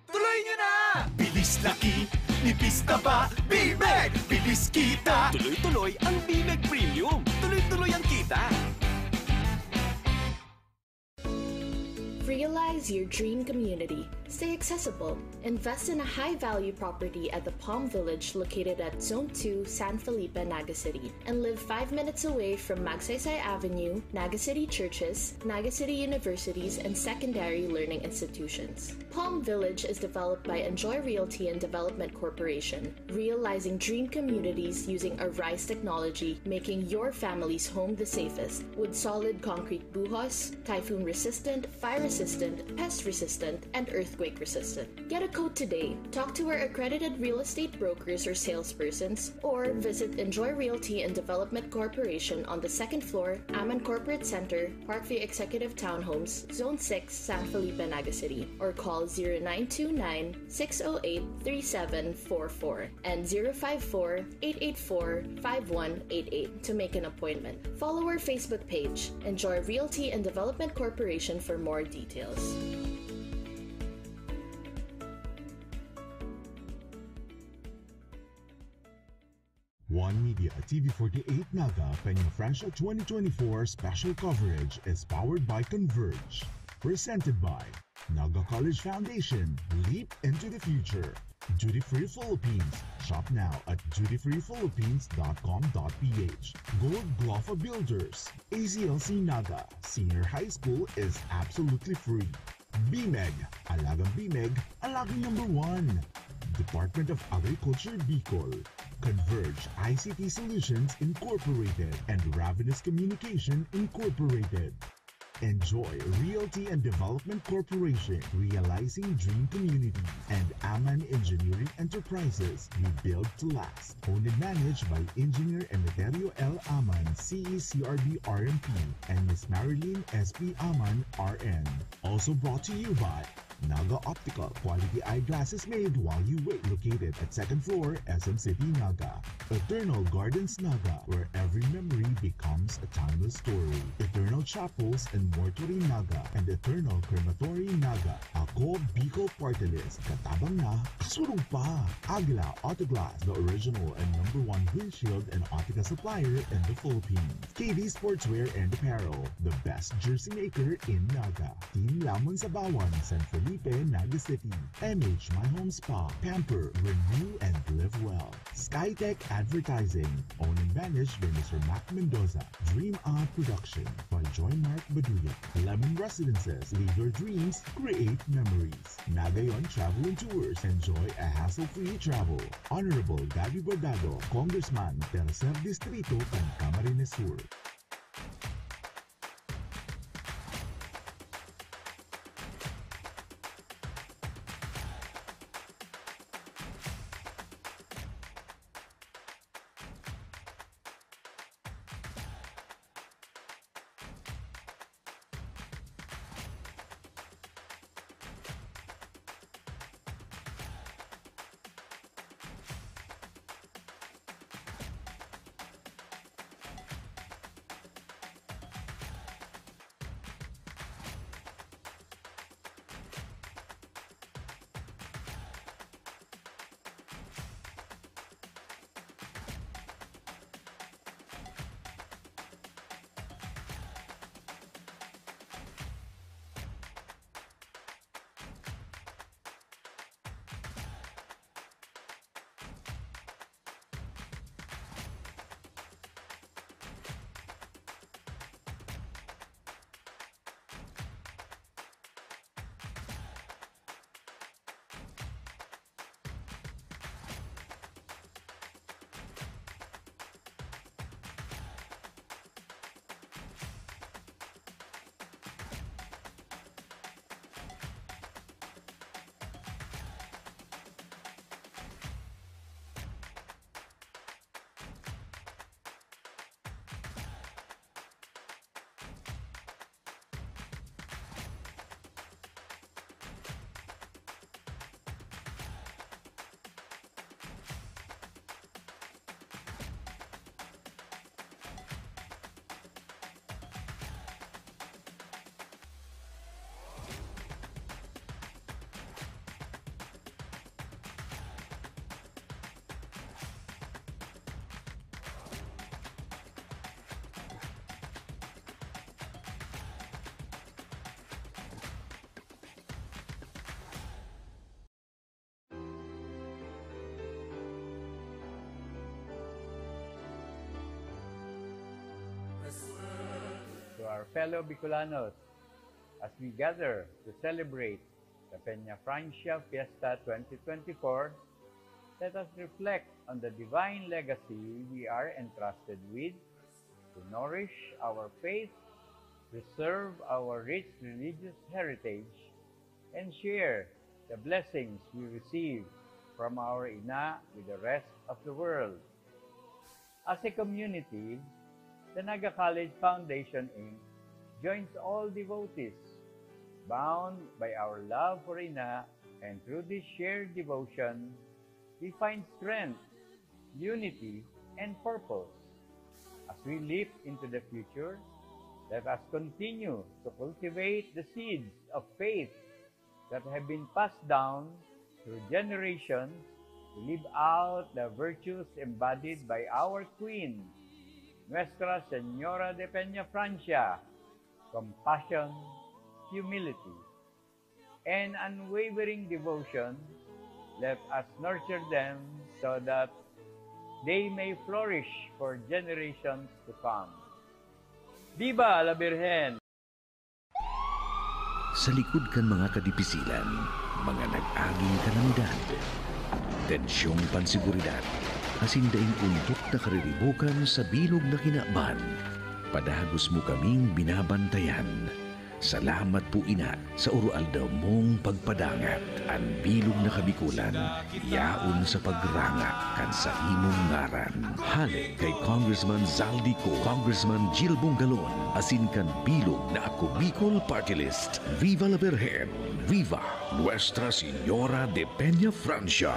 Tuloy nyo na! Bilis laki, nipis taba, Bimeg! Bilis kita! Tuloy-tuloy ang Bimeg Premium! Tuloy-tuloy ang kita! Realize your dream community. Stay accessible. Invest in a high-value property at the Palm Village located at Zone two, San Felipe, Naga City, and live five minutes away from Magsaysay Avenue, Naga City Churches, Naga City Universities, and secondary learning institutions. Palm Village is developed by Enjoy Realty and Development Corporation, realizing dream communities using a rice technology, making your family's home the safest, with solid concrete buhos, typhoon resistant, fire resistant, pest resistant, and earthquake resistant. Get a quote today. Talk to our accredited real estate brokers or salespersons, or visit Enjoy Realty and Development Corporation on the second floor, Aman Corporate Center, Parkview Executive Townhomes, Zone six, San Felipe, Naga City, or call zero nine two nine, six oh eight, three seven four four and zero five four, eight eight four, five one eight eight to make an appointment. Follow our Facebook page, Enjoy Realty and Development Corporation, for more details. One Media T V forty-eight Naga Peña Francia twenty twenty-four special coverage is powered by Converge. Presented by Naga College Foundation. Leap into the future. Duty Free Philippines. Shop now at duty free philippines dot com dot p h. Gold Glofa Builders. A C L C Naga Senior High School is absolutely free. BMEG, Alagang BMEG, Alagang number one. Department of Agriculture Bicol, Converge I C T Solutions Incorporated, and Ravenous Communication Incorporated. Enjoy Realty and Development Corporation, Realizing Dream Community, and Aman Engineering Enterprises. We build to last. Owned and managed by Engineer Emeterio L Aman, C E C R B R M P, and Miss Marilyn S P Aman, R N. Also brought to you by Naga Optical, quality eyeglasses made while you wait. Located at second floor, S M City, Naga. Eternal Gardens, Naga, where every memory becomes a timeless story. Eternal Chapels and Mortuary, Naga, and Eternal Crematory, Naga. Ako, Bicol Party List. Katabang na, kasurog pa. Aguila Auto Glass, the original and number one windshield and Optica supplier in the Philippines. K D Sportswear and Apparel, the best jersey maker in Naga. Team Lamon Sabawan, San Felipe, Naga City. M H My Home Spa, pamper, renew, and live well. Skytech Advertising, owned and managed by Mister Mac Mendoza. Dream Out Production by Joy Mark Baduya. Lemon Residences, live your dreams, create memories. Nagayon Travel and Tours, enjoy a hassle-free travel. Honorable Gabby Bordado, Congressman, Tercer Distrito, kan Camarines Sur. To our fellow Bicolanos, as we gather to celebrate the Peña Francia Fiesta twenty twenty-four, let us reflect on the divine legacy we are entrusted with to nourish our faith, preserve our rich religious heritage, and share the blessings we receive from our Ina with the rest of the world. As a community, the Naga College Foundation Inc joins all devotees bound by our love for Ina, and through this shared devotion, we find strength, unity, and purpose. As we leap into the future, let us continue to cultivate the seeds of faith that have been passed down through generations to live out the virtues embodied by our Queen, Nuestra Señora de Peña Francia: compassion, humility, and unwavering devotion. Let us nurture them so that they may flourish for generations to come. Viva la Virgen! Sa likod kan mga kadipisilan, mga nag-aging kalamidad, tensyong panseguridad, asin daing ontok na kariribokan sa bilog na kinaban, padagos mo kaming binabantayan. Salamat po ina sa oro-aldaw mong pagpadangat. An bilog na Kabikolan, yaon sa pagranga kan saimong ngaran. Hale kay Congressman Zaldy Co, Congressman Gil Bongalon, asin kan bilog na Ako Bicol Party List. Viva la Virgen! Viva Nuestra Señora de Peña Francia!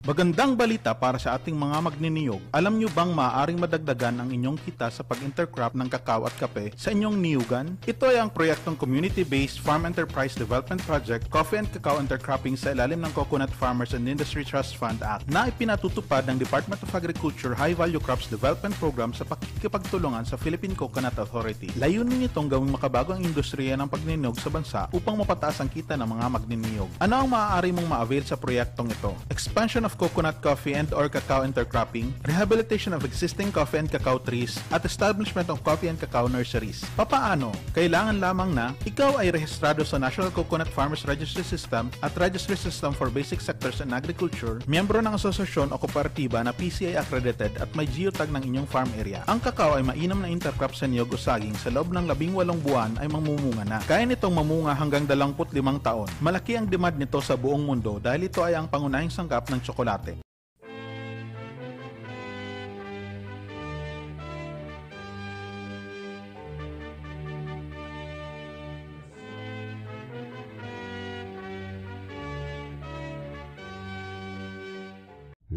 Magandang balita para sa ating mga magniniyog. Alam nyo bang maaaring madagdagan ang inyong kita sa pag-intercrop ng kakao at kape sa inyong niyugan? Ito ay ang proyektong Community-Based Farm Enterprise Development Project, Coffee and Cacao Intercropping sa ilalim ng Coconut Farmers and Industry Trust Fund Act na ipinatutupad ng Department of Agriculture High Value Crops Development Program sa pakikipagtulungan sa Philippine Coconut Authority. Layunin nitong gawing makabago ang industriya ng pagniniyog sa bansa upang mapataas ang kita ng mga magniniyog. Ano ang maaari mong ma-avail sa proyektong ito? Expansion of coconut coffee and or cacao intercropping, rehabilitation of existing coffee and cacao trees, at establishment of coffee and cacao nurseries. Papaano? Kailangan lamang na ikaw ay rehistrado sa National Coconut Farmers Registry System at Registry System for Basic Sectors in Agriculture, miyembro ng asosasyon o kooperatiba na P C I accredited at may geotag ng inyong farm area. Ang kakao ay mainom na intercrop sa niyog o saging sa loob ng labing walong buwan ay mamumunga na. Kaya nitong mamunga hanggang dalawampu't limang taon. Malaki ang demand nito sa buong mundo dahil ito ay ang pangunahing sangkap ng tsokolate.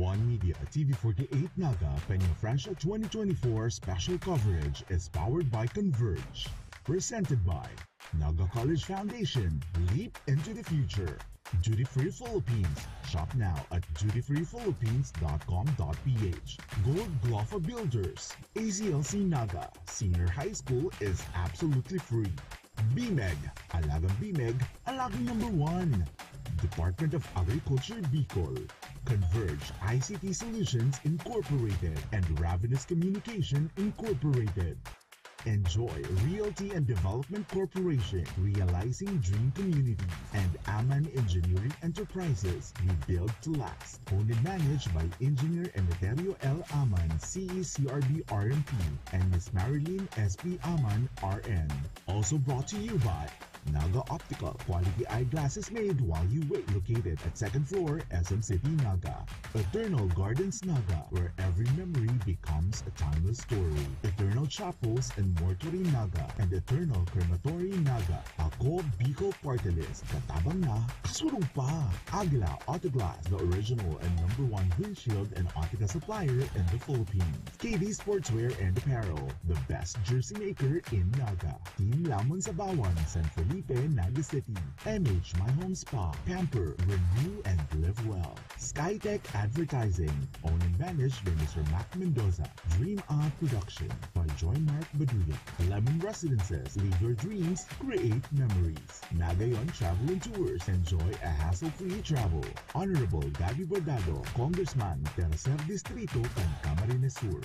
One Media, T V forty-eight Naga, Peña Francia twenty twenty-four special coverage is powered by Converge. Presented by Naga College Foundation, leap into the future. Duty Free Philippines. Shop now at duty free philippines dot com dot p h. Gold Glofa Builders. A C L C Naga Senior High School is absolutely free. BMEG. Alagang BMEG, alagang number one. Department of Agriculture Bicol. Converge I C T Solutions Incorporated and Ravenous Communication Incorporated. Enjoy Realty and Development Corporation, realizing dream community, and Aman Engineering Enterprises, we build to last. Owned and managed by Engineer Emeterio L. Aman, C E C R B R M P, and Miss Marilyn S P Aman, R N. Also brought to you by Naga Optical, quality eyeglasses made while you wait. Located at second floor, S M City, Naga. Eternal Gardens, Naga, where every memory becomes a timeless story. Eternal Chapels and Mortuary, Naga, and Eternal Crematory, Naga. Ako, Bicol Party List. Katabang na, kasurog pa! Aguila Auto Glass, the original and number one windshield and Autica supplier in the Philippines. K D Sportswear and Apparel, the best jersey maker in Naga. Team Lamon Sabawan, San Felipe, Naga City. M H My Home Spa, pamper, renew, and live well. Skytech Advertising, owned and managed by Mister Mac Mendoza. Dream Up Production by Joy Mark Baduya. Lemon Residences, live your dreams, create memories. Nagayon Travel and Tours, enjoy a hassle-free travel. Honorable Gabby Bordado, Congressman, Tercer Distrito, kan Camarines Sur.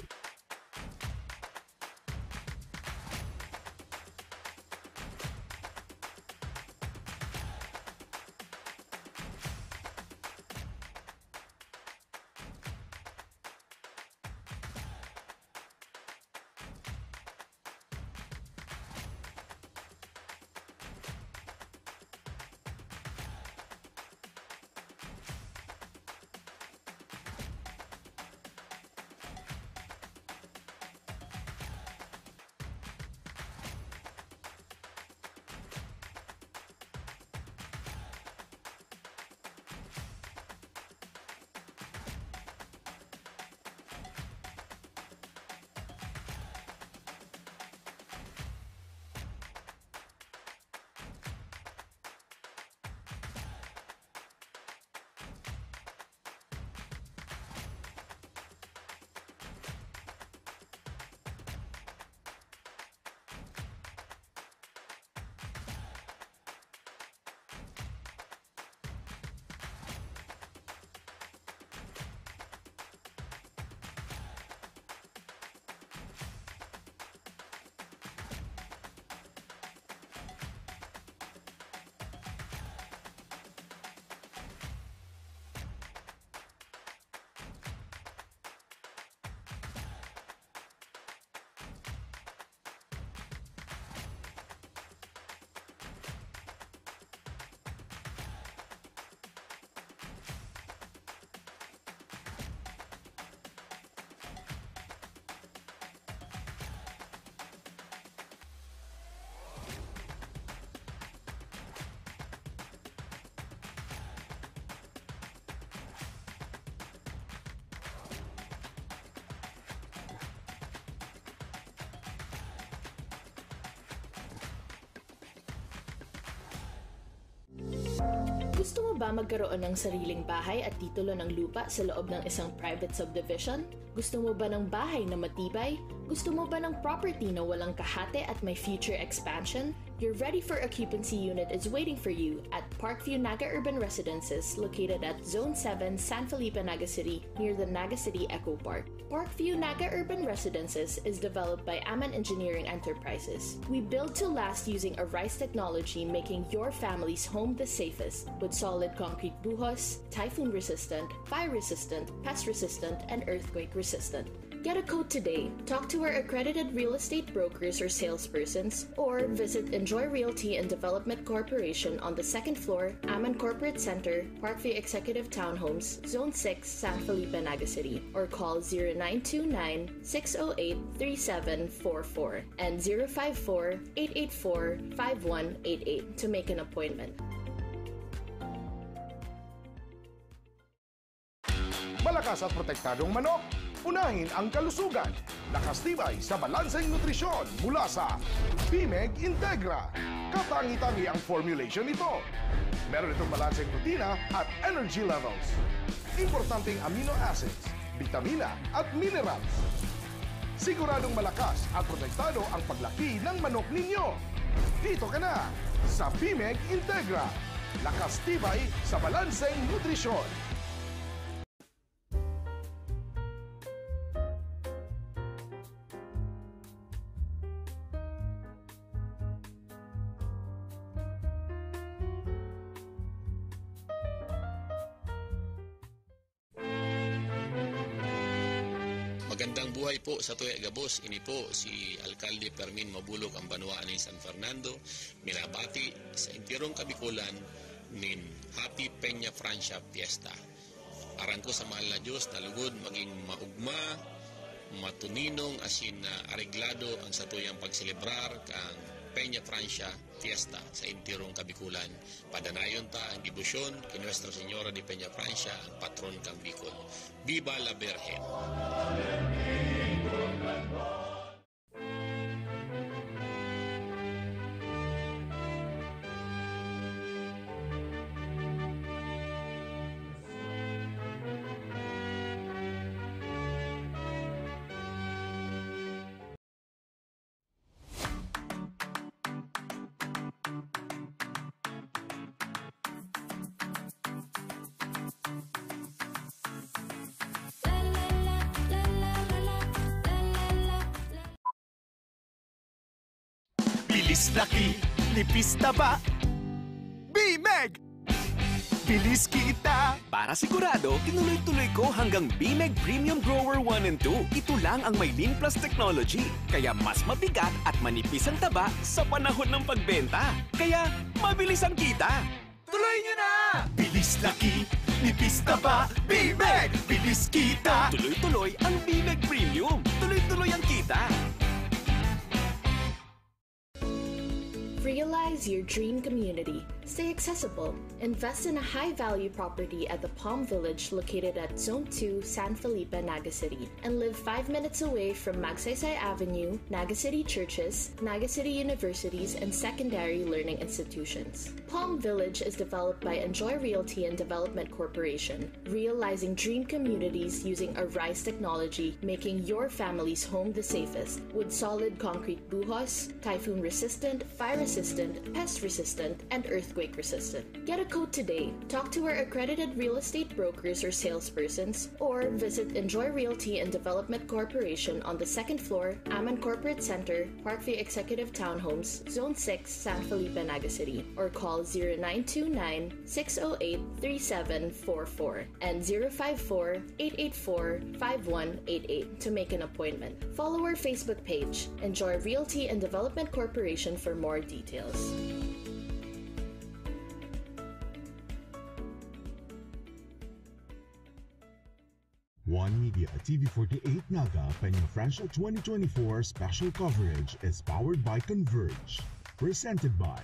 Gusto mo ba magkaroon ng sariling bahay at titulo ng lupa sa loob ng isang private subdivision? Gusto mo ba ng bahay na matibay? Gusto mo ba ng property na walang kahate at may future expansion? Your ready for occupancy unit is waiting for you at Parkview Naga Urban Residences, located at Zone seven, San Felipe, Naga City, near the Naga City Eco Park. Parkview Naga Urban Residences is developed by Aman Engineering Enterprises. We build to last using a rice technology, making your family's home the safest, with solid concrete buhos, typhoon resistant, fire resistant, pest resistant, and earthquake resistant. Get a quote today. Talk to our accredited real estate brokers or salespersons, or visit Enjoy Realty and Development Corporation on the second floor, Aman Corporate Center, Parkview Executive Townhomes, Zone six, San Felipe, Naga City, or call zero nine two nine, six oh eight, three seven four four and zero five four, eight eight four, five one eight eight to make an appointment. Malakas at protektadong manok, unahin ang kalusugan. Lakas tibay sa balanseng nutrisyon mula sa Bimeg Integra. Katangi-tangi ang formulation nito. Meron itong balanseng protina at energy levels. Importanteng amino acids, bitamina at minerals. Siguradong malakas at protektado ang paglaki ng manok ninyo. Dito ka na sa Bimeg Integra. Lakas tibay sa balanseng nutrisyon. Magandang buhay po sa tuya gabos. Ini po si Alkalde Fermin Mabulog, ang banwaan nin San Fernando. Minabati sa entirong Kabikulan nin Happy Peña Francia Fiesta. Aram ko sa mahal na Diyos na lugod maging maugma, matuninong asin na areglado ang satuyang pagselebrar kan Peña Francia Fiesta sa entirong Kabikulan. Padanayon ta ang debosyon ki Nuestra Señora de Peña Francia, ang patron kan Bicol. Viva la Virgen! Bilis laki, nipis taba. Bimeg! Bilis kita! Para sigurado, tinuloy-tuloy ko hanggang Bimeg Premium Grower one and two. Ito lang ang may Lean Plus technology. Kaya mas mabigat at manipis ang taba sa panahon ng pagbenta. Kaya mabilis ang kita. Tuloy nyo na! Bilis laki, nipis taba, Bimeg! Bilis kita! Tuloy-tuloy ang Bimeg Premium. Tuloy-tuloy ang kita. Realize your dream community. Stay accessible. Invest in a high-value property at the Palm Village located at Zone two, San Felipe, Naga City, and live five minutes away from Magsaysay Avenue, Naga City churches, Naga City universities, and secondary learning institutions. Palm Village is developed by Enjoy Realty and Development Corporation, realizing dream communities using a rice technology, making your family's home the safest, with solid concrete buhos, typhoon resistant, fire resistant, pest resistant, and earthquake resistant. Get a quote today. Talk to our accredited real estate brokers or salespersons, or visit Enjoy Realty and Development Corporation on the second floor, Aman Corporate Center, Parkview Executive Townhomes, Zone six, San Felipe, Naga City, or call zero nine two nine, six oh eight, three seven four four and zero five four, eight eight four, five one eight eight to make an appointment. Follow our Facebook page, Enjoy Realty and Development Corporation, for more details. One Media T V forty-eight Naga Peña Francia twenty twenty-four special coverage is powered by Converge. Presented by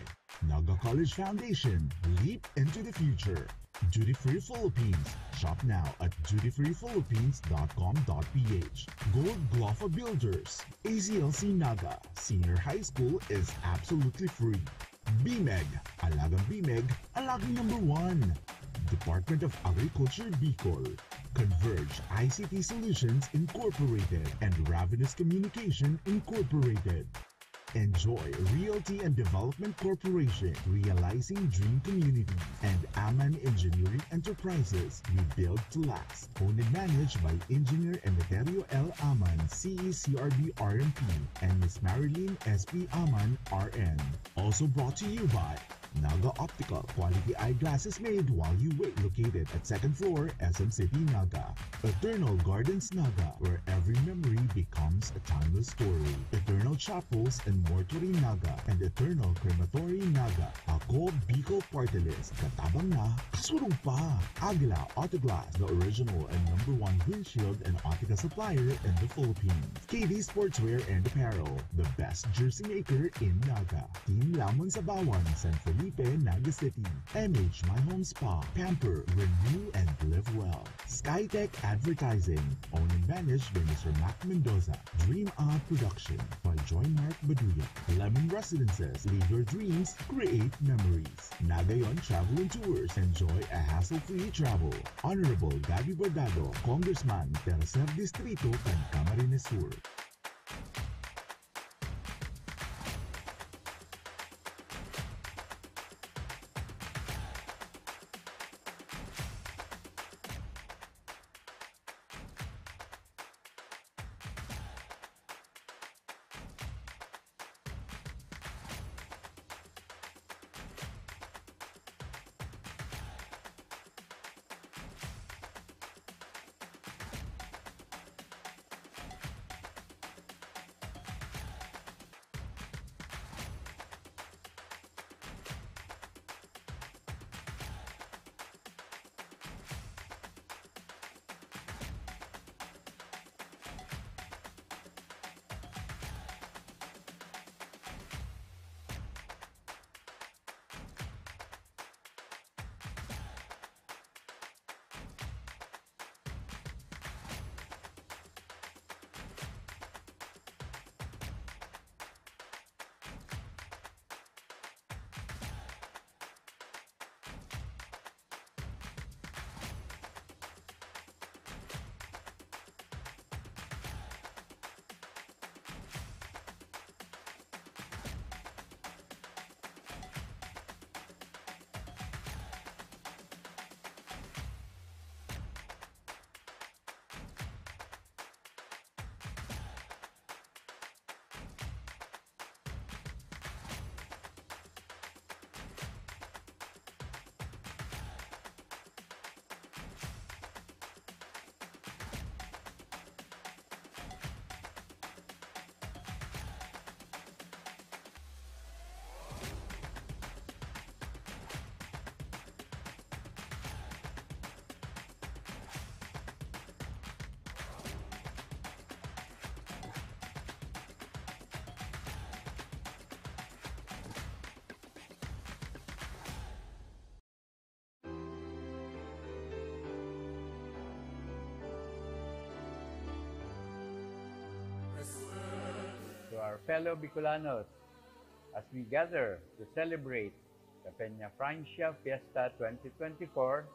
Naga College Foundation. Leap into the future. Duty Free Philippines. Shop now at duty free philippines dot com dot p h. Gold Glofa Builders. A C L C Naga Senior High School is absolutely free. BMEG, Alagang BMEG, Alagang Number One. Department of Agriculture Bicol, Converge I C T Solutions Incorporated, and Ravenous Communication Incorporated. Enjoy Realty and Development Corporation, Realizing Dream Community, and Aman Engineering Enterprises. We build to last. Owned and managed by Engineer Emeterio L Aman, C E C R B R M P, and Miss Marilyn S P Aman, R N. Also brought to you by Naga Optical, quality eyeglasses made while you wait. Located at second floor, S M City, Naga. Eternal Gardens, Naga, where every memory becomes a timeless story. Eternal Chapels and Mortuary, Naga, and Eternal Crematory, Naga. Ako, Bicol Party List. Katabang na, kasurog pa! Aguila Auto Glass, the original and number one windshield and optical supplier in the Philippines. K D Sportswear and Apparel, the best jersey maker in Naga. Team Lamon Sabawan, San Felipe, Naga City. M H My Home Spa, pamper, renew, and live well. Skytech Advertising, owned and managed by Mister Mac Mendoza. Dream Up Production by Joy Mark Baduya. Lemon Residences, live your dreams, create memories. Nagayon Travel and Tours, enjoy a hassle-free travel. Honorable Gabby Bordado, Congressman, Tercer Distrito, kan Camarines Sur. To our fellow Bicolanos, as we gather to celebrate the Peña Francia Fiesta twenty twenty-four,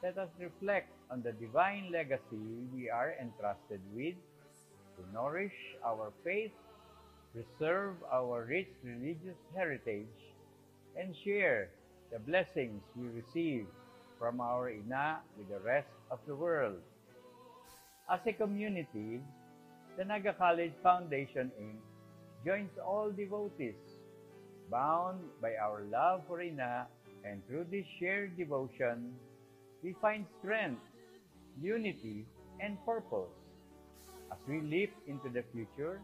let us reflect on the divine legacy we are entrusted with to nourish our faith, preserve our rich religious heritage, and share the blessings we receive from our Ina with the rest of the world. As a community, the Naga College Foundation Inc joins all devotees bound by our love for Ina, and through this shared devotion, we find strength, unity, and purpose. As we leap into the future,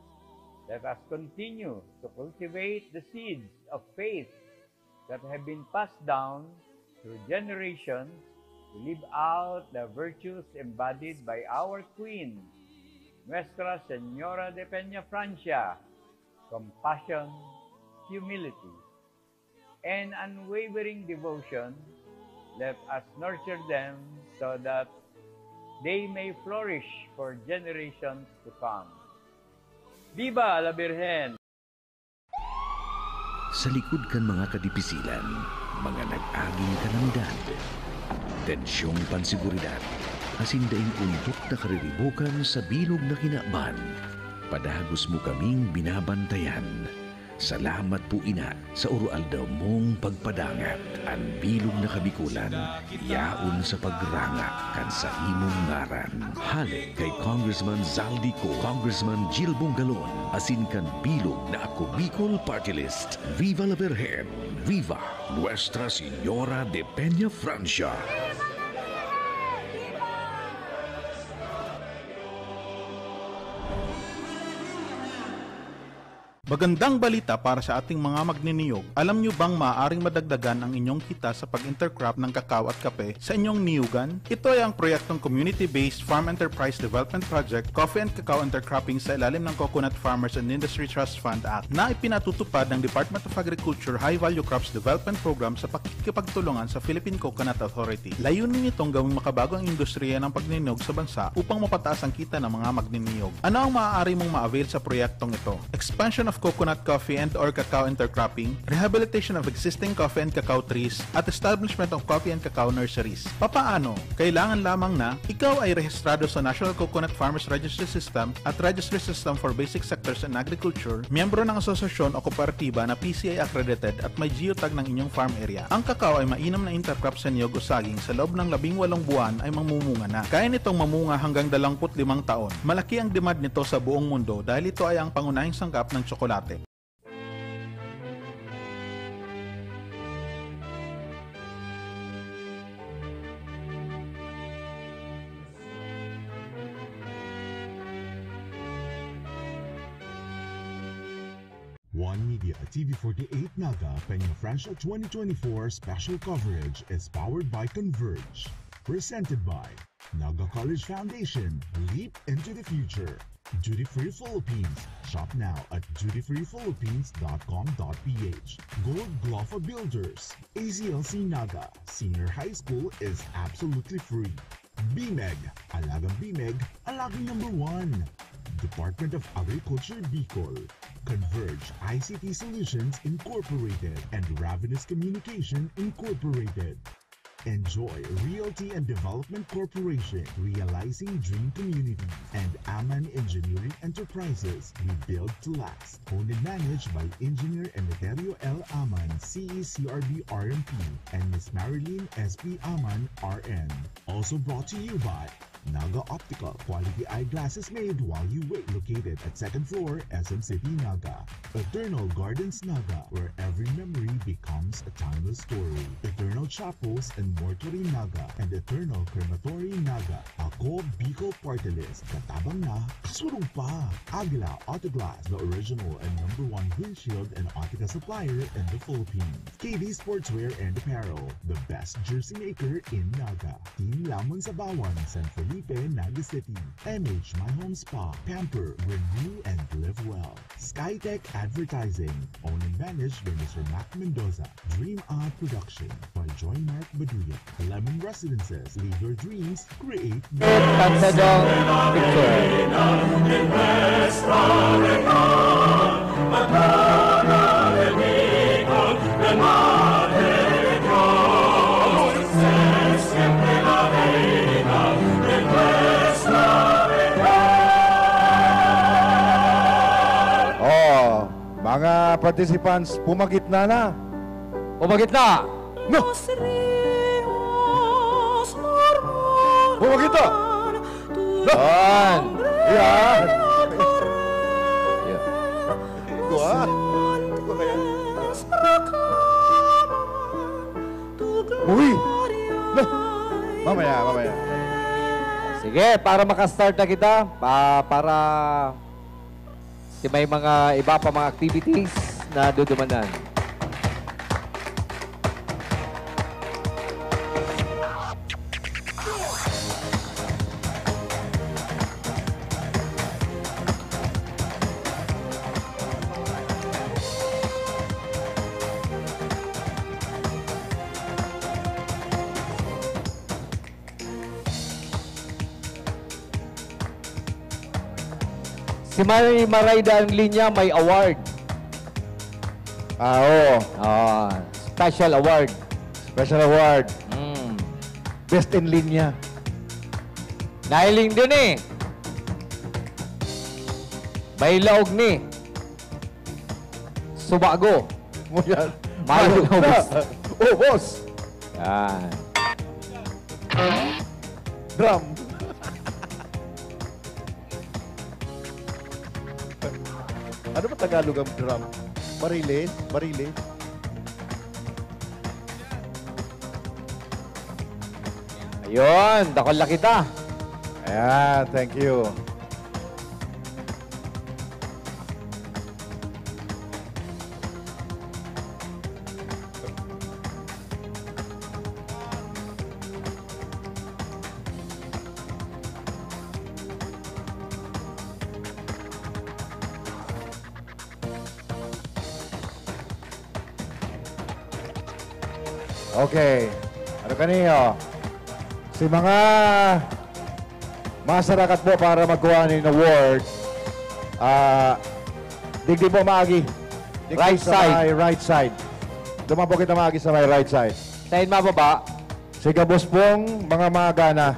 let us continue to cultivate the seeds of faith that have been passed down through generations to live out the virtues embodied by our Queen, Nuestra Señora de Peña Francia: compassion, humility, and unwavering devotion. Let us nurture them so that they may flourish for generations to come. Viva la Virgen! Sa likod kan mga kadipisilan, mga nag-aging kalamidad, tensyong panseguridad, asin daing umbok na kariribokan sa bilog na kinaban, padagos mo kaming binabantayan. Salamat po ina sa uro-aldaw mong pagpadangat. An bilog na Kabikolan, yaon sa pagranga kan sa imong ngaran. Hale kay Congressman Zaldy Co, Congressman Jill Bongalon, asin kan bilog na Ako Bicol Party List. Viva la Virgen! Viva Nuestra Señora de Peña Francia! Magandang balita para sa ating mga magniniyog. Alam nyo bang maaaring madagdagan ang inyong kita sa pag-intercrop ng kakao at kape sa inyong niyugan? Ito ay ang proyektong Community-Based Farm Enterprise Development Project, Coffee and Cacao Intercropping sa ilalim ng Coconut Farmers and Industry Trust Fund Act na ipinatutupad ng Department of Agriculture High Value Crops Development Program sa pakikipagtulungan sa Philippine Coconut Authority. Layunin nitong gawing makabago ang industriya ng pagniniyog sa bansa upang mapataas ang kita ng mga magniniyog. Ano ang maaari mong ma-avail sa proyektong ito? Expansion of coconut coffee and or cacao intercropping, rehabilitation of existing coffee and cacao trees, at establishment of coffee and cacao nurseries. Papaano? Kailangan lamang na ikaw ay rehistrado sa National Coconut Farmers Registry System at Registry System for Basic Sectors in Agriculture, miyembro ng asosasyon o kooperatiba na P C I accredited at may geotag ng inyong farm area. Ang kakao ay mainom na intercrop sa niyog o saging sa loob ng labing walong buwan ay mamumunga na. Kaya nitong mamunga hanggang dalawampu't limang taon. Malaki ang demand nito sa buong mundo dahil ito ay ang pangunahing sangkap ng tsokolate. One Media, T V forty-eight Naga, Peña Francia twenty twenty-four special coverage is powered by Converge. Presented by Naga College Foundation. Leap into the future. Duty Free Philippines. Shop now at duty free philippines dot com dot p h. Gold Glofa Builders. A C L C Naga Senior High School is absolutely free. BMEG. Alagang BMEG, alagang number one. Department of Agriculture Bicol. Converge I C T Solutions Incorporated and Ravenous Communication Incorporated. Enjoy Realty and Development Corporation, realizing dream community, and Aman Engineering Enterprises. We build to last. Owned and managed by Engineer Emeterio L. Aman, C E C R B R M P, and Miss Marilyn S P Aman, R N. Also brought to you by Naga Optical, quality eyeglasses made while you wait. Located at second floor, S M City, Naga. Eternal Gardens, Naga, where every memory becomes a timeless story. Eternal Chapels and Mortuary, Naga, and Eternal Crematory, Naga. Ako, Bicol Party List. Katabang na, kasurong pa! Aguila Auto Glass, the original and number one windshield and autika supplier in the Philippines. K D Sportswear and Apparel, the best jersey maker in Naga. Team Lamon Sabawan, San Felipe, Naga City. M H My Home Spa, pamper, renew, and live well. Skytech Advertising, owned and managed by Mister Mac Mendoza. Dream Art Production by Joy Mark Baduya. Lemon Residences, live your dreams, create. Pagsadong Picture. Oh, mga participants, pumagitna na. Pumagitna! No! Pumagitna! Yan! Yan! Ito ah! Ito kaya? Uy! Na! Mamaya, mamaya. Sige, para makastart na kita, pa, para si may mga iba pa mga activities na dudumanan. Si Mary Marayda ang linya, may award. Ah, oo. Ah, special award. Special award. Mm. Best in linya. Nahiling dun eh. May laog ni. Subago. Mo yan. Mayo Mayo na na. Ubos. Oh, boss. Yan. Drum. Ano ba Tagalog ang drum? Bariles? Bariles? Ayun, dakol na kita. Ayan, thank you. Okay. Ano kaniyo? Si mga masarakat po para magkuha nin award, ah, digdi po maagi. Digdi Right sa side. May right side. Duman po kita maagi sa may right side. Side mababa. Si gabos pong mga magana.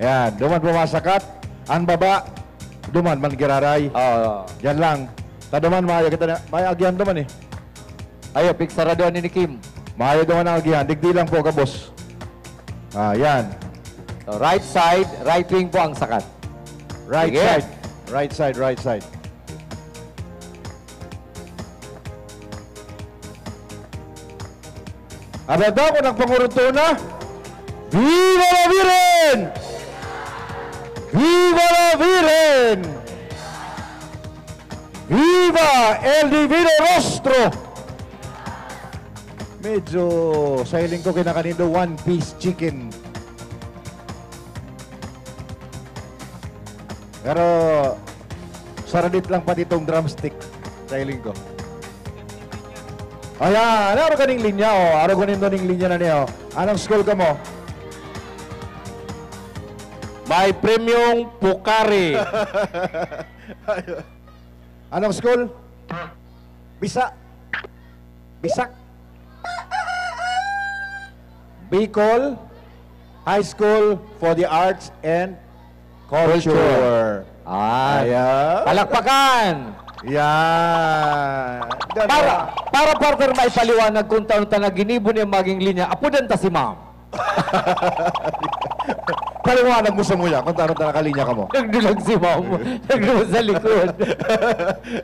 Yan. Duman po masakat. Ang baba, duman man giraray. Oo. Diyan lang. Sa duman, maayo kita na, may agihan duman eh. Ayo, pigsarado ni, ni Kim. Maayo duman ang agihan. Digdi lang po, gabos. Ah, yan. So, right side, right wing po ang sakat. Right Sige. Side. Right side, right side. Abada ko ng pangurutuna. Viva la Virgen! Viva la Virgen! Viva el Divino Rostro! Medyo sa hiling ko kinakanindo one piece chicken. Pero saradit lang pati itong drumstick sa hiling ko. Ayan, ano kaning linya, oh? Ano kaning linya na niya, oh? Anong school ka mo? May premyong Pukari. Anong school? Bisa. Bisak. Bicol High School for the Arts and Culture. Culture. Ay. Ayan. Palakpakan! Yan. Para, para, partner, maipaliwanag kung taon ta na ginibo niya maging linya, apudan ta si ma'am. Paliwanag mo sa muya kung taon ta nakalinya ka mo. Nagdulag si ma'am. Nagdulag sa likod.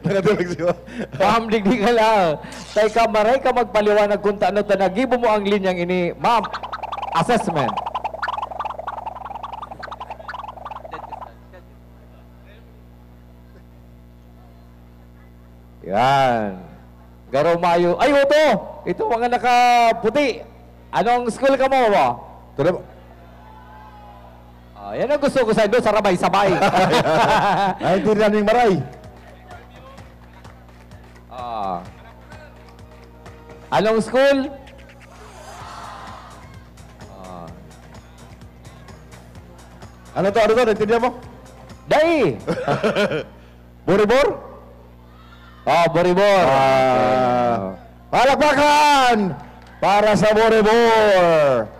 Nagdulag si ma'am. Ma'am, digdi ka lang. Tay ka, maray ka magpaliwanag kung taon ta nagibo mo ang linyang ini, ma'am. Assessment. Yan. Garo mayo. Ay, oto! Ito mga nakaputi. Anong school ka mo ba? Tulo. Ah, yan ang gusto ko sa inyo, sarabay-sabay. Ay, hindi namin maray. Ah. Anong school? Ah. Ano to? Ano to? Naintindihan mo? Dai! Boribor? Oh, Boribor. Ah, palakpakan para sa Boribor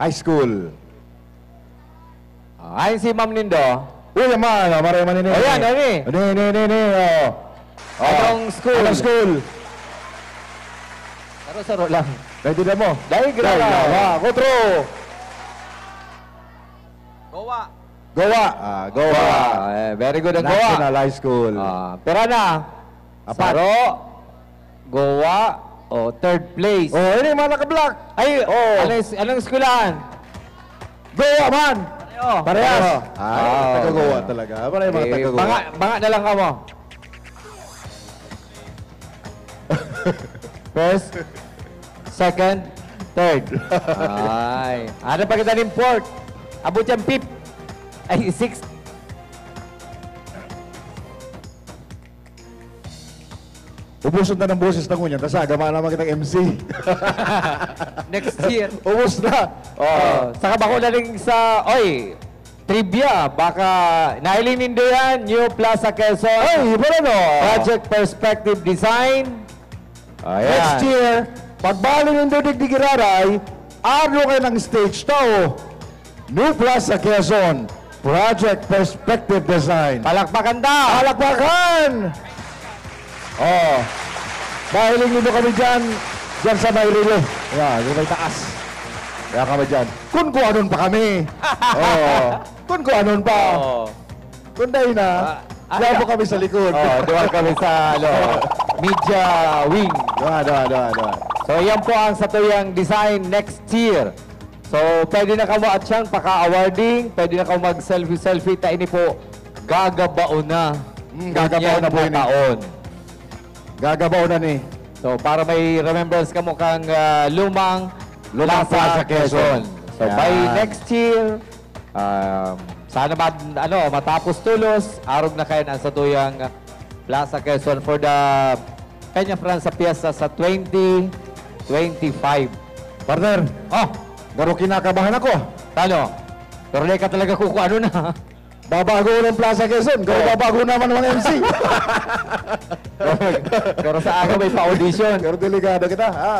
High School. Ah, ayon si Ma'am Nindo. Uy, naman, oh, maray man ini. Ayan, ano eh? Ni, ni, ni, ni, oh. Oh. Anong school? Anong school? Saro-saro lang. Naintindihan mo? Dai, grabe. Dai, lawa. Kutro. Gowa. Gowa. Ah, Gowa. Gowa. Eh, very good ang Gowa. National High School. Ah, pera na. Apat. Saro, Gowa, o third place. Oh, ini, mga naka-black. Ay, Oh. ano yung, anong eskwelahan? Gowa man. Pareho. Parehas. Pareho. Ah, Ah, taga-Gowa okay. talaga. Pareho mga Eh, taga-Gowa. banga, banga na lang kamo. First, second, third. Ay. Ano pa kita ning fourth? Abot yan, fifth. Ay, sixth. Ubuson ta ng boses na ngunyan, tas agama naman kitang M C. Next year. Ubos na. Oh, saka bako na rin sa, oy, trivia. Baka nahiling nindo yan, New Plaza Quezon. Ay, iba na, no? Project Perspective Design. Ayan. Next year, pagbalik nindo digdi giraray, aro kayo ng stage tao. New Plaza Quezon, Project Perspective Design. Palakpakan ta! Palakpakan! Oh. Mahiling nindo kami dyan, dyan sa may relo. Yeah, yung may taas. Kaya kami dyan. Kun kuanon pa kami. Oh. Kun kuanon pa. Oh. Kun dai na, Ah, ah, diyan po ah. kami sa likod. Oh, duwar kami sa, ano, media wing. Duwa, duwa, duwa, duwa. So, yan po ang satuyang design next year. So, pwede na kamo atyang paka-awarding, pwede na kamo mag-selfie-selfie, ta ini po, gagabaon na. Mm, gagabaon na po Ganyan ini. taon. Gagabaon na ni. So, para may remembrance kamo kang, ah, lumang Lumang Plaza Plaza Quezon. Quezon. So, by Yan. next year, um, sana ma-, ano, matapos tulos, arog na kayan ang satuyang Plaza Quezon for the Peña Franza Fiesta sa twenty twenty-five. Partner, Oh, garo kinakabahan ako. Tano? Pero di ka talaga kukuano na. Babago ng Plaza Quezon, pero Oh. babago naman ang M C. Pero sa aga may pa-audition. Pero delikado kita, ha?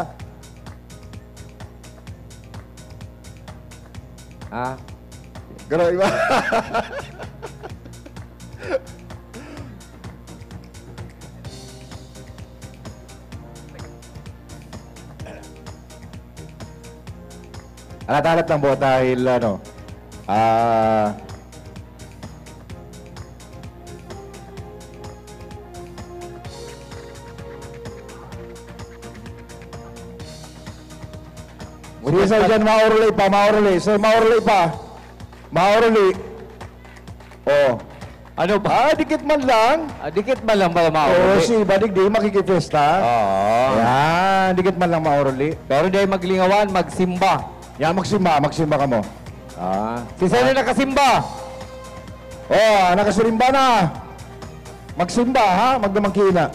Ha? Garo iba. Alat-alat lang po dahil, ano, ah, Sige, sir, dyan, maoruli pa, maoruli. Sir, maoruli pa. Maoruli. Oh. Ano ba? Ah, dikit man lang. Ah, dikit man lang pala Oo, maoruli. si Badig di makikipesta. Oo. Yan, dikit man lang maoruli. Pero di maglingawan, magsimba. Yan, magsimba, magsimba ka mo. Ah. Si Sir na nakasimba. Oh, nakasirimba na. Magsimba, ha? Magdamangkina.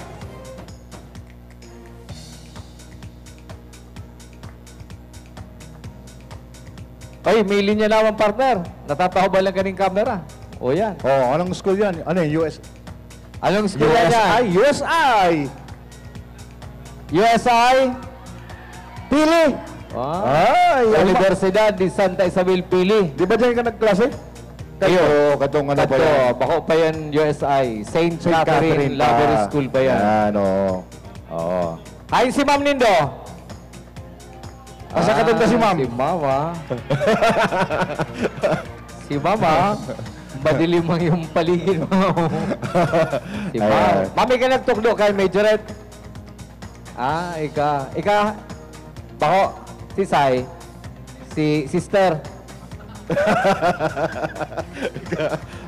Ay, may linya naman, partner. Natatahoban lang kaning camera. O, yan. Oh, anong school yan? Ano yan? U S? Anong school yan, yan? U S I, U S I. U S I? Pili. Ah. Ay, ano ba? Universidad de Santa Isabel, Pili. Di ba dyan ka nagklase? Iyo. Kadto, kadtong ano pa Kadto, yan? bako pa yan, U S I. Saint Saint Catherine Catherine pa. Labour School pa yan. Yan, oo. Oo. Ay, si Ma'am Nindo. Asa ka doon ka si Ma'am? Ah, si Mama. Si Mama, madilim ang iyong paligid, Ma'am. Si Ma'am. Ayan. Ma'am, ika nagtukdo kay Majorette. Ah, ika. Ika, bako, si Sai, si Sister.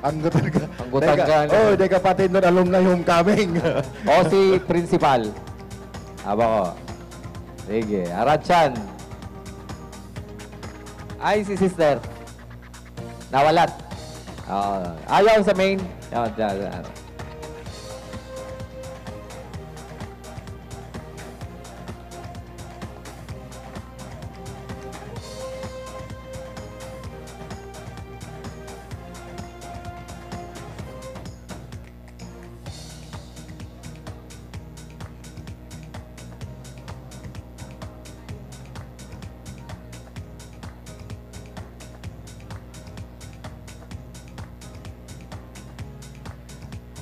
Anggutan ka. Anggutan Teka, ka, ano? oh, teka, pati nun alumni homecoming. O, si Principal. Aba ko. Sige, Arachan. Ay, si Sister. Nawalat. Oo. Ayaw sa main. Yan, yan, yan.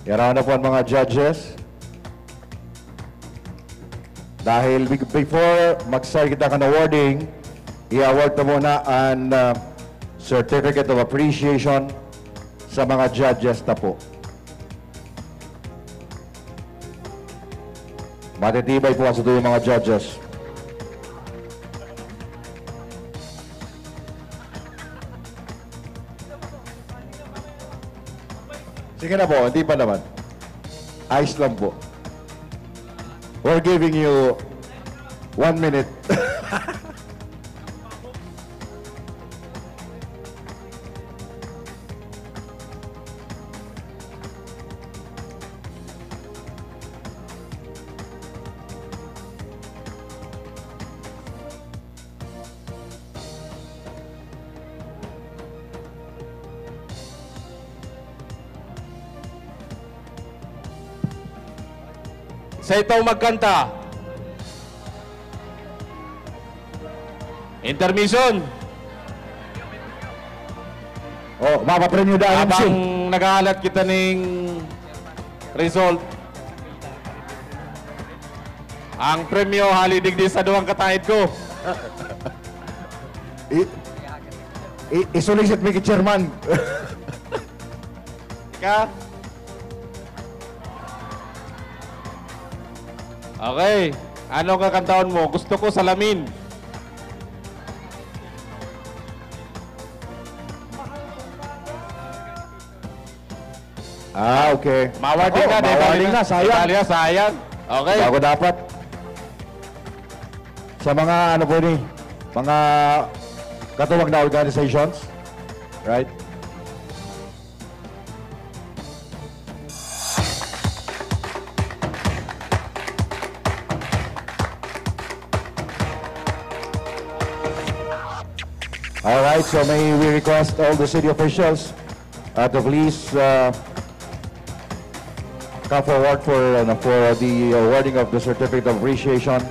Yara na po ang mga judges. Dahil be-, before mag-start kita kan awarding, i-award ta muna an, ah, Certificate of Appreciation sa mga judges ta po. Matitibay po ang satuyang mga judges. Sige na po, hindi pa naman. Ayos lang po. We're giving you one minute. Sa itong magkanta, Intermission! Oh, mapapremyo daan, M C. Habang naghahalat kita ning result, ang premyo hali digdi sa duwang kataid ko. I, i, i-solicit mi ki chairman. Ka? Okay. Ano kakantahon mo? Gusto ko salamin. Ah, okay. Mawarding Oh, na, di mawarding bali na, sayang. Di bali na, sayang. Okay. Bago dapat. Sa mga, ano po ni, mga katuwang na organizations, right? All right, so may we request all the city officials uh, to please uh, come forward for, ano, for the awarding of the certificate of appreciation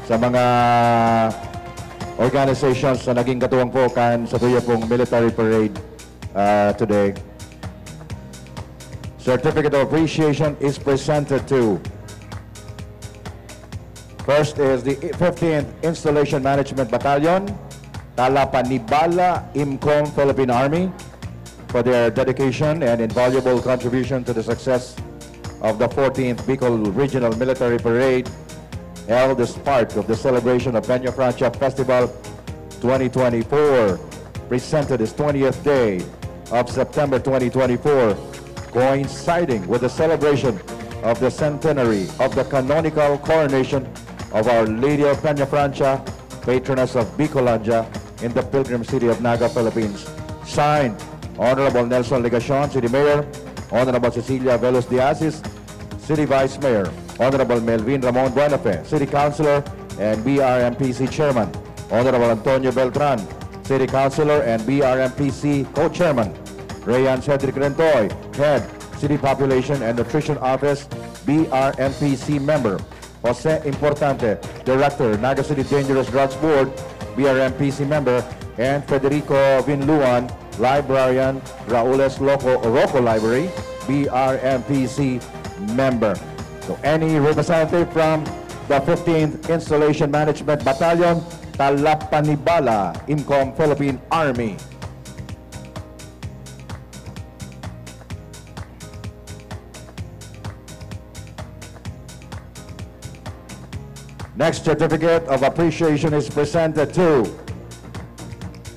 sa mga organizations na naging katuwang po kan sa tuya pong military parade uh, today. Certificate of appreciation is presented to First is the fifteenth Installation Management Battalion, Talapanibala, IMCOM, Philippine Army, for their dedication and invaluable contribution to the success of the fourteenth Bicol Regional Military Parade, held as part of the celebration of Peña Francia Festival twenty twenty-four, presented this twentieth day of September twenty twenty-four, coinciding with the celebration of the centenary of the canonical coronation of Our Lady of Peña Francia, patroness of Bicolandia, in the pilgrim city of Naga, Philippines. Signed, Honorable Nelson Legacion, City Mayor, Honorable Cecilia Velos de Asis, City Vice Mayor, Honorable Melvin Ramon Buenafe, City Councilor and B R M P C Chairman, Honorable Antonio Beltran, City Councilor and B R M P C Co-Chairman, Rayan Cedric Rentoy, Head, City Population and Nutrition Office, B R M P C member, Jose Importante, Director, Naga City Dangerous Drugs Board, B R M P C member, and Federico Vinluan, Librarian, Raules Loco Rocco Library, B R M P C member. So any representative from the fifteenth Installation Management Battalion, Talapanibala, IMCOM Philippine Army. Next certificate of appreciation is presented to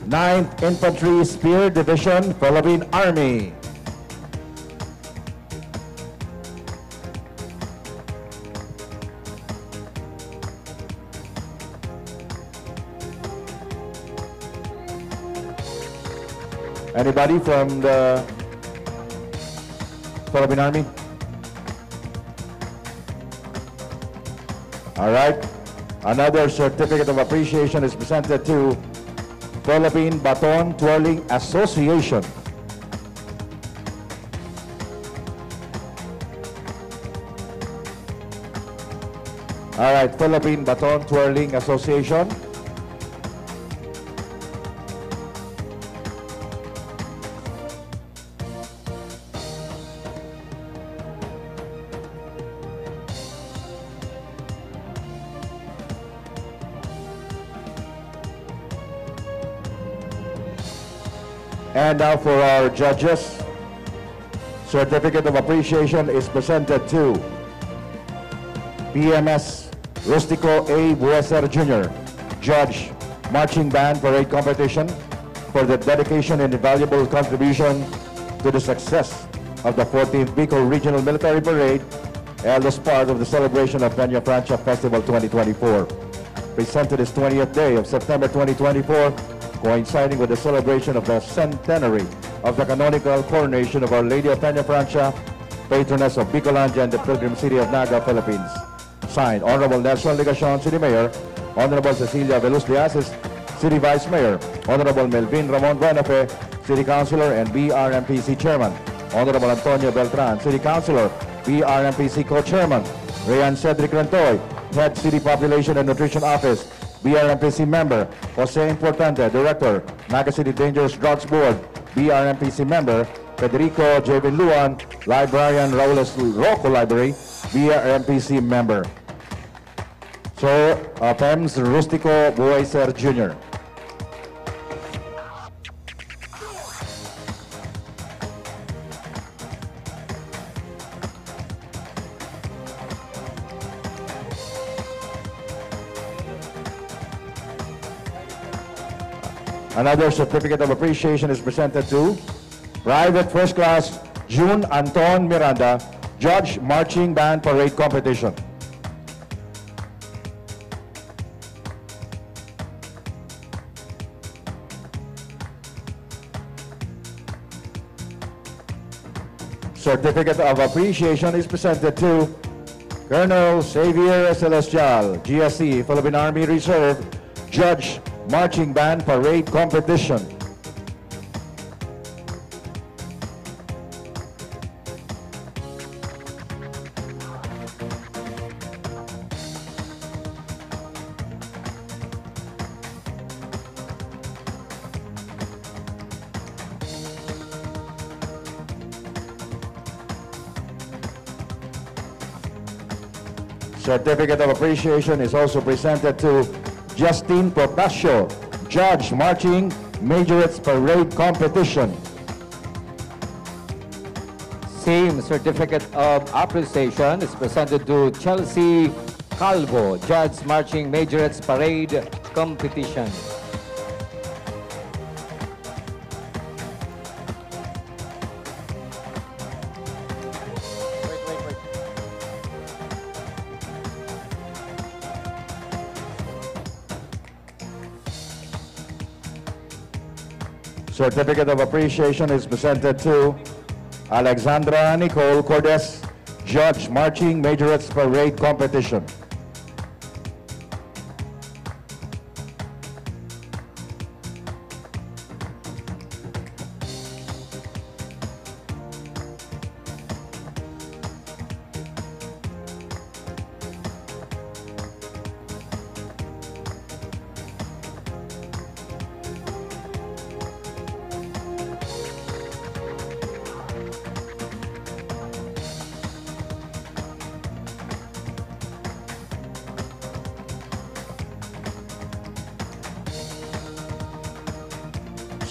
ninth Infantry Spear Division, Philippine Army. Anybody from the Philippine Army? All right. Another certificate of appreciation is presented to Philippine Baton Twirling Association. All right, Philippine Baton Twirling Association. And now for our judges, certificate of appreciation is presented to P M S Rustico A. Bueser Junior, Judge, Marching Band Parade Competition, for the dedication and invaluable contribution to the success of the fourteenth Bicol Regional Military Parade, held as part of the celebration of Peña Francia Festival twenty twenty-four. Presented this twentieth day of September twenty twenty-four, coinciding with the celebration of the centenary of the canonical coronation of Our Lady of Peña Francia, patroness of Bicolandia and the pilgrim city of Naga, Philippines. Signed, Honorable Nelson Legacion, City Mayor, Honorable Cecilia Veluz de Asis, City Vice Mayor, Honorable Melvin Ramon Buenafe, City Councilor and B R M P C Chairman, Honorable Antonio Beltran, City Councilor, B R M P C Co-Chairman, Rayan Cedric Rentoy, Head City Population and Nutrition Office, B R M P C member, Jose Importante, Director, Naga City Dangerous Drugs Board, B R M P C member, Federico Jevin Luan, Librarian, Raules Rocco Library, B R M P C member. Sir, uh, Pems Rustico Buwayser Junior Another certificate of appreciation is presented to Private First Class June Anton Miranda, Judge, Marching Band Parade Competition. Certificate of Appreciation is presented to Colonel Xavier Celestial, G S C, Philippine Army Reserve, Judge, Marching Band Parade Competition. Certificate of Appreciation is also presented to Justin Protasio, Judge, Marching Majorettes Parade Competition. Same certificate of appreciation is presented to Chelsea Calvo, Judge, Marching Majorettes Parade Competition. Certificate of Appreciation is presented to Alexandra Nicole Cordes, Judge, Marching Majorettes Parade Competition.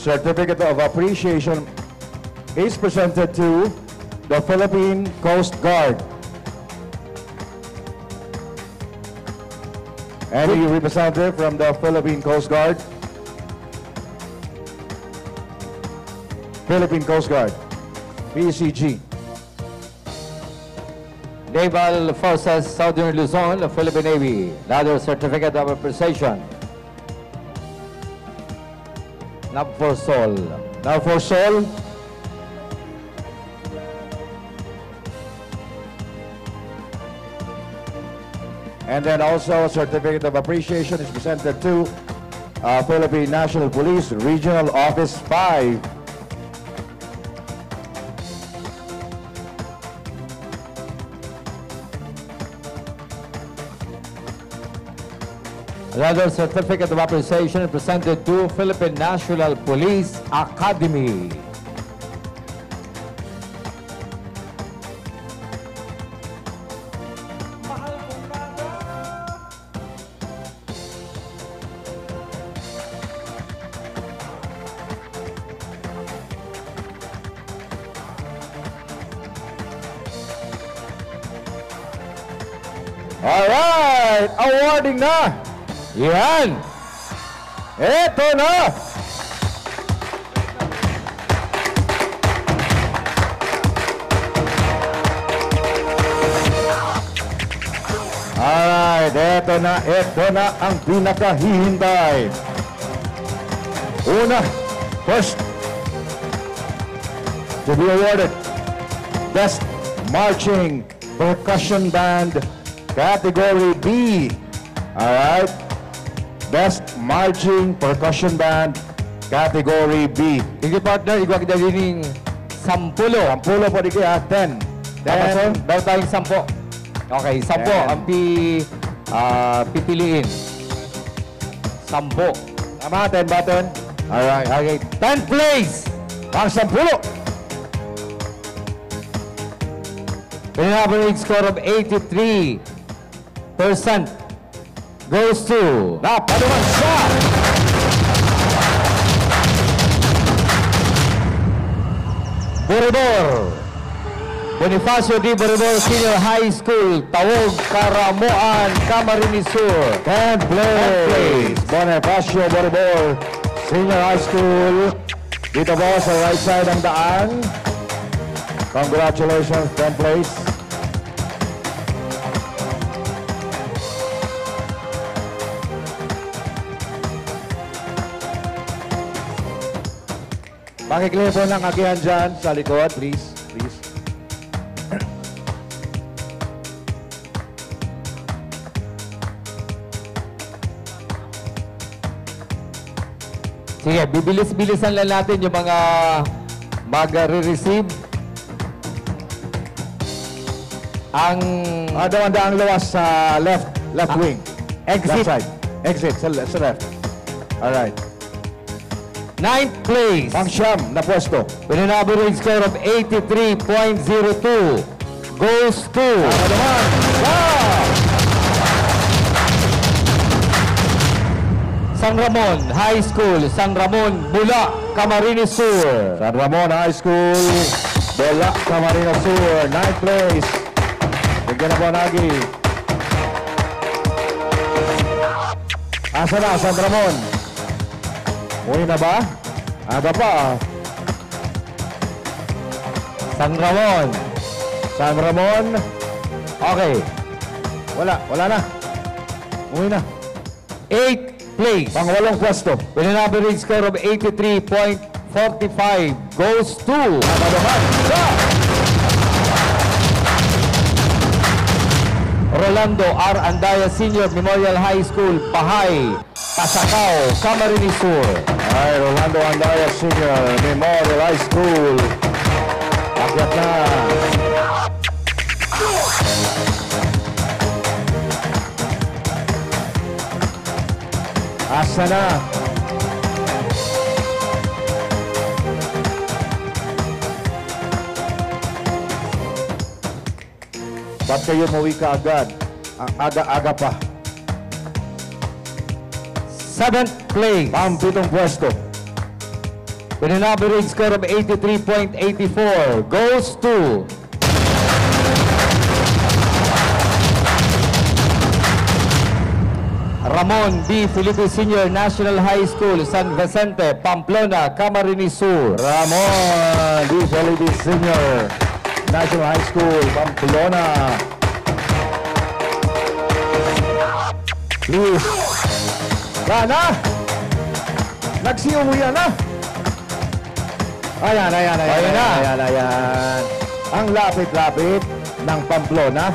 Certificate of Appreciation is presented to the Philippine Coast Guard. Any representative from the Philippine Coast Guard? Philippine Coast Guard, P C G. Naval Forces Southern Luzon, Philippine Navy, another certificate of appreciation. Navforsol. Navforsol. And then also, a certificate of appreciation is presented to, uh, Philippine National Police Regional Office five. Another certificate of appreciation presented to Philippine National Police Academy. Alright! Awarding na! Yan! Eto na! Alright, eto na, eto na ang pinakahihintay. Una, first to be awarded, Best Marching Percussion Band, Category B. Alright? Best Marching Percussion Band, Category B. Sige, partner, igwa kita dining sampulo. Sampulo po di kaya, ten. Tapos, Ten. oh, daw tayong sampo. Okay, sampo Ten. ang pi-, ah, pipiliin. Sampo. Tama, ten button. Alright. Okay, tenth place. Pang sampulo. With an average score of eighty-three percent goes to Napaduman siya! Boribor. Bonifacio D. Boribor Senior High School, Taog, Caramoan, Camarines Sur. Tenth place, Bonifacio Boribor Senior High School. Dito po sa right side ng daan. Congratulations, tenth place. Pakiclear po ng agihan dyan sa likod, please. Please. Sige, bibilis-bilisan lang natin yung mga magre-receive. Ang Ah, doon, doon luwas sa left, left Ah, wing. Exit. Left side. Exit, sa, sa left. Alright. Ninth place. Pang siyam na pwesto. With an average score of eighty-three point zero two, goes to Tama naman. Sa San Ramon High School, San Ramon, Bula, Camarines Sur. San Ramon High School, Bula, Camarines Sur. Ninth place. Bigyan na po, Nagi. Asa na, San Ramon? Uwi na ba? Aga pa, ah. San Ramon. San Ramon. Okay. Wala, wala na. Uwi na. Eighth place. Pangwalong pwesto. With an average score of eighty-three point forty-five goes to Tama naman. Sa Rolando R. Andaya Senior Memorial High School, Bahay, Pasacao, Camarines Sur. Ay, Rolando Andaya Senior Memorial High School. Akyat na. Asa na? Ba't kayo umuwi kaagad? Ang aga-aga pa. Seventh place. Pampitong pwesto. With an average score of eighty-three point eight four goes to Ramon B. Felipe Senior National High School, San Vicente, Pamplona, Camarines Sur. Ramon B. Felipe Senior National High School, Pamplona. Please. Yan na! Nagsiuwian na! Ayan, ayan, ayan, Ayan na. ayan, ayan, ayan. Ang lapit-lapit ng Pamplona.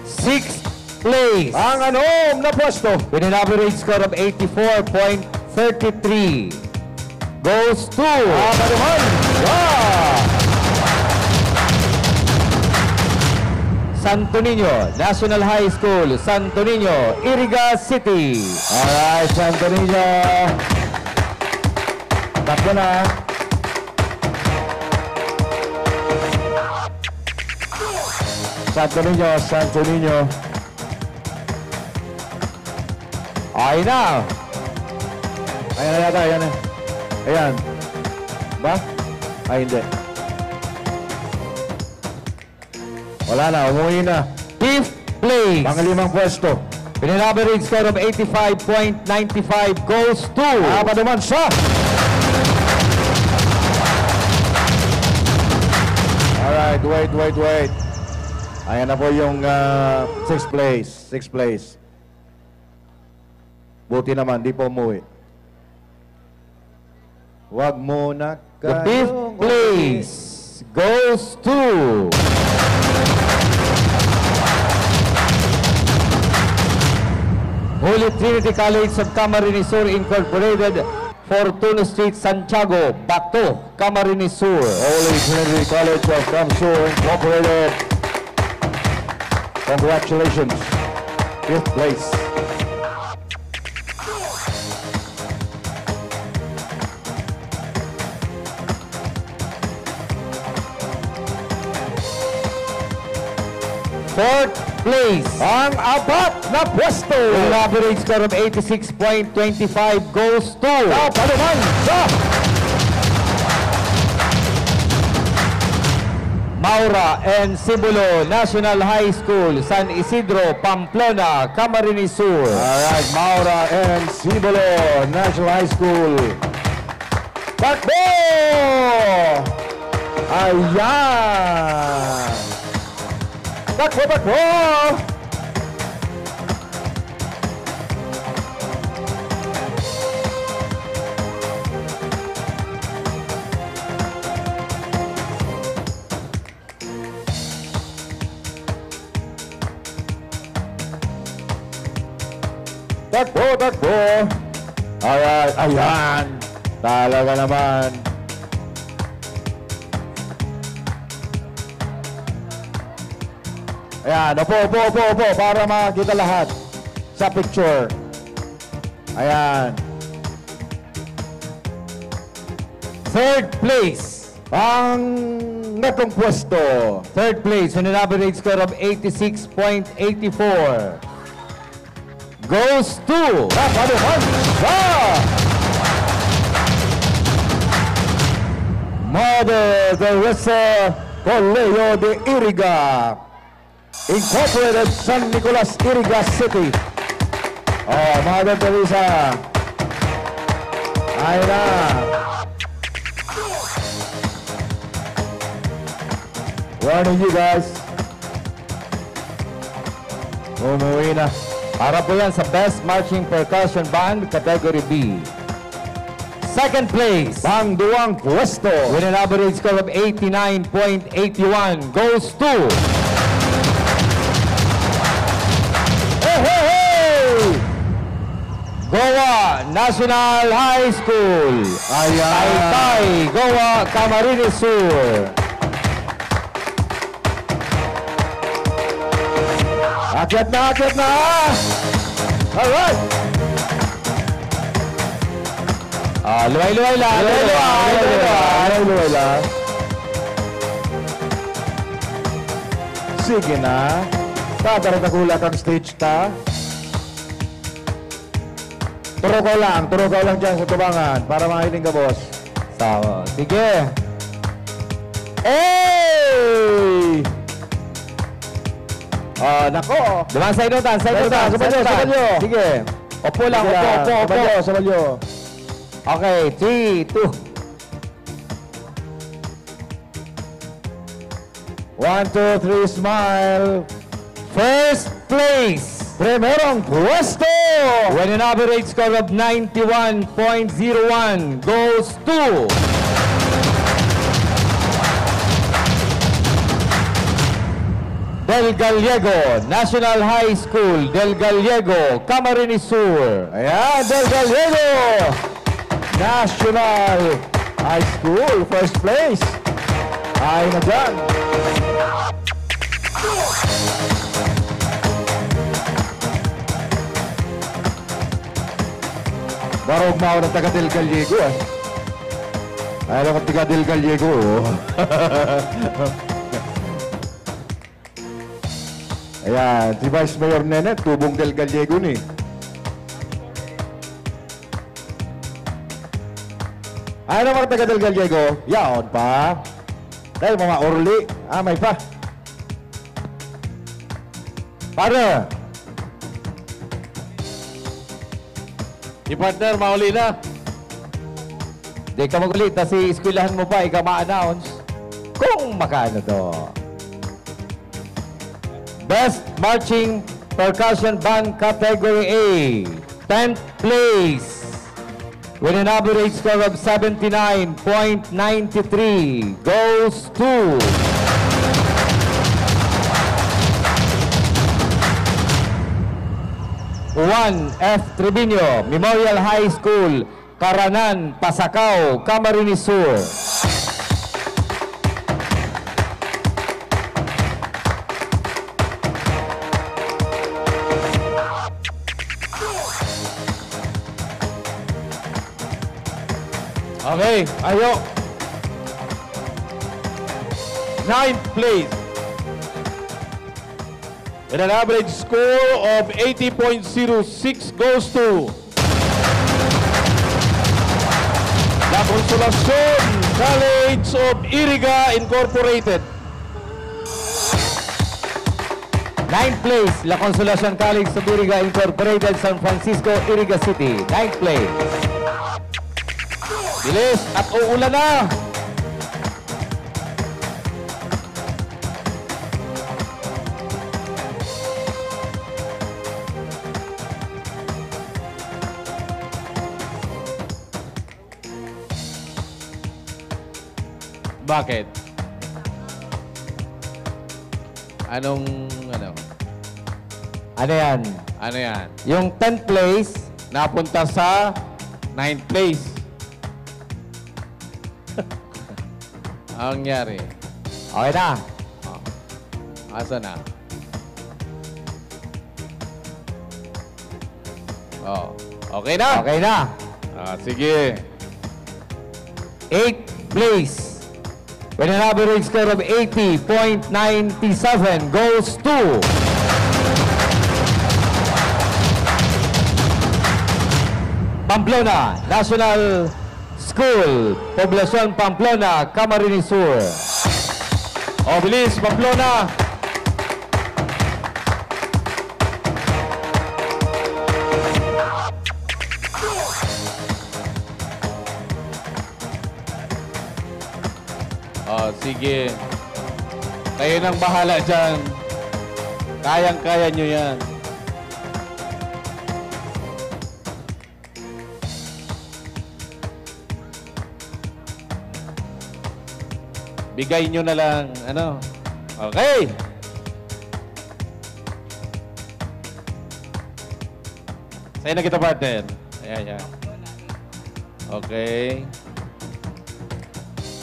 Sixth place. Ang anom na pwesto. With an average score of eighty-four point thirty-three goes to Tama naman. Sa Santo Niño National High School, Santo Niño, Iriga City. Alright, Santo Niño. Tatlo na. Santo Niño, Santo Niño. Ay na. Ayan na yata, ayan na. Ayan. Ba? Ay, hindi. Wala na, umuwi na. Fifth place. Panglimang pwesto. With an average score of eighty-five point nine five goes to Tama naman sa Alright, wait, wait, wait. Ayan na po yung, ah, sixth place. Sixth place. Buti naman, di pa umuwi. Wag muna The fifth kayong place goes to Holy Trinity College of Camarines Sur Incorporated, Fortuna Street, Santiago, Bato, Camarines Sur. Holy Trinity College of CamSur Incorporated. Congratulations. Fifth place. Fourth place. Ang apat na pwesto. With an average score of eighty-six point twenty-five goes to Kapaluman sa Maura and Sibulo National High School, San Isidro, Pamplona, Camarines Sur. Alright, Maura and Sibulo National High School. Takbo! Ayan! Takbo, takbo! Takbo, takbo. Ayan, ayan. Talaga naman. Ayan, upo, upo, upo, upo, para makita lahat sa picture. Ayan. Third place. Pangatong pwesto. Third place on an average score of eighty-six point eight four goes to Kapaluman sa Mother Teresa Colegio de Iriga Incorporated, San Nicolas, Iriga City. Oh, Mother Teresa. Ayun na. Warning you guys. Umuwi na. Para po yan sa Best Marching Percussion Band, Category B. Second place. Pangduwang pwesto. With an average score of eighty-nine point eight one goes to Hey, hey, hey! Goa National High School. Ayan. Taytay, Goa, Camarines Sur. Akyat na, akyat na! Alright! Ah, luway-luway lang, luway-luway, luway-luway. Luway-luway lang. Sige na. Tatarata ko lang ang stage ta. Turukaw lang, turukaw lang dyan sa tubangan para makahiling ka, boss. Sawa. Sige. Hey! Ah, nako. Duman sa inutan, sa inutan, sa inutan. Sige. Upo lang, upo, upo, upo. Sabalyo, sabalyo. Okay, three, two. One, two, three, smile. First place. Primerong pwesto. With an average score of ninety-one point zero one goes to Del Gallego National High School, Del Gallego, Camarines Sur. Ayan, Del Gallego National High School, first place. Ay na dyan. Barog mao na taga Del Gallego, eh. Ay, alam ko, taga Del Gallego, oh. Ayan, si Vice Mayor Nene, tubong Del Gallego ni. Ay, ano, mga taga Del Gallego? Yaon pa. Dahil mga orli. Ah, may pa. Partner. Si partner, mauli na. Di ka mag-uli, ta si eskwelahan mo pa, ika ma-announce kung makaano to. Best Marching Percussion Band Category A, tenth place, with an average score of seventy-nine point nine three, goes to Juan F. Triviño, Memorial High School, Caranan, Pasacao, Camarines Sur. Okay, ayo. Ninth place. With an average score of eighty point zero six goes to La Consolacion College of Iriga Incorporated. Ninth place, La Consolacion College of Iriga Incorporated, San Francisco, Iriga City. Ninth place. Bilis at uulan na. Bakit? Anong, ano? Ano yan? Ano yan? Yung tenth place. Napunta sa ninth place. Ang nangyari? Okay na. Oh. Asa na? Oh. Okay na? Okay na. Ah, sige. Eighth place. With an average score of eighty point nine seven goes to Pamplona National School, Poblacion Pamplona, Camarines Sur. O, bilis, Pamplona. O, sige. Kayo nang bahala dyan. Kayang-kaya nyo yan. Bigay nyo na lang, ano? Okay! Sa'yo na kita, partner. Ayan, yan. Okay.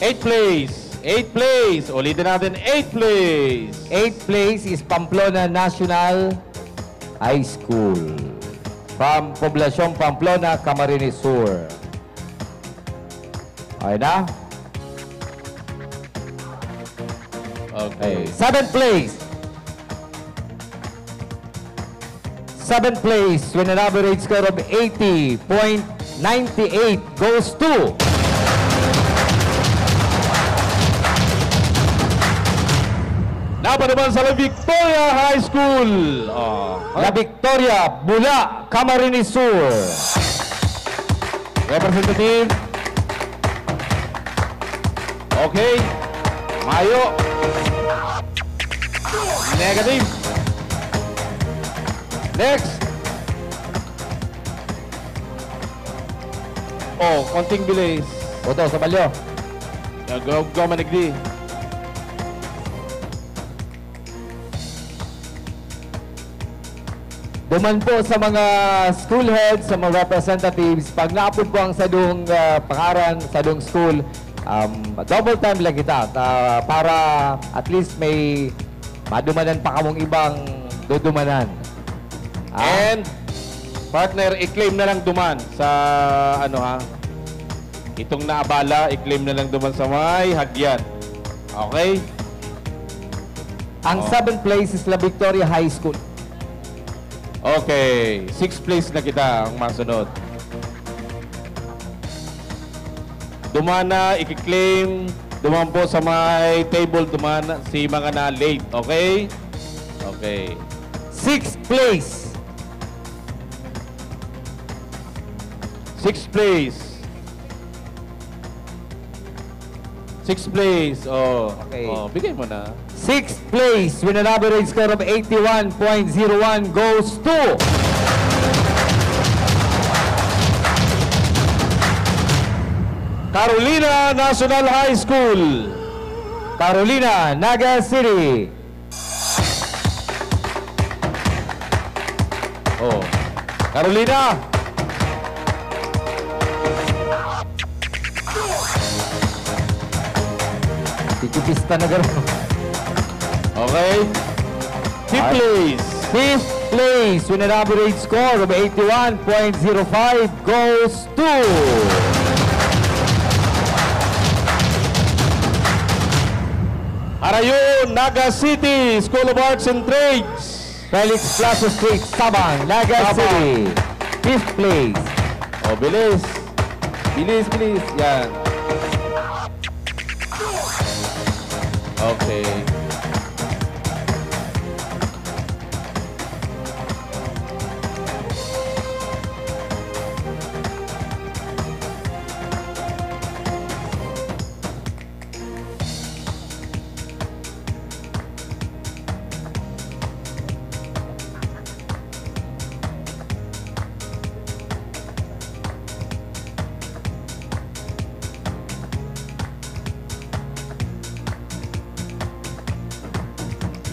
Eighth place. Eighth place. Ulitin natin, eighth place. Eighth place is Pamplona National High School. From Poblacion Pamplona, Camarines Sur. Okay na? Okay. Okay. Seventh place. Seventh place with an average score of eighty point nine eight goes to Napanuman sa La Victoria High School. Oh. La Victoria, Bula, Camarines Sur. Representative. Okay. Mayo. Negative. Next. Oh, konting bilis. Boto sa balyo. Nagaw-gaw manigdi. Duman po sa mga school heads, sa mga representatives, pag naapod po ang sadong, ah, pangaran, sadong school, um, double time lang kita, ta-, para at least may madumanan pa kamong ibang dudumanan. Ah? And, partner, i-claim na lang duman sa, ano, ha? Itong naabala, i-claim na lang duman sa may hagyan. Okay? Ang Oh. seventh place is La Victoria High School. Okay. Sixth place na kita ang masunod. Duman na, i-claim. Duman po sa may table, duman na si mga na-late. Okay? Okay. Sixth place. Sixth place. Sixth place. Oh. Okay. Oh, bigay mo na. Sixth place with an average score of eighty-one point zero one goes to Carolina National High School. Carolina, Naga City. Oh. Carolina! Titipista na garo. Okay. Fifth Ay. place. Fifth place with an average score of eighty-one point zero five goes to Harayo, Naga City, School of Arts and Trades. Felix Plaza Street, Sabang, Naga Sabang. City. Fifth place. O, bilis. Bilis, bilis. Yan. Okay.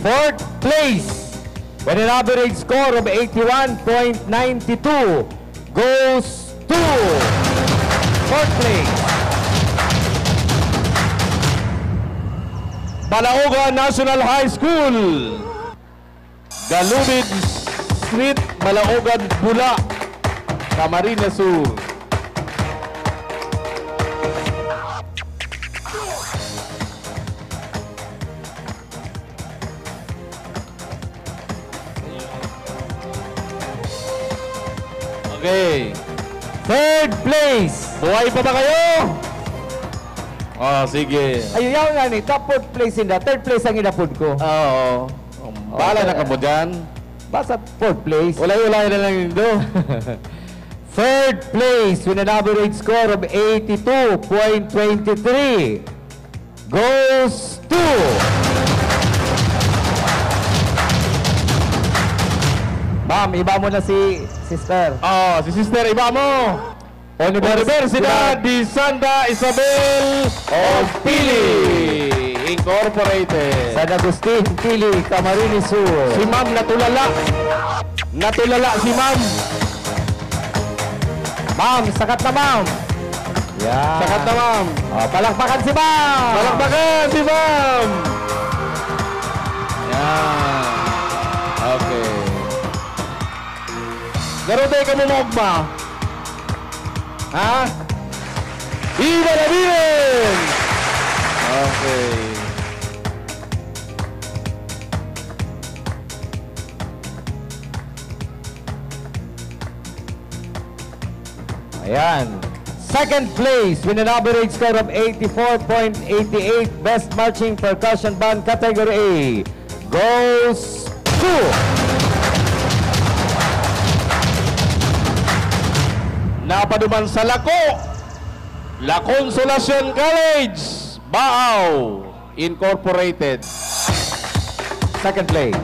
Fourth place, with an average score of eighty-one point nine two, goes to fourth place, Balaogan National High School. Galubid Street, Balaogan, Bula, Camarines Sur. Okay. Third place. Buhay pa ba kayo? Oh, sige. Ay, yaw nga ni, top fourth place inda. Third place ang inapod ko. Oo. Bahala Okay. na kamo dyan. Basta fourth place. Ulay-ulay na lang nindo. Third place with an average score of eighty-two point twenty-three goes to Ma'am, iba mo na si sister. Oh, si sister, iba mo. Universidad Universidad de Santa Isabel of Pili Incorporated. San Agustin, Pili, Camarines Sur. Si Ma'am natulala. Natulala si Ma'am. Ma'am, sakat na, Ma'am. Yan. Sakat na, Ma'am. Oh, palakpakan si Ma'am. Palakpakan si Ma'am. Yan. Okay. Garo tayo kamo maugma. Ha? Iba na bilin! Okay. Ayan. Second place with an average score of eighty-four point eight eight, Best Marching Percussion Band Category A, goes to Napaduman sa Lako, La Consolacion College, Baao Incorporated. Second place.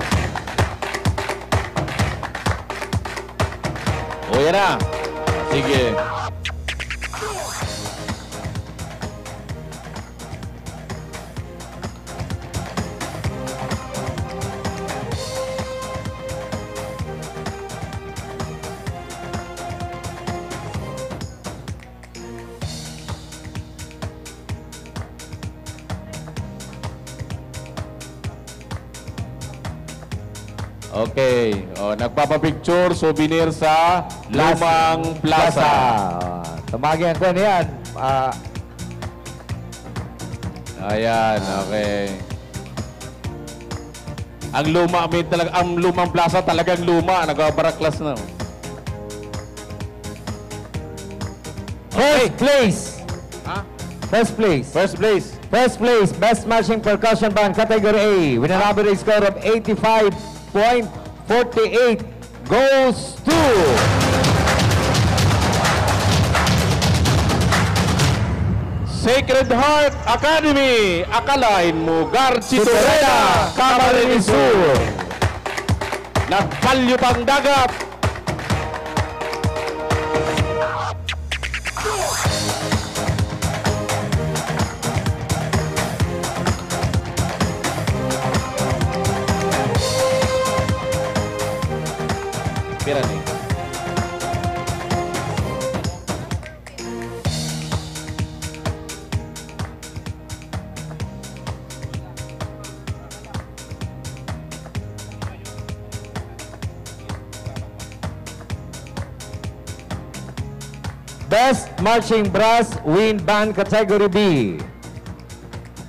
O, yan na. Sige. Okay. O, nagpapapicture, souvenir sa Plaza. Lumang Plaza. Plaza. O, tumagi ang kwan yan. Ah, Ayan, okay. Ang luma, may talag-, ang lumang plaza talagang luma, nagbabaraklas na. First place. Ha? First place. First place. First place, Best Marching Percussion Band, Category A, with an average score of eighty-five point forty-eight goes to Sacred Heart Academy, Akalain Mo, Garchito Reda, Camarines Sur. Nagpalyo pang dagat. Pira ni? Best Marching Brass Wind Band Category B.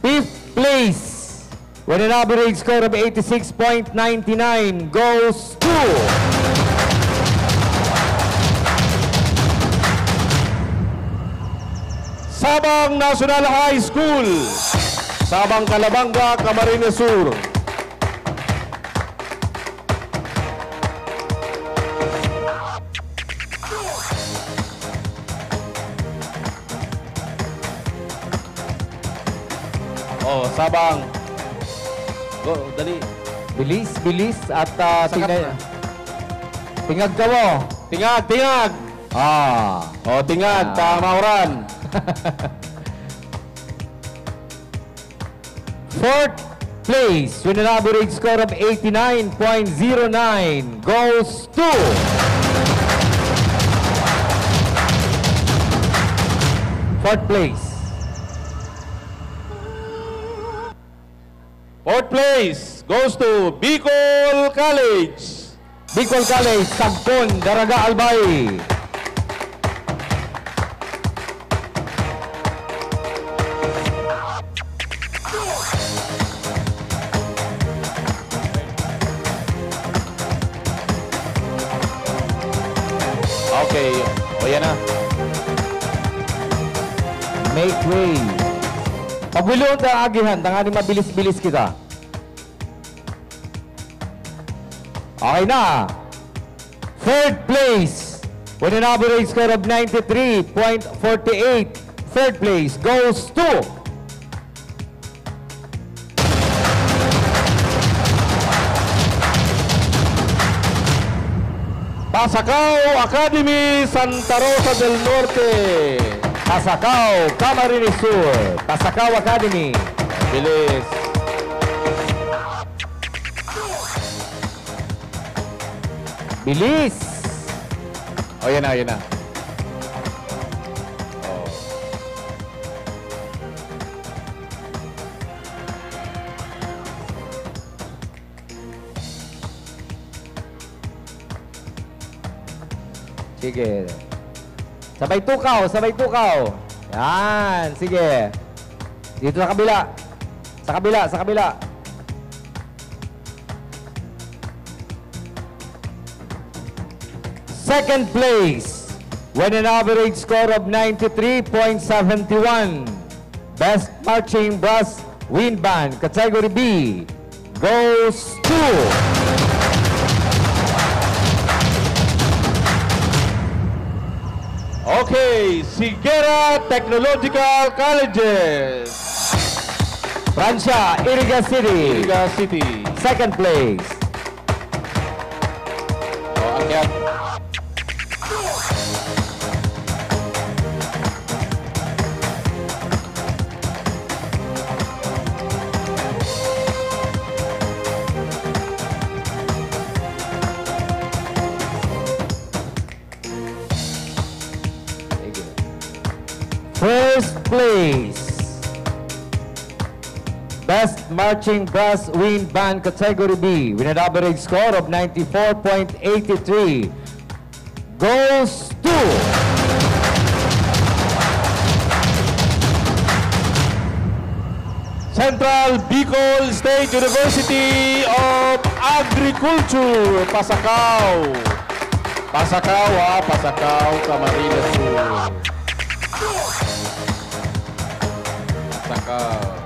Fifth place, with an average score of eighty-six point nine nine, goes to Sabang National High School, Sabang Calabanga, Camarines Sur. Oh, Sabang. Go, dali. Bilis, bilis at, ah, Sakat tingnan na. Tingag ka mo. Tingag, tingag. Ah. Oh, tingag, Ah. tama, Oran. Fourth place with an average score of eighty-nine point zero nine goes to fourth place. Fourth place goes to Bicol College. Bicol College, Sagkon, Daraga, Albay. Okay. O, yan na. Make way. Pagwilon ta agihan, tanganing mabilis-bilis kita. Okay na. Third place, with an average score of ninety-three point four eight. Third place goes to Pasacao Academy, Santa Rosa del Norte. Pasacao, Camarines Sur. Pasacao Academy. Bilis. Bilis! O, yan na, yan na. Oh. Sige. Sabay tukaw, sabay tukaw. Yan, sige. Dito sa kabila. Sa kabila, sa kabila. Second place, with an average score of ninety-three point seven one, Best Marching Brass Wind Band, Category B, goes to Okay, Siguera Technological Colleges. Francia, Iriga City. Iriga City. Second place. O, akyat. First place, Best Marching Brass Wind Band Category B, with an average score of ninety-four point eight three, goes to Central Bicol State University of Agriculture, Pasacao. Pasacao, ha? Pasacao, Camarines Sur. Pasacao.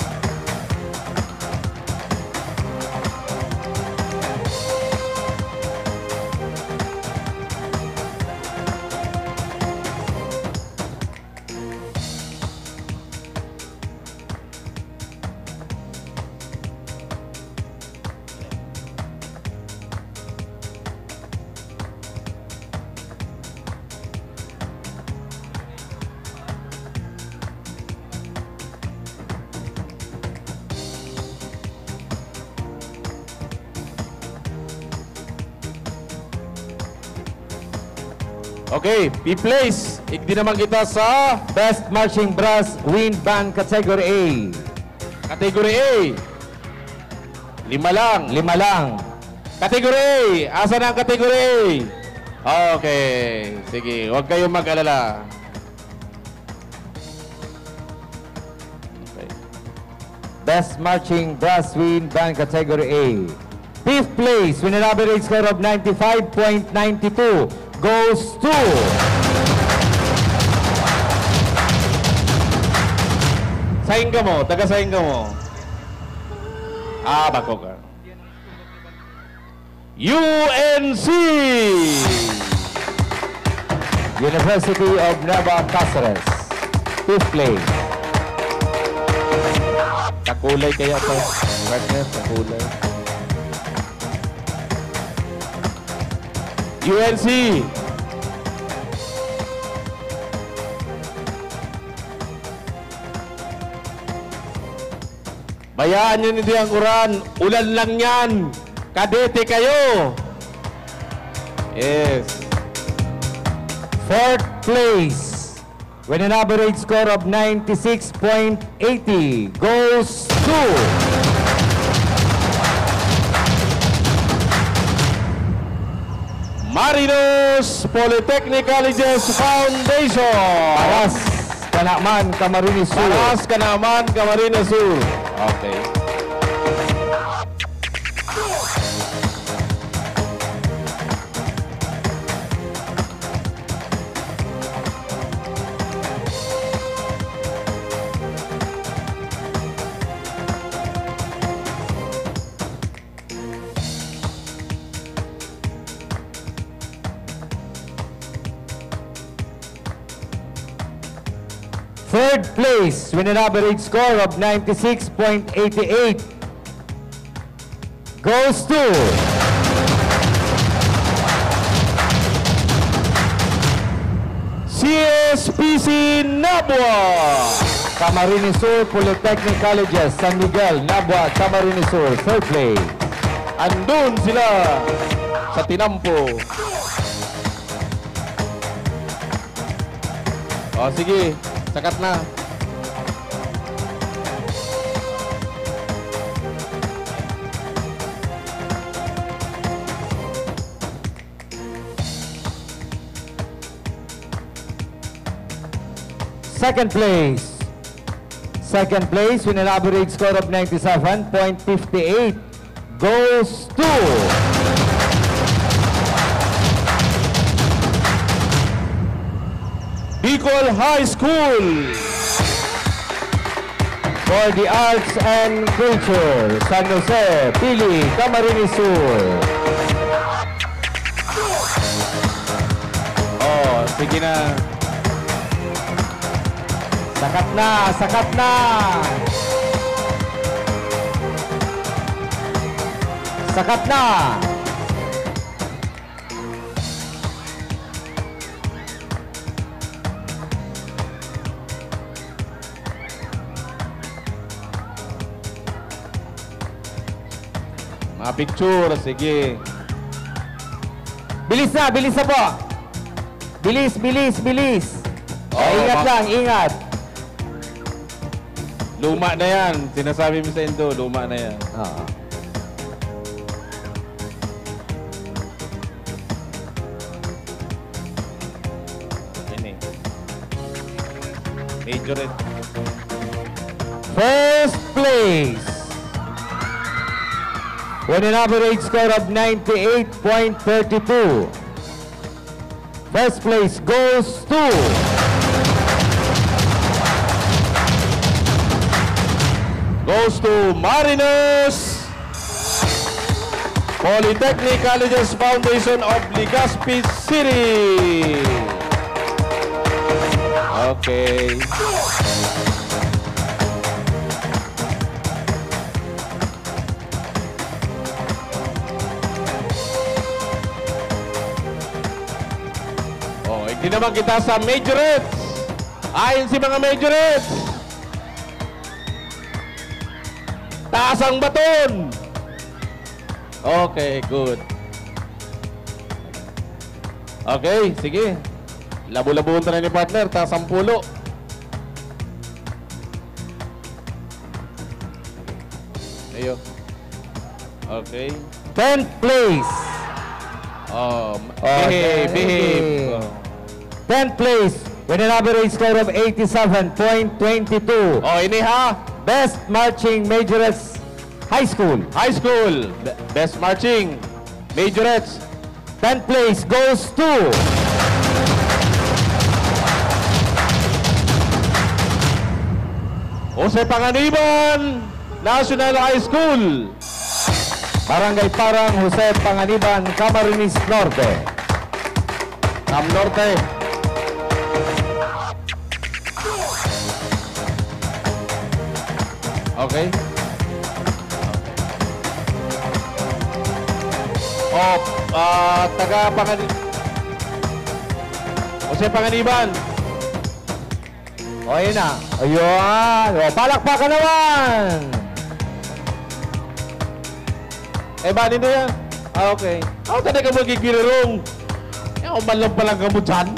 Okay, P-Place. Igdi naman kita sa Best Marching Brass Wind Band Category A. Category A. Lima lang. Lima lang. Category A. Asa na ang Category A? Okay. Sige, huwag kayong mag-alala. Okay. Best Marching Brass Wind Band Category A. Fifth place, with an average score of ninety-five point nine two, goes to Sain ka mo? Taga sain ka mo? Ah, bako ka. U N C! University of Nueva Cáceres. Fifth place. Kakulay kaya to, partner, kakulay. U N C! Bayaan nyo na diyan, uran. Ulan lang yan. Kadete kayo. Yes. Fourth place, with an average score of ninety-six point eighty, goes to Marinos Polytechnic Colleges Foundation. Paras, Canaman, Camarines Sur. Paras, Canaman, Camarines Sur. Okay. Third place, with an average score of ninety-six point eighty-eight, goes to C S P C Nabua. Camarines Sur Polytechnic Colleges, San Miguel, Nabua, Camarines Sur, third place. Andun sila sa tinampo. O, sige. Sakat na. Second place. Second place with an average score of ninety-seven point fifty-eight goes to Bicol High School for the Arts and Culture, San Jose, Pili, Camarines Sur. Oh, sige na. Sakat na, sakat na. Sakat na. Mga picture, sige. Bilis na, bilis na po. Bilis, bilis, bilis. Oo, ingat ma- lang, ingat. Luma na yan. Sinasabi mo sa Indo, luma na yan. Oo. Yan eh. Majorette. First place. With an average score of ninety-eight point thirty-two. First place goes to, goes to Marinos Polytechnic Colleges Foundation of Legazpi City. Okay. Oh, hindi naman kita sa majorettes. Ayon si mga majorettes. Taas ang baton. Okay, good. Okay, sige. Labo-labuhon ta na ni partner, ta sampulo. Ayo. Okay. Tenth place. Oh, oh, behave, behave. Oh. Tenth place with an average score of eighty-seven point twenty-two. Oh, ini ha. Best Marching Majorettes High School. High School, be-, Best Marching Majorettes. Tenth place goes to Jose Panganiban National High School. Barangay Parang, Jose Panganiban, Camarines Norte. Cam Norte. Okay. O, ah, taga Pangani-, Jose Panganiban. O, yun na. Ayun. O, palakpakan naman. Eh, bali na yan. Ah, okay. Ako, taga ka magigirirong. Eh, ako man lang pala kamo dyan.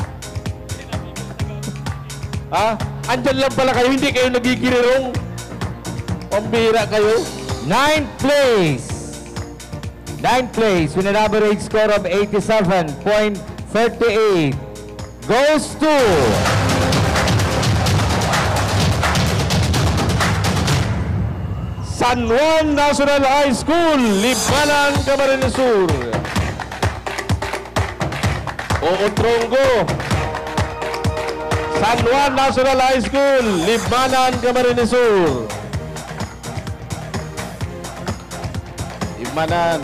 Ha? Andyan lang pala kayo, hindi kayo nagigirirong. Pambira kayo. Ninth place. Ninth place with an average score of eighty-seven point thirty-eight goes to San Juan National High School, Libmanan, Camarines Sur. O Otrongo. San Juan National High School, Libmanan, Camarines Sur. Libmanan.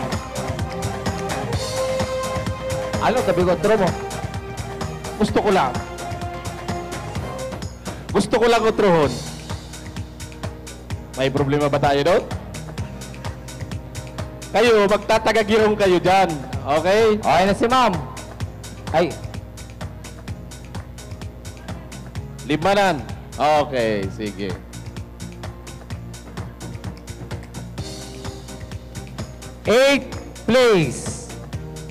Ano, tabi ko, Otro mo? Gusto ko lang. Gusto ko lang utrohon. May problema ba tayo doon? Kayo, magtatagagirong kayo dyan. Okay? Okay na si ma'am. Ay. Libmanan. Okay, sige. Eighth place,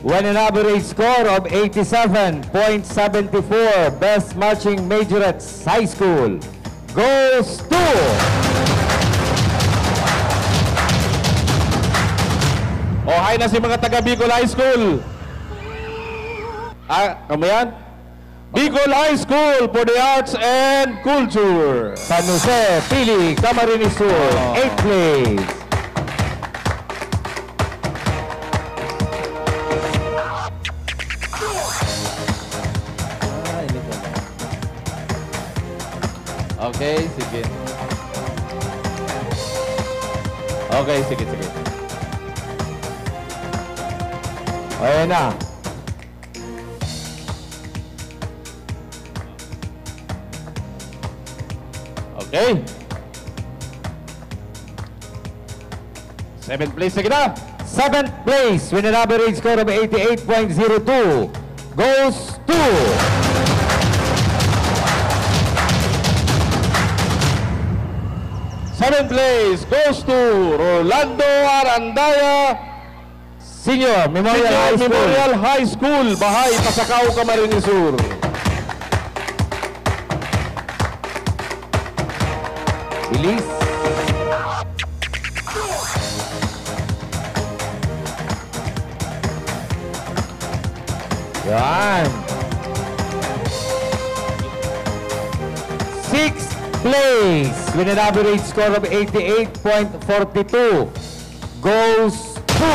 with an average score of eighty-seven point seven four, Best Marching Majorettes High School goes to O, hay na si mga taga Bicol High School. Ah, kamo yan? Bicol High School for the Arts and Culture. San Jose, Pili, Camarines Sur, Oh. eighth place. Ah, hindi ko na. Okay, sige. Okay, sige, sige. Ayan na. Okay. Seventh place na kita. Seventh place with an average score of eighty-eight point zero two goes to Seventh place goes to Rolando Arandaya Senior Memorial Senior High School. Memorial High School, Bahay, Pasacao, Camarines Sur. Bilis. Yan. Sixth place with an average score of eighty-eight point four two goes to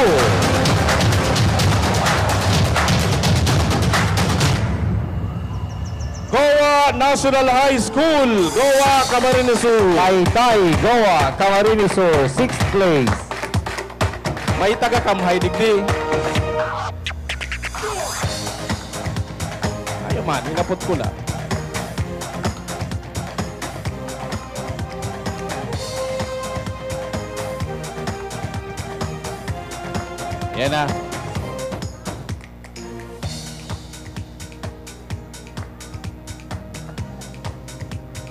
Goa National High School, Goa, Camarines Sur. Taytay, Goa, Camarines Sur, sixth place. May taga Kamhay digdi. Ayaw man, hinapot ko lang. Yan na.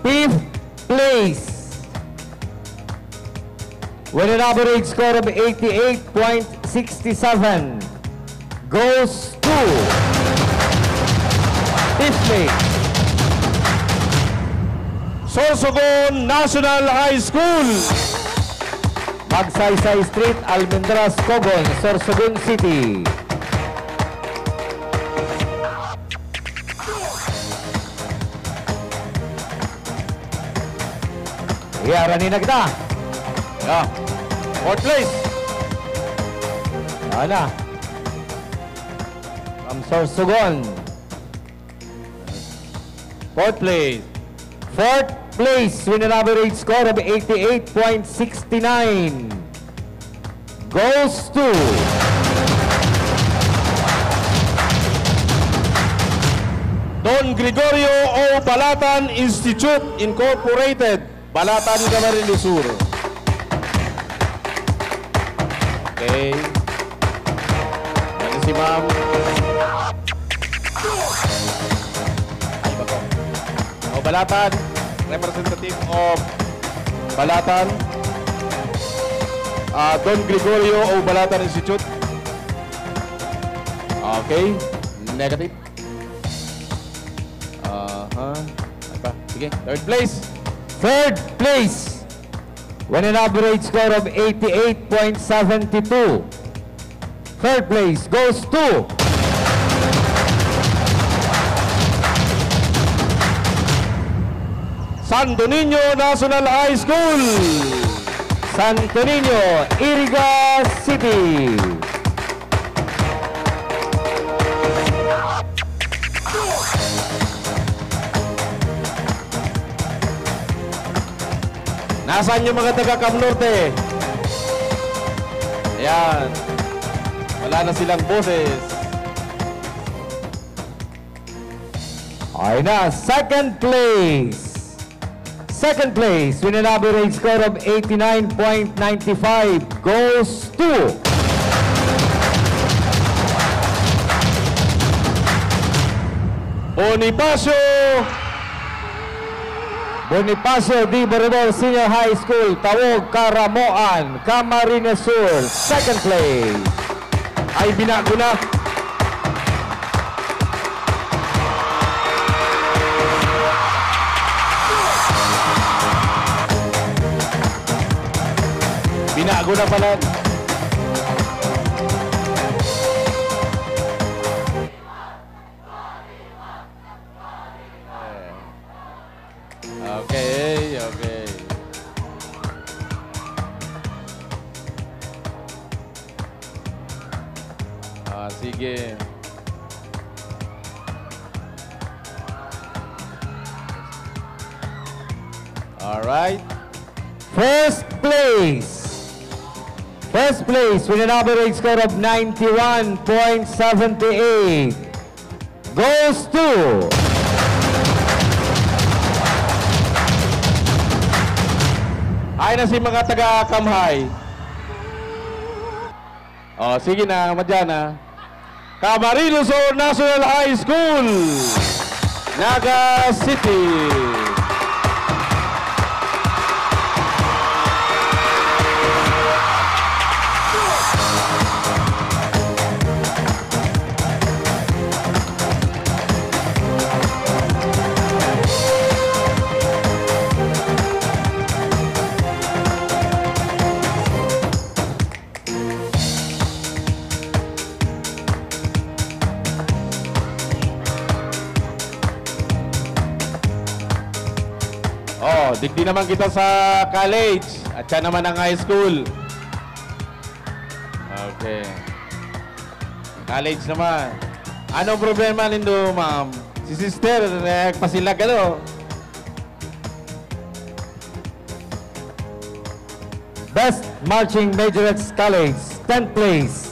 Fifth place with an average score of eighty-eight point six seven goes to fifth place, Sorsogon National High School. Magsaysay Street, Almendras, Cogon, Sorsogon City. Iyara ni na kita. Yeah. Fourth place. Ana. From Sorsogon. Fourth place. Fourth place with an average score of eighty-eight point six nine goes to Don Gregorio O Balatan Institute Incorporated, Balatan, Camarines Sur. Okay. Ano si ma'am? Ay, bako. O, Balatan. Representative of Balatan. Ah, Don Gregorio O Balatan Institute. Okay. Negative. Aha. Ano pa? Sige, third place. Third place. With an average score of eighty-eight point seven two. Third place goes to Santo Niño National High School. Santo Niño, Iriga City. Nasaan yung mga taga Cam Norte? Ayan. Wala na silang boses. Okay na, second place. Second place with an average score of eighty-nine point nine five goes to Bonifacio. Bonifacio D. Boribor Senior High School, Tawoc, Caramoan, Camarines Sur, second place. Ay, binago na. Binago na pala. Okay, okay. Ah, sige. Alright. First place. First place with an average score of ninety-one point seven eight goes to Ay na si mga taga Kamhay. Oh, sige na, madya na. Camarines Sur National High School, Naga City. Oh, digdi naman kita sa college. At siya naman ang high school. Okay. College naman. Anong problema nindo, ma'am? Si sister, nagpasilag, ano? Best Marching Majorettes College, tenth place,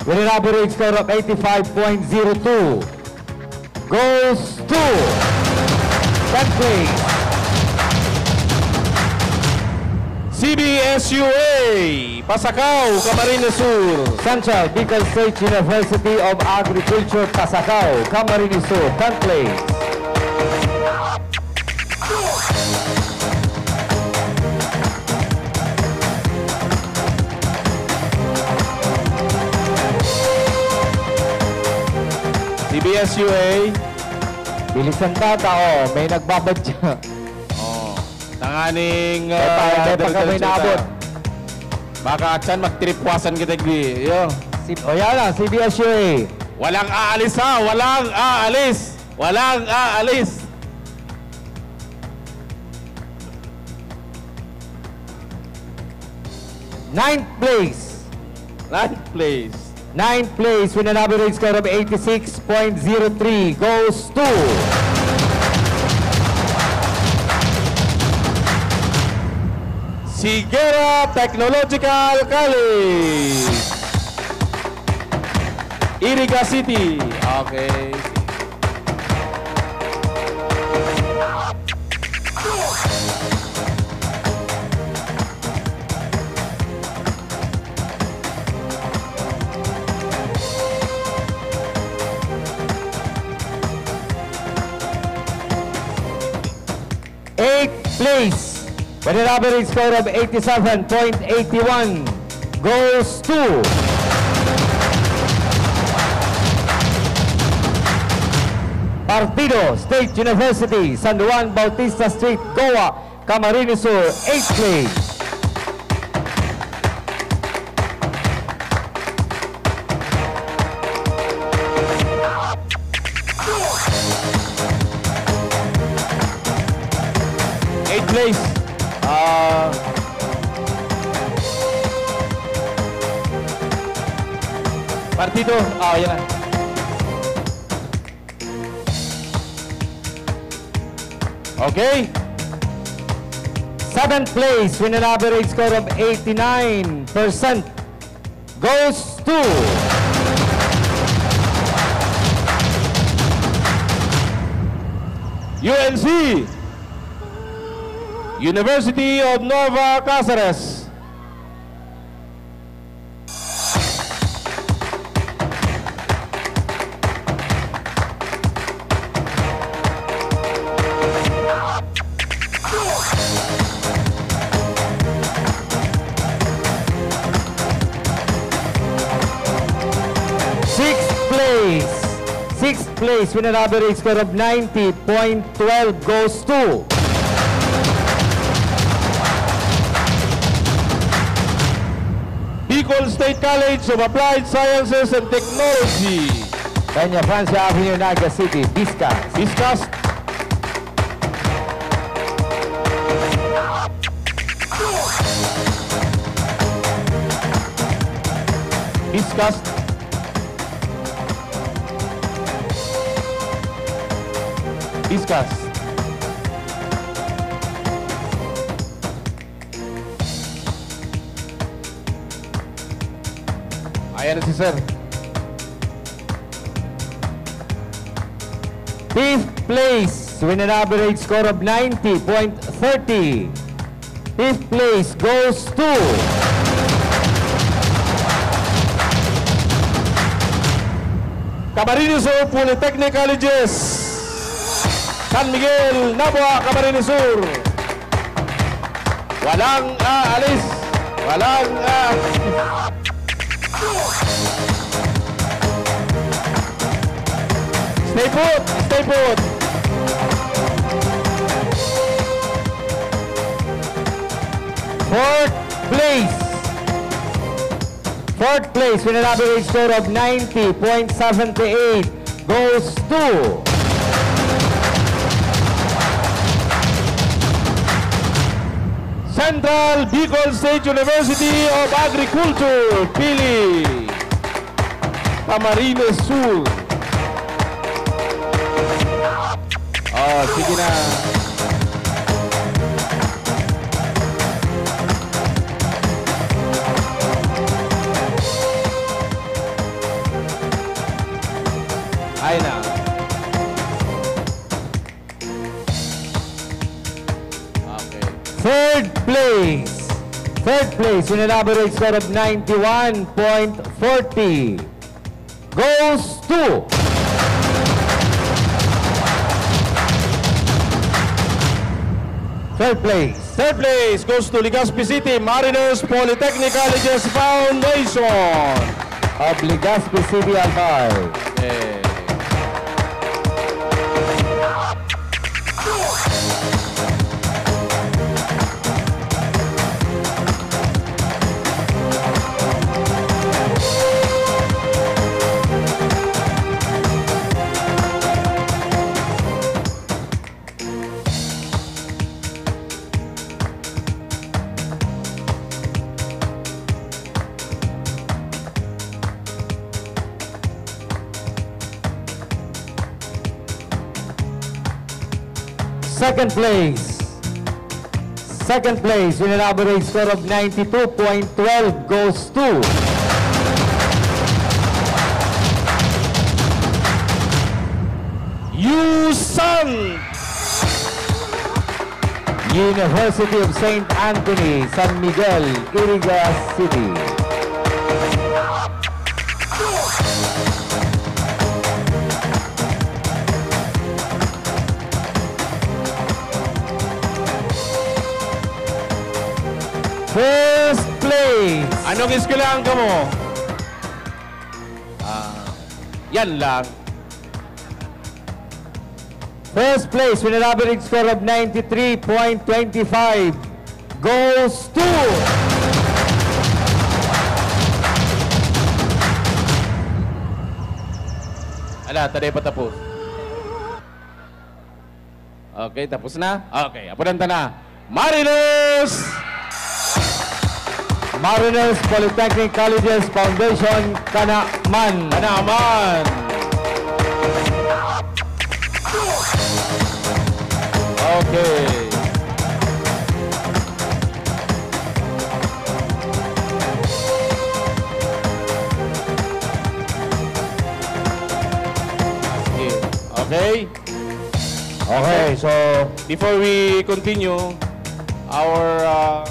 with an average score of eighty-five point zero two, goes to tenth place. C B S U A, Pasacao, Camarines Sur. Central Bicol State University of Agriculture, Pasacao, Camarines Sur, tenth place. C B S U A. Bilisan ta, tao. May nagbabadya. Oh. Tanganing, May pa, ah, may pa dali-dali kami chuta. Naabot. Baka atsan magtiripwasan kita, Gwi. Yo. Si, o, yan na, C B S U A. Walang aalis, ha? Walang aalis. Walang aalis. Ninth place. Ninth place. Ninth place with an average score of eighty-six point zero three goes to Sigera Technological College, Iriga City. Okay. Eighth place, with an average score of eighty-seven point eight one, goes to Partido State University, San Juan Bautista Street, Goa, Camarines Sur, eighth place. Eighth place. Ah, Partido. Ah, yan na. Okay. Seventh place with an average score of eighty-nine percent goes to U N C, University of Nova Caceres. Sixth place. Sixth place with an average score of ninety point twelve goes to Bicol State College of Applied Sciences and Technology. Peña Francia Avenue, Naga City, Vizcas. Vizcas. Vizcas. Vizcas. Ayan na si Sir. Fifth place with an average score of ninety point thirty. Fifth place goes to Camarines Sur Polytechnic Colleges, San Miguel, Nabua, Camarines Sur. Walang aalis. Walang aalis. Stay put. Stay put. Fourth place. Fourth place with an average score of ninety point seven eight goes to Central Bicol State University of Agriculture, Pili, Camarines Sur. Oh, sige na. Ay na. Okay. Third place. Third place with an average score of ninety-one point forty goes to third place. Third place goes to Legazpi City Mariners Polytechnic Colleges Foundation of Legazpi City, Albay. Eh. Second place. Second place with an average score of ninety-two point twelve goes to Yusan! University of Saint Anthony, San Miguel, Iriga City. First place. Anong eskwelahan ka mo? Ah, yan lang. First place with an average score of ninety-three point twenty-five goes to Ala, taday patapos. Okay, tapos na? Okay, apunan ta na. Mariners! Mariners Polytechnic Colleges Foundation, Kanaman. Kanaman! Okay. Okay. Okay, so before we continue our, uh,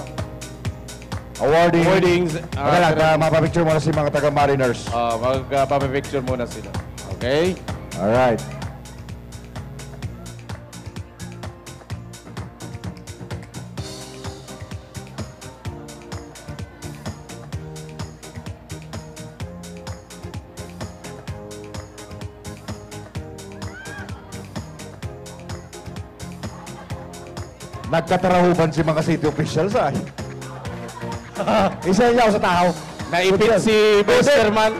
awarding, awardings, uh, teka lang, ah, mapapicture muna si mga taga Mariners. Ah, mag, ah, papapicture muna sila. Okay? Alright. Nagkatarahuban si mga city officials, ay. Isa niya sa tao. Naipit si Vice Chairman.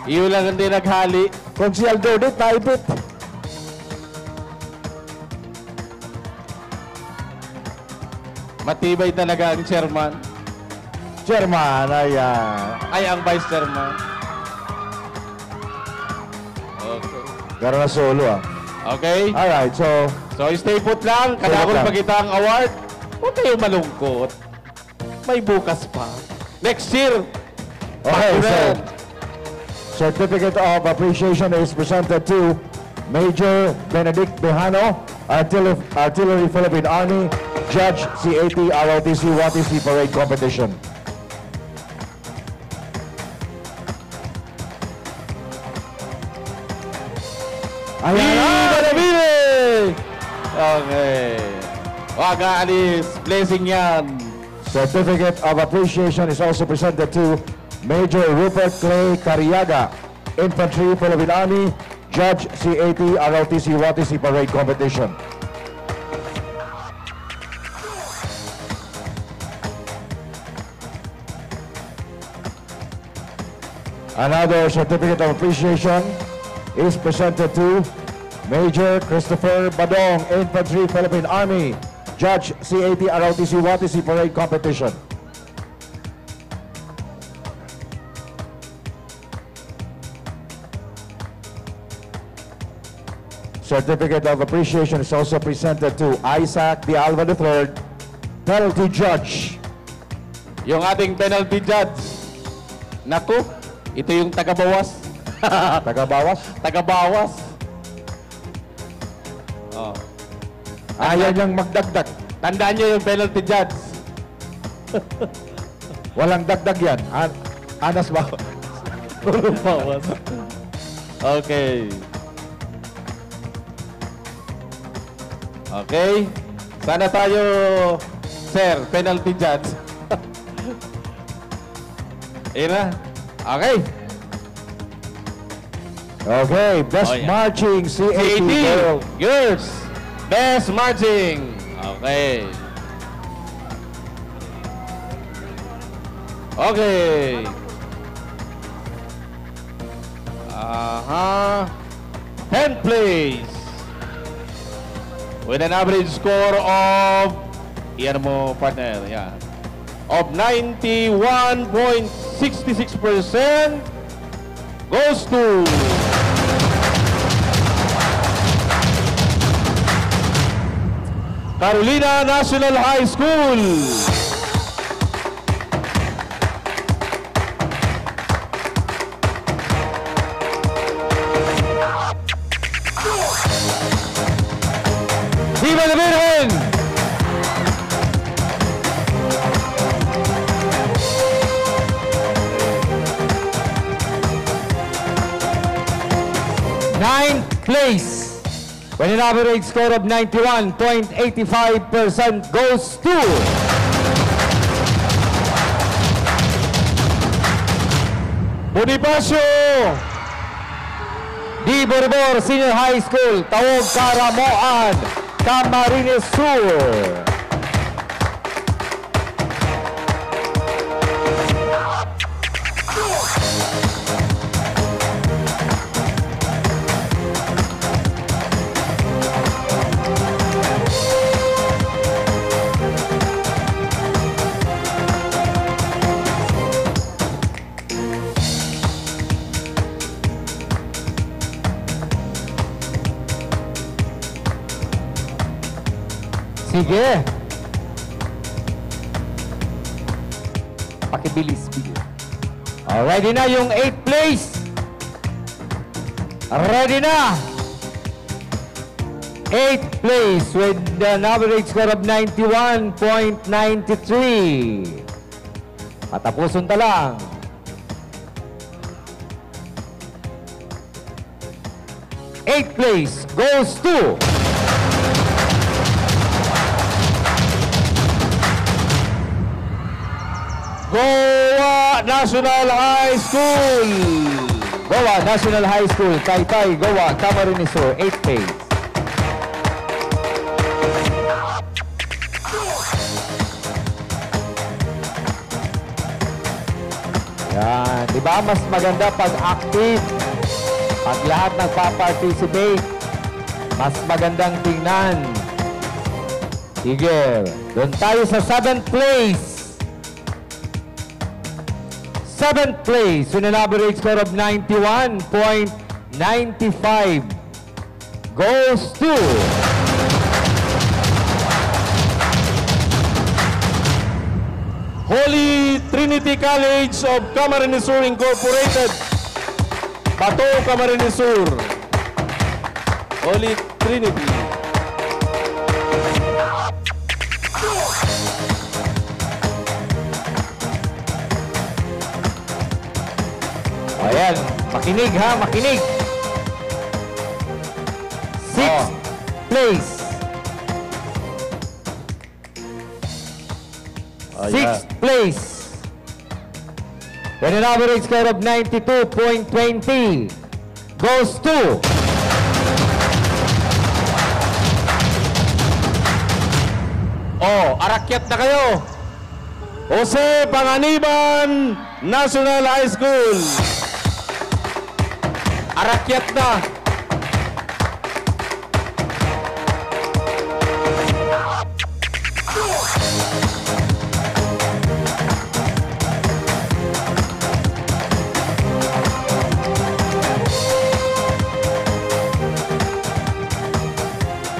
Iyo lang hindi naghali. Kung si Aldo dit, naipit. Matibay talaga ang chairman. Chairman, ay, ah, ay, ang vice chairman. Okay. Pero na solo, ah. Okay. Alright, so, so, stay put lang. Stay put lang. Kadakol pa kita ang award. Huwag kayong malungkot. May bukas pa. Next year. Okay, so, Certificate of Appreciation is presented to Major Benedict Bejano, Artiller-, Artillery Philippine Army, Judge C A T R O T C W A T C Parade Competition. Ayan na! Viva la vida! Okay. Wag aalis. Blessing yan. Certificate of Appreciation is also presented to Major Rupert Clay Cariaga, Infantry, Philippine Army, Judge C A T R O T C W A T C Parade Competition. Another certificate of appreciation is presented to Major Christopher Badong, Infantry, Philippine Army, Judge C A T R O T C W A T C Parade Competition. Certificate of appreciation is also presented to Isaac de Alva the third, penalty judge. Yung ating penalty judge. Naku, ito yung tagabawas. Tagabawas? Tagabawas. Oh. Ayaw niyang magdagdag. Tandaan niyo yung penalty judge. Walang dagdag yan. An-, anas ba? Puro bawas. Okay. Okay. Sana tayo, sir, penalty judge. Ayun na. Okay. Okay, best marching C A T girl. C A T girls. Best marching. Okay. Okay. Aha. Tenth place. With an average score of, iyan mo, partner, yan. Of ninety-one point six six percent goes to Carolina National High School. Viva la Virgen! Ninth place, with an average score of ninety-one point eight five percent, goes to Bonifacio D. Boribor Senior High School, Taog, Caramoan, Camarines Sur. Sige. Pakibilis, bilis. Oh, ready na yung eighth place. Ready na. Eighth place with an average score of ninety-one point nine three. Patapuson ta lang. Eighth place goes to Goa National High School. Goa National High School, Taytay, Goa, Camarines Sur, eighth place. Yan. Di ba, mas maganda pag active? Pag lahat nagpa-participate, mas magandang tingnan. Sige. Doon tayo sa seventh place. Seventh place with an average score of ninety-one point nine five goes to Holy Trinity College of Camarines Sur Incorporated, Bato, Camarines Sur. Holy Trinity. Ayan, makinig ha, makinig. Sixth Oh. place. Ayan. Sixth place. With an average score of ninety-two point twenty goes to Oh, arakyat na kayo. Jose Panganiban National High School. Arakyat na.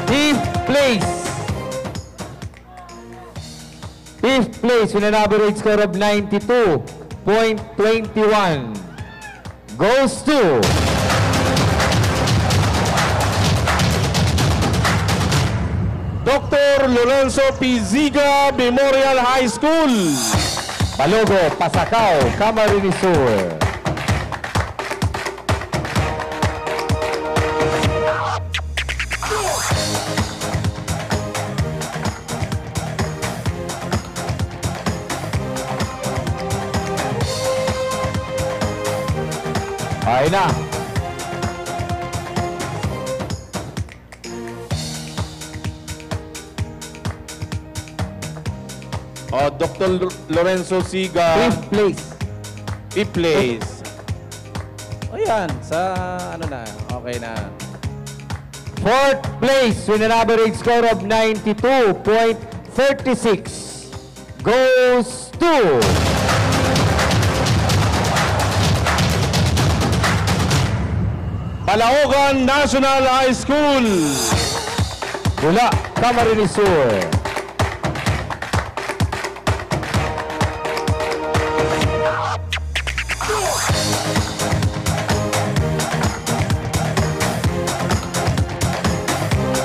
Fifth place. Fifth place with an average score of ninety-two point twenty-one goes to Doctor Lorenzo P. Ziga Memorial High School. Balogo, Pasacao, Camarines Sur. Ay na. Oh, Doctor Lorenzo Siga. Fifth place. Fifth place. O yan, sa ano na, okay na. Fourth place with an average score of ninety-two point thirty-six goes to Balaogan National High School. Bula. Camarines Sur.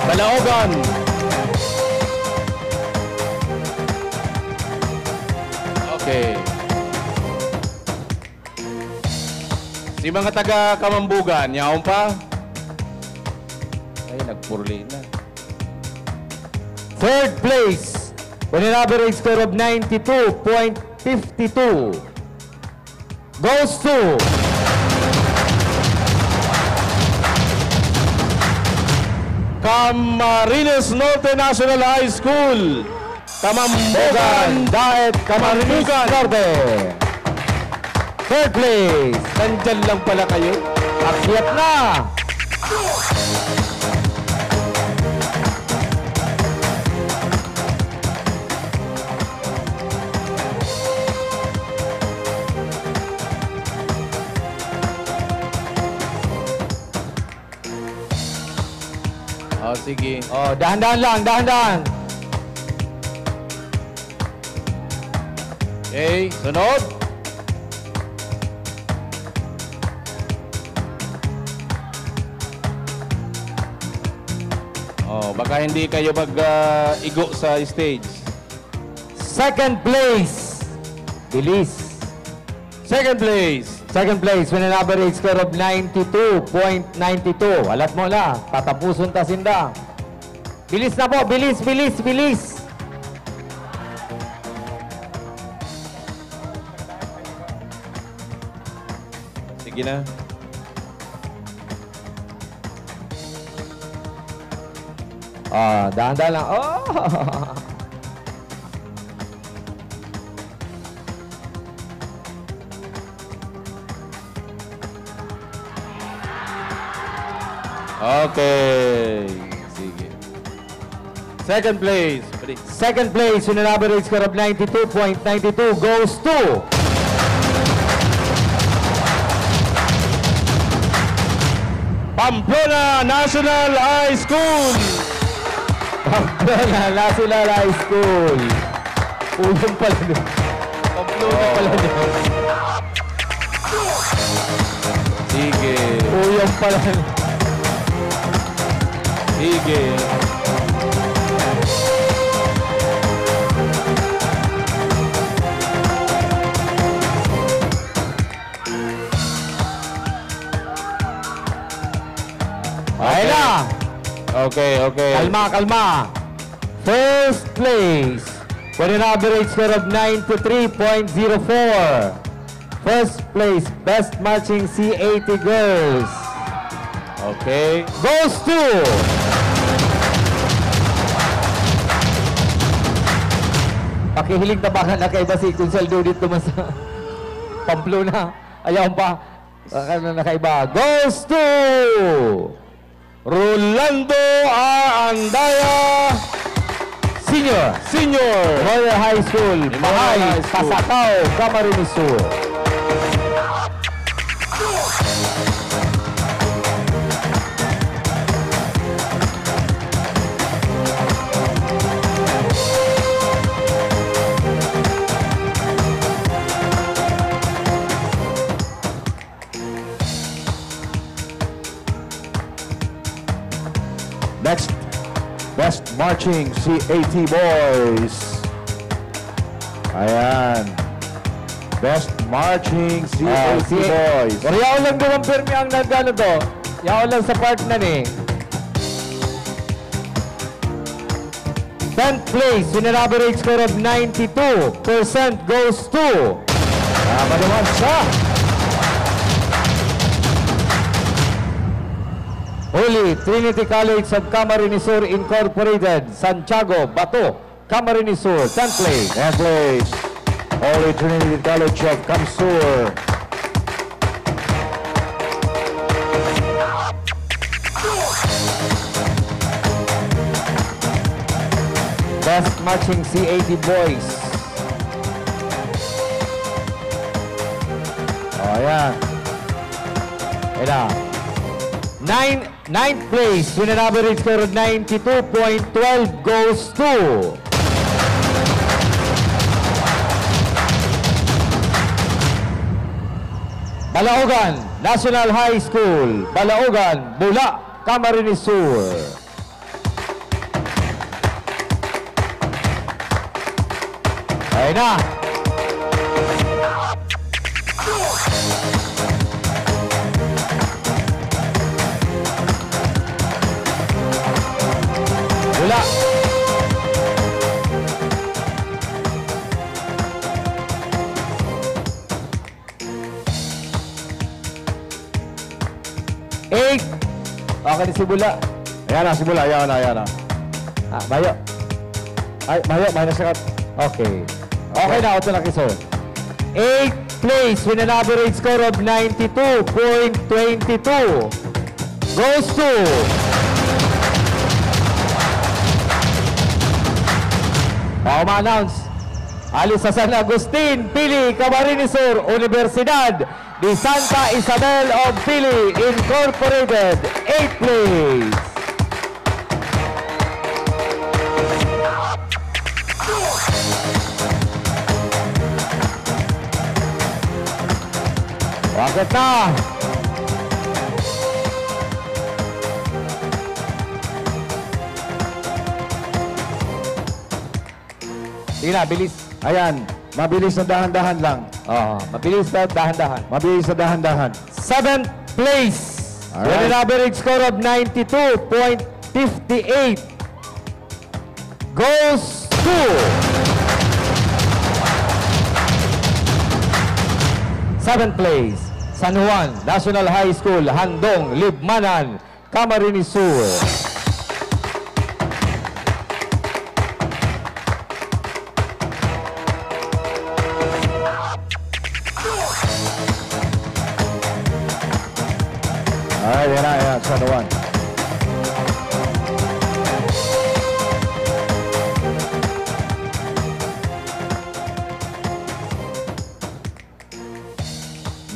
Balaogan. Okay. Si mga taga Kamambugan, yaon pa? Ay, nagpurli na. Third place, with an average score of ninety-two point fifty-two, goes to Camarines Norte National High School. Kamambugan. Daet, Camarines Kamambugan. Norte. Third place. Nandyan lang pala kayo. Akyat na. Oh, sige. Oh, dahan-dahan lang, dahan-dahan. Okay, sunod. Oh, baka hindi kayo mag, ah, igo sa stage. Second place. Bilis. Second place. Second place with an average score of ninety-two point nine two. Alat mo na, tatapuson ta sinda. Bilis na po, bilis, bilis, bilis. Sige na. Ah, dahan-dahan lang. Oh! Okay. Sige. Second place, please. Second place with an average score of ninety-two point nine two goes to Pamplona National High School. Pamplona National High School. Uy, yun pala yun. Pamplona pala yun. Sige. Uy, yun pala yun. Sige. Okay. Ayun na. Okay, okay. Kalma, kalma. First place, with an average score of ninety-three point zero four. First place, Best Matching C eighty Girls. Okay. Goes to Pakihiling na baka nakaiba si Kunsal Dodit naman sa Pamplona. Ayaw pa. Baka na nakaiba. Goes to Rolando A. Andaya Senior. Senior. Memorial High School, Memorial Bahay, High School. Pasacao, Camarines Sur. Next, Best Marching C A T Boys. Ayan. Best Marching Ah, C A T si Boys. Pero yaon lang naman, Permi, ang nag-ano to. Yaon lang sa part na ni. Tenth place, with an average score of ninety-two percent goes to Ah, maduman siya. Holy Trinity College of Camarines Sur Incorporated, Santiago, Bato, Camarines Sur, tenth place. Tenth place, Holy Trinity College of CamSur. Best Matching C A T Boys. Oh, ayan. Ayan na. Nine Ninth place with an average score of ninety-two point twelve goes to Balaogan National High School, Balaogan, Bula, Camarines Sur. Ayan na. Wala. Eight. Okay na si Bula. Ayan na, si Bula. Ayan na, ayan na. Ah, mayo. Ay, mayo, minus na. Okay. Okay na, auto na ki, sir. Eighth place with an average score of ninety-two point twenty-two goes to, pa-announce, hale sa San Agustin, Pili, Camarines Sur, Universidad de Santa Isabel of Pili Incorporated, eighth place. Bakit na? Sige na, bilis. Ayan, mabilis na dahan-dahan lang. Oo, mabilis na dahan-dahan. Mabilis na dahan-dahan. Seventh place. Alright. With an average score of ninety-two point fifty-eight goes to seventh place, San Juan National High School, Handong, Libmanan, Camarines Sur. Ay, yan na, yan, San Juan.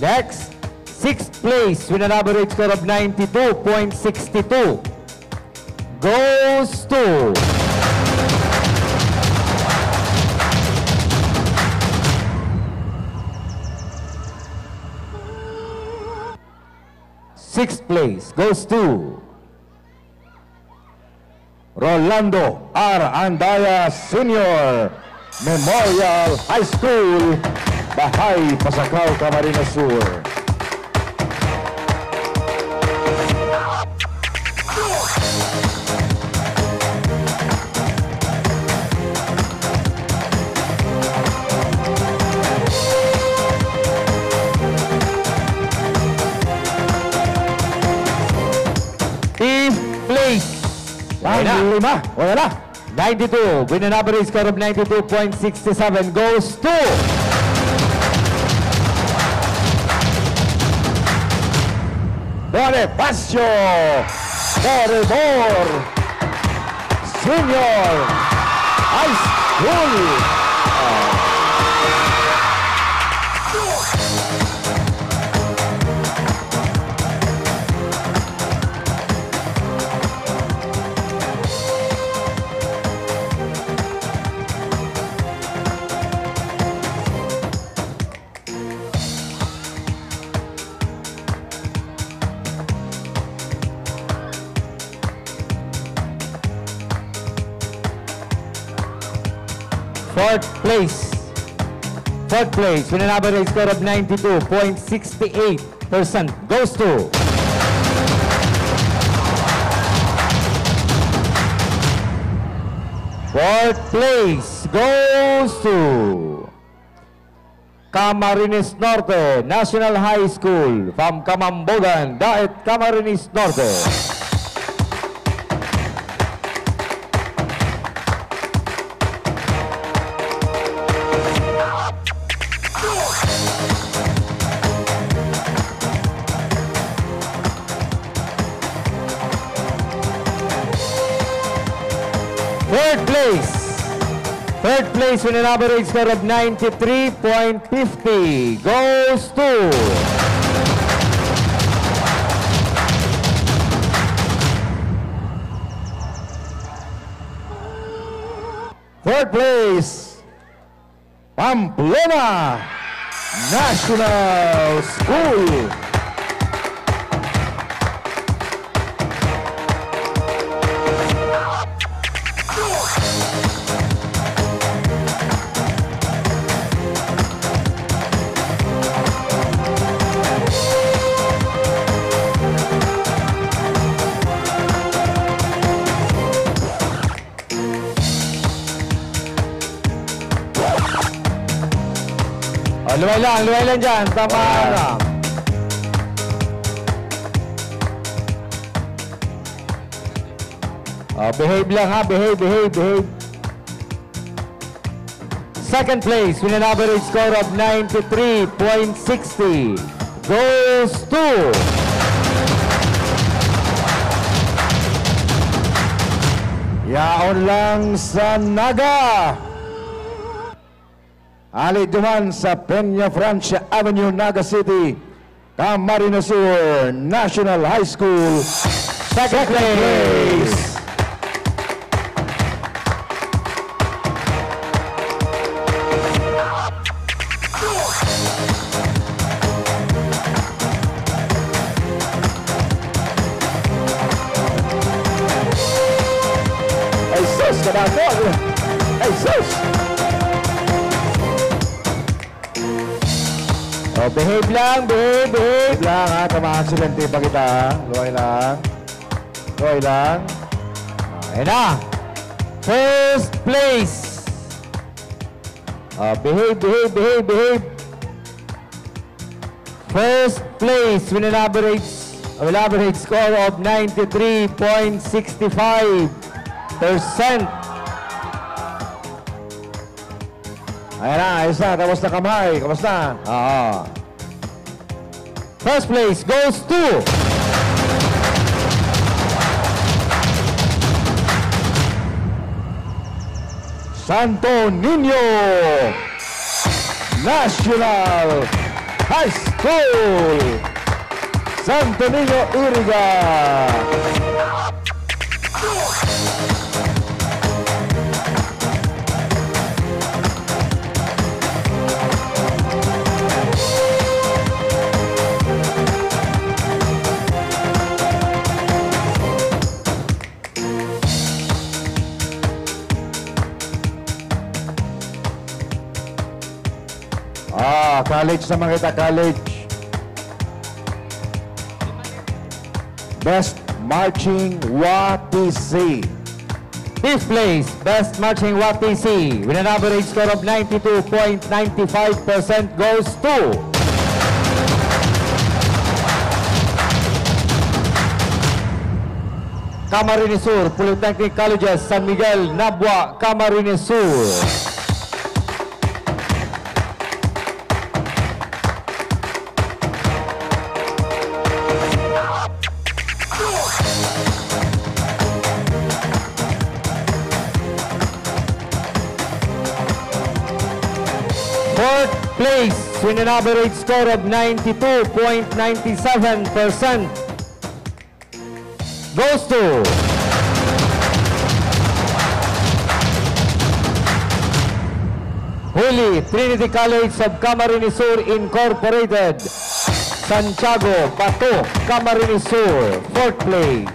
Next, sixth place with an average score of ninety-two point six two goes to sixth place goes to Rolando R. Andaya Senior, Memorial High School, Bahay, Pasacao, Camarines Sur. Fifth place. Wala na. Lima. Wala na. Ninety-two, with an average score of ninety-two point six seven, goes to Bonifacio Borebor Senior High School. Fourth place. Fourth place with an average score of ninety-two point six eight percent goes to. Fourth place goes to Camarines Norte National High School from Camambogan, Daet, Camarines Norte. Third place. Third place with an average score of ninety-three point fifty goes to. Third place, Pamplona National School. Oh, luway lang, luway lang dyan. Tama na. Oh, behave lang ha, behave, behave, behave. Second place with an average score of ninety-three point sixty goes to Yaon lang sa Naga. Hali duman sa Peña Francia Avenue, Naga City, Camarines Sur National High School, second place. Ay, sus! Kadako! Ay, sus! Oh, behave lang, behave, behave lang, ha. Kama-aksidente pa kita, ha. Luway lang. Luway lang. Ah, ayan na. First place. Ah, behave, behave, behave, behave. First place with an average, with average score of ninety-three point six five percent. Ayan na, ayos na. Tapos na kamay. Kamusta? Oo. First place goes to Santo Niño National High School, Santo Niño, Iriga. Ah, college naman kita, college. Best Marching Watisi. Fifth place, Best Marching Watisi, with an average score of ninety-two point nine five percent goes to Camarines Sur, Polytechnic Colleges, San Miguel, Nabua, Camarines Sur. Fourth place with an average score of ninety-two point nine seven percent goes to Holy Trinity College of Camarines Sur Incorporated, Santiago, Bato, Camarines Sur, fourth place.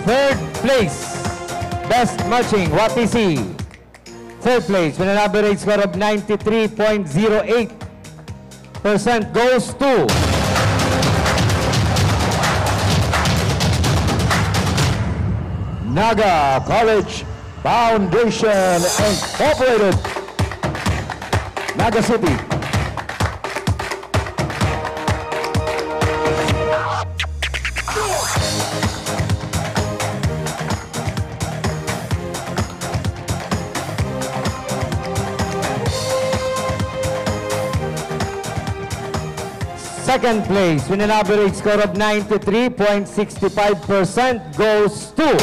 Third place, Best Marching, Watisi. Third place, with an average score of ninety-three point zero eight percent, goes to Naga College Foundation Incorporated, Naga City. Second place, with an average score of ninety-three point six five percent, goes to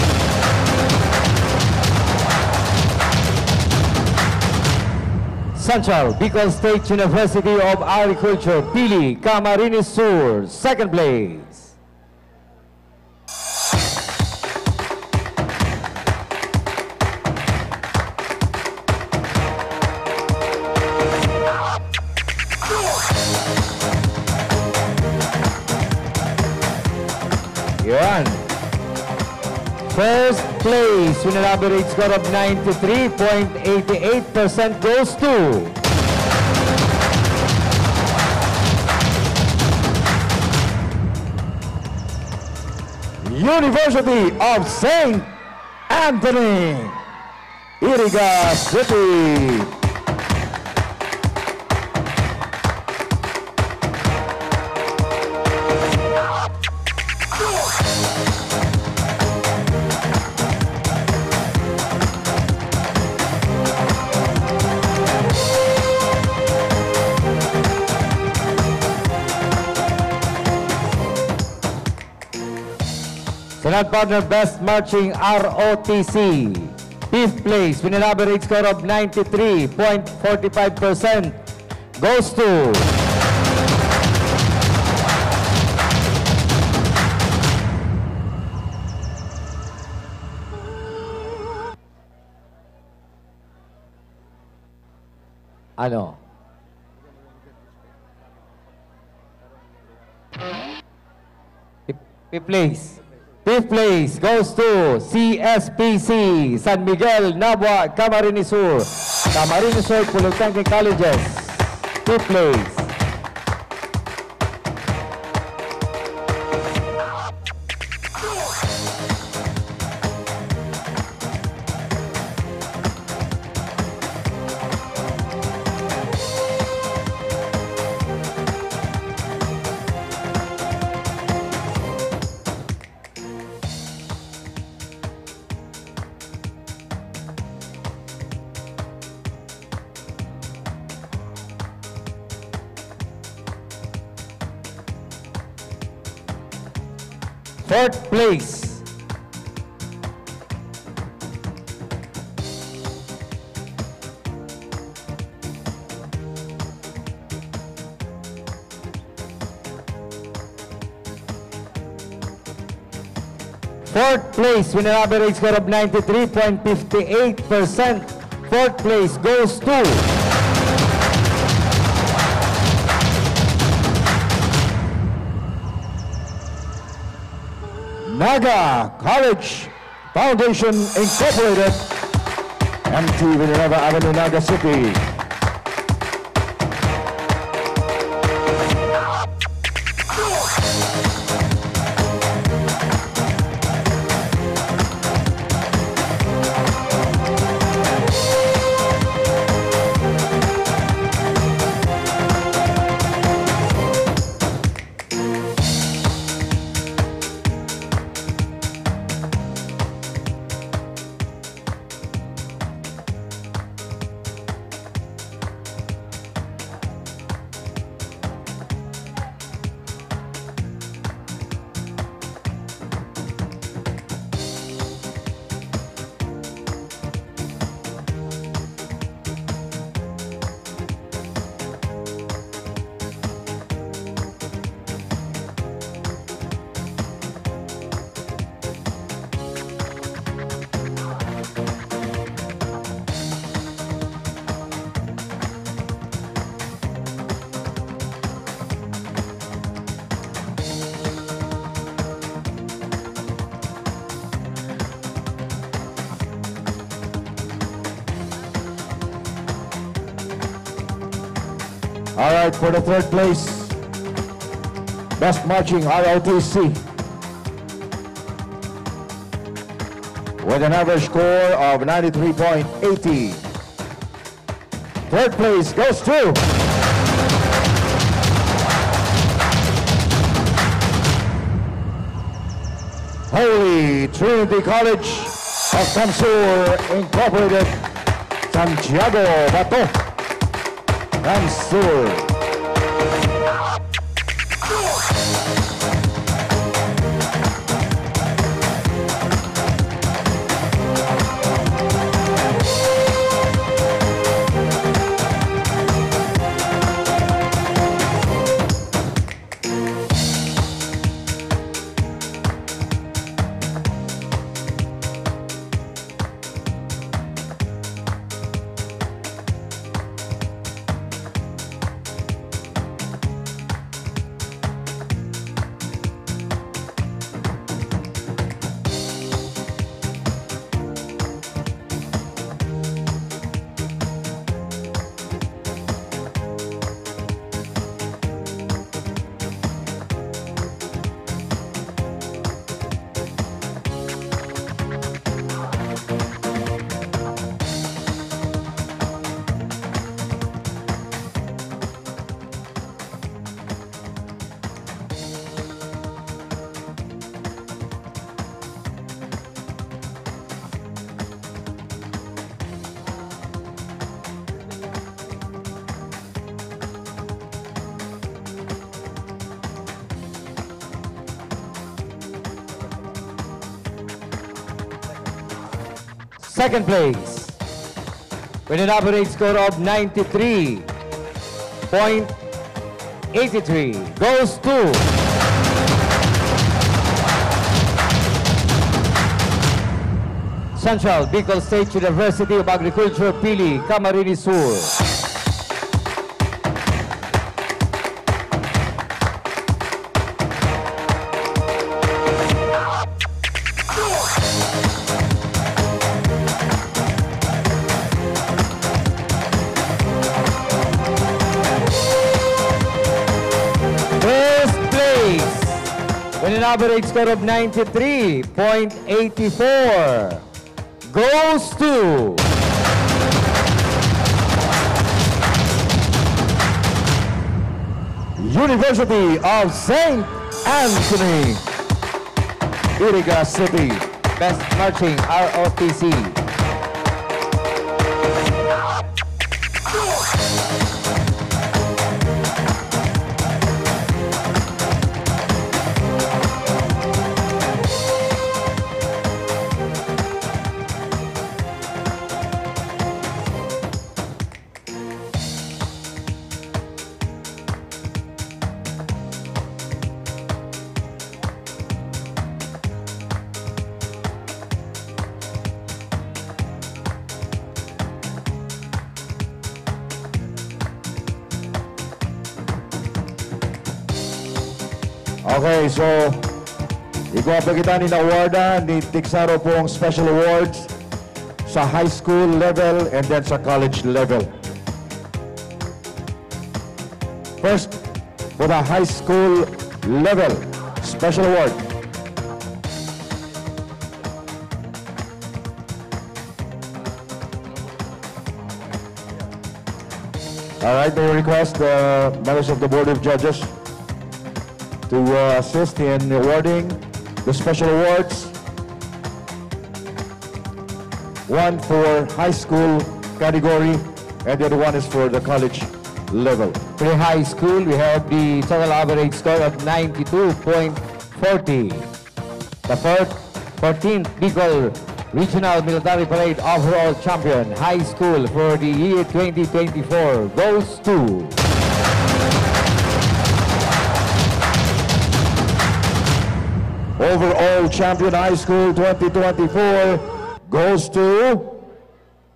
Central, Bicol State University of Agriculture, Pili, Camarines Sur, second place. Yan. First place with an average score of ninety-three point eight eight percent goes to University of Saint Anthony, Iriga City. Sunod, partner, Best Marching R O T C. Fifth place, with an average score of ninety-three point forty-five percent, goes to Ano? Fifth place. Fifth place goes to C S P C, San Miguel, Nabua, Camarines Sur. Camarines Sur Polytechnic Colleges. Fifth place. Fourth place. Fourth place with an average score of ninety-three point fifty-eight percent. Fourth place goes to Naga College Foundation Incorporated, M T Villanueva Avenue, Naga City. All right, for the third place, Best Marching R O T C, with an average score of ninety-three point eighty. Third place goes to Holy Trinity College of CamSur Incorporated, Santiago Bato, CamSur. Second place, with an average score of ninety-three point eighty-three, goes to Central Bicol State University of Agriculture, Pili, Camarines Sur. First place, with an average score of ninety-three point eight four, goes to University of Saint Anthony, Iriga City. Best Marching, R O T C. Okay, so igwa pa kita nin awardan, nin tiksa ro pong special awards sa high school level and then sa college level. First, for the high school level, special award. All right, may request the members of the Board of Judges to, uh, assist in awarding the special awards. One for high school category, and the other one is for the college level. For the high school, we have the total average score of ninety-two point forty. The fourth, fourteenth Bicol Regional Military Parade Overall Champion High School for the year twenty twenty-four goes to Overall Champion High School twenty twenty-four goes to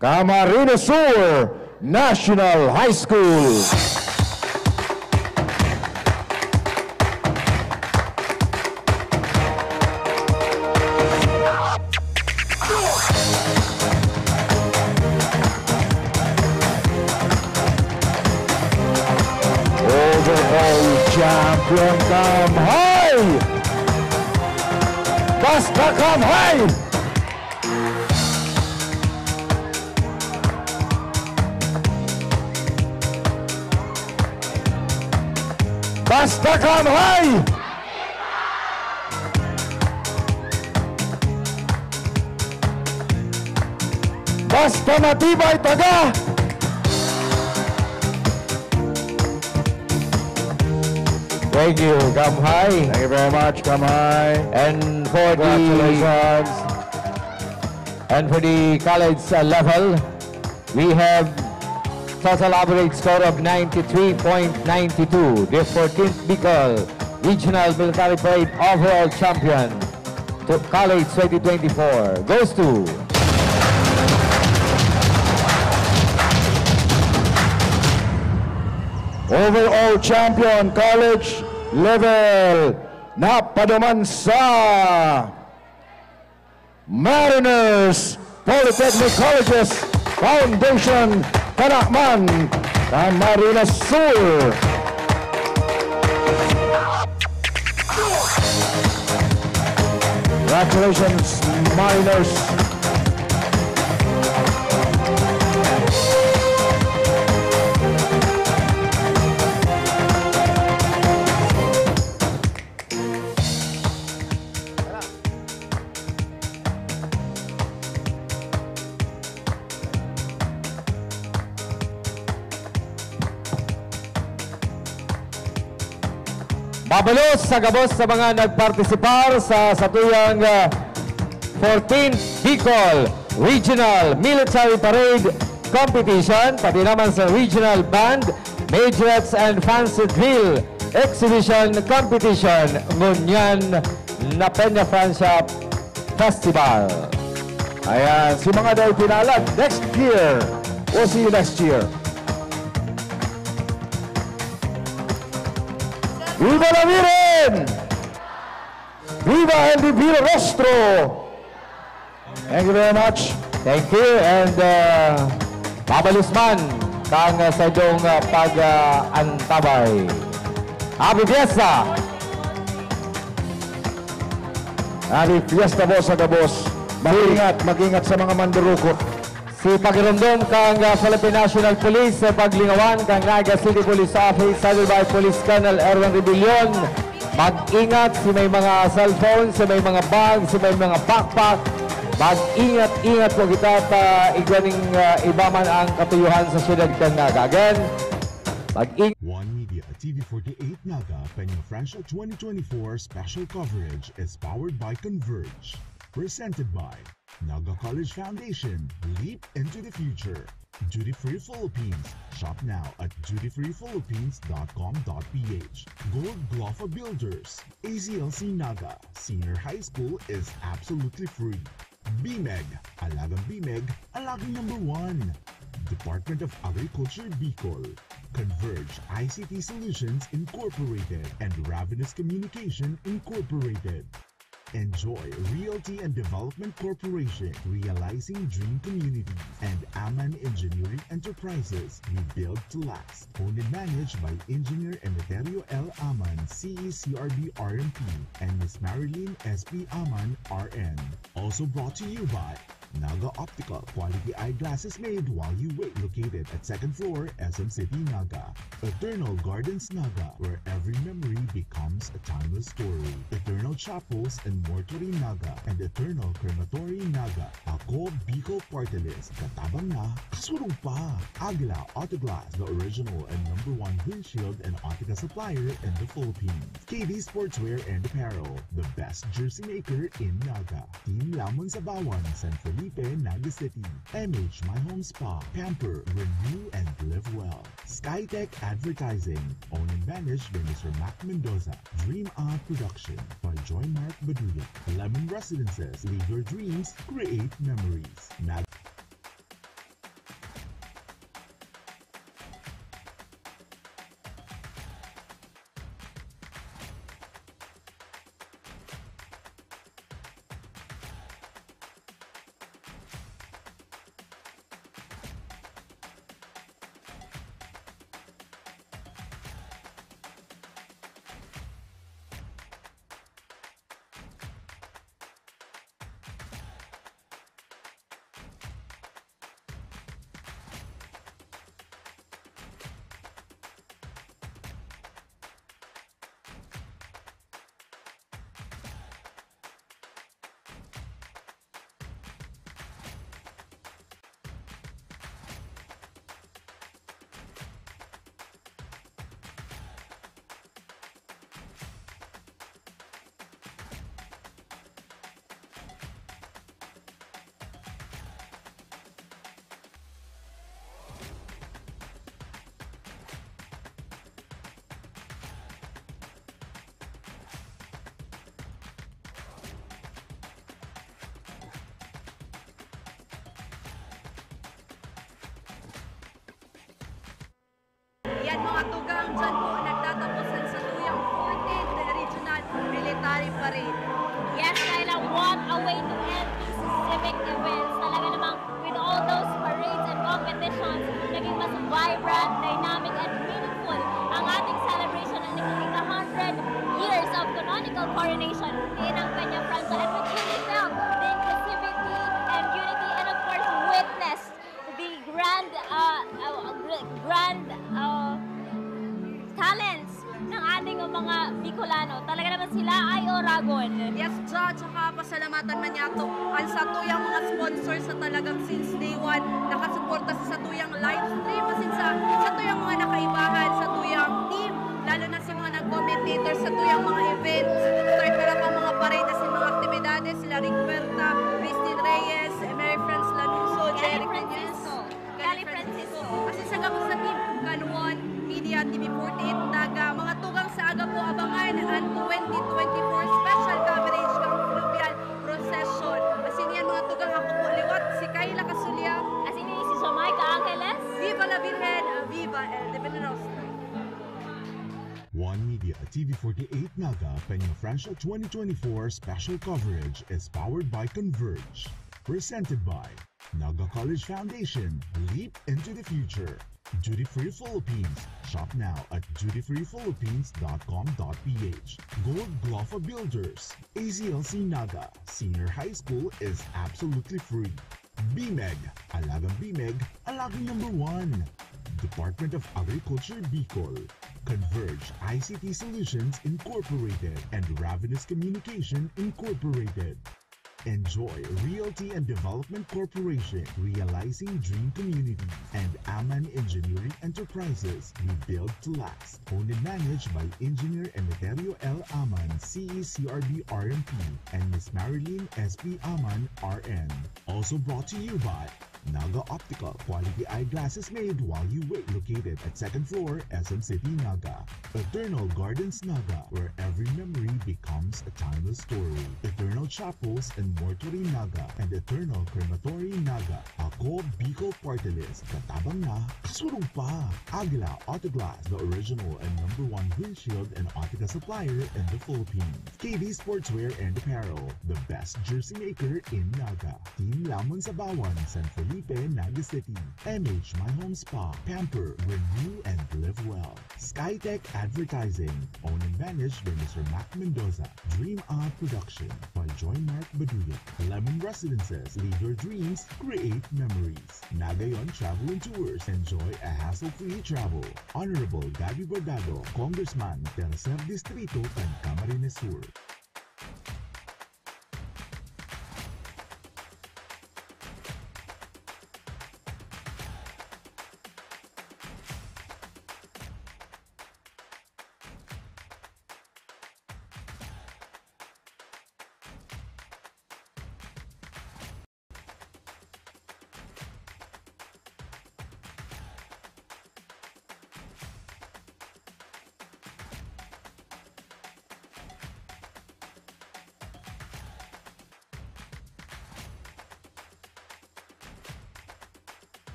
Camarines Sur National High School. Overall champion, Cam High! Basta Cam High! Basta Cam High! Basta matibay, taga! Thank you, Cam High. Thank you very much, Cam High. And for the Congratulations. And for the college, uh, level, we have total average score of ninety-three point nine two. The fourteenth Bicol Regional Military Parade Overall Champion to College twenty twenty-four goes to Overall Champion College Level, napaduman sa Mariners Polytechnic Colleges Foundation, Tanaman, Camarines Sur. Congratulations, Mariners. Mabalos sa gabos sa mga nagpartisipar sa satuyang, ah, fourteenth Bicol Regional Military Parade Competition, pati naman sa Regional Band, Majorettes and Fancy Drill Exhibition Competition, ngunyan na Peña Francia Festival. Ayan, si mga daw pinalad, next year. We'll see you next year. Viva Laviren! Viva L D P Rostro! Thank you very much. Thank you and uh, mabalos man kang uh, sa inyong uh, pag-antabay. Happy Fiesta! Happy Fiesta po sa gabos. Mag-ingat, mag-ingat sa mga mandurukot. Si pagiromdom kang uh, Philippine National Police sa paglingawan kang Naga City Police Office, headed by Police Colonel Erwin Rebellion. Mag-ingat si may mga cellphone, si may mga bag, si may mga backpack. Mag-ingat-ingat po kita ta igwa ning uh, iba man ang katuyuhan sa syudad kan Naga. Again, mag-ingat. One Media, T V forty-eight Naga, Peña Francia twenty twenty-four Special Coverage is powered by Converge. Presented by Naga College Foundation, leap into the future. Duty Free Philippines. Shop now at duty free philippines dot com dot p h. Gold Glofa Builders. A C L C Naga Senior High School is absolutely free. BMEG, Alagang BMEG, Alagang number one. Department of Agriculture Bicol. Converge I C T Solutions Incorporated and Ravenous Communication Incorporated. Enjoy Realty and Development Corporation, realizing dream community, and Aman Engineering Enterprises, we build to last. Owned and managed by Engineer Emeterio L. Aman, C E C R B R M P, and Miss Marilyn S P Aman, R N. Also brought to you by Naga Optical, quality eyeglasses made while you wait. Located at second floor, S M City, Naga. Eternal Gardens, Naga, where every memory becomes a timeless story. Eternal Chapels and Mortuary, Naga, and Eternal Crematory, Naga. Ako, Bicol Party List, katabang na, kasurog pa! Aguila Auto Glass, the original and number one windshield and auto glass supplier in the Philippines. K D Sportswear and Apparel, the best jersey maker in Naga. Team Lamon Sabawan, San Felipe, Naga City. M H My Home Spa, pamper, renew, and live well. Skytech Advertising, owned and managed by Mister Mac Mendoza. Dream Up Production by Joy Mark Baduya. Lemon Residences, live your dreams, create memories. Nag- Yan, mga tugang, dyan po nagtatapos ang satuyang fourteenth Regional Military Parade. Yes, Kayla, what a way to end these civic events. Talaga namang with all those parades and competitions, naging mas vibrant, dynamic, and meaningful ang ating celebration ng ika-hundred years of canonical coronation ng Peña Francia, and we truly felt the inclusivity and unity and, of course, witness the grand, uh, uh, gr- grand, uh, talents ng ating mga Bicolano. Talaga naman sila ay oragon. Yes, Ja, tsaka pasalamatan man yato ang satuyang mga sponsors sa talagang since day one nakasuporta sa satuyang live stream, asin sa satuyang mga nakaibahan, satuyang team, lalo na sa mga nag-commentator satuyang mga events, start na lang ang mga parade asin mga aktibidades, sila Rick Huerta, Christine Reyes, Mary Franz T V forty-eight Naga, mga tugang, sa aga po, abangan ang twenty twenty-four special coverage kan Fluvial Procession. Asin yan, mga tugang, ako po liwat, si Kayla Casulia. Asin ini si Jamaica Angeles. Viva la Virgen! Viva el Divino Rostro! One Media T V forty-eight Naga Peñafrancia twenty twenty-four special coverage is powered by Converge. Presented by Naga College Foundation. Leap into the future. Duty Free Philippines. Shop now at duty free philippines dot com dot p h. Gold Glofa Builders. A C L C Naga Senior High School is absolutely free. BMEG. Alagang BMEG, alagang number one. Department of Agriculture Bicol. Converge I C T Solutions Incorporated and Ravenous Communication Incorporated. Enjoy Realty and Development Corporation, realizing dream community, and Aman Engineering Enterprises, we build to last. Owned and managed by Engineer Emeterio L. Aman, C E C R B R M P, and Miss Marilyn S P Aman, R N. Also brought to you by Naga Optical, quality eyeglasses made while you wait. Located at second floor, S M City, Naga. Eternal Gardens, Naga, where every memory becomes a timeless story. Eternal Chapels and Mortuary, Naga, and Eternal Crematory, Naga. Ako, Bicol Party List. Katabang na, kasurog pa! Aguila Auto Glass, the original and number one windshield and optical supplier in the Philippines. K D Sportswear and Apparel, the best jersey maker in Naga. Team Lamon Sabawan, San Felipe, Naga City. M H My Home Spa, pamper, renew, and live well. Skytech Advertising, owned and managed by Mister Mac Mendoza. Dream Up Production by Joy Mark Baduyan. Lemon Residences, live your dreams, create memories. Nagayon Travel and Tours, enjoy a hassle-free travel. Honorable Gabby Bordado, Congressman, Tercer Distrito, kan Camarines Sur.